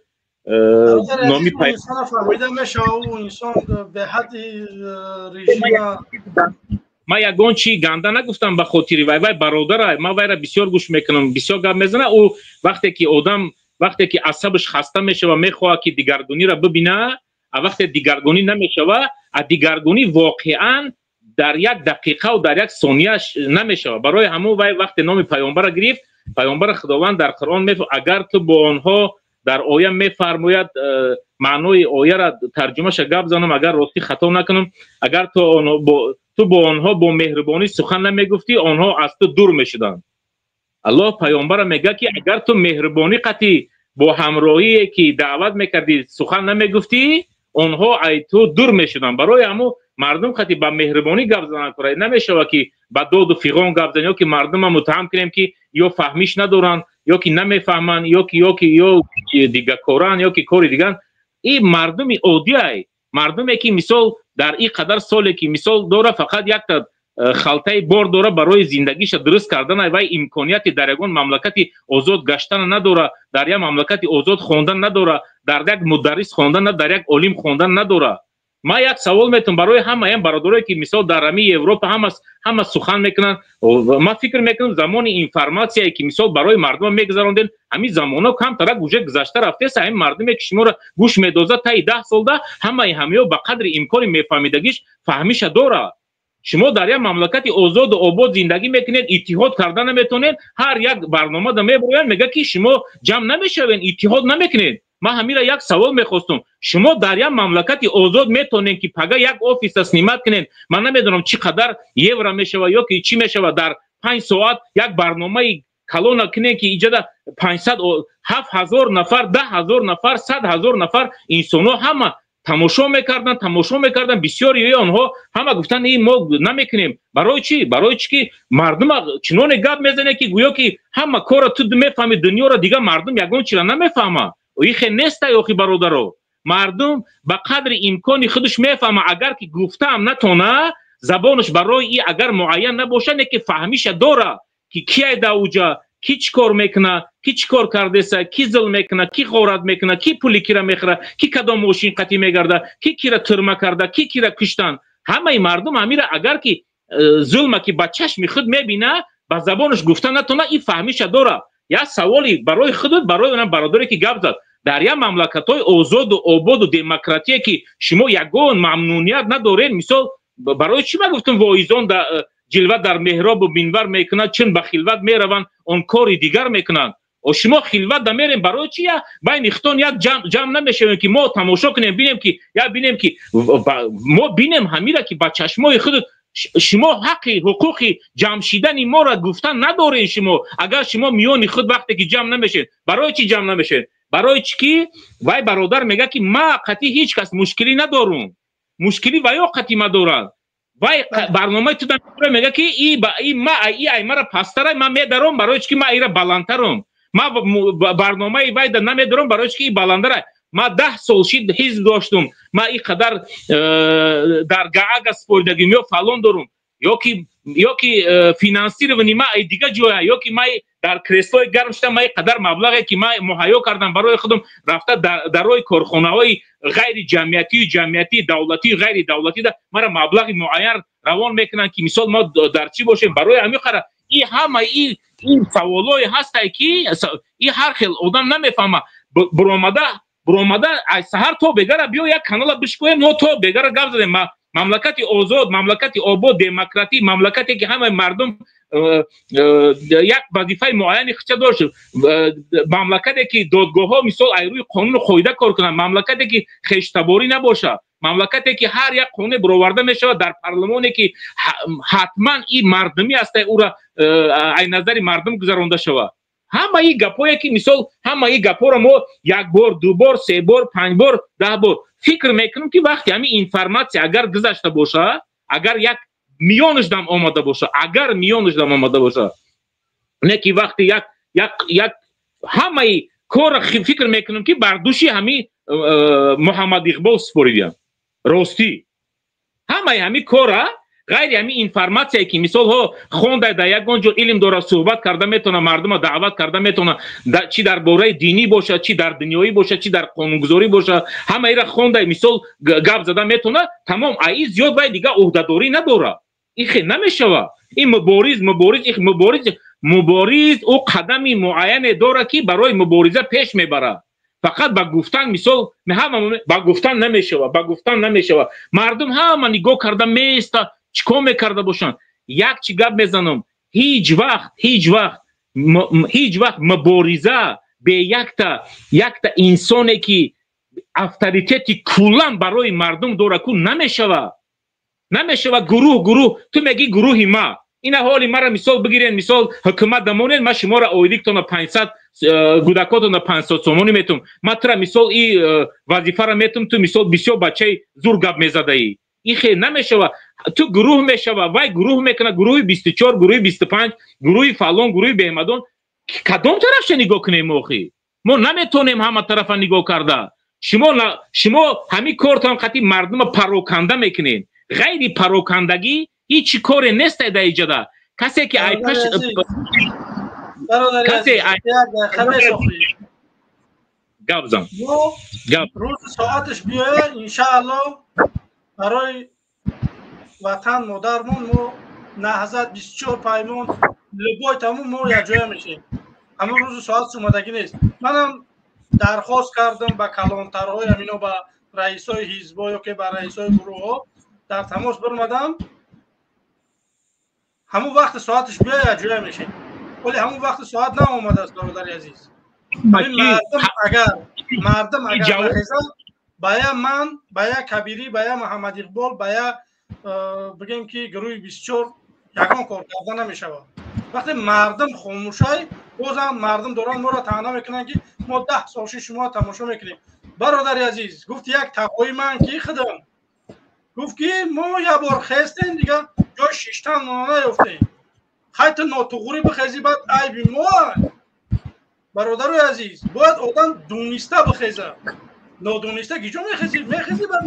Номи фаҳмида мешавад, ӯ инсон беҳадди режима. Ман ягон чи ганда нагуфтам ба хотири вай, вай бародара, ман вайра бисёр гӯш мекунам, бисёр гап мезана. Ӯ вақте ки одам, вақте ки асабаш хаста мешава, мехоҳад ки дигаргуниро бибина, а вақте дигаргунӣ намешава, а дигаргунӣ воқеан дар як дақиқаву дар як сония намешава. Барои ҳамон вай вақте номи паёмбара гирифт, паёмбара Худованд дар Қуръон агар ту бо онҳо дар оя мефармояд, маънои ояра тарҷумаша гап занам, агар ростӣ хато накунам, агар ту бо онҳо бо меҳрубонӣ сухан намегуфтӣ, онҳо аз ту дур мешуданд. Аллоҳ паёмбара мегӯяд, ки агар ту меҳрубонӣ қатӣ бо ҳамроҳие ки даъват мекардӣ сухан намегуфтӣ, онҳо ай ту дур мешуданд. Барои ҳамун мардум қати ба меҳрубонӣ гап зананд кора намешавад, ки ба доду фиғон гап занем, ё ки мардумро муттаҳам кунем, ки ё фаҳмиш надоранд, ё ки намефаҳманд, ё ки ё ки ё дигакоранд, ё ки кори диган. Ин мардуми оддиай, мардуме ки мисол дар ин қадар соле ки мисол дора, фақат якта халтаи бор дора барои зиндагиша дуруст кардан, вай имконияти дар ягон мамлакати озод гаштан надора, дар як мамлакати озод хондан надора, дар як мударрис хондан, дар як олим хондан надора. Ман як савол метавонам барои ҳамаям бародарое ки мисол дар ҳамин Европа ҳама сухан мекунанд. Ман фикр мекунам, замони информатсияе ки мисол барои мардума мегузарондем, ҳамин замонҳо камтарак уже гузашта рафтест. Ҳамин мардуме ки шуморо гӯш медозад, таи 10 солда ҳамаи ҳамиё ба қадри имкони мефаҳмидагиш фаҳмиша дорад. Шумо дар як мамлакати озоду обод зиндагӣ мекунед, иттиҳод карда наметавонед. Ҳар як барномада меброянд, мегӯяд ки шумо ҷамъ намешавед, иттиҳод намекунед. Ман ҳамира як савол мехостум: шумо дар як мамлакати озод метавонед ки пага як офиса снимать кунед, ман намедонам чӣ қадар евро мешавад ё ки чӣ мешавад, дар 5 соат як барномаи калона кунед, ки иҷода 500, 7000 нафар, 10 000 нафар, 100 000 нафар инсонҳо ҳама тамошо мекарданд, тамошо мекарданд. Бисёриҳои онҳо ҳама гуфтанд, ин мо намекунем. Барои чӣ? Барои чӣ ки мардума чуноне гап мезанед, ки гӯё ки ҳама корро ту мефаҳми дунёро, дигар мардум ягон чиро намефаҳмад. Ихе нестай, охи бародаро. Мардум ба қадри имкони худаш мефаҳма. Агар ки гуфтаам натона, забонаш барои и агар муайян набошад, не ки фаҳмиша дора, ки кияй дар уҷа, ки чӣ кор мекуна, ки чӣ кор кардеса, ки зулм мекуна, ки ғорат мекуна, ки пули кира мехӯра, ки кадом мошин қатӣ мегарда, ки кира тюрьма карда, ки кира куштанд. Ҳамаи мардум ҳамира агар ки зулма ки ба чашми худ мебина, ба забонаш гуфта натона, ин фаҳмиша дора. Як саволи барои худут, барои онам бародаре ки гап зад: дар як мамлакатҳои озоду ободу демократие ки шумо ягон мамнуният надоред, мисол барои чӣ ман гуфтам, воизон ҷилва дар меҳробу минбар мекунанд, чун ба хилват мераванд, он кори дигар мекунанд. Шумо хилват намерем, барои чи я байни хитон як ҷамъ намешавем, ки мо тамошо кунем, бинем, ки я бинем, ки мо бинем ҳамира, ки ба чашмои худ шумо ҳаққи ҳуқуқи ҷамъ шидани моро гуфтан надоред. Шумо агар шумо миёни худ вақте ки ҷамъ намешавед, барои чӣ ҷамъ намешавед? Барои чӣ ки вай бародар мегӯяд, ки ма қатъи ҳеҷ кас мушкилӣ надорум, мушкилӣ ваё қатъи ма дорад. Вай барномаи ту мегӯяд, ки и ма и ай мара пасттарай, ман медаром, барои чӣ ки ма ира баландтарум. Ма барномаи вайда намедорам, барои чӣ ки и баландарай. Ма 10 сол шид ҳизб доштум, ма и қадар дар Гаага споридагим ё фалон дорум, ё ки финансирование ма ай дига ҷоя, ё ки ма дар креслои гарм шудам, ма и қадар маблағе ки ма муҳайё кардам барои худам, рафта дар роҳи корхонаҳои ғайри ҷамъиятию ҷамъиятӣ, давлатию ғайри давлатида мара маблағи муайян равон мекунанд, ки мисол мо дар чӣ бошем. Барои ҳамин қара и ҳама ин саволое ҳастае, ки и ҳар хел одам намефаҳма. Буромада аз саҳар то бегара биё як канала бишкоем, но то бегара гап задем. Мамлакати озод, мамлакати обод, демократӣ, мамлакате ки ҳамаи мардум як вазифаи муайяни хича дошт, мамлакате ки додгоҳҳо мисол ай рӯи қонуну қоида кор кунанд, мамлакате ки хештаборӣ набошад. Мамлакате ки ҳар як қонуне бароварда мешавад дар парлумоне ки ҳатман ин мардумӣ аст, ӯра ай назари мардум гузаронда шавад. Ҳамаи гапҳое ки мисол, ҳамаи гапҳоро мо як бор, ду бор, се бор, панҷ бор, 10 бор фикр мекунем, ки вақте ҳамин информатсия агар гузашта боша, агар як миёнашдам омада боша, агар миёнашдам омада боша, не ки вақте як як як ҳамаи корро фикр мекунем, ки бар души ҳамин Муҳаммад Иқбол супоридиям. Ростӣ, ҳамаи ҳамин кора ғайри ҳамин информатсияе ки мисолҳо хонда, дар ягон ҷо илм дорад, суҳбат карда метавона, мардума даъват карда метавона, чӣ дар бораи динӣ бошад, чӣ дар дунёӣ бошад, чӣ дар қонунгузорӣ бошад, ҳамаира хонда, мисол, гап зада метавона, тамом. Аи зиёд вай дига ӯҳдадорӣ надорад. Ин хел намешавад. Ин мубориз, мубориз, мубориз, мубориз ӯ қадами муайяне дорад, ки барои мубориза пеш мебарад. Фақат ба гуфтан, мисол, ҳама ба гуфтан намешавад, ба гуфтан намешавад. Мардум ҳама нигоҳ карда меиста, чӣ кор мекарда бошанд. Як чӣ гап мезанам: ҳеҷ вақт, ҳеҷ вақт, ҳеҷ вақт мубориза бе якта инсоне ки авторитети куллан барои мардум дорад ку намешавад, намешавад. Гурӯҳ, гурӯҳ, ту мегӣ гурӯҳи ма, ина ҳоли мара мисол бигирен, мисол, ҳукумат дамонед, ма шуморо ойликтона 500, гудакотона 500 сомонӣ метум, ма тура, мисол, и вазифаро метум, ту, мисол, бисёр бачаи зур гап мезадаӣ. Ин хел намешава. Ту гурӯҳ мешава, вай гурӯҳ мекунад, гурӯҳи 24, гурӯҳи 25, гурӯҳи фалон, гурӯҳи беҳмадон. Кадом тарафша нигоҳ кунем охи? Мо наметонем ҳама тарафа нигоҳ карда. Шумо ҳамин кортон қатъи мардума пароканда мекунед. Ғайри парокандагӣ ҳеҷ коре нест дар иҷода. Касе ки айпаш касе гап зан. Гап рӯзи соаташ биёяд, иншааллоҳ, барои ватан модармон мо Наҳзат, 24, Паймон, любой тамом мо якҷоя мешем. Ҳамон рӯзи соат омадагӣ нест. Манам дархост кардам ба калонтарҳои ҳамино, ба раисои ҳизбо ё ки ба раисои гурӯҳҳо дар тамос бирмадам. Ҳамон вақти соаташ биёяд, якҷоя мешем. Вале ҳамон вақти соат наомадааст, бародари азиз. Мардум агар, мардум агар нахезад, ба я ман, ба я Кабирӣ, ба я Муҳаммад Иқбол, ба я бигем ки гурӯҳи 24 ягон кор карда намешавад. Вақте мардум хомӯшай, бозам мардум доранд моро таъна мекунанд, ки мо 10 сол ши шумо тамошо мекунем. Бародари азиз, гуфт як тақои ман ки худам гуфт, ки мо як бор хестем, дига ҷои шиштан наёфтем. Хай, ту нотуғурӣ бихезӣ, баъд айби мо. Бародарои азиз, бояд одам дуниста бихеза. Нодониста гиҷо мехезӣ? Мехезӣ, баъд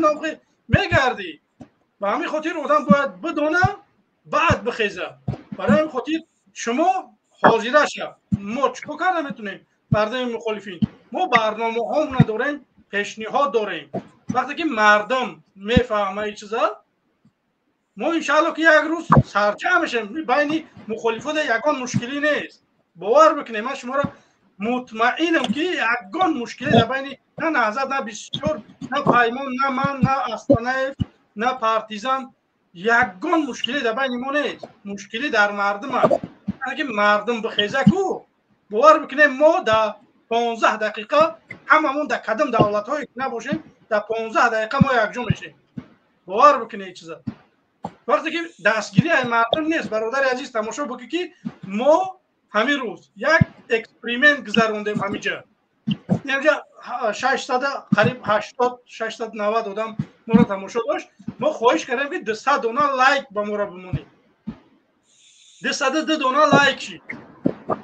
мегардӣ. Ба ҳамин хотир одам бояд бидона, баъд бихеза. Барои ҳамин хотир шумо ҳозира шав. Мо чӣ кор карда метонем? Мардуми мухолифин, мо барномаҳомона дорем, пешниҳод дорем. Вақте ки мардум мефаҳма ин чиза, мо иншаалло ки як рӯз сарҷамъ мешем. Байни мухолифот ягон мушкилӣ нест, бовар бикунем. Ман шуморо мутмаинам, ки ягон мушкилӣ дар байни на Наҳзат, на 24, на Паймон, на ман, на Астанаев, на Партизан ягон мушкилӣ дар байни мо нест. Мушкилӣ дар мардум аст. Ки мардум бихеза ку, бовар бикунем, мо дар 15 дақиқа ҳамамон дар кадом давлатҳое ки набошем, дар 15 дақиқа мо якҷо мешем. Бовар бикунед чиза. Вақте ки дастгирӣ ай мардум нест, бародари азиз, тамошо бикун, ки мо ҳамин рӯз як эксперимент гузарондем. Ҳамиҷа инҷа 600, қариб 80, 690 одам моро тамошо дошт. Мо хоҳиш кардем, ки 200 дона лайк ба моро бимонед. 202 дона лайк шид.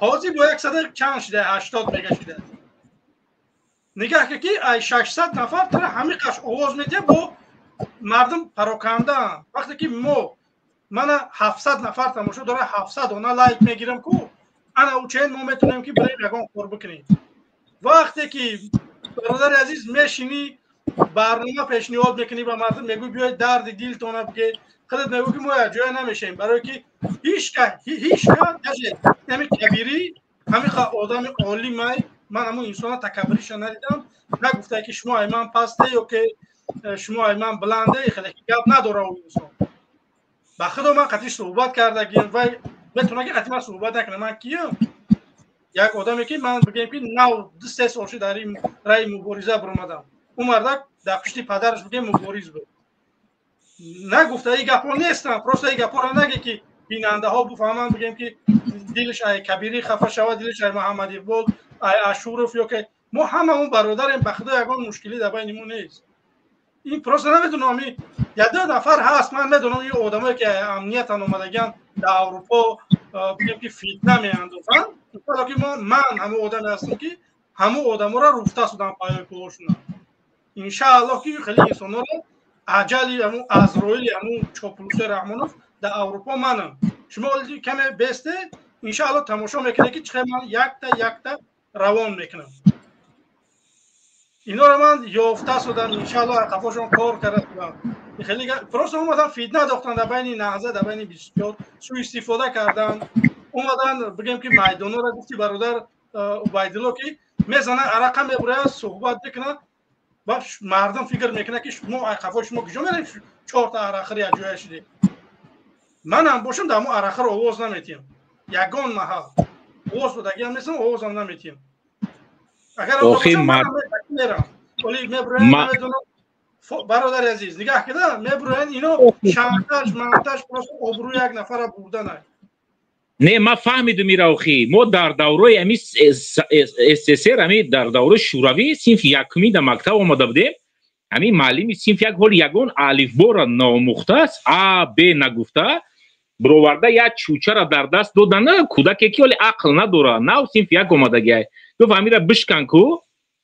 Ҳозир бо яксада чанд шида, 80 мега шида. Нигаҳ ки ай 600 нафар тара ҳамин қаш овоз медиҳад, бо мардум парокандаанд. Вақте ки мо мана 700 нафар тамошо дора, 700 дона лайк мегирам ку, ана учен мо метавонем, ки бирем ягон кор бикунем. Вақте ки, бародари азиз, мешинӣ, барнома пешниҳод мекунӣ ба мардум, мегӯй, биёед дарди дилтона бигед, худат мегӯ, ки мо якҷоя намешем, барое ки ҳичка, ҳичка, даже ҳами Кабирӣ, ҳами одами олимай, ман ҳамун инсона такаббуриша надидам, нагуфта, ки шумо ай ман пасте ё ки шумо ай ман баланде. Хеле гап надора ӯ инсон. Ба худо, ман қатъи суҳбат кардагим, вай метавона, ки қатъи ман суҳбат накунам. Ман киям? Як одаме, ки ман бигем, ки нав 2-3 сол шуд дар ин раи мубориза баромадам. Ӯ мардак Дар пушти падараш бигем мубориз буд. Нагуфта ин гапҳо нестанд, просто ин гапҳоро наге ки бинандаҳо бифаҳманд, бигем ки дилаш ай Кабирӣ хафа шавад, дилаш ай Муҳаммад Иқбол, ай Ашуров, ё ки мо ҳамамон бародарем, ба худо ягон мушкилӣ дар байни мо нест. Ин просто намедонам, як ду нафар ҳаст, ман медонам, ин одамое ки амниятан омадагиан дар Аврупо, бигем ки фитна меандозанд. Ки ман ҳамон одаме ҳастам ки ҳамон одаморо руфта судам пайои пулошона. Иншааллоҳ ки хеле инсонҳоро аҷали ҳамун Азроили, ҳамун чоплусои Раҳмонов дар Аврупо манам. Шумо каме бесте, иншааллоҳ тамошо мекунед ки чӣ ман якта якта равон мекунам. Инора ман ёфта судам, иншааллоҳ қафошон кор карда судам. Хеле просто омадан фитна дохтан дар байни наҳза, дар байни бисёр суистифода кардан. Омадан бигем ки майдонора гуфти бародар Убайдулло ки мезанад арақа мебурад, суҳбат мекунад, ва мардум фикр мекунад ки мо қафои шумо куҷо мерем, чорта арақхӯр як ҷоя шудем. Манам бошам дар мо арақхӯр овоз наметиҳам, ягон маҳал овоз додагиам нестам, овозам наметиҳам. Агар мерам оли мебуроям, намедонам, бародари азиз, нигаҳ кида мебуроянд ино шантаж мантаж, просто обрӯи як нафара бурданай. Не, ман фаҳмидум ира. Охи мо дар давраи ами СССР, ами дар давраи Шӯравӣ синфи якумӣ дар мактаб омада будем. Ами муаллими синфи як ҳоли ягон алифбора наомӯхтааст, а б нагуфта, бироварда як чӯчара дар даст додана кӯдаке ки ҳоли ақл надора, нав синфи як омадагиай. Гуфт амира бишкан ку,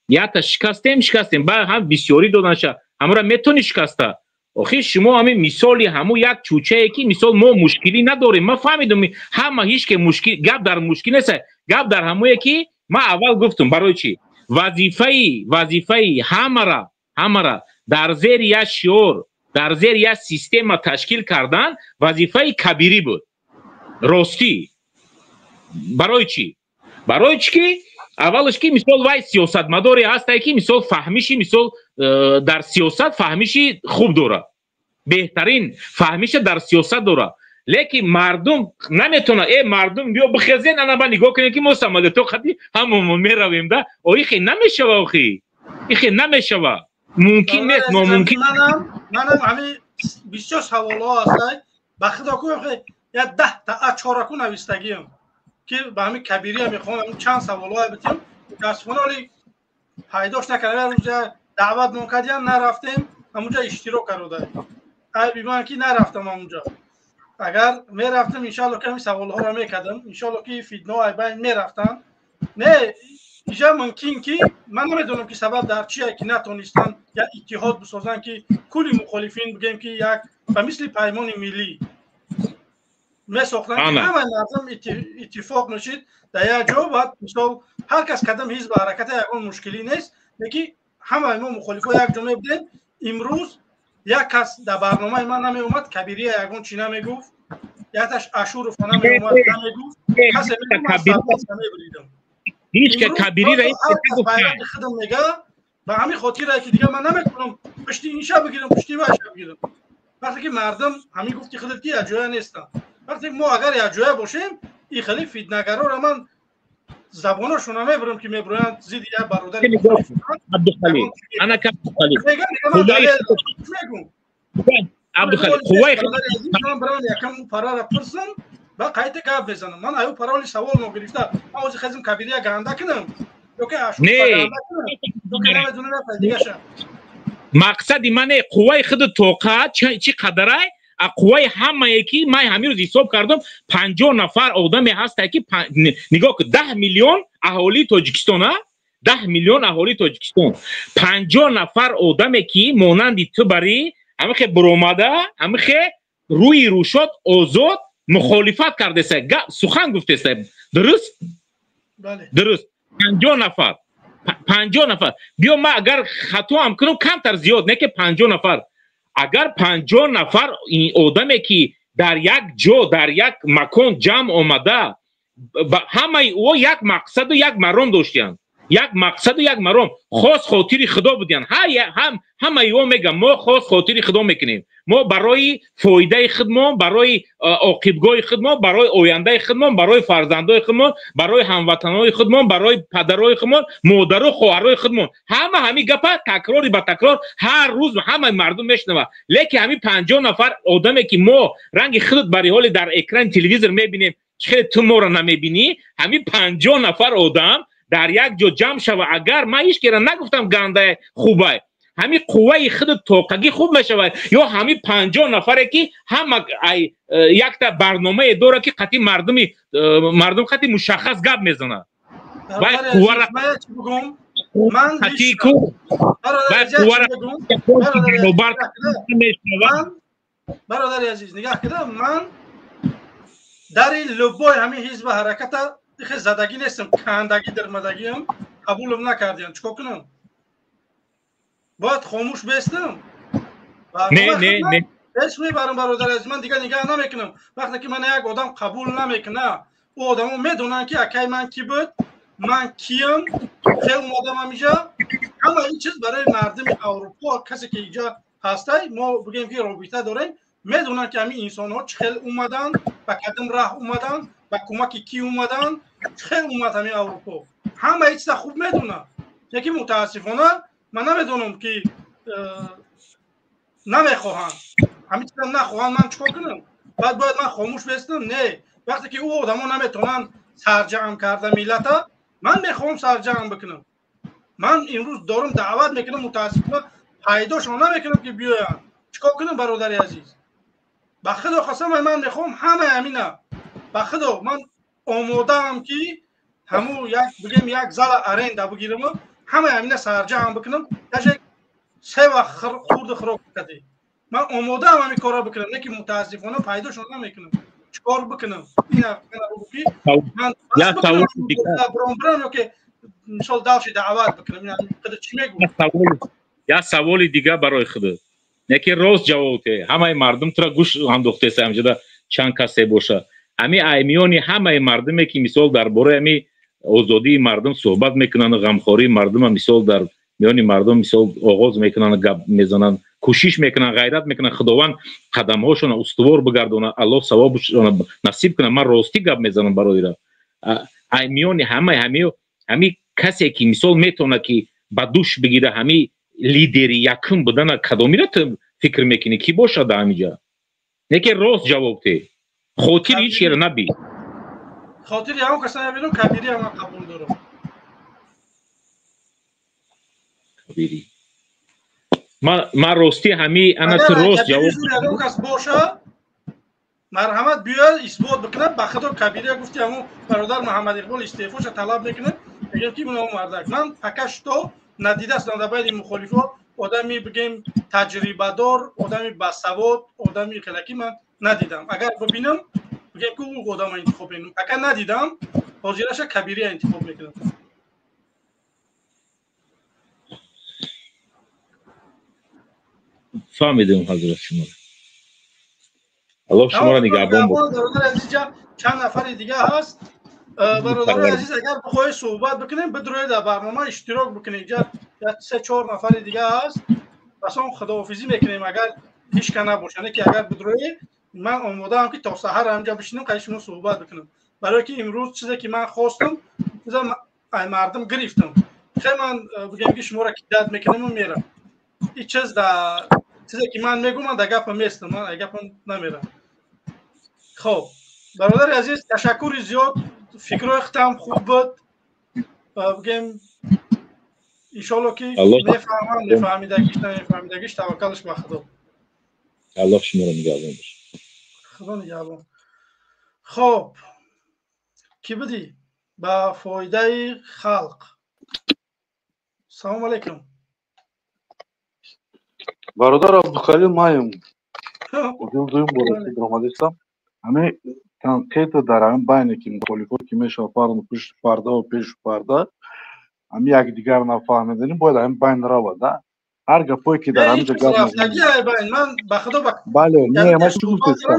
якта шикастем, шикастем, баъд ҳам бисёрӣ доданаша, ҳамора метавонӣ шикаста. Охи шумо ҳамин мисоли ҳамун як чӯчае ки мисол мо мушкилӣ надорем. Ман фаҳмидум, ҳама ҳеч ке мушкил, гап дар мушкил нест, гап дар ҳамое ки ман аввал гуфтум. Барои чӣ вазифаи ҳамара дар зери як шиор, дар зери як система ташкил кардан вазифаи Кабирӣ буд. Ростӣ барои чӣ? Барои чӣ ки аввалаш ки мисол вай сиёсатмадоре ҳастае ки мисол фаҳмиши, мисол дар сиёсат фаҳмиши хуб дорад, беҳтарин фаҳмиша дар сиёсат дорад, лекин мардум наметавонад. Э мардум, биё бихезен, ана ба нигоҳ кунем ки мо самолето қади ҳамамо меравем да. О ихе намешава, охи ихе намешава, мумкин нест, номумкин. Манам ҳамин бисёр саволҳо ҳастай, ба худо ку як 10 та чораку навистагиам ки ба ҳамин Кабирия мехоҳам чанд саволҳое битем, мутаассифона оли пайдош накардам. Рӯза даъват мон кардиям, нарафтем, ҳамунҷа иштирок карда. Айби ман ки нарафтам ҳамунҷа. Агар мерафтам, иншаалло ки ҳамин саволҳоро мекардам, иншаалло ки фитнаҳо ай байн мерафтанд. Не, иҷа мумкин ки ман намедонам ки сабаб дар чие ки натонистанд як иттиҳод бисозанд ки кулли мухолифин бигем ки як ба мисли Паймони миллӣ месохтанд ки ҳамаи мардум иттифоқ мешид дар як ҷо. Баъд мисол ҳар кас кадам ҳизби ҳараката, ягон мушкилӣ нест, лекин ҳамаи мо мухолифо як ҷо мебудем. Имрӯз як кас дар барномаи ман намеомад, Кабирия ягон чӣ намегуфт, якташ Ашуров намеомад, намегуфт, касе мебуридам. Ҳеч ка Кабириро худам мега. Ба ҳамин хотире ки дигар ман наметавонам пушти ин ша бигирам, пушти вай ша бигирам, вақте ки мардум ҳамин гуфти худат ки якҷоя нестанд. Вақте мо агар якҷоя бошем, ин хеле фитнагароро ман забоношона мебурам ки мебуроянд зидди як бародари. Абдухалил, ана Абдухалил, қувваи ман барам якам парара пурсам ба қайта гап мезанам. Ман аю пароли савол ногирифта, ман ҳозир хезм Кабирия ганда кунам ёки Ашура ганда кунам, ёки намедонам дигаша. Мақсади мане қувваи худу тоқат чӣ қадарай, а қувваи ҳамае ки ман ҳамин рӯз ҳисоб кардам, 50 нафар одаме ҳастае ки нигоҳ кун, 10 миллион аҳолии Тоҷикистон, а 10 миллион аҳолии Тоҷикистон, 50 нафар одаме ки монанди ту барӣ ҳамихе буромада, ҳамихе рӯи рӯшод озод мухолифат кардеса, сухан гуфтеса. Дуруст, дуруст. 50 нафар, 50 нафар. Биё, ман агар хатоам кунам, камтар зиёд не ки 50 нафар. Агар 50 нафар одаме ки дар як ҷо, дар як макон ҷамъ омада, ҳамаи ӯ як мақсаду як маром доштиянд, як мақсаду як маром, хос хотири худо будиянд. Ҳамаи ӯ мегӯям, мо хос хотири худо мекунем. Мо барои фоидаи худмон, барои оқибгоҳи худмон, барои ояндаи худмон, барои фарзандои худмон, барои ҳамватанои худмон, барои падарои худмон, модару хоҳарои худмон. Ҳама ҳамин гапа такрори ба такрор ҳар рӯз ҳамаи мардум мешунавад. Лекин ҳамин 50 нафар одаме ки мо ранги худат бари ҳоли дар экрани телевизор мебинем, чӣ хеле ту моро намебинӣ, ҳамин 50 нафар одам дар як ҷо ҷамъ шава. Агар ман ҳеҷ кера нагуфтам гандае хубай, ҳамин қувваи худ тоқагӣ хуб мешавад. Ё ҳамин 50 нафаре ки ҳама якта барномае дорад ки қатъи мардум қатъи мушаххас гап мезанад. Вай қуввара қатъи ку вай қуввара мешавад. Бародари азиз, нигаҳ кида, ман дари любой ҳамин ҳизби ҳараката ихе задагӣ нестам, кандагӣ дармадагиам қабулам накардиям. Чикор кунам? Бояд хомӯш бестам? Не, не, не. Ҳеҷ мебарам бародари азиз, ман дигар нигаҳ намекунам. Вақте ки ман як одам қабул намекунам, ӯ одамо медонанд ки акай ман кӣ буд, ман киям, хел омадам ҳамиҷа. Ҳама ин чиз барои мардуми Аврупо, касе ки инҷа ҳастай, мо бигем ки робита дорем, медонанд ки ҳамин инсонҳо чӣ хел омаданд, ба кадом раҳ омаданд, ба кӯмаки кӣ омаданд, чӣ хел омад ҳамин Аврупо. Ҳама ин чиза хуб медонанд. Лекин мутаассифона ман намедонам ки намехоҳанд. Ҳамин чиза нахоҳанд, ман чикор кунам? Баъд бояд ман хомӯш бестам? Не. Вақте ки ӯ одамо наметавонанд сарҷамъ карда миллата, ман мехоҳам сарҷамъ бикунам. Ман имрӯз дорам даъват мекунам, мутаассифона пайдошон намекунам ки биёянд. Чикор кунам бародари азиз? Ба худо қасам, ман мехоҳам ҳамаи ҳамина. Ба худо ман омодаам ки ҳаму як бигем як зала аренда бигирам, ҳамаи ҳамина сарҷамъ бикунам, даже се вақт хурду хӯрок кардӣ. Ман омодаам ҳамин корро бикунам, лекин мутаассифона пайдошон намекунам. Чикор бикунам? Ина бигӯ ки ман баром ё ки мисол дальше даъват бикунам. Ина қадр чӣ мегӯ? Я саволи дига барои худат. Неки рост ҷавоб те. Ҳамаи мардум тура гӯш андохтеса ҳамҷода чанд касе боша. Ҳами аймиёни ҳамаи мардуме ки мисол дар бораи ҳами озодии мардум суҳбат мекунанд, ғамхории мардума мисол дар миёни мардум мисол оғоз мекунанд, гап мезананд, кӯшиш мекунанд, ғайрат мекунанд, Худованд қадамҳошонро устувор бигардонад, Аллоҳ савобашонро насиб кунад. Ман ростӣ гап мезанам барои ра. Аймиёни ҳамаи ҳами касе ки мисол метавонад ки ба дӯш бигира ҳами лидери якум будана, кадомиро ту фикр мекунӣ ки бошад дар ҳамиҷа? Неки рост ҷавоб те. Хотири ҳеҷ кера набӣ. Хотири ҳамон каса набинам, Кабирӣ ҳам қабул дорам. Кабирӣ. Ман ростӣ ҳами ана ту рост ҷавоб. Ягон кас боша, марҳамат биёяд исбот бикунад. Ба худо Кабирия гуфти ҳамон бародар Муҳаммад Иқбол истеъфоша талаб мекунад, мегӯям ки ино мардак. Ман пока что надидастам дар байни мухолифо одами бигем таҷрибадор, одами басавод, одами хелакӣ ман надидам. Агар бибинам, бигем ки ӯ одама интихоб мекунам. Пока надидам, ҳозираша Кабирия интихоб мекунам. Фаҳмидем ҳазрат шуморо. Аллоҳ шуморо нигаҳбон бошад. Бародари азиз, чанд нафари дига ҳаст. Бародари азиз, агар бихоҳед суҳбат бикунем, бидроед дар барнома иштирок бикунед. Инҷа 3-4 нафари дига ҳаст. Пас он худоҳофизӣ мекунем агар ҳеҷ ка набошад. Не ки агар бидроед, ман омодаам ки то саҳар ҳамҷа бишинам, қай шумо суҳбат бикунам. Барои ки имрӯз чизе ки ман хостам, чиза ай мардум гирифтам. Хеле ман бигем ки шуморо кидат мекунам ва мерам. Ин чиз дар чизе ки ман мегӯм, ман дар гапам местам, ман ай гапам намерам. Хоб, бародари азиз, ташаккури зиёд. Фикрҳои худам хуб буд. Бигем иншоалло ки мефаҳмам, мефаҳмидагиш, намефаҳмидагиш, таваккалаш ба Худо. Аллоҳ шуморо нигаҳбон бошад. Худо нигаҳбон. Хоб, кӣ будӣ? Ба фоидаи халқ. Салому алайкум. Бародар Абдухалил, маем. Одил дуюм бор омадистам. Ҳамин танқид дар ҳамин байне ки мухолифот ки мешавад фарн пушти парда ва пеши парда, ҳамин якдигар нафаҳмиданӣ бояд ҳамин байн равад, да? Ҳар гапое ки дар ҳамин ҷо гап бале, не, ман чӣ гуфтестам?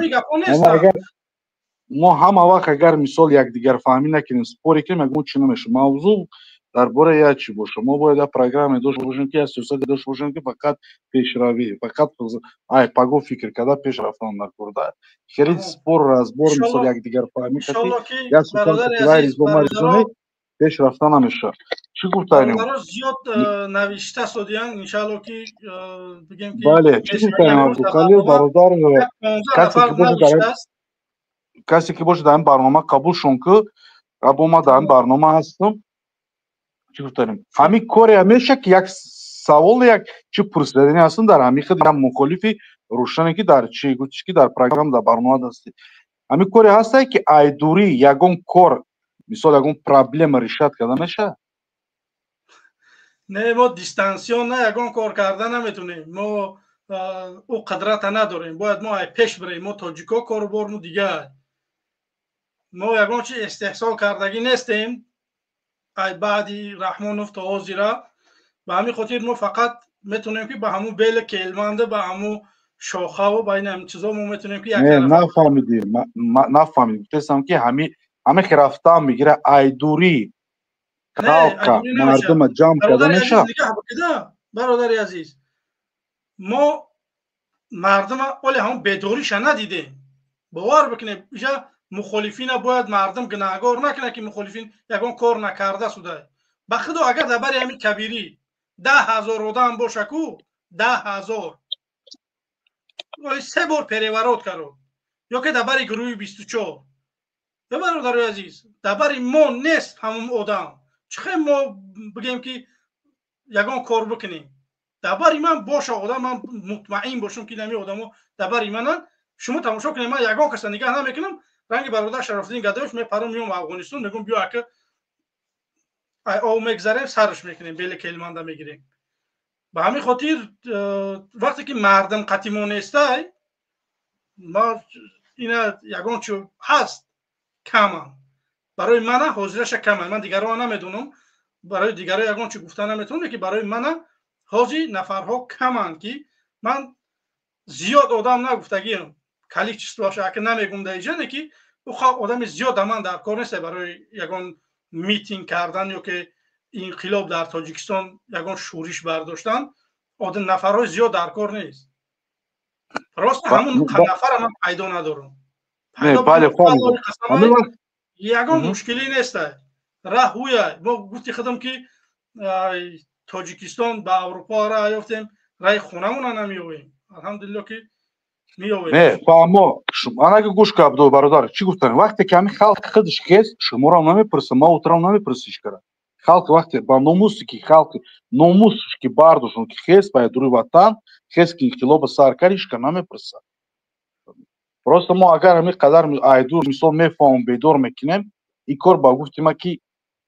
Мо ҳама вақт агар мисол якдигарфаҳмӣ накунем, спорӣ кунем, ягон чӣ намешавад. Мавзӯъ Дар бораи як чӣ боша, мо бояд як программе дошта бошем, ки як сиёсате дошта бошем, ки фақат пешравӣ, фақат ай паго фикр карда пеш рафтан дар кор да хеле спор, разбор, мисол, якдигарфаҳмӣ кати як сухан вай ризо ма ризоне пеш рафта намешавад. Чӣ гуфтанем? Зиёд навишта содиян, иншаалло, ки бигем ки Бале, чӣ гуфтанем, Абдухалил бародар, касе ки бошад дар ин барнома, қабулшон ки рабо ма дар ин барнома ҳастам. Чӣ гуфтанем, ҳамин коре меша ки як савол, як чӣ пурсидани ҳастам дар ҳамин худ як мухолифи рӯшане, ки дар чӣ гуфтиш, ки дар программа, дар барнома ҳастӣ, ҳамин коре ҳастае, ки айдурӣ ягон кор, мисол, ягон проблема решать карда мешавад? Не, мо дистанционно ягон кор карда наметунем, мо ӯ қудрата надорем. Бояд мо ай пеш бирем. Мо тоҷико корубормо дигар, мо ягон чи истеҳсол кардагӣ нестем ай баъди Раҳмонов то ҳозира. Ба ҳамин хотир мо фақат метонем, ки ба ҳамун бели келманда, ба ҳамун шохаву ба ин ҳамин чизо мо метонем, ки Нафаҳмидӣ, нафаҳмидӣ. Гуфтестам, ки ҳами ки рафтан мегира, айдурӣ халқа, мардума ҷамъ карда мешавад. Бародари азиз, мо мардума оли ҳамун бедориша надидем, бовар бикунем. Иҷа мухолифина бояд мардум гунаҳгор накунад, ки мухолифин ягон кор накарда суда. Ба худо, агар дар бари ҳамин кабирӣ 10 000 одам боша ку, 10 000, се бор переворот кард, ё ки дар бари гурӯҳи 24, бародари азиз, дар бари мо нест ҳамун одам. Чӣ хел мо бигем, ки ягон кор бикунем? Дар бари ман боша одам, ман мутмаин бошам, ки ҳамин одамо дар бари мананд. Шумо тамошо кунед, ман ягон каса нигаҳ намекунам. Ранги бародар Шарофиддин Гадоев мепарам, меом Афғонистон, мегӯм: биё, ака, об мегзарем, сарш мекунем, бели келманда мегирем. Ба ҳамин хотир вақте ки мардум қатимо нестай, ма ина ягон чӣ ҳаст, камам. Барои мана ҳозираша камам, ман дигарро намедонам, барои дигаро ягон чӣ гуфта наметавонам, ки барои мана ҳозир нафарҳо каманд, ки ман зиёд одам нагуфтагиам, количество ш ака намегум дар иҷане, ки одами зиёд ман дар кор нест барои ягон митинг кардан ё ки инқилоб дар Тоҷикистон, ягон шӯриш бардоштан одам нафарҳои зиёд дар кор нест. Просто ҳамун нафара ман пайдо надорам. Ягон мушкилӣ неста, раҳ ҳуя. Мо гуфти худам, ки Тоҷикистон ба Аврупо раҳ ёфтем, раҳи хонамона намеёвем, алҳамдулилло, ки Не, фаҳмо, анаги гӯш ка, Абдул бародар, чӣ гуфтан: вақте ки ҳамин халқ худаш хест, шуморо намепурса, ма утрам намепурса ҳеч кара. Халқ вақте ба номусе, ки халқ номусш ки бардошон, ки хест ба дури ватан, хест, ки инқилоба сар кард, ҳеч ка намепурса. Просто мо агар ҳамин қадар айдур, мисол, мефаҳмам, бедор мекунем, ин кор ба гуфти ма, ки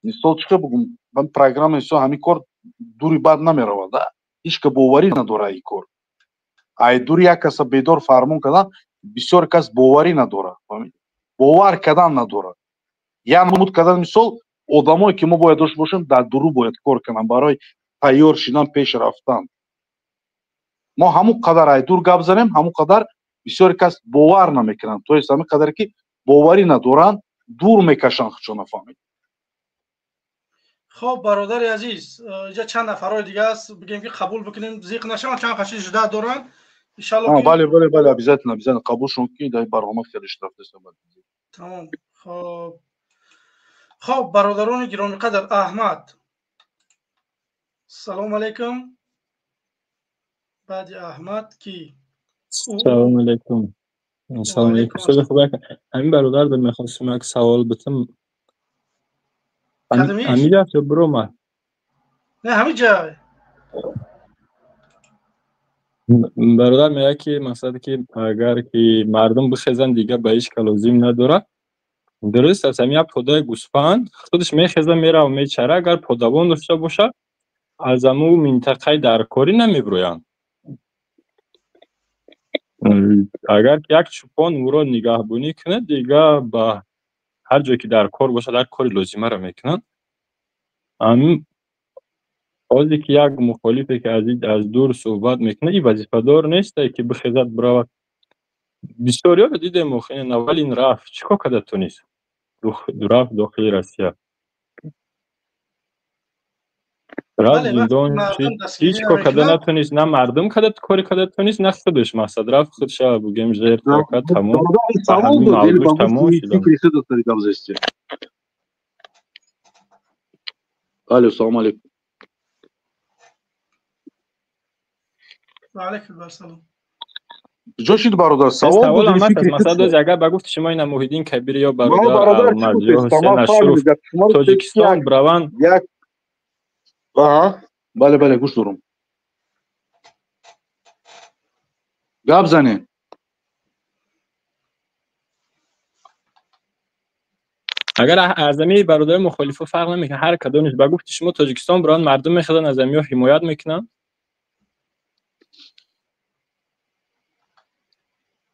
мисол, чӣ ка бугум, программа, мисол, ҳамин кор дури бад намеравад, ҳеч ка боварӣ надорад. Ин кор айдури як каса бедор фармон кардан, бисёр кас боварӣ надорад, бовар кардан надорад. Як намуд кардан, мисол, одамое ки мо бояд дошта бошем, дар дуру бояд кор кунанд барои тайёр шидан, пеш рафтан. Мо ҳамон қадар айдур гап занем, ҳамон қадар бисёре кас бовар намекунанд, то есть ҳамин қадаре ки боварӣ надоранд, дур мекашанд худшо, нафаҳмед. Хоб, бародари азиз, инҷа чанд нафарҳои дига аст, бигем, ки қабул бикунем, зиқ нашаванд, чанд қаши жда доранд. Иншалло. Бале, обязательно, обязательно қабулшон, ки дар барнома хеле иштирок дастам. Тамом. Хоб, бародарони гиромиқадр, Аҳмад, салом алейкум. Баъди Аҳмад ки? Салом алейкум, салом алейкум. Сузи хуб, ҳамин бародар мехостем як савол битам. Ҳамиҷа ё биромад? Не, ҳамиҷа. Бародар мегӯяд, ки мақсаде, ки агар ки мардум бихезанд, дигар ба ҳеҷ ка лозим надорад. Дуруст аст. Ҳамин як подаи гӯсфанд худаш мехеза, мерава, мечара. Агар подабон дошта бошад, аз ҳамун минтақаи даркорӣ намебироянд. Агар як чӯпон ӯро нигаҳбонӣ кунад, дигар ба ҳар ҷое ки дар кор бошад, ҳар кори лозимаро мекунад. Ҳамин ҳозе ки як мухолифе, ки аз дур суҳбат мекунад, ин вазифадор несте, ки бихезад, биравад. Бисёриёро дидем, охи Навалин рафт, чӣ кор карда тунист? Рафт дохили Россия. Рафт зиндон, ҳеҷ кор карда натонист, на мардум карда кори карда натонист, на худаш мақсад рафт худша бугем жертва кард, тамом. Савол дод, яъне ба гуфти фикри худат гап застӣ. Алло, салом алейкум. Ва алейкум ассалом. Ҷо шуд бародар, савол буд, масалан агар ба гуфти шумо ина Муҳиддин Кабир ё бародар Ҳусейн Ашуров Тоҷикистон браванд, як аҳа, бале, бале, гӯш дорам. Гап занед. Агар аз ҳамин бародари мухолифо фарқ намекунад, ҳар кадомеш ба гуфти шумо Тоҷикистон браванд, мардум мехезанд, аз ҳамиҳо ҳимоят мекунанд.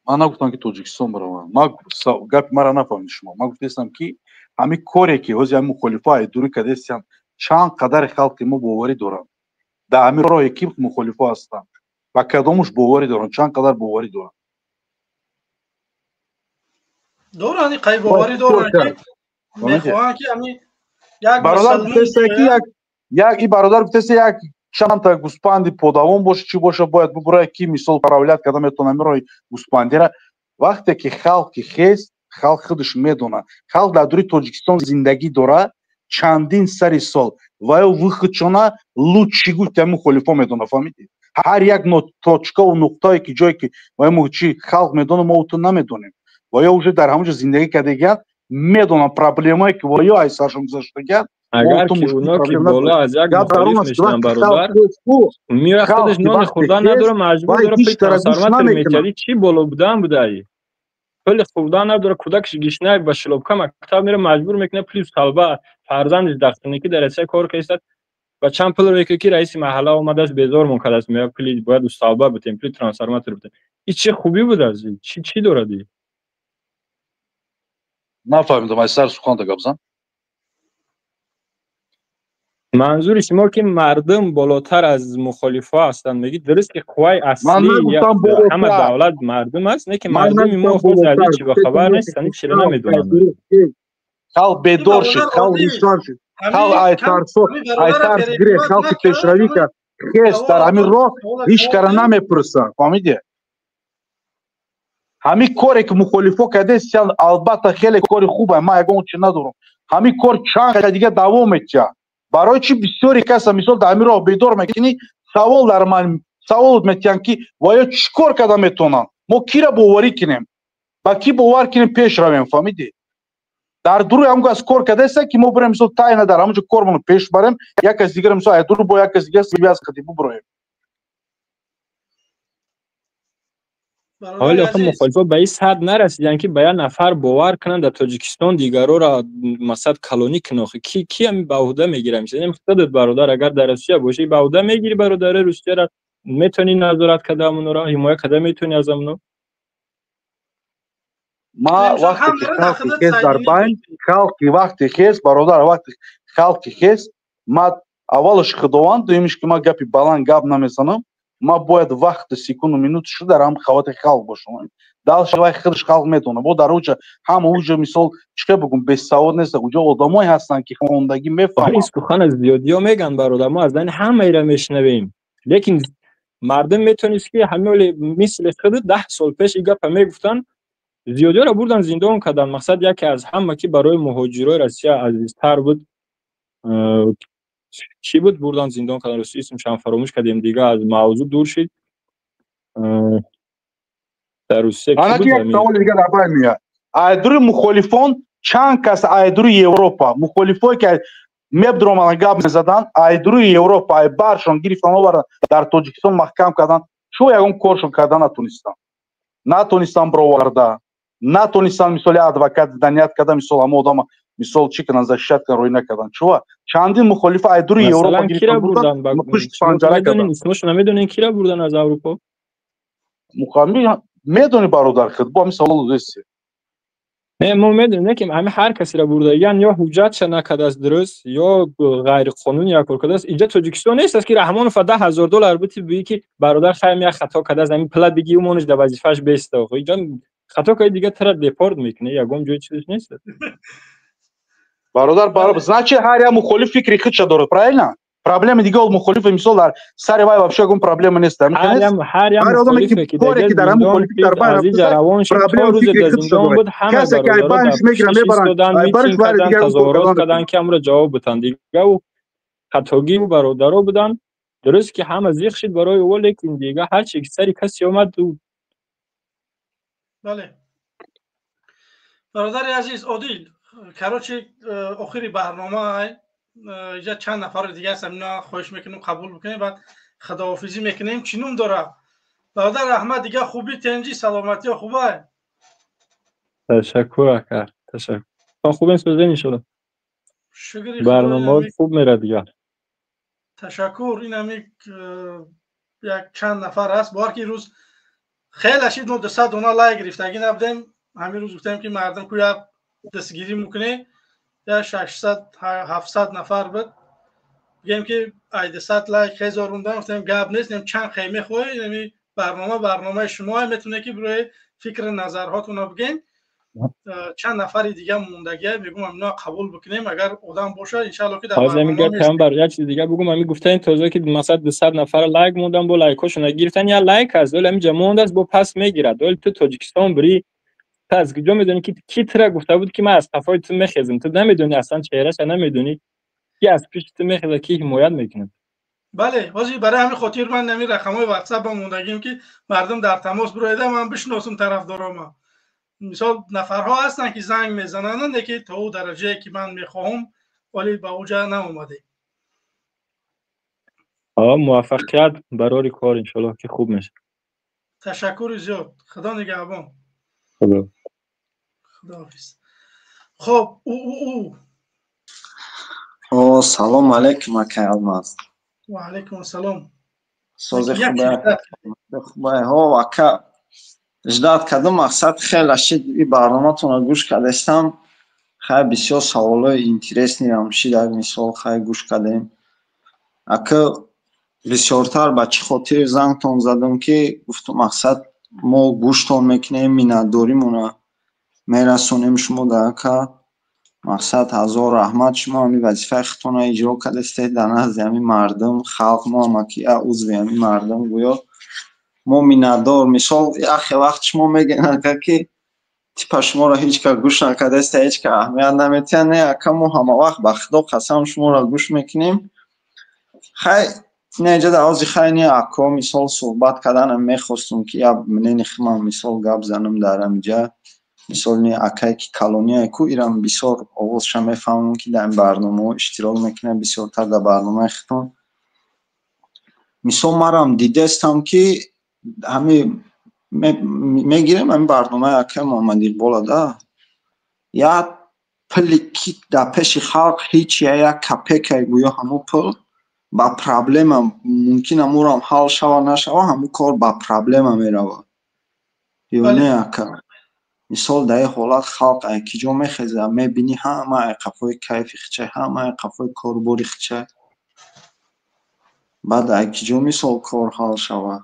Ман нагуфтам ки Тоҷикистон бираванд. Ман гапи маро нафаҳмид шумо. Ман гуфтаистам ки ҳамин коре ки ҳозир ҳамин мухолифо айдурӣ кардаистанд, чанд қадари халқи мо боварӣ доранд дар ҳамин роҳе ки мухолифо ҳастанд, ба кадомуш боварӣ доранд, чанд қадар боварӣ доранд? Доранд, қай боварӣ доранд ки мехоҳанд ки ҳамин як бародар гуфтааст ки як и бародар гуфтааст як чандта гӯспанди подавон боша, чӣ боша, бояд бубурад ки мисол правилят карда метавонад ҳамин роҳи гӯспандира. Вақте ки халқи хест, халқ худаш медонад, халқ дар дури Тоҷикистон зиндагӣ дорад чандин сари сол ва ё выходшона лучши гуфт ҳамин мухолифо медонад, фаҳмидед? Ҳар як точкаву нуқтае ки ҷое ки ва ё чи халқ медонад, мо ту намедонем. Ва ё уже дар ҳамон ҷо зиндагӣ кардагианд, медонанд проблемае ки ва ё аз саршон гузаштагианд. Агар ки оно ки боло аз як мухолиф мешинанд бародар, мира худаш нони хӯрдан надорад, маҷбур дорад пули трансформатор метиҳад. Чӣ боло будан будаи? Пули хӯрдан надорад, кӯдакаш гишнак ба шилобка мактаб меравад, маҷбур мекунад пули талба, фарзандаш дахтаникӣ дар Россия кор кардааст, ба чанд пул мекунад ки раиси маҳалла омадааст, безормон кардааст, мегӯяд пули бояд усталба битем, пули трансформатор битем. Ин чӣ хубӣ будааст? Чӣ дорад ин? Нафаҳмидам, аз сар суханда гап зан. Манзури шумо ки мардум болотар аз мухолифо ҳастанд, мегӯед дуруст ки қувваи аслӣ ҳама давлат мардум аст, не ки мардуми мо худ аз ҳеҷ чӣ бохабар нестанд, ҳеҷ чиро намедонанд. Халқ бедор шуд, халқ рӯшан шуд, халқ ай тарс гирифт, халқи пешравӣ кард, хест дар ҳамин роҳ ҳеҷ кара намепурсанд, фаҳмидед? Ҳамин коре ки мухолифо кардаистанд, албатта хеле кори хуб аст, ман ягон чи надорам. Ҳамин кор чанд қадар дига давом метиҳад. Барои чи бисёре каса мисол дар ҳамин роҳ бедор мекунӣ, савол дар ман савол метиҳанд ки ва ё чӣ кор карда метавонанд, мо кира боварӣ кунем, ба кӣ бовар кунем пеш равем, фаҳмидӣ? Дар дуруи ҳамон кас кор кардаиста ки мо бирем мисол тайна дар ҳамон ҷо кормонро пеш барем, як кас дигар мисол ай дуру бо як кас дигар связ кардӣ буброем. Ҳоло охир мухолифо ба ин сад нарасиданд ки ба як нафар бовар кунанд дар Тоҷикистон, дигарора масалан калонӣ кунанд. Охир ки ҳамин ба уҳда мегирад? Мисол худат бародар агар дар Русия бошӣ ба уҳда мегирӣ бародари Русияро, метавонӣ назорат карда ҳамонро, ҳимоя карда метавонӣ аз ҳамоно? Ма вақте ки халқи хес дар байн, халқи вақте хес, бародар, вақте халқи хес, ма аввалаш Худованд, дуюмиш ки ма гапи баланд гап намезанам, ма бояд вақти секунду минут шуд дар ҳам хавати халқ бошам. Дальше вай худаш халқ медонад. Бо дар уҷа ҳама уҷа мисол чӣ бигӯм, бесавод нест, уҷа одамое ҳастанд ки хондагӣ мефаҳманд. Ин сухан аз зиёдиҳо мегӯянд бародар, мо аз дани ҳамаеро мешунавем. Лекин мардум метавонист ки ҳамин мисли худ 10 сол пеш ин гапа мегуфтанд, зиёдиҳоро бурдан зиндон карданд. Мақсад яке аз ҳама ки барои муҳоҷирои Россия азизтар буд, чӣ буд, бурдан зиндон кардан. Рости исмшам фаромӯш кардем, дига аз мавзӯъ дур шид. Дар Русия ана ки як саволи дига дар байн меояд. Айдури мухолифон чанд кас айдури Европа, мухолифое ки мебдуромаданд гап мезаданд, айдури Европа ай баршон гирифтан овардан дар Тоҷикистон маҳкам карданд, чӯ ягон коршон карда натонистанд, натонистанд бироварда, натонистанд мисоли адвокат заният карда, мисол ҳама одама мисол чӣ кунанд, защищат кунанд, рӯй накарданд. Чува чандин мухолифа айдури Европа гирифтан бурданд, пушти панҷара карданд. Исмошо намедонед кира бурдан аз Аврупо? Медони бародар худ, бо ҳамин савол додисти. Не, мо медонем, не ки ҳамин ҳар касеро бурдагиян ё ҳуҷҷатша накардааст дуруст, ё ғайриқонунӣ як кор кардааст. Инҷа Тоҷикистон нест аст ки Раҳмонов $10,000 бути бигӯӣ ки бародар хайм як хато кардааст, ҳамин пула бигӣ умонаш дар вазифааш беста. Инҷа хато карди дига тара депорт мекунӣ, ягон ҷои чизаш нест. Бародар, значит ҳар як мухолиф фикри худша дорад, правильно? Проблеми дига мухолиф мисол дар сари вай вообще ягон проблема нест. Ҳар як мухолифе ки дар мухолифи дар байн проблема фикри худаш дорад. Касе ки ай байнш мегиранд, мебаранд, ай барш вай дигар тазоҳурот карданд, ки амро ҷавоб бутанд. Дига ӯ хатогӣ бародаро буданд. Дуруст ки ҳама зиқ шид барои ӯ, лекин дига ҳар чи ки сари касе омад ӯ. Бале. Бародари азиз Одил, короче, охири барнома инҷа чанд нафар дига ҳастам, ино хоҳиш мекунем қабул бикунем, баъд худоҳофизӣ мекунем. Чӣ ном дора? Бародар Аҳмад, дига хубӣ, тенҷӣ, саломатиё хубай? Ташаккур ака, ташаккур. То хубем, сӯзен иншоалло. Шукри. Барномаҳо хуб мерад дига. Ташаккур. Ин ҳами як чанд нафар ҳаст. Бовар ки рӯз хеле шид, мо 200 дона лайк гирифтагӣ набудем. Ҳамин рӯз гуфтем ки мардум ку як дастгирӣ мекунем, я 600 700 нафар буд. Бигем ки ай 200 лайк хезорундан, гуфтем гап нест, чанд хе мехоҳед, ами барнома барномаи шумо метавонед ки барои фикри назарҳотонро бигем. Чанд нафари дига мондагия, мегӯм амино қабул бикунем, агар одам боша, иншаалло ки дар барнома. Як чиз дига бугум, ами гуфтаин тоза ки масалан 200 нафар лайк мондан, бо лайкҳошона гирифтан, я лайк аст, вале ҳаминҷа мондааст, бо пас мегирад. Вале ту Тоҷикистон бирӣ, ту аз куҷо медонӣ ки ки тура гуфта буд ки ман аз қафои ту мехезам? Ту намедонӣ, аслан чеҳраша намедонӣ, ки аз пишти ту мехезад, ки ҳимоят мекунад. Бале, ҳозир барои ҳамин хотир ман ҳамин рақамҳои ватсапам мондагим, ки мардум дар тамос бирояда, ман бишносум тарафдорома. Мисол, нафарҳо ҳастанд ки занг мезананд, лекин то ӯ дараҷае ки ман мехоҳам, вале ба ӯ ҷа наомадем. Муваффақият барори кор, иншоаллоҳ ки хуб мешавад. Ташаккури зиёд, худо нигаҳбон. Худо худоҳофиз. Хоб, ӯ О, салом алейкум, акай Алмаз. Ва алейкум ассалом. Сози хубай? Ҳо, ака, ждать кардам, мақсад хеле шид, и барноматонро гӯш кардастам. Хай, бисёр саволҳои интересный рам шид, як мисол, хай, гӯш кардем. Ака, бисёртар ба чӣ хотир зангтон задам, ки гуфтум, мақсад, мо гӯштон мекунем, миннатдоримона мерасонем шумо да, ака. Мақсад, ҳазор раҳмат, шумо ҳамин вазифаи худтонро иҷро кардастед дар назди ҳамин мардум, халқ. Мо ҳамаки узви ҳамин мардум, гӯё мо миннатдор. Мисол, яхе вақт шумо мегӯед, ака, ки типа шуморо ҳеҷ кас гӯш накардаста, ҳеҷ кас аҳамият наметиҳад. Не, ака, мо ҳама вақт, ба худо қасам, шуморо гӯш мекунем. Хай, неҷа дар ҳози, хай, не, ако, мисол, суҳбат карданам мехостум, ки як мнение худам, мисол, гап занам дар ҳамиҷа. Мисол, не, акае ки калония ку, ирам бисёр овозша мефаҳмам, ки дар ин барномаҳо иштирок мекунад, бисёртар дар барномаи худтон. Мисол, марам дидастам, ки ҳами мегирем ҳамин барномаи акаи Муҳаммад Иқбола, да, як пули ки дар пеши халқ ҳеҷ як копейка, гӯё ҳамун пул ба проблема мумкин ҳамурам ҳал шава нашава, ҳамун кор ба проблема меравад ё не, ака? Мисол, дар ин ҳолат халқ ай ки ҷо мехезад? Мебинӣ, ҳама ай қафои кайфи хичай, ҳама ай қафои корубори хичай. Баъд ай ки ҷо, мисол, кор ҳал шавад?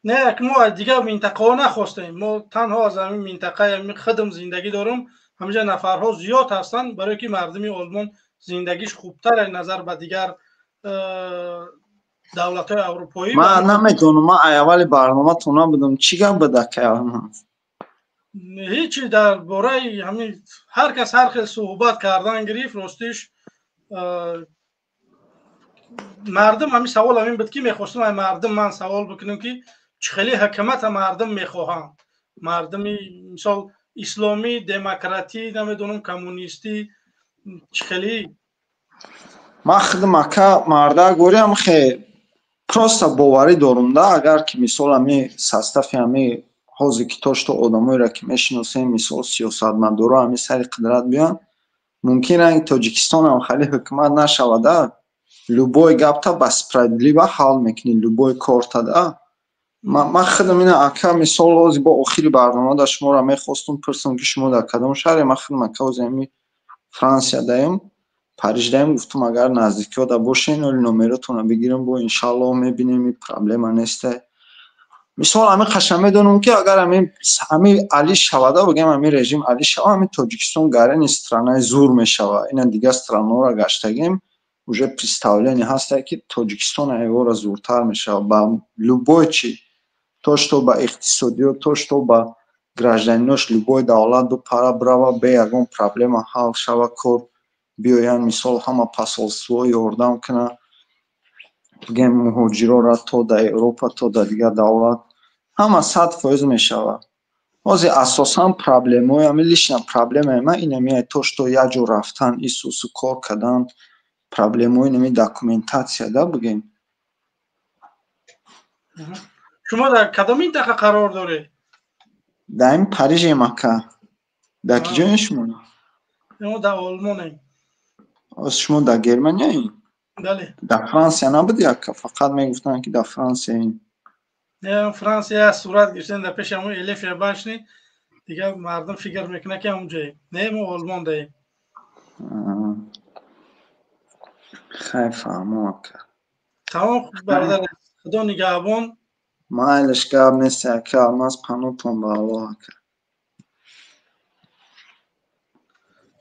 Не, мо аз дигар минтақаҳо нахостем, мо танҳо аз ҳамин минтақаи ҳамин худам зиндагӣ дорум. Ҳаминҷа нафарҳо зиёд ҳастанд, барое ки мардуми Олмон зиндагиш хубтар назар ба дигар давлатҳои аврупоӣ. Ман намедонам, ман ай аввали барноматон набудам. Чӣ гап буд, акай? Ҳечи, дар бораи ҳамин ҳар кас ҳар хел суҳбат кардан гирифт. Ростиш, мардум ҳамин савол ҳамин буд, ки мехостум ай мардум ман савол бикунем, ки чӣ хеле ҳукумата мардум мехоҳанд, мардуми, мисол, исломӣ, демократӣ, намедонам, коммунистӣ, чӣ хеле. Ман худам, ака, мардак горям, хе просто боварӣ дорум да, агар ки, мисол, ҳами состав и ҳами ҳозир ки то что одамоеро ки мешиносем, мисол, сиёсатмадоро ҳами сари қудрат биёнд, мумкин ранги Тоҷикистонам хеле ҳукумат нашавада. Любой гапта ба справедливо ҳал мекунӣ, любой корта да. Ман худам ина, ака, мисол, ҳозир бо охири барнома да шуморо мехостум пурсам, ки шумо дар кадом шаҳре. Ман худам, ака, ҳозир ҳами Франсия даем, Париж даем. Гуфтум, агар наздикиҳо да бошен, оли номеротонро бигирам, бо иншаллоҳ мебинем, и проблема несте. Мисол, ҳамин қаша медонам, ки агар ҳами али шавада, бигем, ҳамин режим али шава, ҳамин Тоҷикистон гарени страна и зур мешава. Ина дигар страна ҳоро гаштагем. уже представление ҳастае, ки Тоҷикистон айвора зуртар мешавад ба любой чи, то что ба иқтисодиёт, то что ба гражданинош, любой давлат бипара бирава, бе ягон проблема ҳал шава кор, биёянд, мисол, ҳама посольство ёрдам кунад, бигем, муҳоҷирора то дар Европа, то дар дигар давлат, ҳама 100% мешавад. Ҳозир асосан проблемаҳои ами, лично проблемаи ман инамия, то что як ҷо рафтан, исусу кор кардан, проблемаҳои инами документация да, бигем. Шумо дар кадом минтақа қарор доред? Дар ин Парижем, ака. Дар ки ҷоем шумо? Мо дар Олмонем. Шумо дар Германияем? Бале. Дар Франсия набуди, ака? Фақат мегуфтанд, ки дар Франсияем. Франсия сурат гирифтем, дар пеши ҳамон Элефия башни, дигар мардум фикр мекунад, ки ҳамонҷоем. Не, мо Олмон даем. Хайр, фаҳмо, ака. Тамом, бародар, Худо нигаҳбон. Майлаш, гап нест, ака Алмаз, панотон ба Аллоҳ, ака.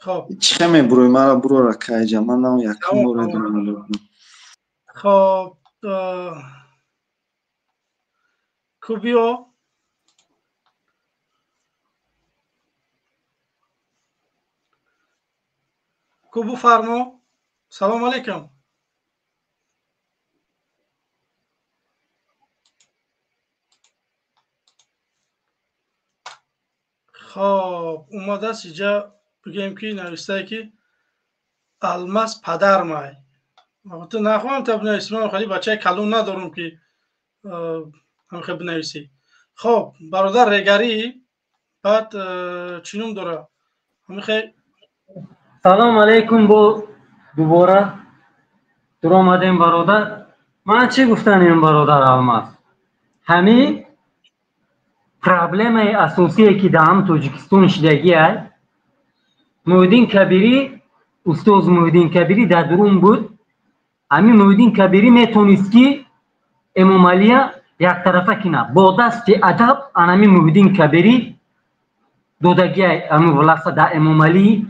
Хоб. Чӣ мебурӯй? Мара бурор, ака, иҷа ман нам якум бора дорам. Хоб, Кубио. Кубу фармо. Салом алейкум. Хоб, омадааст иҷа, бигӯем, ки навистае, ки Алмаз падармай. Ту нахоҳам та бинависӣ, ман хеле бачаи калон надорам, ки ҳамихе бинависӣ. Хоб, бародар Регарӣ, баъд чӣ ном дора? Ҳамихе. Салом алейкум, бо дубора дуромадем, бародар. Ман чӣ гуфтанем, бародар Алмаз? Ҳамин проблемаи асосие, ки дар ҳам Тоҷикистон шидагиай, Муҳиддин Кабирӣ, устоз Муҳиддин Кабирӣ дар дурун буд. Ҳамин Муҳиддин Кабирӣ метонист, ки Эмомалия яктарафа кина. Бо дасти адаб анами Муҳиддин Кабирӣ додагиай ҳамин власта дар Эмомалии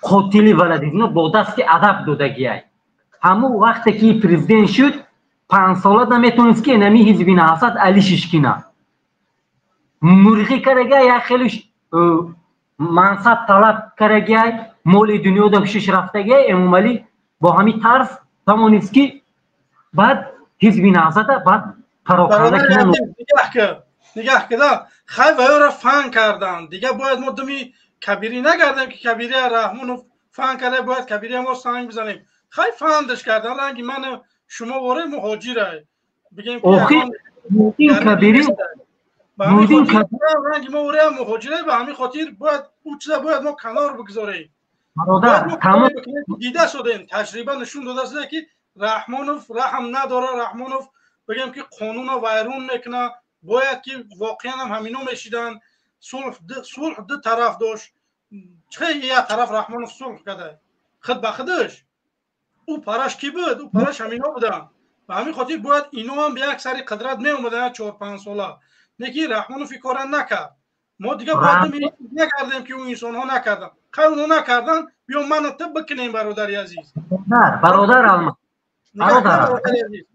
қотили валадизно, бо дасти адаб додагиай. Ҳамун вақте ки президент шуд, 5 сола наметонист, ки энами ҳизби Наҳзат алишиш кина. Мурғӣ карагиай, як хеле мансаб талаб карагиай, моли дунёда ҳушиш рафтагиай. Эмомалӣ бо ҳамин тарз тавонист, ки баъд ҳизби Наҳзата баъд пароканда кина. Нигаҳ кида, хай, ваёра фан карданд. Дигар бояд мо думи Кабирӣ нагардем, ки Кабирия Раҳмонов фан карда, бояд Кабирия мо санг бизанем. Хай, фандаш кардан, ранги ман шумо воре муҳоҷирай. Бигем, ки Кабирӣ ранги мо воре муҳоҷирай, ба ҳамин хотир бояд ӯ чиза бояд мо канор бигзорем. Дида шудем, таҷриба нишон дода шуда, ки Раҳмонов раҳм надора, Раҳмонов, бигем, ки қонуна вайрон мекунад. Бояд ки воқеан ҳам ҳамино мешиданд. Сулҳ ду тараф дошт. Чӣ як тараф Раҳмонов сулҳ карда худ ба худаш? Ӯ параш кӣ буд? Ӯ параш ҳамино буданд. Ба ҳамин хотир бояд ино ҳам ба як сари қудрат меомаданд 4-5 сола. Не ки Раҳмонов ин кора накард. Мо дигар бояд накардем, ки ӯ инсонҳо накарданд. Хай, оно накарданд, биё мана ту бикунем, бародари азиз. Бародар Алмаз,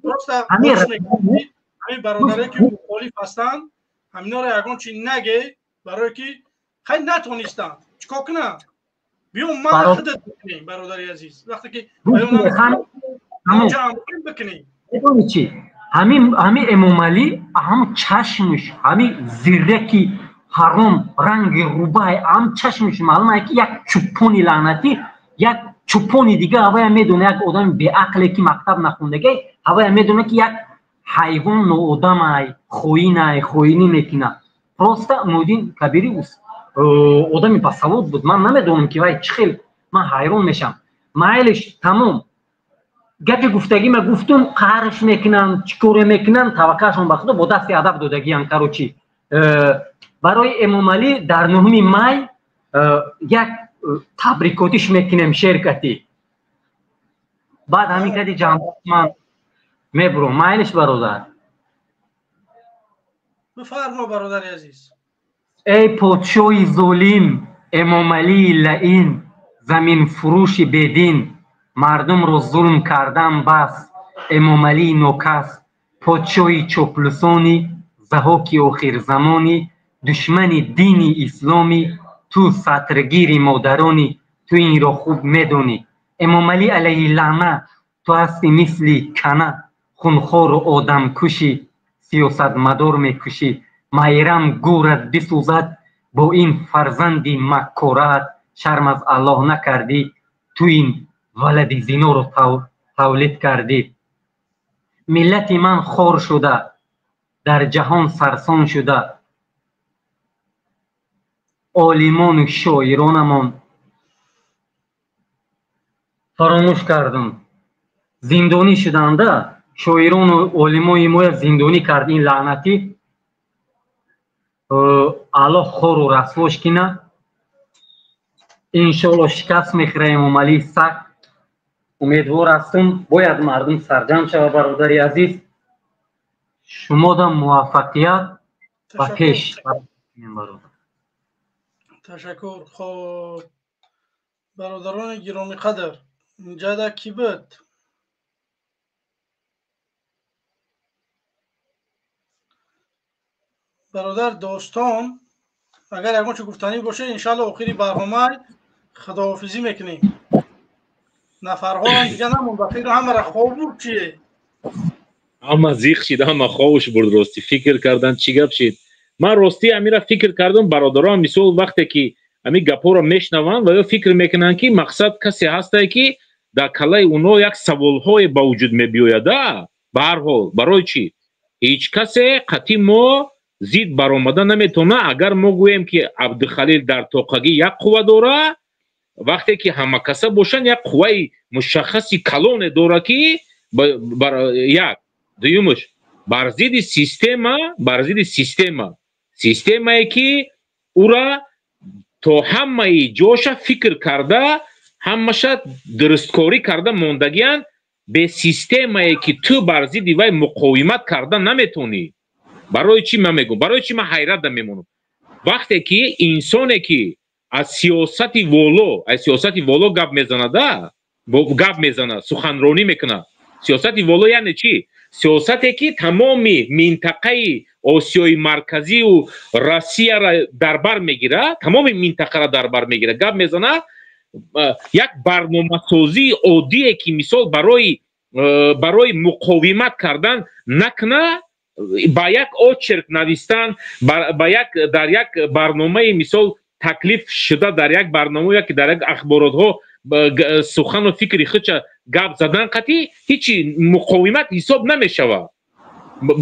просто ҳамин бародаре, ки мухолиф ҳастанд, ҳаминора ягон чи наге, барое ки хай натонистанд, чӣ кор кунанд? Биё мана худат бикунем, бародари азиз, вақте ки бикунем. Чи ҳамин Эмомалӣ, ҳам чашмш, ҳамин зирраки ҳаром, ранги рубай, ҳам чашмш маълум ки як чӯпони лаънатӣ, як чӯпони дига. Ҳавая медона, як одами беақле, ки мактаб нахондагай, ҳавая медона, ки як ҳайвон, ноодамай, хоинай, хоинӣ мекунад. Просто Муҳиддин Кабирӣ одами басавод буд. Ман намедонам, ки вай чӣ хел, ман ҳайрон мешавам. Майлиш, тамом, гапи гуфтагима гуфтум. Қаҳрш мекунанд, чӣ коре мекунанд, таваккалшон ба Худо, бо дасти адаб додагиам. Короче, барои Эмомалӣ дар 9-уми май як табрикотиш мекунем шеркатӣ. Баъд ҳамин кади ҷамъман мебурам. Майлиш, бародар. Бифармо, бародари азиз. Эй подшоҳи золим, Эмомалии лаин, заминфурӯши бедин. Мардумро зулм кардан бас, Эмомалии нокас, подшоҳи чоплусонӣ, заҳоки охирзамонӣ, душмани дини исломӣ, ту сатргири модаронӣ, ту инро хуб медонӣ. Эмомалӣ алайҳи лаъна, ту ҳасти мисли кана, хунхору одамкушӣ, сиёсатмадор мекушӣ. Майрам гӯрат бисӯзад бо ин фарзанди маккораат, шарм аз Аллоҳ накардӣ, ту ин валади зиноро тавлид кардӣ. Миллати ман хор шуда, дар ҷаҳон сарсон шуда, олимону шоиронамон фаромӯш кардам. Зиндонӣ шуданда, шоирону олимои моя зиндонӣ кард ин лаънатӣ. Аллоҳ хору расвош кина. Иншоаллоҳ шикаст мехӯра Эмомалии саг. Умедвор ҳастам, бояд мардум сарҷамъ шава. Бародари азиз, шумодам муваффақият ба пеш. Ташаккур. Хоб, бародарони гиромиқадр, инҷада кӣ буд? Бародар Достон, агар ягон чӣ гуфтанӣ боша, иншаалло охири барнома худоҳофизӣ мекунем. Нафарҳоам дига намонда, фикр ҳамара хоб бурд чие? Ҳама зиқ шид, ҳама хобуш бурд. Ростӣ фикр кардан чӣ гап шид? Ман ростӣ амира фикр кардам, бародарон, мисол вақте ки ҳамин гапҳоро мешнаванд ва ё фикр мекунанд, ки мақсад касе ҳастае, ки дар калаи уно як саволҳое ба вуҷуд мебиёяда. Ба ҳар ҳол, барои чӣ ҳеҷ касе қатъи мо зид баромада наметавонад? Агар мо гӯем, ки Абдухалил дар тоқагӣ як қувва дора, вақте ки ҳамакаса бошанд, як қувваи мушаххаси калоне дора, ки як дуюмаш бар зидди система, бар зидди система, системае ки ура то ҳамаи ҷоша фикр карда, ҳамаша дурусткорӣ карда мондагиянд, бе системае ки ту бар зидди вай муқовимат карда наметавонӣ. Барои чӣ ман мегӯям? Барои чӣ ман ҳайрат мемонам? Вақте ки инсоне ки аз сиёсати воло, аз сиёсати воло гап мезанада, гап мезанад, суханронӣ мекунад. Сиёсати воло яъне чӣ? Сиёсате ки тамоми минтақаи Осиёи Марказию Россияро дар бар мегирад, тамоми минтақаро дар бар мегирад, гап мезанад, як барномасозии оддие ки мисол барои муқовимат кардан накуна, ба як очерк навистан, ба як дар як барномаи мисол таклиф шуда, дар як барнома яки дар як ахборотҳо сухану фикри худша гап задан қатъи ҳечи муқовимат ҳисоб намешавад.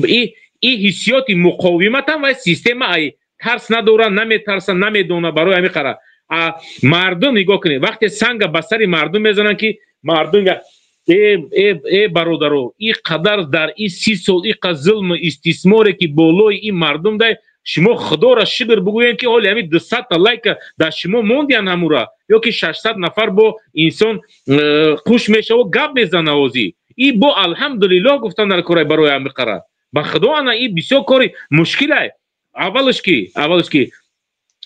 И ҳиссиёти муқовиматам ва система ай тарс надора, наметарса, намедона. Барои ҳамин қара мардум нигоҳ кунед, вақте санга ба сари мардум мезананд, ки мардум э бародаро, и қадар дар и 30 сол и қадр зулму истисморе ки болои ин мардум дай, шумо худоро шукр бигӯем, ки ҳоли ҳамин 200-та лайка дар шумо мондиян ҳамура, ё ки 600 нафар бо инсон қуш мешава, гап мезана ҳозӣ. И бо алҳамдулиллоҳ гуфтан дар кораи барои ҳамин қара. Ба худо ана и бисёр кори мушкилай. Аввалаш ки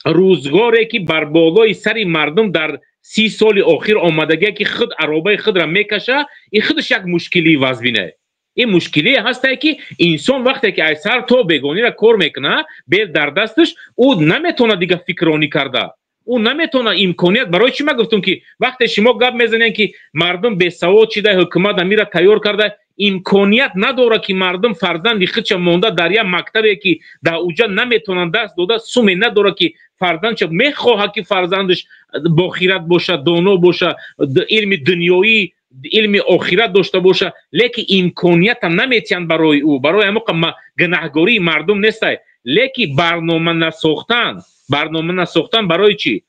рӯзгоре ки бар болои сари мардум дар 30 соли охир омадагие, ки худ аробаи худро мекаша, ин худаш як мушкилии вазбинае. Ин мушкилие ҳастае, ки инсон вақте ки аз сар то бегониро кор мекунад, бел дар дасташ, ӯ наметавонад дига фикрронӣ карда, ӯ наметавонад имконият. Барои чӣ ман гуфтам, ки вақте шумо гап мезанед, ки мардум бесавод шида, ҳукумат амира тайёр карда, имконият надорад, ки мардум фарзанди худша монда дар як мактабе, ки дар уҷа наметавонанд даст дода, суме надорад, ки фарзандша мехоҳад, ки фарзандаш бохират бошад, доно бошад, илми дунёӣ, илми охират дошта боша, лекин имкониятам наметиҳанд барои ӯ. Барои ҳамон гунаҳгории мардум нестай, лекин барнома насохтан, барнома насохтан барои чӣ?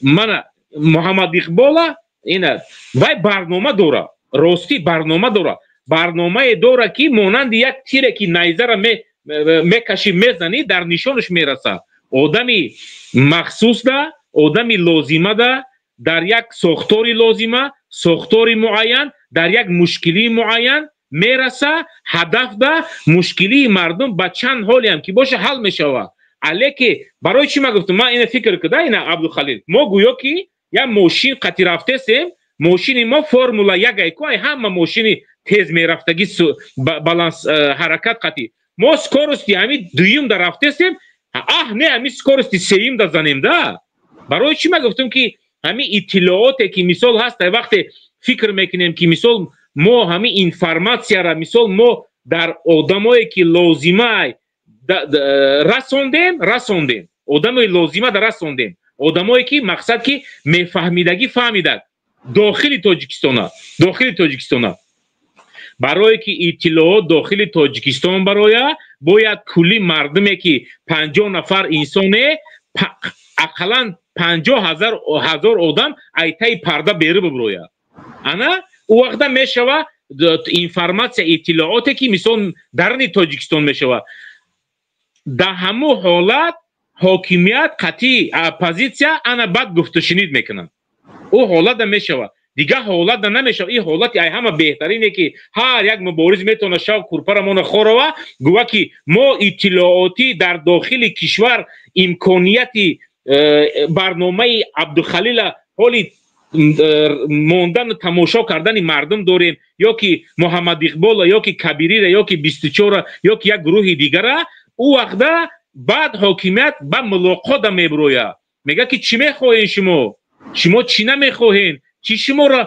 Мана Муҳаммад Иқбола ина вай барнома дора, ростӣ барнома дора, барномае дора, ки монанди як тире, ки найзара мекашӣ, мезанӣ, дар нишонаш мераса. Одами махсусда, одами лозимада, дар як сохтори лозима, сохтори муайян, дар як мушкилии муайян мераса, ҳадафда мушкилии мардум ба чанд ҳолеам ки боша ҳал мешавад. Алеки барои чӣ ман гуфтам, ман ина фикр куда, ина Абдухалил, мо гӯё ки як мошин қати рафтесем, Мошини мо Формула 1 ай ку, ай ҳама мошини тез мерафтагӣ, баланс ҳаракат қатӣ. Мо скорости ҳами дуюм да рафтестем, аҳ не, ҳами скорости сеюм да занем да. Барои чӣ ман гуфтам, ки ҳами иттилооте ки мисол ҳаст, вақте фикр мекунем, ки мисол мо ҳами информатсияра, мисол мо дар одамое ки лозимай расондем, одамои лозима да расондем, одамое ки мақсад ки мефаҳмидагӣ фаҳмидад дохили Тоҷикистона. Барое ки иттилоот дохили Тоҷикистон бароя, бояд кулли мардуме ки 50 нафар инсоне, ақаллан 50 ҳазор одам айтаи парда беру биброя. Ана ӯ вақта мешава информатсия, иттилооте ки мисол дарни Тоҷикистон мешава. Дар ҳамун ҳолат ҳокимият қатъи оппозитсия ана баъд гуфтушунид мекунанд. Ӯ ҳолата мешава, дигар ҳолата намешава. Ин ҳолати ай ҳама беҳтарине, ки ҳар як мубориз метавона шав курпарамона хорова, гӯва ки мо иттилоотӣ дар дохили кишвар имконияти барномаи Абдухалила ҳоли мондану тамошо кардани мардум дорем, ё ки Муҳаммад Иқбола, ё ки Кабирира, ё ки 24-ра, ё ки як гурӯҳи дигара. Ӯ вақта баъд ҳокимият ба мулоқота мебирояд, мегӯяд ки чӣ мехоҳем шумо, шумо чӣ намехоҳем, чӣ шуморо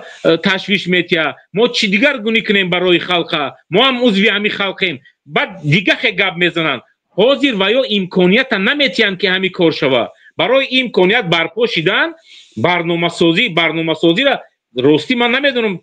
ташвиш метиҳад, мо чӣ дигар гунӣ кунем барои халқа, мо ҳам узви ҳамин халқем. Баъд дига хе гап мезананд. Ҳозир ва ё имконията наметиҳанд, ки ҳамин кор шава. Барои имконият барпо шидан барномасозира ростӣ ман намедонам,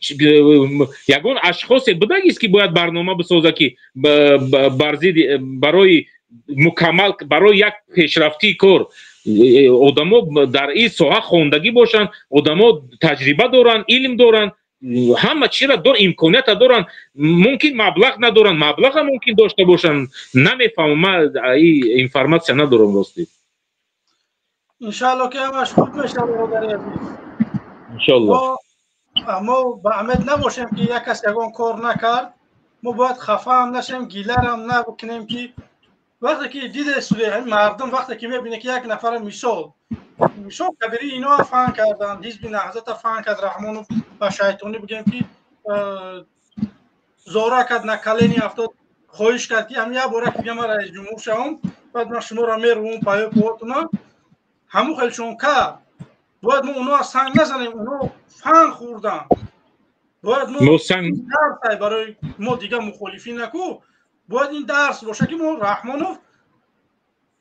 ягон ашхосе будагист, ки бояд барнома бисоза, ки бар зидди барои мукаммал, барои як пешрафтии кор одамо дар ин соҳа хондагӣ бошанд, одамо таҷриба доранд, илм доранд, ҳама чизра дор, имконията доранд, мумкин маблағ надоранд, маблаға мумкин дошта бошанд, намефаҳмам, ман ин информатсия надорам ростӣ. Иншаалло ки ҳамаш хуб мешавад, бародари азиз. Иншаалло. Мо ба умед набошем, ки як кас ягон кор накард, мо бояд хафа ҳам нашем, гиларам набикунем, ки вақте ки диде суде мардум, вақте ки мебине, ки як нафара мисол Кабири ино фан карданд, ҳизби Наҳзата фан кард, Раҳмонов ба шайтонӣ бигем, ки зора кард, на колени афтод, хоҳиш кард, ки ҳам як бора ки бия ман раисҷумҳур шавам, баъд ман шуморо мерувам паё повотуна. Ҳамун хелшон кард. Бояд мо оно санг назанем, оно фан хӯрданд. Бояд мо дарс барои мо дига мухолифӣ наку, бояд ин дарс боша, ки мо Раҳмонов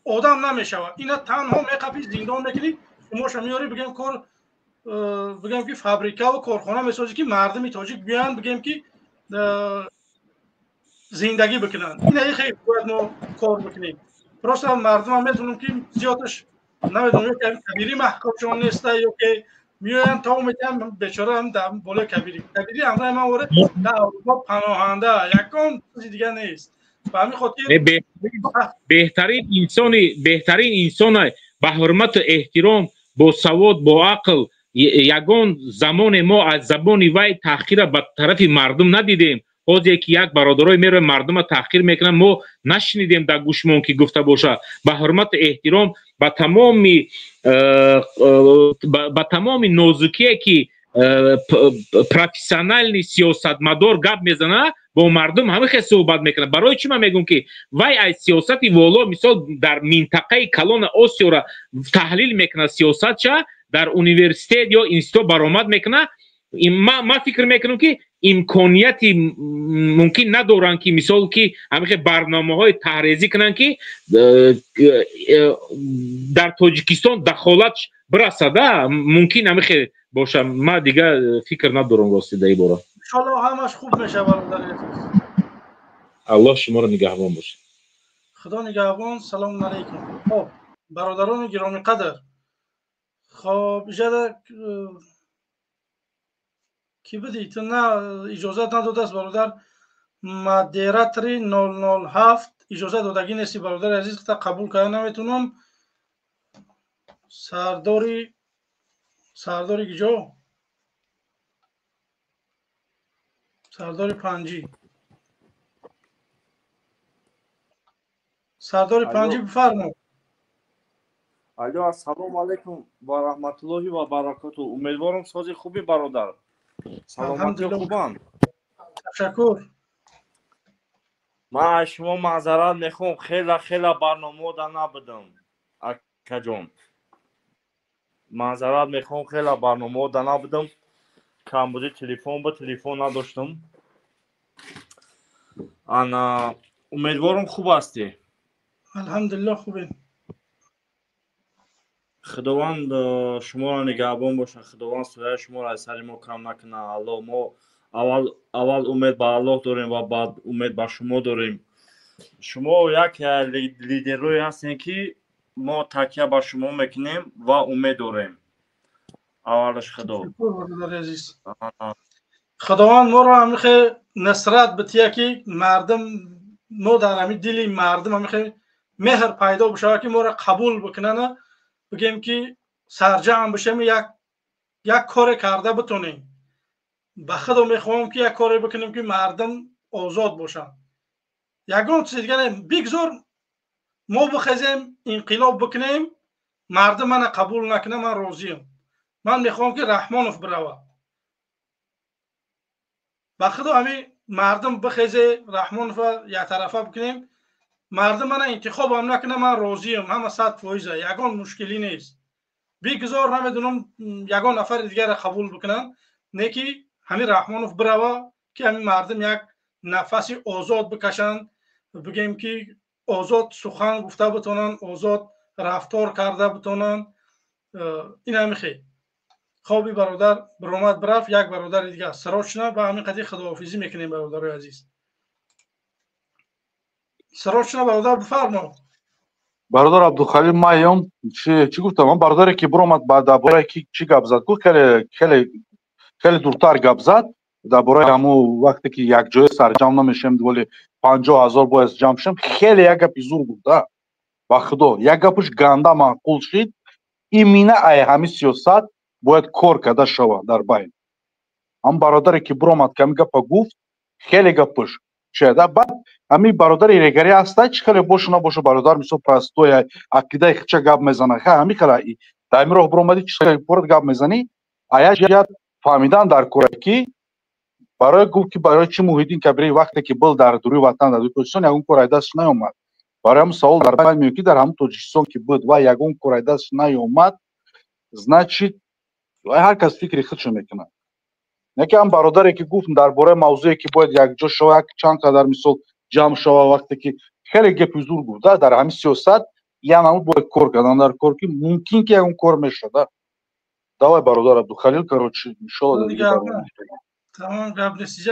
одам намешавад. Ина танҳо меқапӣ, зиндон мекунӣ, шумоша меёрӣ, бигем кор, бигем ки фабрикаву корхона месозӣ, ки мардуми тоҷик биёянд, бигем ки зиндагӣ бикунанд. Ина хеле бояд мо кор бикунем. Просто мардумам медонам, ки зиёдаш намедонам, ё Кабири маҳкумшон неста, ё ки меоянд то метиҳанд, бечора ҳам дар болои Кабири. Кабири ҳамроҳи ман воре дар Аврупо паноҳанда, ягон чизи дига нест. Ба ҳамин хотир беҳтарин инсона ба ҳурмату эҳтиром, бо савод, бо ақл. Ягон замоне мо аз забони вай таҳқира ба тарафи мардум надидем. Ҳозир ки як бародарои меро мардума таҳқир мекунанд, мо нашунидем дар гӯшмон, ки гуфта боша. Ба ҳурмату эҳтиром, ба тамоми нозукие ки профессиональный сиёсатмадор гап мезана, бо мардум ҳамин хел суҳбат мекунад. Барои чӣ ман мегӯям, ки вай аз сиёсати воло, мисол дар минтақаи калони Осиёра таҳлил мекунад сиёсатша, дар университет ё институт баромад мекунад. Ман фикр мекунам, ки имконияти мумкин надоранд, ки мисол ки ҳамин хел барномаҳои таҳрезӣ кунанд, ки дар Тоҷикистон дахолат бирасада. Мумкин ҳамин хел боша, ман дига фикр надорам рости дар ин бора. Иншоалло ҳамаш хуб мешавад, бародари азиз. Аллоҳ шуморо нигаҳбон бошад. Худо нигаҳбон. Салому алайкум. Хоб, бародарони гиромиқадр, хоб, иҷода ки будӣ ту, на иҷозат надодааст бародар модератори 007, иҷозат додагӣ нести, бародари азиз, та қабул карда наметунам. Сардори киҷо? Сардори панҷӣ, сардори панҷӣ, бифармо. Алло, ассалому алайкум ва раҳматуллоҳи ва баракату. Умедворам, сози хуби, бародар. Саломатӣ хубанд? Ташаккур. Ман аз шумо маъзарат мехоҳам, хела хела барномаода набудам, акаҷон. Маъзарат мехоҳам, хела барномаода набудам. Камбуди телефон ба телефон надоштам. Ана умедворам, хуб ҳастӣ. Алҳамдулиллоҳ, хубем. Худованд шуморо нигаҳбон бошад, Худованд сояи шуморо аз сари мо кам накунад. Аллоҳ, мо аввал аввал умед ба Аллоҳ дорем ва баъд умед ба шумо дорем. Шумо як лидерое ҳастем, ки мо такя ба шумо мекунем ва умед дорем. Аввалаш Худо. Азиз, Худованд моро ҳамихе насрат бития, ки мардум мо дар ҳами дили мардум ҳамихе меҳр пайдо бишавад, ки моро қабул бикунана, бигем ки сарҷамъ бишем, як коре карда битонем. Ба худо мехоҳам, ки як коре бикунем, ки мардум озод бошанд. Ягон чиз дига не, бигзор мо бихезем, инқилоб бикунем, мардум мана қабул накунад, ман розиям. Ман мехоҳам, ки Раҳмонов биравад. Ба худо, ҳамин мардум бихезе, Раҳмонова яктарафа бикунем, мардум мана интихобам накунад, ман розиям, ҳама 100%, ягон мушкилӣ нест. Бигзор, намедонам, ягон нафари дигарро қабул бикунанд, не ки ҳамин Раҳмонов бирава, ки ҳамин мардум як нафаси озод бикашанд, бигем ки озод сухан гуфта битонанд, озод рафтор карда битонанд. Ин ҳами хел. Хоби бародар биромад, бирафт. Як бародари дига срочно, ба ҳамин қадри худоҳофизӣ мекунем, бародарои азиз. Срочно, бародар, бифармо. Бародар Абдухалил, маём чӣ гуфтам? Ман бародаре ки биромад, дар бораи ки чӣ гап зад, гуфт, хеле хеле хеле дуртар гап зад дар бораи ҳамун вақте ки якҷоя сарҷамъ намешем, вале 50 000 бояд ҷамъ шем. Хеле як гапи зур гуфт, ба худо, як гапаш ганда маъқул шид. Имина ай ҳамин сиёсат бояд кор карда шавад дар байн. Ҳам бародаре ки биромад, ки ҳамин гапа гуфт, хеле гапаш шояд. Баъд ҳамин бародари регари ҳаста, чӣ хеле бошу набошу, бародар мисол простой ақидаи хича гап мезана. Ха, ҳамин хела дар ҳамин роҳ биромадӣ, чӣ хеле гап мезанӣ, ая ҷиҳат фаҳмидан дар кора, ки барои гуфт, ки барои чӣ Муҳиддин Кабири вақте ки был дар дури ватан, дар дури Тоҷикистон, ягон кор ай дасташ наёмад. Барои ҳамн савол дар байн меояд, ки дар ҳамн Тоҷикистон ки буд ва ягон кор ай дасташ наёмад, значит, ҳар кас фикри худшо мекунад. Яке ҳам бародаре ки гуфт дар бораи мавзӯе, ки бояд якҷо шава, як чанд қадар мисол ҷамъ шава, вақте ки хеле гапи зур гуфт, дар ҳамин сиёсат ян ҳамн бояд кор кардан дар кор, ки мумкин ки ягон кор мешавад. Давай, бародар Абдухалил, короче, иншолло. Тамом, гап нест.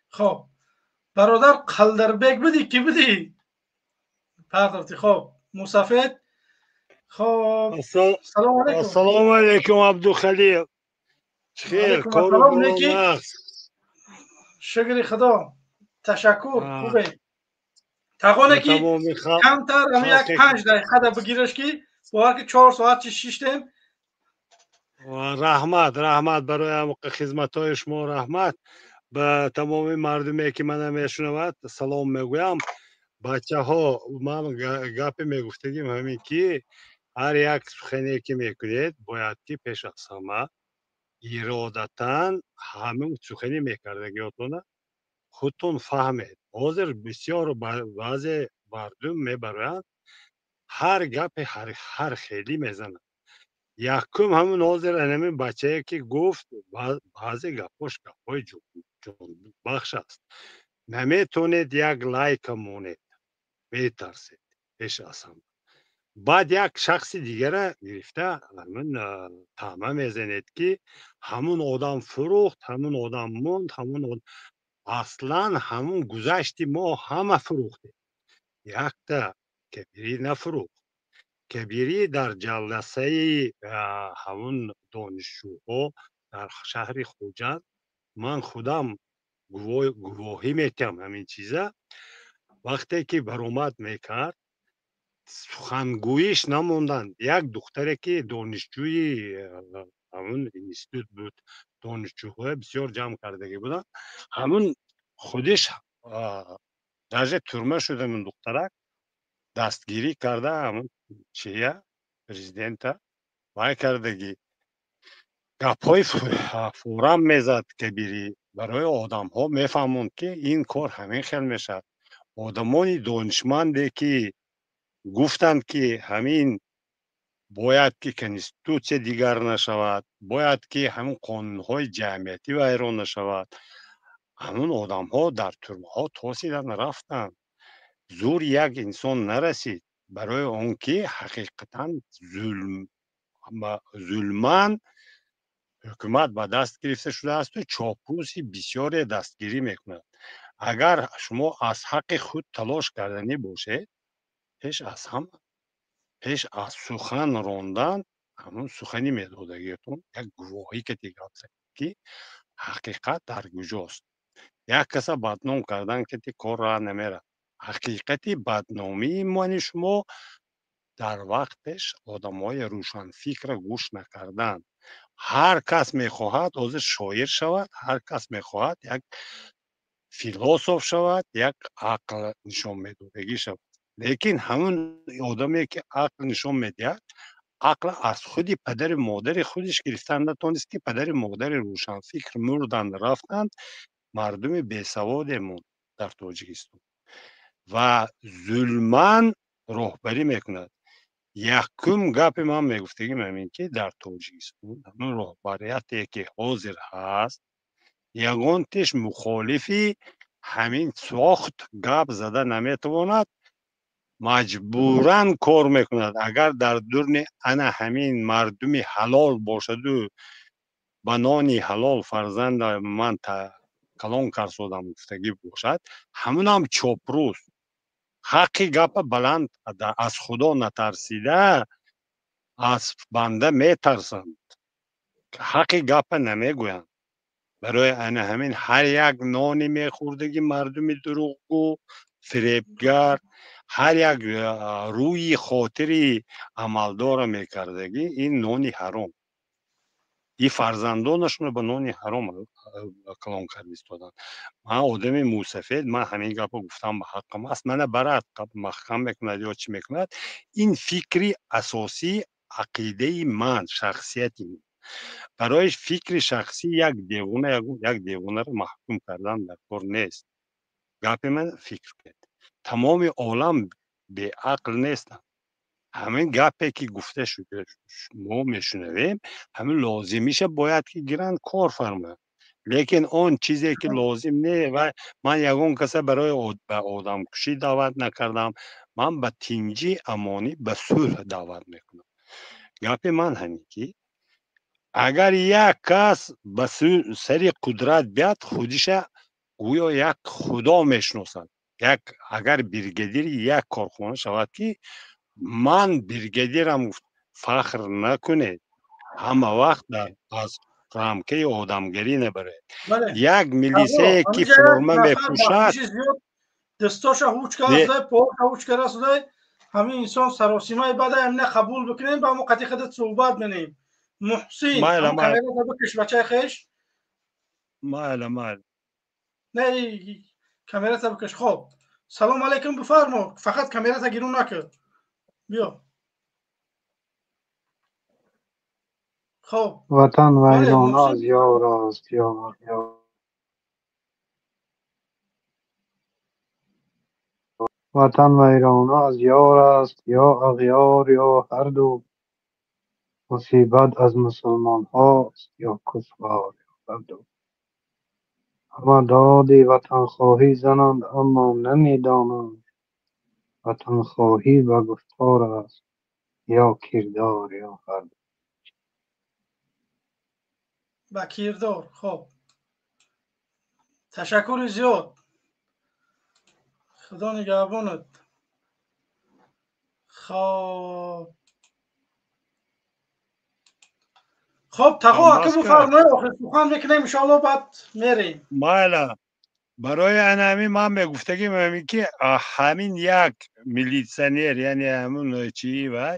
Хоб, бародар Қалдарбек будӣ, ки будӣ, пардохти. Хоб, мусафед, хоб, салом алейкум. Ассалому алейкум, Абдухалил. Хел кору? Шукри Худо, ташаккур, хубе. Тағоне ки камтар ами як 5 дақиқа да бигираш, ки бовар ки 4 соат чи шиштем. Раҳмат, раҳмат барои хизматҳои шумо, раҳмат. Ба тамоми мардуме, ки мана мешунавад, салом мегӯям. Бачаҳо, ман гапе мегуфтагим ҳамин, ки ҳар як сухане ки мекунед, бояд ки пеш аз ҳама иродатан ҳамин сухани мекардагиётона худтон фаҳмед. Ҳозир бисёр баъзе мардум мебароянд, ҳар гапе ҳар хелӣ мезананд. Якум, ҳамун ҳозир анамин бачае ки гуфт, баъзе гапҳош гапҳои ҷонбахш аст. Наметонед як лайка монед, метарсед пеш аз ҳама. Баъд як шахси дигара гирифта ҳамин таъма мезанед, ки ҳамун одам фурӯхт, ҳамун одам монд, ҳамун. Аслан ҳамун гузашти мо ҳама фурӯхтем, якта Кабирӣ нафурӯхт. Кабирӣ дар ҷаласаи ҳамун донишҷӯҳо дар шаҳри Хуҷанд, ман худам гувоҳӣ метиҳам ҳамин чиза, вақте ки баромад мекард, сухангӯиш намонданд. Як духтаре, ки донишҷӯи ҳамун институт буд, донишҷӯҳоя бисёр ҷамъ кардагӣ буданд, ҳамун худиш даже тюрьма шуд. Ҳамун духтарак дастгирӣ карда, ҳамун чия президента вай кардагӣ. Гапҳои фурам мезад Кабирӣ, барои одамҳо мефаҳмонд, ки ин кор ҳамин хел мешавад. Одамони донишманде ки гуфтанд, ки ҳамин бояд ки конститутсия дигар нашавад, бояд ки ҳамин қонунҳои ҷамъиятӣ вайрон нашавад, ҳамун одамҳо дар тюрьмаҳо тосидан рафтанд. Зур як инсон нарасид, барои он ки ҳақиқатан зулман ҳукумат ба даст гирифта шудаасту чопруси бисёре дастгирӣ мекунад. Агар шумо аз ҳаққи худ талош карданӣ бошед, пеш аз ҳама, пеш аз сухан рондан, ҳамун сухани медодагиатон як гувоҳӣ кати гап занед, ки ҳақиқат дар куҷост. Як каса бадном кардан кати кор раҳ намерад. Ҳақиқати бадномии мани шумо дар вақтеш одамҳои рӯшанфикра гӯш накардан. Ҳар кас мехоҳад ҳозир шоир шавад, ҳар кас мехоҳад як философ шавад, як ақл нишон медодагӣ шавад. Лекин ҳамун одаме ки ақл нишон медиҳад, ақл аз худи падари модари худиш гирифтан натонист, ки падари модари рӯшанфикр мурданд, рафтанд, мардуми бесаводе монд дар Тоҷикистон ва зулман роҳбарӣ мекунад. Якум гапи ман мегуфтагим ҳамин, ки дар Тоҷикистон ҳамин роҳбарияте ки ҳозир ҳаст, ягон теш мухолифи ҳамин сохт гап зада наметавонад, маҷбуран кор мекунад. Агар дар дурни ана ҳамин мардуми ҳалол бошаду ба нони ҳалол фарзанда ман калон карсодам гуфтагӣ бошад, ҳамунам чопрӯз ҳаққи гапа баланд аз Худо натарсида аз банда метарсанд, ҳаққи гапа намегӯянд. Барои ана ҳамин ҳар як нони мехӯрдаги мардуми дурӯғгӯ, фиребгар, ҳар як рӯи хотири амалдора мекардагӣ, ин нони ҳаром, и фарзандонашонро ба нони ҳаром калон карда истоданд. Ман одами мусафед, ман ҳамин гапро гуфтам ба ҳаққам аст, мана барад маҳкам мекунад ё чӣ мекунад. Ин фикри асосии ақидаи ман, шахсияти ман. Барои фикри шахсӣ як девона, як девонаро маҳкум кардан дар кор нест. Гапи ман фикр кунед, тамоми олам беақл нестанд. Ҳамин гапе ки гуфта шуда мо мешунавем, ҳамин лозимиша бояд ки гиранд, кор фармоянд. Лекин он чизе ки лозим не, ва ман ягон каса барои ба одамкушӣ даъват накардам, ман ба тинҷӣ, амонӣ, ба сулҳ даъват мекунам. Гапи ман ҳамин ки агар як кас ба сари қудрат биёд, худиша гӯё як худо мешиносад. Як агар бригадири як корхона шавад, ки ман бригадирам, фахр накунед, ҳама вақт аз рамкаи одамгарӣ набаред. Як милисае ки форма мепӯшад, дастоша ҳуч карда, поша ҳуч карда, ҳамин инсон саросимаи бада, ҳамина қабул бикунем, ба мо қатъи худат суҳбат менем. Муҳсин, камерата бикиш, бачаи хеш. Майла, майла. Не, камерата бикиш. Хоб, салом алейкум, бифармо, фақат камерата гирун накард. Биё. Хоб. Ватан вайрон аз ёр аст, ёр, ёр. Ватан вайрон аз ёр аст, ё ағёр, ё ҳар ду. Мусибат аз мусулмонҳост, ё куффор, ё ҳар ду. Ҳама доди ватанхоҳӣ зананд, аммо намедонанд ватанхоҳӣ ба гуфтор аст, ё кирдор, ё ҳар ду. Ба кирдор. Хоб, ташаккури зиёд, Худо нигаҳбонат. Хоб, хоб, тағо ака, бифармоед, охир сухан мекунем, иншоалло, баъд мерем. Майла. Барои ана ҳамин ман мегуфтагим ҳамин ки ҳамин як милитсионер, яъне ҳамун чӣ вай,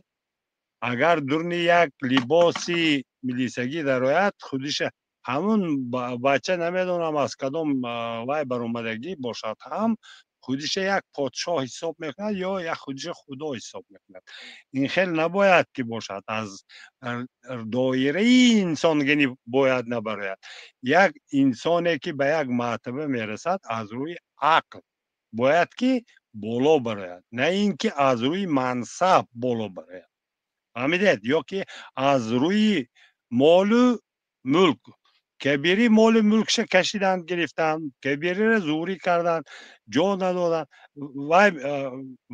агар дурни як либоси милисагӣ дарояд, худиша ҳамун бача намедонам аз кадом вай баромадагӣ бошад ҳам, Худиша як подшоҳ ҳисоб мекунад ё як худиша худо ҳисоб мекунад. Ин хел набояд ки бошад, аз доираи инсонгинӣ бояд набарояд. Як инсоне ки ба як мартаба мерасад, аз рӯи ақл бояд ки боло барояд, на ин ки аз рӯи мансаб боло барояд. Фаҳмидед? Ё ки аз рӯи молу мулк. Кабири моли мулкша кашиданд, гирифтанд, кабириро зӯрӣ карданд, ҷо надоданд. Вай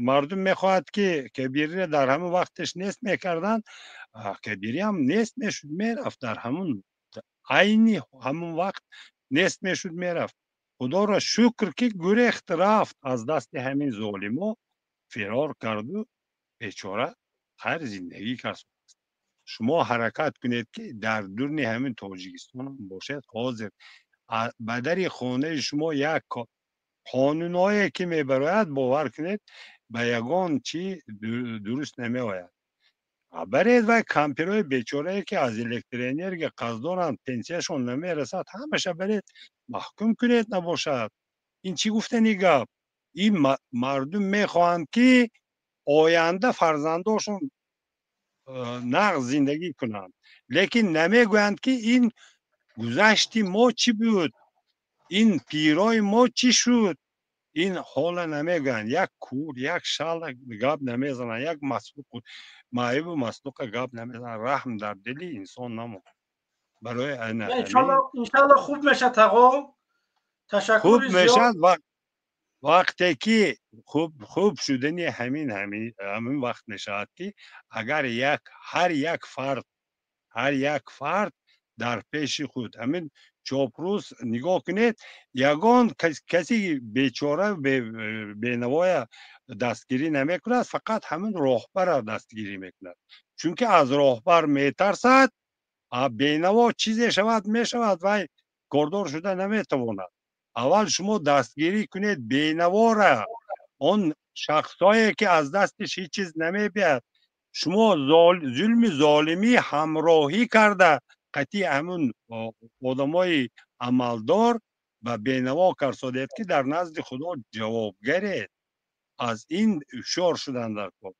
мардум мехоҳад ки кабириро дар ҳамон вақташ нест мекарданд, кабириам нест мешуд, мерафт, дар ҳамон айни ҳамон вақт нест мешуд, мерафт. Худоро шукр ки гурехт, рафт аз дасти ҳамин золимо, фирор карду бечора хайр зиндагӣ кард. Шумо ҳаракат кунед ки дар дурни ҳамин Тоҷикистон бошед. Ҳозир ба дари хонаи шумо як қонунҳое ки мебарояд, бовар кунед, ба ягон чи дуруст намеояд. Баред вай кампирҳои бечорае ки аз электроэнергия қарз доранд, пенсияшон намерасад, ҳамаша баред маҳкум кунед, набошад. Ин чӣ гуфтани гап? Ин мардум мехоҳанд ки оянда фарзандошон нағз зиндагӣ кунанд, лекин намегӯянд ки ин гузашти мо чӣ буд, ин пирои мо чӣ шуд. Ин ҳола намегӯянд. Як кур, як шала гап намезананд, як маслуқу маъюбу маслуқа гап намезананд. Раҳм дар дили инсон намонд. Барои иншалло хуб мешад, тағо. Ташаккури хуб мешад. Вақте ки хуб шудани ҳамин вақт мешавад ки агар як ҳар як фард дар пеши худ ҳамин чопрӯз нигоҳ кунед, ягон каси бечора бенавоя дастгирӣ намекунад, фақат ҳамин роҳбара дастгирӣ мекунад, чунки аз роҳбар метарсад. Бенаво чизе шавад, мешавад, вай кордор шуда наметавонад. Аввал шумо дастгирӣ кунед бенавора, он шахсҳое ки аз дастиш ҳеҷ чиз намебиёд. Шумо зулми золимӣ ҳамроҳӣ карда қатъи ҳамун одамои амалдор ба бенаво карсодед ки дар назди Худо ҷавобгаред. Аз ин ҳушёр шудан дар кор.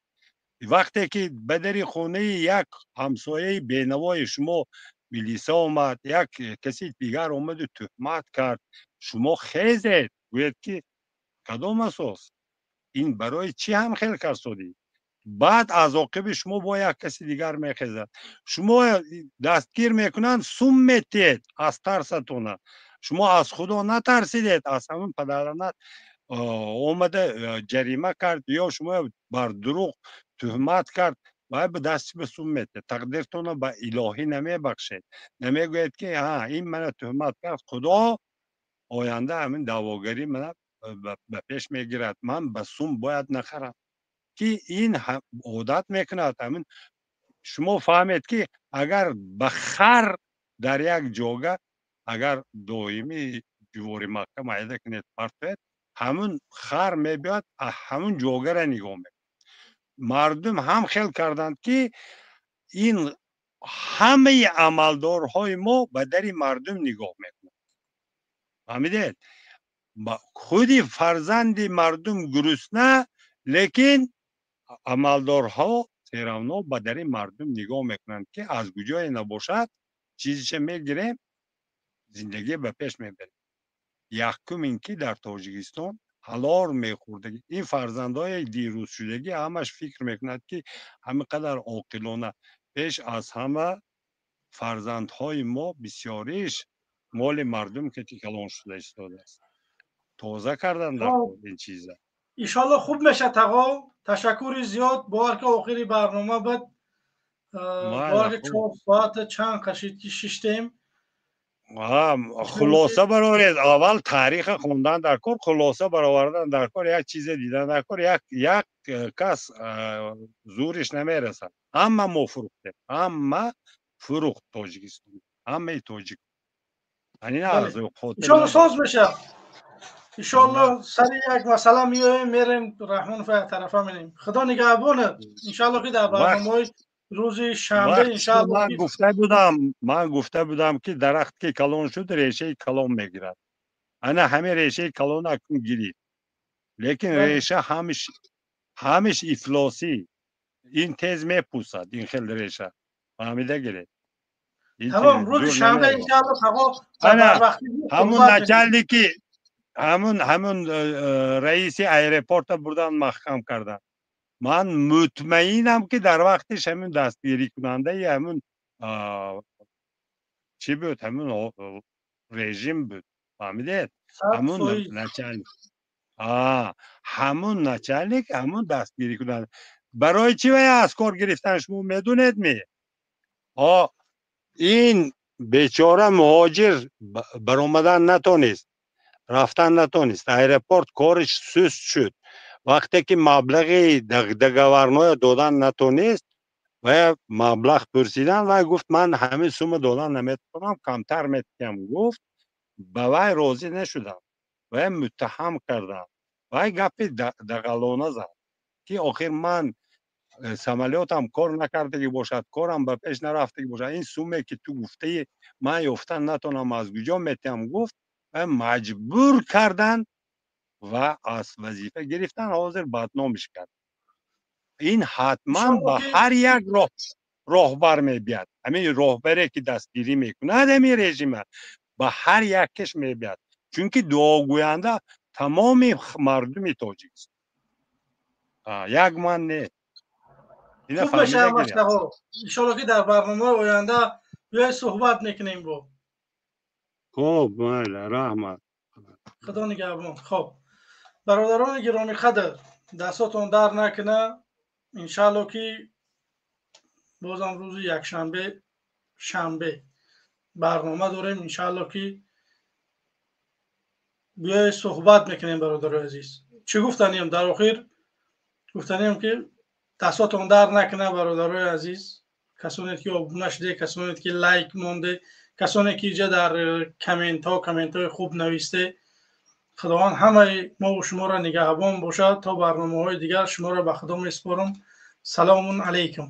Вақте ки ба дари хонаи як ҳамсояи бенавои шумо милиса омад, як каси дигар омаду туҳмат кард, шумо хезед, гӯед ки кадом асос, ин барои чӣ ҳам хел карсодӣ? Баъд аз оқиби шумо бо як каси дигар мехезад, шумо дастгир мекунанд, сум метиҳед аз тарсатона. Шумо аз Худо натарсидед, аз ҳамин падаранат омада ҷарима кард ё шумо бар дурӯғ туҳмат кард, вай ба дасти ба сум метиҳед. Тақдиртонро ба илоҳӣ намебахшед, намегӯед ки ҳа ин мана туҳмат кард, Худо оянда ҳамин даъвогарӣ мана ба пеш мегирад, ман ба сум бояд нахарам. Ки ин одат мекунад. Ҳамин шумо фаҳмед ки агар ба хар дар як ҷога агар доимӣ ҷувори маҳкам айда кунед, партоед, ҳамун хар мебиёд, ҳамун ҷогара нигоҳ мекунад. Мардум ҳам хел карданд ки ин ҳамаи амалдорҳои мо ба дари мардум нигоҳ мекунанд. Фаҳмидед? Худи фарзанди мардум гурусна, лекин амалдорҳо серавно ба дари мардум нигоҳ мекунанд ки аз куҷое набошад чизиша мегирем, зиндагӣ ба пеш мебарем. Якум ин ки дар Тоҷикистон ҳалор мехӯрдагӣ ин фарзандҳои дирӯзшудагӣ ҳамаш фикр мекунад ки ҳамин қадар оқилона. Пеш аз ҳама фарзандҳои мо бисёриш моли мардум ки калон шуда истодааст. Тоза кардан дар ин чиза. Иншоалло хуб мешад, тағо. Ташаккури зиёд. Бовар ки охири барнома буд. Бовар ки 4 соат чанд қашид ки шиштем. Хулоса бароред. Аввал тариха хондан дар кор, хулоса баровардан дар кор, як чизе дидан дар кор. Як кас зӯриш намерасад. Ҳама мо фурӯхтем, ҳама фурӯхт Тоҷикистон, ҳамаи тоҷик. Иншоалло соз мешавад. Иншоалло сари як масъала меоем, мерем Раҳмонов як тарафа мерем. Худо нигаҳбонат. Иншоалло ки дар барномаҳои рӯзи шанбе иншоалло. Ман гуфта будам ки дарахт ки калон шуд, решаи калон мегирад. Ана ҳамин решаи калон акнун гирифт. Лекин реша ҳамиш ҳамиш ифлосӣ, ин тез мепӯсад, ин хел реша, фаҳмида гиред. Тамом, рӯзи шанбе иншаалло тағо. Ҳамун начальники, ҳамун раиси аэропорта бурдан маҳкам кардан. Ман мутмаинам, ки дар вақтиш ҳамун дастгирикунандаи ҳамун чӣ буд, ҳамун режим буд, фаҳмидед? Ҳамун начальник, ҳамун начальник, ҳамун дастгирикунанда. Барои чӣ вай аз кор гирифтан, шумо медонед ми? Ин бечора муҳоҷир баромадан натонист, рафтан натонист, аэропорт кориш суст шуд. Вақте ки маблағи договорное додан натонист ва маблағ пурсидан, вай гуфт: «Ман ҳамин сумма додан наметавонам, камтар метиҳам», гуфт. Ба вай розӣ нашудам, вай муттаҳам кардам. Вай гапи дағалона зад, ки охир ман самолётам кор накардагӣ бошад, корам ба пеш нарафтагӣ бошад, ин сумме ки ту гуфтаи, ман ёфтан натонам, аз куҷо метиҳам, гуфт. Маҷбур карданд ва аз вазифа гирифтан, ҳозир бадномиш кард. Ин ҳатман ба ҳар як роҳбар мебияд. Ҳамин роҳбаре ки дастгирӣ мекунад ҳамин режима, ба ҳар якеш мебияд, чунки дуогӯянда тамоми мардуми тоҷикист, як ман не. Хуб мешавад, иншолло, ки дар барномаи оянда биёй суҳбат мекунем бо. Хуб, майла, раҳмат. Худо нигаҳбон. Хоб, бародарони гиромиқадр, дастотон дард накуна. Иншаалло, ки бозам рӯзи якшанбе, шанбе барнома дорем. Иншаалло, ки биёй суҳбат мекунем. Бародарои азиз, чӣ гуфтанием дар охир? Гуфтанием, ки дастотон дард накуна, бародарои азиз, касоне ки обуна шуде, касоне ки лайк монде, касоне ки иҷа дар комментҳо комментҳои хуб нависте. Худованд ҳамаи мову шуморо нигаҳбон бошад. То барномаҳои дигар шуморо ба Худо месупорам. Саломун алайкум.